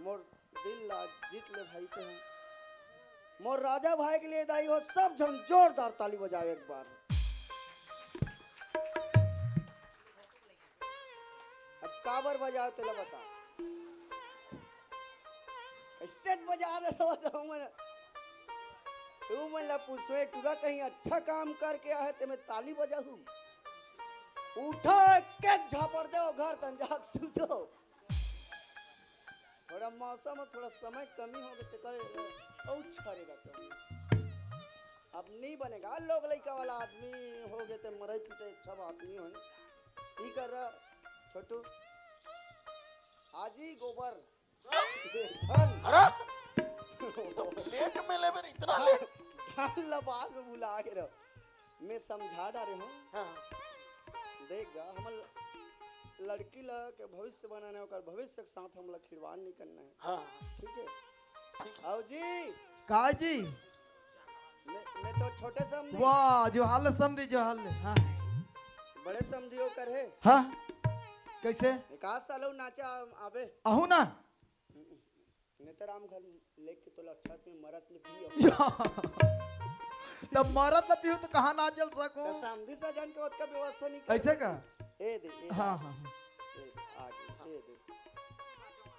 मोर दिल ला जीत ले भाई के हैं। मोर राजा भाई के लिए दाई हो, सब झन जोरदार ताली बजाओ एक बार। अब काबर बजाओ तेला बता। ऐसे बजा दे तो, तो मन, तू मन ला पूछो, ए टुरा कहीं अच्छा काम करके आए ते मैं ताली बजाहूं? उठो, एक एक झापड़ दे, घर तन जाके सुतो। थोड़ा मौसम में थोड़ा समय कमी हो गए, तेकर अउ छरे रहते। अब नहीं बनेगा, लोग लइका वाला आदमी हो गए, ते मरई पीटे अच्छा बात नहीं हो। ई कर रहा, छोटू, आजी गोबर, धन। अरे, ये तो लेट में ले मेरे, इतना लेट। धन ला बाद में भुला के रहो। मैं समझा डारे हूँ। हाँ। देख गा, हमर लड़की ला के भविष्य बनाना हे, ओकर भविष्य के साथ हमला खिलवाड़ नहीं करना हे। हाँ। ठीक हे? ठीक हे। आओ जी। का जी? मैं, मैं तो छोटे समधी। वाह, जो हाल समधी, जो हाल। हाँ। बड़े समधी ओकर हे। हाँ। कैसे? एक आध साल अउ नाचा आबे। आहू ना? नेताराम घर लेके तोला छत में मरत ले पियो। तब मरत ले पियो तो कहाँ ना जल सको? तो समधी सजन के ओतका व्यवस्था नहीं कर ऐसे का? ए दे, ए दे। हाँ, हाँ, हाँ। ए दे, आ गई, ए दे।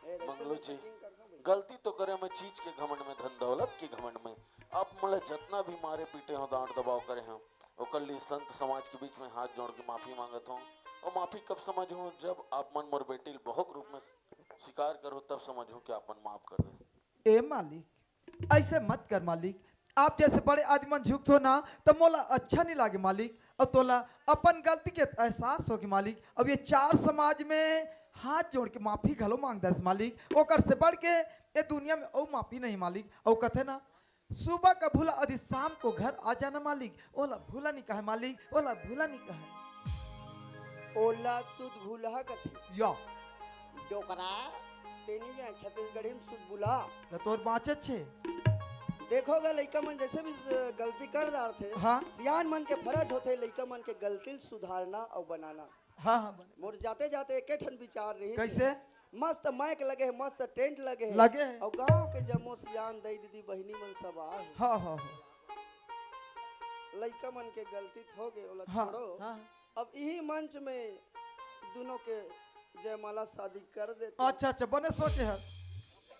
ए दे, मंगलू जी, setting कर दो भाई। गलती तो करे मैं चीज के घमंड में, धन दौलत के घमंड में। आप मोला जितना भी मारे पीटे हो, डांट दबाव करे हो, ओकर लिए संत समाज के बीच में हाथ जोड़ के माफी मांगत हूँ। और माफी कब समझ हूँ, जब आप मन मोर बेटी ल बहु के रूप में स्वीकार करो, तब समझ हूँ कि आप मन माफ कर दे। ए मालिक, ऐसे मत कर मालिक। आप जैसे बड़े आदमी मन झुकत हो ना, तो मोला अच्छा नहीं लागे मालिक। और तोला अपन गलती के एहसास होगे मालिक। अब ये चार समाज में हाथ जोड़ के माफी घलो मांग दर्स मालिक। ओकर से बढ़ के ये दुनिया में अउ माफी नहीं मालिक। अउ कथे ना, सुबह का भूला अदि शाम को घर आ जाना मालिक। ओला भूला नहीं कहे मालिक, ओला भूला नहीं कहे। ओला सुध भूलहा कथे। या। डोकरा, तेनी के छत्तीसगढ़ी में सुध भूलहा। त तोर बाँचे छे। देखो गा, लइका मन जैसे भी गलती कर डारथे, हाँ। सियान मन के फरज होथे लइका मन के गलती ल सुधारना अउ बनाना। हाँ, हाँ, बने। मोर जाते जाते एके ठन विचार रहिस। कैसे? मस्त माइक लगे हे, मस्त टेंट लगे हे। लगे हे। अउ गांव के जम्मो सियान दई दीदी बहिनी मन सब आए हे। हाँ, हाँ, हाँ। लइका मन के गलती त हो गे, ओला हाँ, छोड़ो। हाँ। अब इही मंच में दुनों के जयमाला शादी कर देते। अच्छा, अच्छा, बने सोचे हे।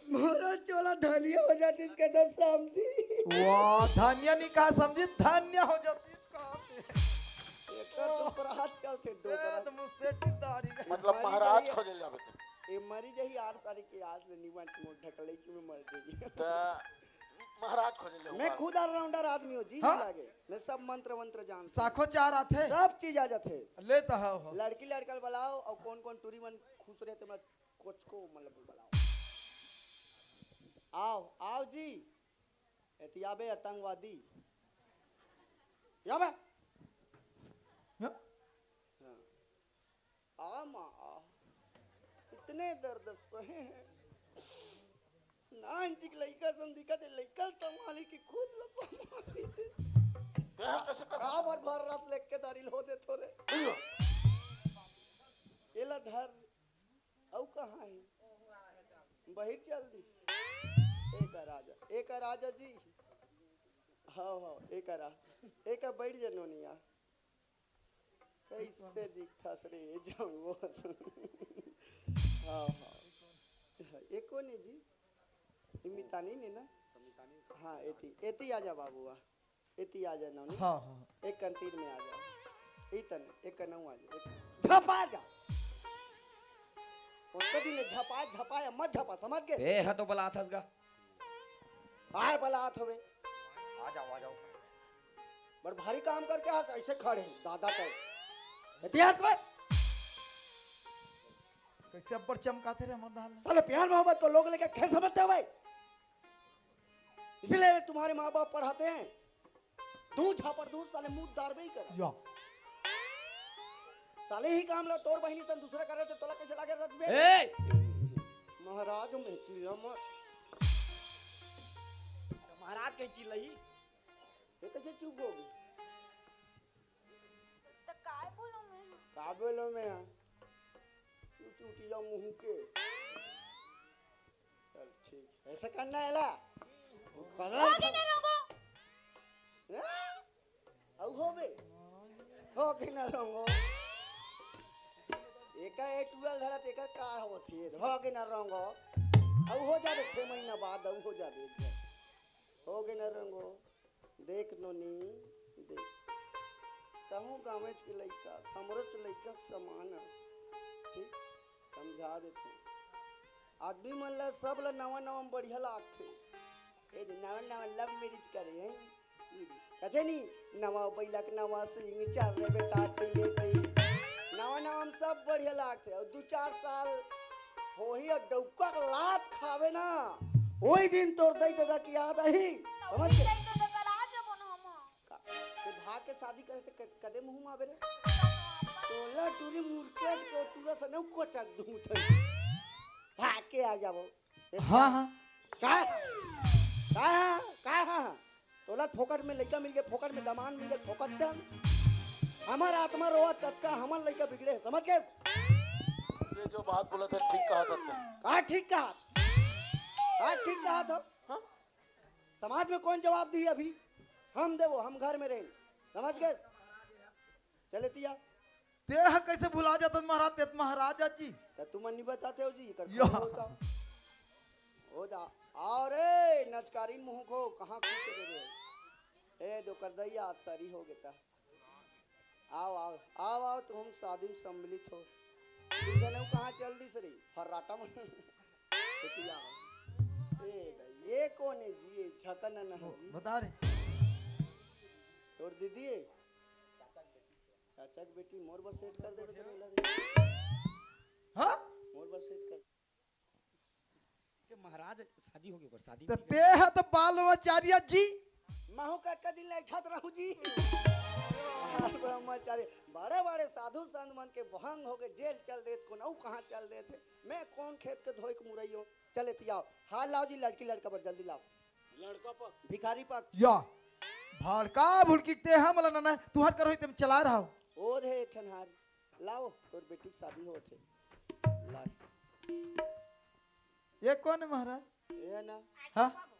मोरो चोला धनिया हो जाती इसके दस समधी। वाह, धनिया नहीं कहा समधी, धन्य हो जाती कहा थे। एकर तो अपराध चलते, ए, डोकरा। तो मुसेटी दाढ़ी का। मतलब मरी महाराज जाइए। खोजे ले जाबे ते। ए, मरी जाही आठ तारीख के, आज ले निमन मोर ढकलई की में मर जाइए। त महाराज खोजे ले मैं हुआ। खुद all-rounder आदमी हूँ, जी हाँ? नहीं लागे। मैं सब मंत्र वंत्र जानता हूँ। साखो चार आथे। सब चीज आ जाथे। ले तो हो, हो। लड़की लड़का ल बुलाओ और कौन कौन टूरी मन खुश रहते, मैं कोचको मतलब बुलाओ। आओ, आओ जी। एतियाबे आतंकवादी। याबे। हाँ? हाँ। आ माँ, आ। इतने दर्द सहे हैं। नान जी के लइका सन दिखत हे, लइका ल संभाली कि खुद ल संभाली थे। तेहा कैसे कर सकत? बराबर भर रस लेके दारी लो दे थोरे। अइयो। एला धर। अउ कहाँ हे? बहिर चल दिस। एक राजा, एक राजा जी। हाँ, हाँ, एक रा-, एक बैठ जा नोनिया। कैसे दिखथस रे जंगो? हाँ, हाँ। एको नहीं जी। ई मितानी ने ना? हाँ, एती, एती आजा बाबू, आ। एती आजा नोनी। हाँ, हाँ। एक कंतीर में आजा। ई तने, एक कनऊ आजा। एक झपा जा। ओतका दिन में झपा, झपा या मत झपा, समझ गे? ए, हा तो बलात हस गा। आय बलात होवे। आ जाओ, आ जाओ। बड़ भारी काम करके आज ऐसे खड़े हैं, दादा के। इतिहास में। कैसे अब्बड़ चमकाते रे हमर दाल। साले प्यार मोहब्बत को लोग लेके कैसे समझते हो भाई? इसीलिए तुम्हारे माँ बाप पढ़ाते हैं। दू झापड़ दू साले मुंह दारबे ही कर। या। साले ही काम ला तोर बहिनी सन दूसरा करे तो तोला कैसे लागे रख बे? ए! महाराज में चिल्ला मत। महाराज कहीं चिल्लाई? ये कैसे चुप हो गई? त काय बोलो मैं? का बोलो मैं? चू-, चूटिया मुंह के। चल ठीक है, ऐसे करना है ला। वो कलर हो गए ना लोगों। हाँ? अउ होबे? हो के न रंगो। एकर ए टूरल धरत, एकर का होत हे? हो के न रंगो। अउ हो जाबे छह महीना बाद, अउ हो जाबे एक बार। हो के न रंगो। देख नोनी, देख। तहूँ गाँवेच के लइका, समरोच लइका के समान हस। ठीक? समझा देथों। आदमी मन ला, सब ला नवा नवा म बढ़िया लागथे। ए दे, नवा नवा love marriage करे हैं। कथे नी, नवा बैला के नवा सींग चल रे बेटा, टिंगे टिंग। नवा नवा म सब बढ़िया लागथे। अउ दू चार साल होही अउ डौका के लात खावे ना, ओही दिन तोर दई ददा के याद आही। समझ गे? दई ददा करा जबो ना हम। का? ते भाग के शादी करे ते क-, कदे मुंह में आवे रे? तोला टूरी मुर्केट को टूरा सने कोचक दूं तन। भाग के आ जाबो। ए हाँ, हाँ। का? का? का? तोला फोकट में लइका मिल गए, फोकट में दामाद मिल गए, फोकट चंद। हमार आत्मा रोवत कतका, हमार लइका बिगड़े, समझ गए? ये जो बात बोला था, ठीक कहा था तैं। का ठीक कहा? का ठीक कहा था? हाँ? समाज में कौन जवाब दी अभी? हम देवो, हम घर में रहें। समझ गए? चले तिया। तेहा कैसे भुला जात महाराज, ते त महाराजा जी। त तुमन नहीं बताते हो जी, एकर यो। कौन होता? हो दा। अरे, नचकारीन मुंह को कहाँ खुश हो गए? ए, दो कर दैया, आज सारी हो गए ता। आओ, आओ, आओ, आओ, तुम शादी में सम्मिलित हो। तुम जने कहाँ चल दिस रे? फर्राटा मन। देखिए, आओ। ए दाई, ये कौन है जी? ये झकन न जी। बता रे। तोर दीदी है? चाचा के बेटी, मोर बर सेट कर देबे तो बोला रे। हाँ? मोर बर सेट कर। के महाराज शादी हो गई, ओकर शादी तो नहीं ते है तो बाल ब्रह्मचारिया जी। महू कतका दिन ले अइठत रहूं जी। बाल ब्रह्मचारी, बड़े-बड़े साधु संत मन के भंग होके जेल चल देत, कोनऊ कहाँ चल देत हे। मैं कौन खेत के धोई के मुरई हो? चल एती आओ, हार लाओ जी, लड़की लड़का बर जल्दी लाओ। लड़का पक्ष। भिखारी पक्ष। या, भड़का भुड़की ते हम ला ना, तुहर करो तेम चला रहा हो। ओ दे ठनहार, लाओ, तोर बेटी के शादी होत हे। ला। ये कौन है महाराज? ये है ना? हाँ?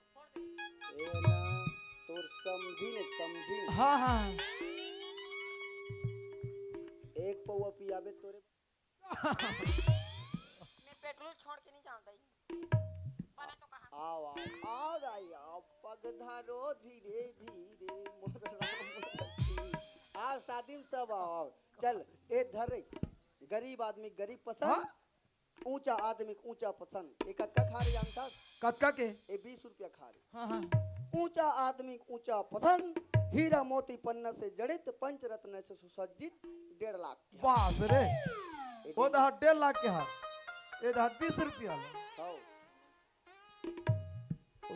ये है ना? तोर समधी ने, समधी। हाँ, हाँ, हाँ। एक पौवा पियाबे तोरे। मैं पेट्रोल छोड़ के नहीं जानता ही। बने तो कहा। आओ, आओ, आओ दाई, आओ, पग धरो धीरे धीरे, मोर राम रसीन। आओ, शादी में सब आओ, आओ। चल, ए धर रे, गरीब आदमी गरीब पसंद, हाँ? ऊंचा आदमी के ऊंचा पसंद। ए कतका खा रे जानथस? कतका के? ए बीस रुपया खा रे। हाँ, हाँ। ऊंचा आदमी के ऊंचा पसंद, हीरा मोती पन्ना से जड़ित, पंचरत्न से सुसज्जित, डेढ़ लाख के। बाप रे। ए ओ डेढ़ दहा डेढ़ लाख के हार, ए दहा बीस रुपया वाला। हाँ।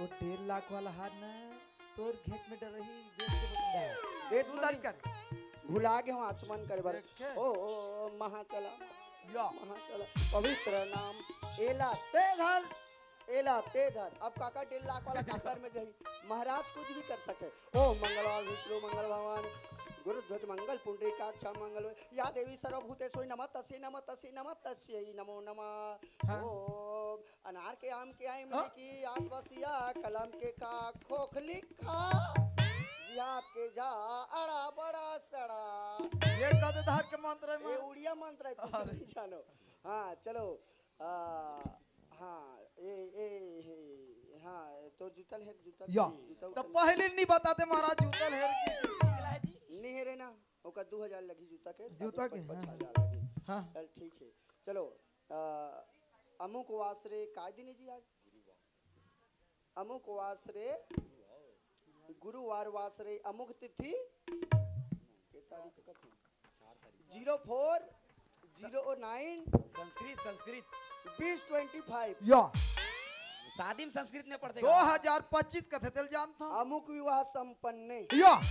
ओ डेढ़ लाख वाला हार ना तोर घेंच में डर रही, बेच के बता। बेच तू मत दान कर। भुला गे हूँ आचमन करे बर। देखे? ओ, ओ, ओ, महा चला। या। महा चला। पवित्र नाम। एला ते धर, एला ते धर। अब काका डेढ़ लाख वाला काकर में जाही। महाराज कुछ भी कर सके। ओ मंगलवार विष्णु मंगल भगवान, गुरु ध्वज मंगल पुंडरीकाक्ष मंगल। या देवी सर्वभूतेषु नमः तस्यै नमः तस्यै नमः तस्यै नमो नमः। हाँ। ओम अनार के, आम के, आम हाँ? की, आग बसिया, कलम के का, खोखली खा, जिहाद के जा, अड़ा बड़ा सड़ा। ये कद धार के मंत्र है, ये माँ? उड़िया मंत्र है, तुम अरे। नहीं जानो। हाँ, चलो। आ, हाँ, ए, ए, ए, हाँ, तो जूतल है, जूतल, या। जूता तो उतल। पहले नहीं बताते महाराज, जूतल है कि नहीं हेरे ना, ओकर दू हजार लगी जूता के, जूता शादी के, पर हाँ, पाँच हजार लगी। हाँ। चल, ठीक है। चलो, अ, अमुक वास रे, काय दिन है जी आज? अमुक वास रे, गुरुवार वास रे, अमुक तिथि, के तारीख कथे? Zero four zero nine Sanskrit, Sanskrit. बीस ट्वेंटी फ़ाइव। या। शादी में संस्कृत में पढ़ते दो हज़ार पच्चीस कथे तेल जानता हूँ। अमुक विवाह संपन्न। या।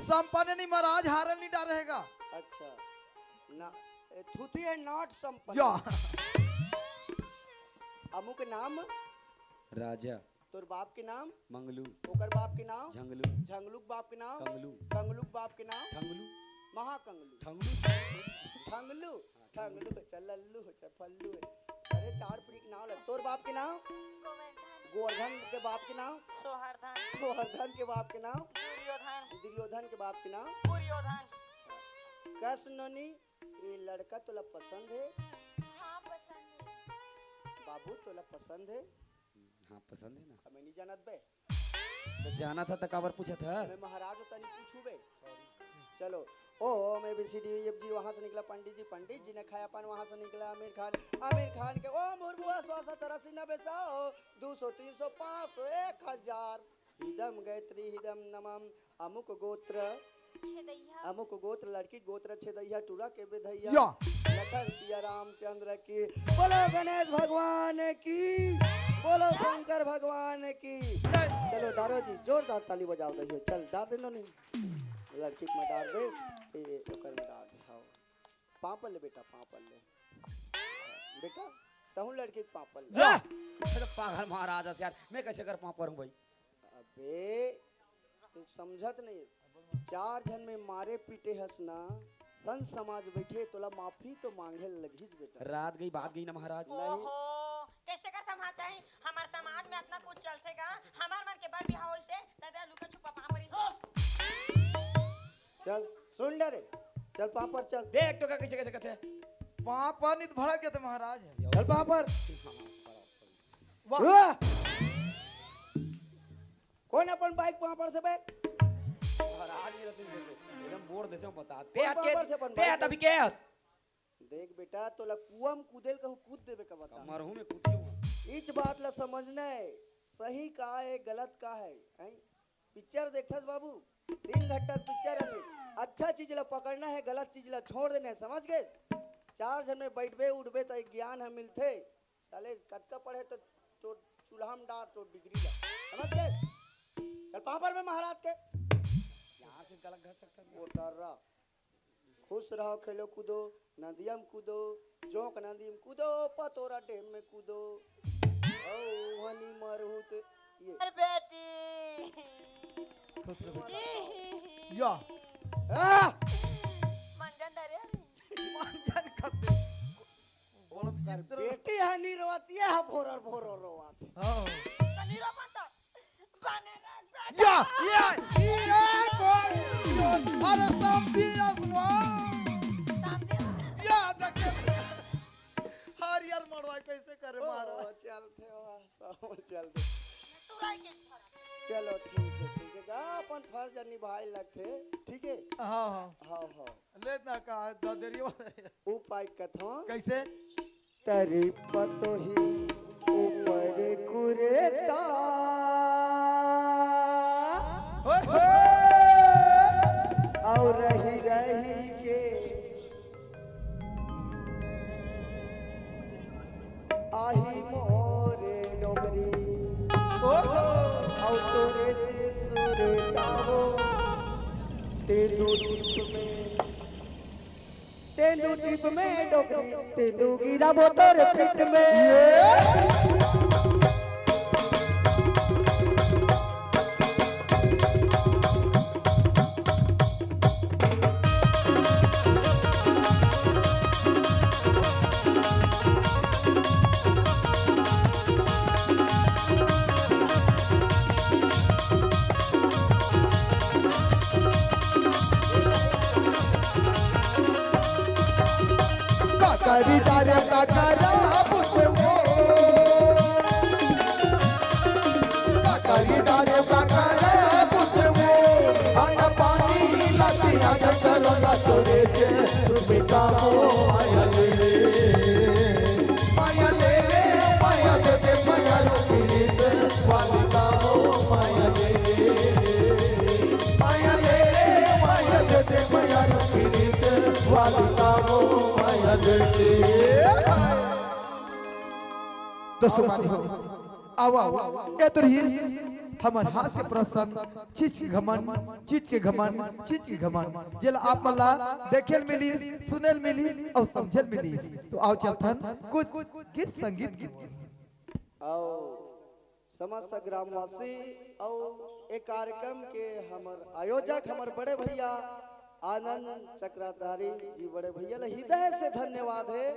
संपन्न नहीं महाराज, हारल नहीं डारेगा। अच्छा। ना, ए, थुथी है not संपन्न। या। अमुक नाम? राजा। तोर बाप के नाम? मंगलू। ओकर बाप के नाम? झंगलू। झंगलू के बाप के नाम? कंगलू। कंगलू के बाप के नाम? ठंगलू। महाकंगलू। ठंगलू। ठंगलू। ठंगलू हो, चाहे लल्लू हो, चाहे फल्लू हो। अरे चार पीढ़ी के नाम ले। तोर बाप के नाम? गोवर्धन। गोवर्धन के बाप के नाम? सोहरधन। सोहरधन के बाप के नाम? दुर्योधन। दुर्योधन के बाप के नाम? दुर्योधन। कस नोनी, ये लड़का तोला पसंद है? हाँ, पसंद है। बाबू तोला पसंद है? हाँ, पसंद है ना। अब मैं नहीं जानत बे। तो जाना था तो काबर पूछा था? मैं महाराज होता नहीं पूछू बे। चलो, ओम A B C D F G वहां से निकला पंडित जी, पंडित जी ने खाया पान वहां से निकला आमिर खान, आमिर खान के ओम भूर्भुवः स्वः सतरसी नबे सौ दो सौ तीन सौ पाँच सौ एक हजार हिदम गायत्री हिदम नमम अमुक गोत्र छेदैया। अमुक गोत्र लड़की गोत्र छेदैया टूरा के बेधैया। या। लखन सिया रामचंद्र की। बोलो गणेश भगवान की। बोलो शंकर भगवान की। चलो डारो जी, जोरदार ताली बजाओ दहियो। चल डार दे नोनी। लड़की में डार दे। ए, ओकर में डार दे। हाँ। पाँव पर ले बेटा, पाँव पर ले। बेटा, तहूँ लड़की के पाँव पर ले। जा। अरे पागल महाराज हस यार, मैं कैसे कर पाँव पर हूँ भाई? अबे, तू समझत नहीं। चार झन में मारे पीटे हस ना, संत समाज बैठे, तोला माफी तो मांगे लगिस बेटा। रात गई, बात गई ना महाराज। नहीं। ओहो, कैसे कर समाज चाही? हमार समाज में इतना कुछ चलथे का? हमार मन के बर बिहाव होइसे, त तेला लुका छुपा पाँव परिस। चल, सुन डरे। चल, पाँव पर चल। देख तो का कैसे, कैसे कहते हैं? पाँव पर नित भड़क गए थे महाराज। चल, पाँव पर। वाह। वाह। कौन अपन बाइक पाँव पर से बे? महाराज, ये एकदम बोर देते हो बता। ते हाथ के, ते हाथ अभी के हस? देख बेटा, तोला कुआं में कूदेल कहूं, कूद देबे का बता। मरहूं में कूद के हुआ। इच बात ला समझना है, सही का है, गलत का है, हैं? पिक्चर देखथस बाबू, तीन घंटा पिक्चर रहथे। अच्छा चीज ला पकड़ना है, गलत चीज ला छोड़ देना है, समझ गए? चार झन में बैठबे उठबे त ज्ञान ह मिलथे। साले कतका पढ़े तो तोर चूल्हा में डार तोर डिग्री ला, समझ गए? चल पापड़ में महाराज के। यहाँ से गलत घर सकता है। वो टर्रा। खुश रहो, खेलो कूदो, नदिया में कूदो, जोंक नदी में कूदो, पतोरा डैम में कूदो। ओ हनी मरहूत ये। अरे बेटी। खुश रहो। या। आ! मंजन दे रे। मंजन खत्ते। बोलो कर चित्र। बेटी हनी रोवत, ये हा भोरर भोरर रोवत। हाँ। तनी रो मत। या, या, या, कौन? अरे, समधी असवा। समधी। या, देखे। हरियर मड़वा कैसे करे ओ, महाराज? चलते हो, सब चलते। तुरई के थोड़ा। चलो, ठीक है, ठीक है। का अपन फर्ज निभाए लगथे, ठीक है? हाँ, हाँ। हाँ, हाँ। ले ना का, ददेरियो। उपाय कथों। कैसे? तरी पतोही ऊपर कुरेता। ओए होए। और रही रही के आही मोरे डोकरी। ओहो। और तोरे जे सुरतावो, ते दो रूप में तेंदू टीप में डोकरी, तेंदू गिरा बोतल पीठ में। काकरी दारे काकरा पुतवो, काकरी दारे काकरा पुतवो, अन पानी लातिया के करो ना तोरे के सुमिता मो आया ले ले, माया ले ले, माया दे दे, माया रो पीड़ित वाली का मो माया ले ले। माया ले ले, माया दे दे, माया रो पीड़ित वाली का मो माया ले ले। तो सुमानी हो, आओ, आओ, ए तो रहीस हमर हास्य प्रसंग, चिच के घमंड, चिच के घमंड, चिच के घमंड, जेला आप मन ला देखे ल मिलिस, सुने ल मिलिस अउ समझे ल मिलिस। तो आओ चलथन कुछ गीत संगीत की ओर। आओ। समस्त ग्रामवासी अउ ए कार्यक्रम के हमर आयोजक, हमर बड़े भैया आनंद चक्रधारी जी, बड़े भैया ला हृदय से धन्यवाद हे।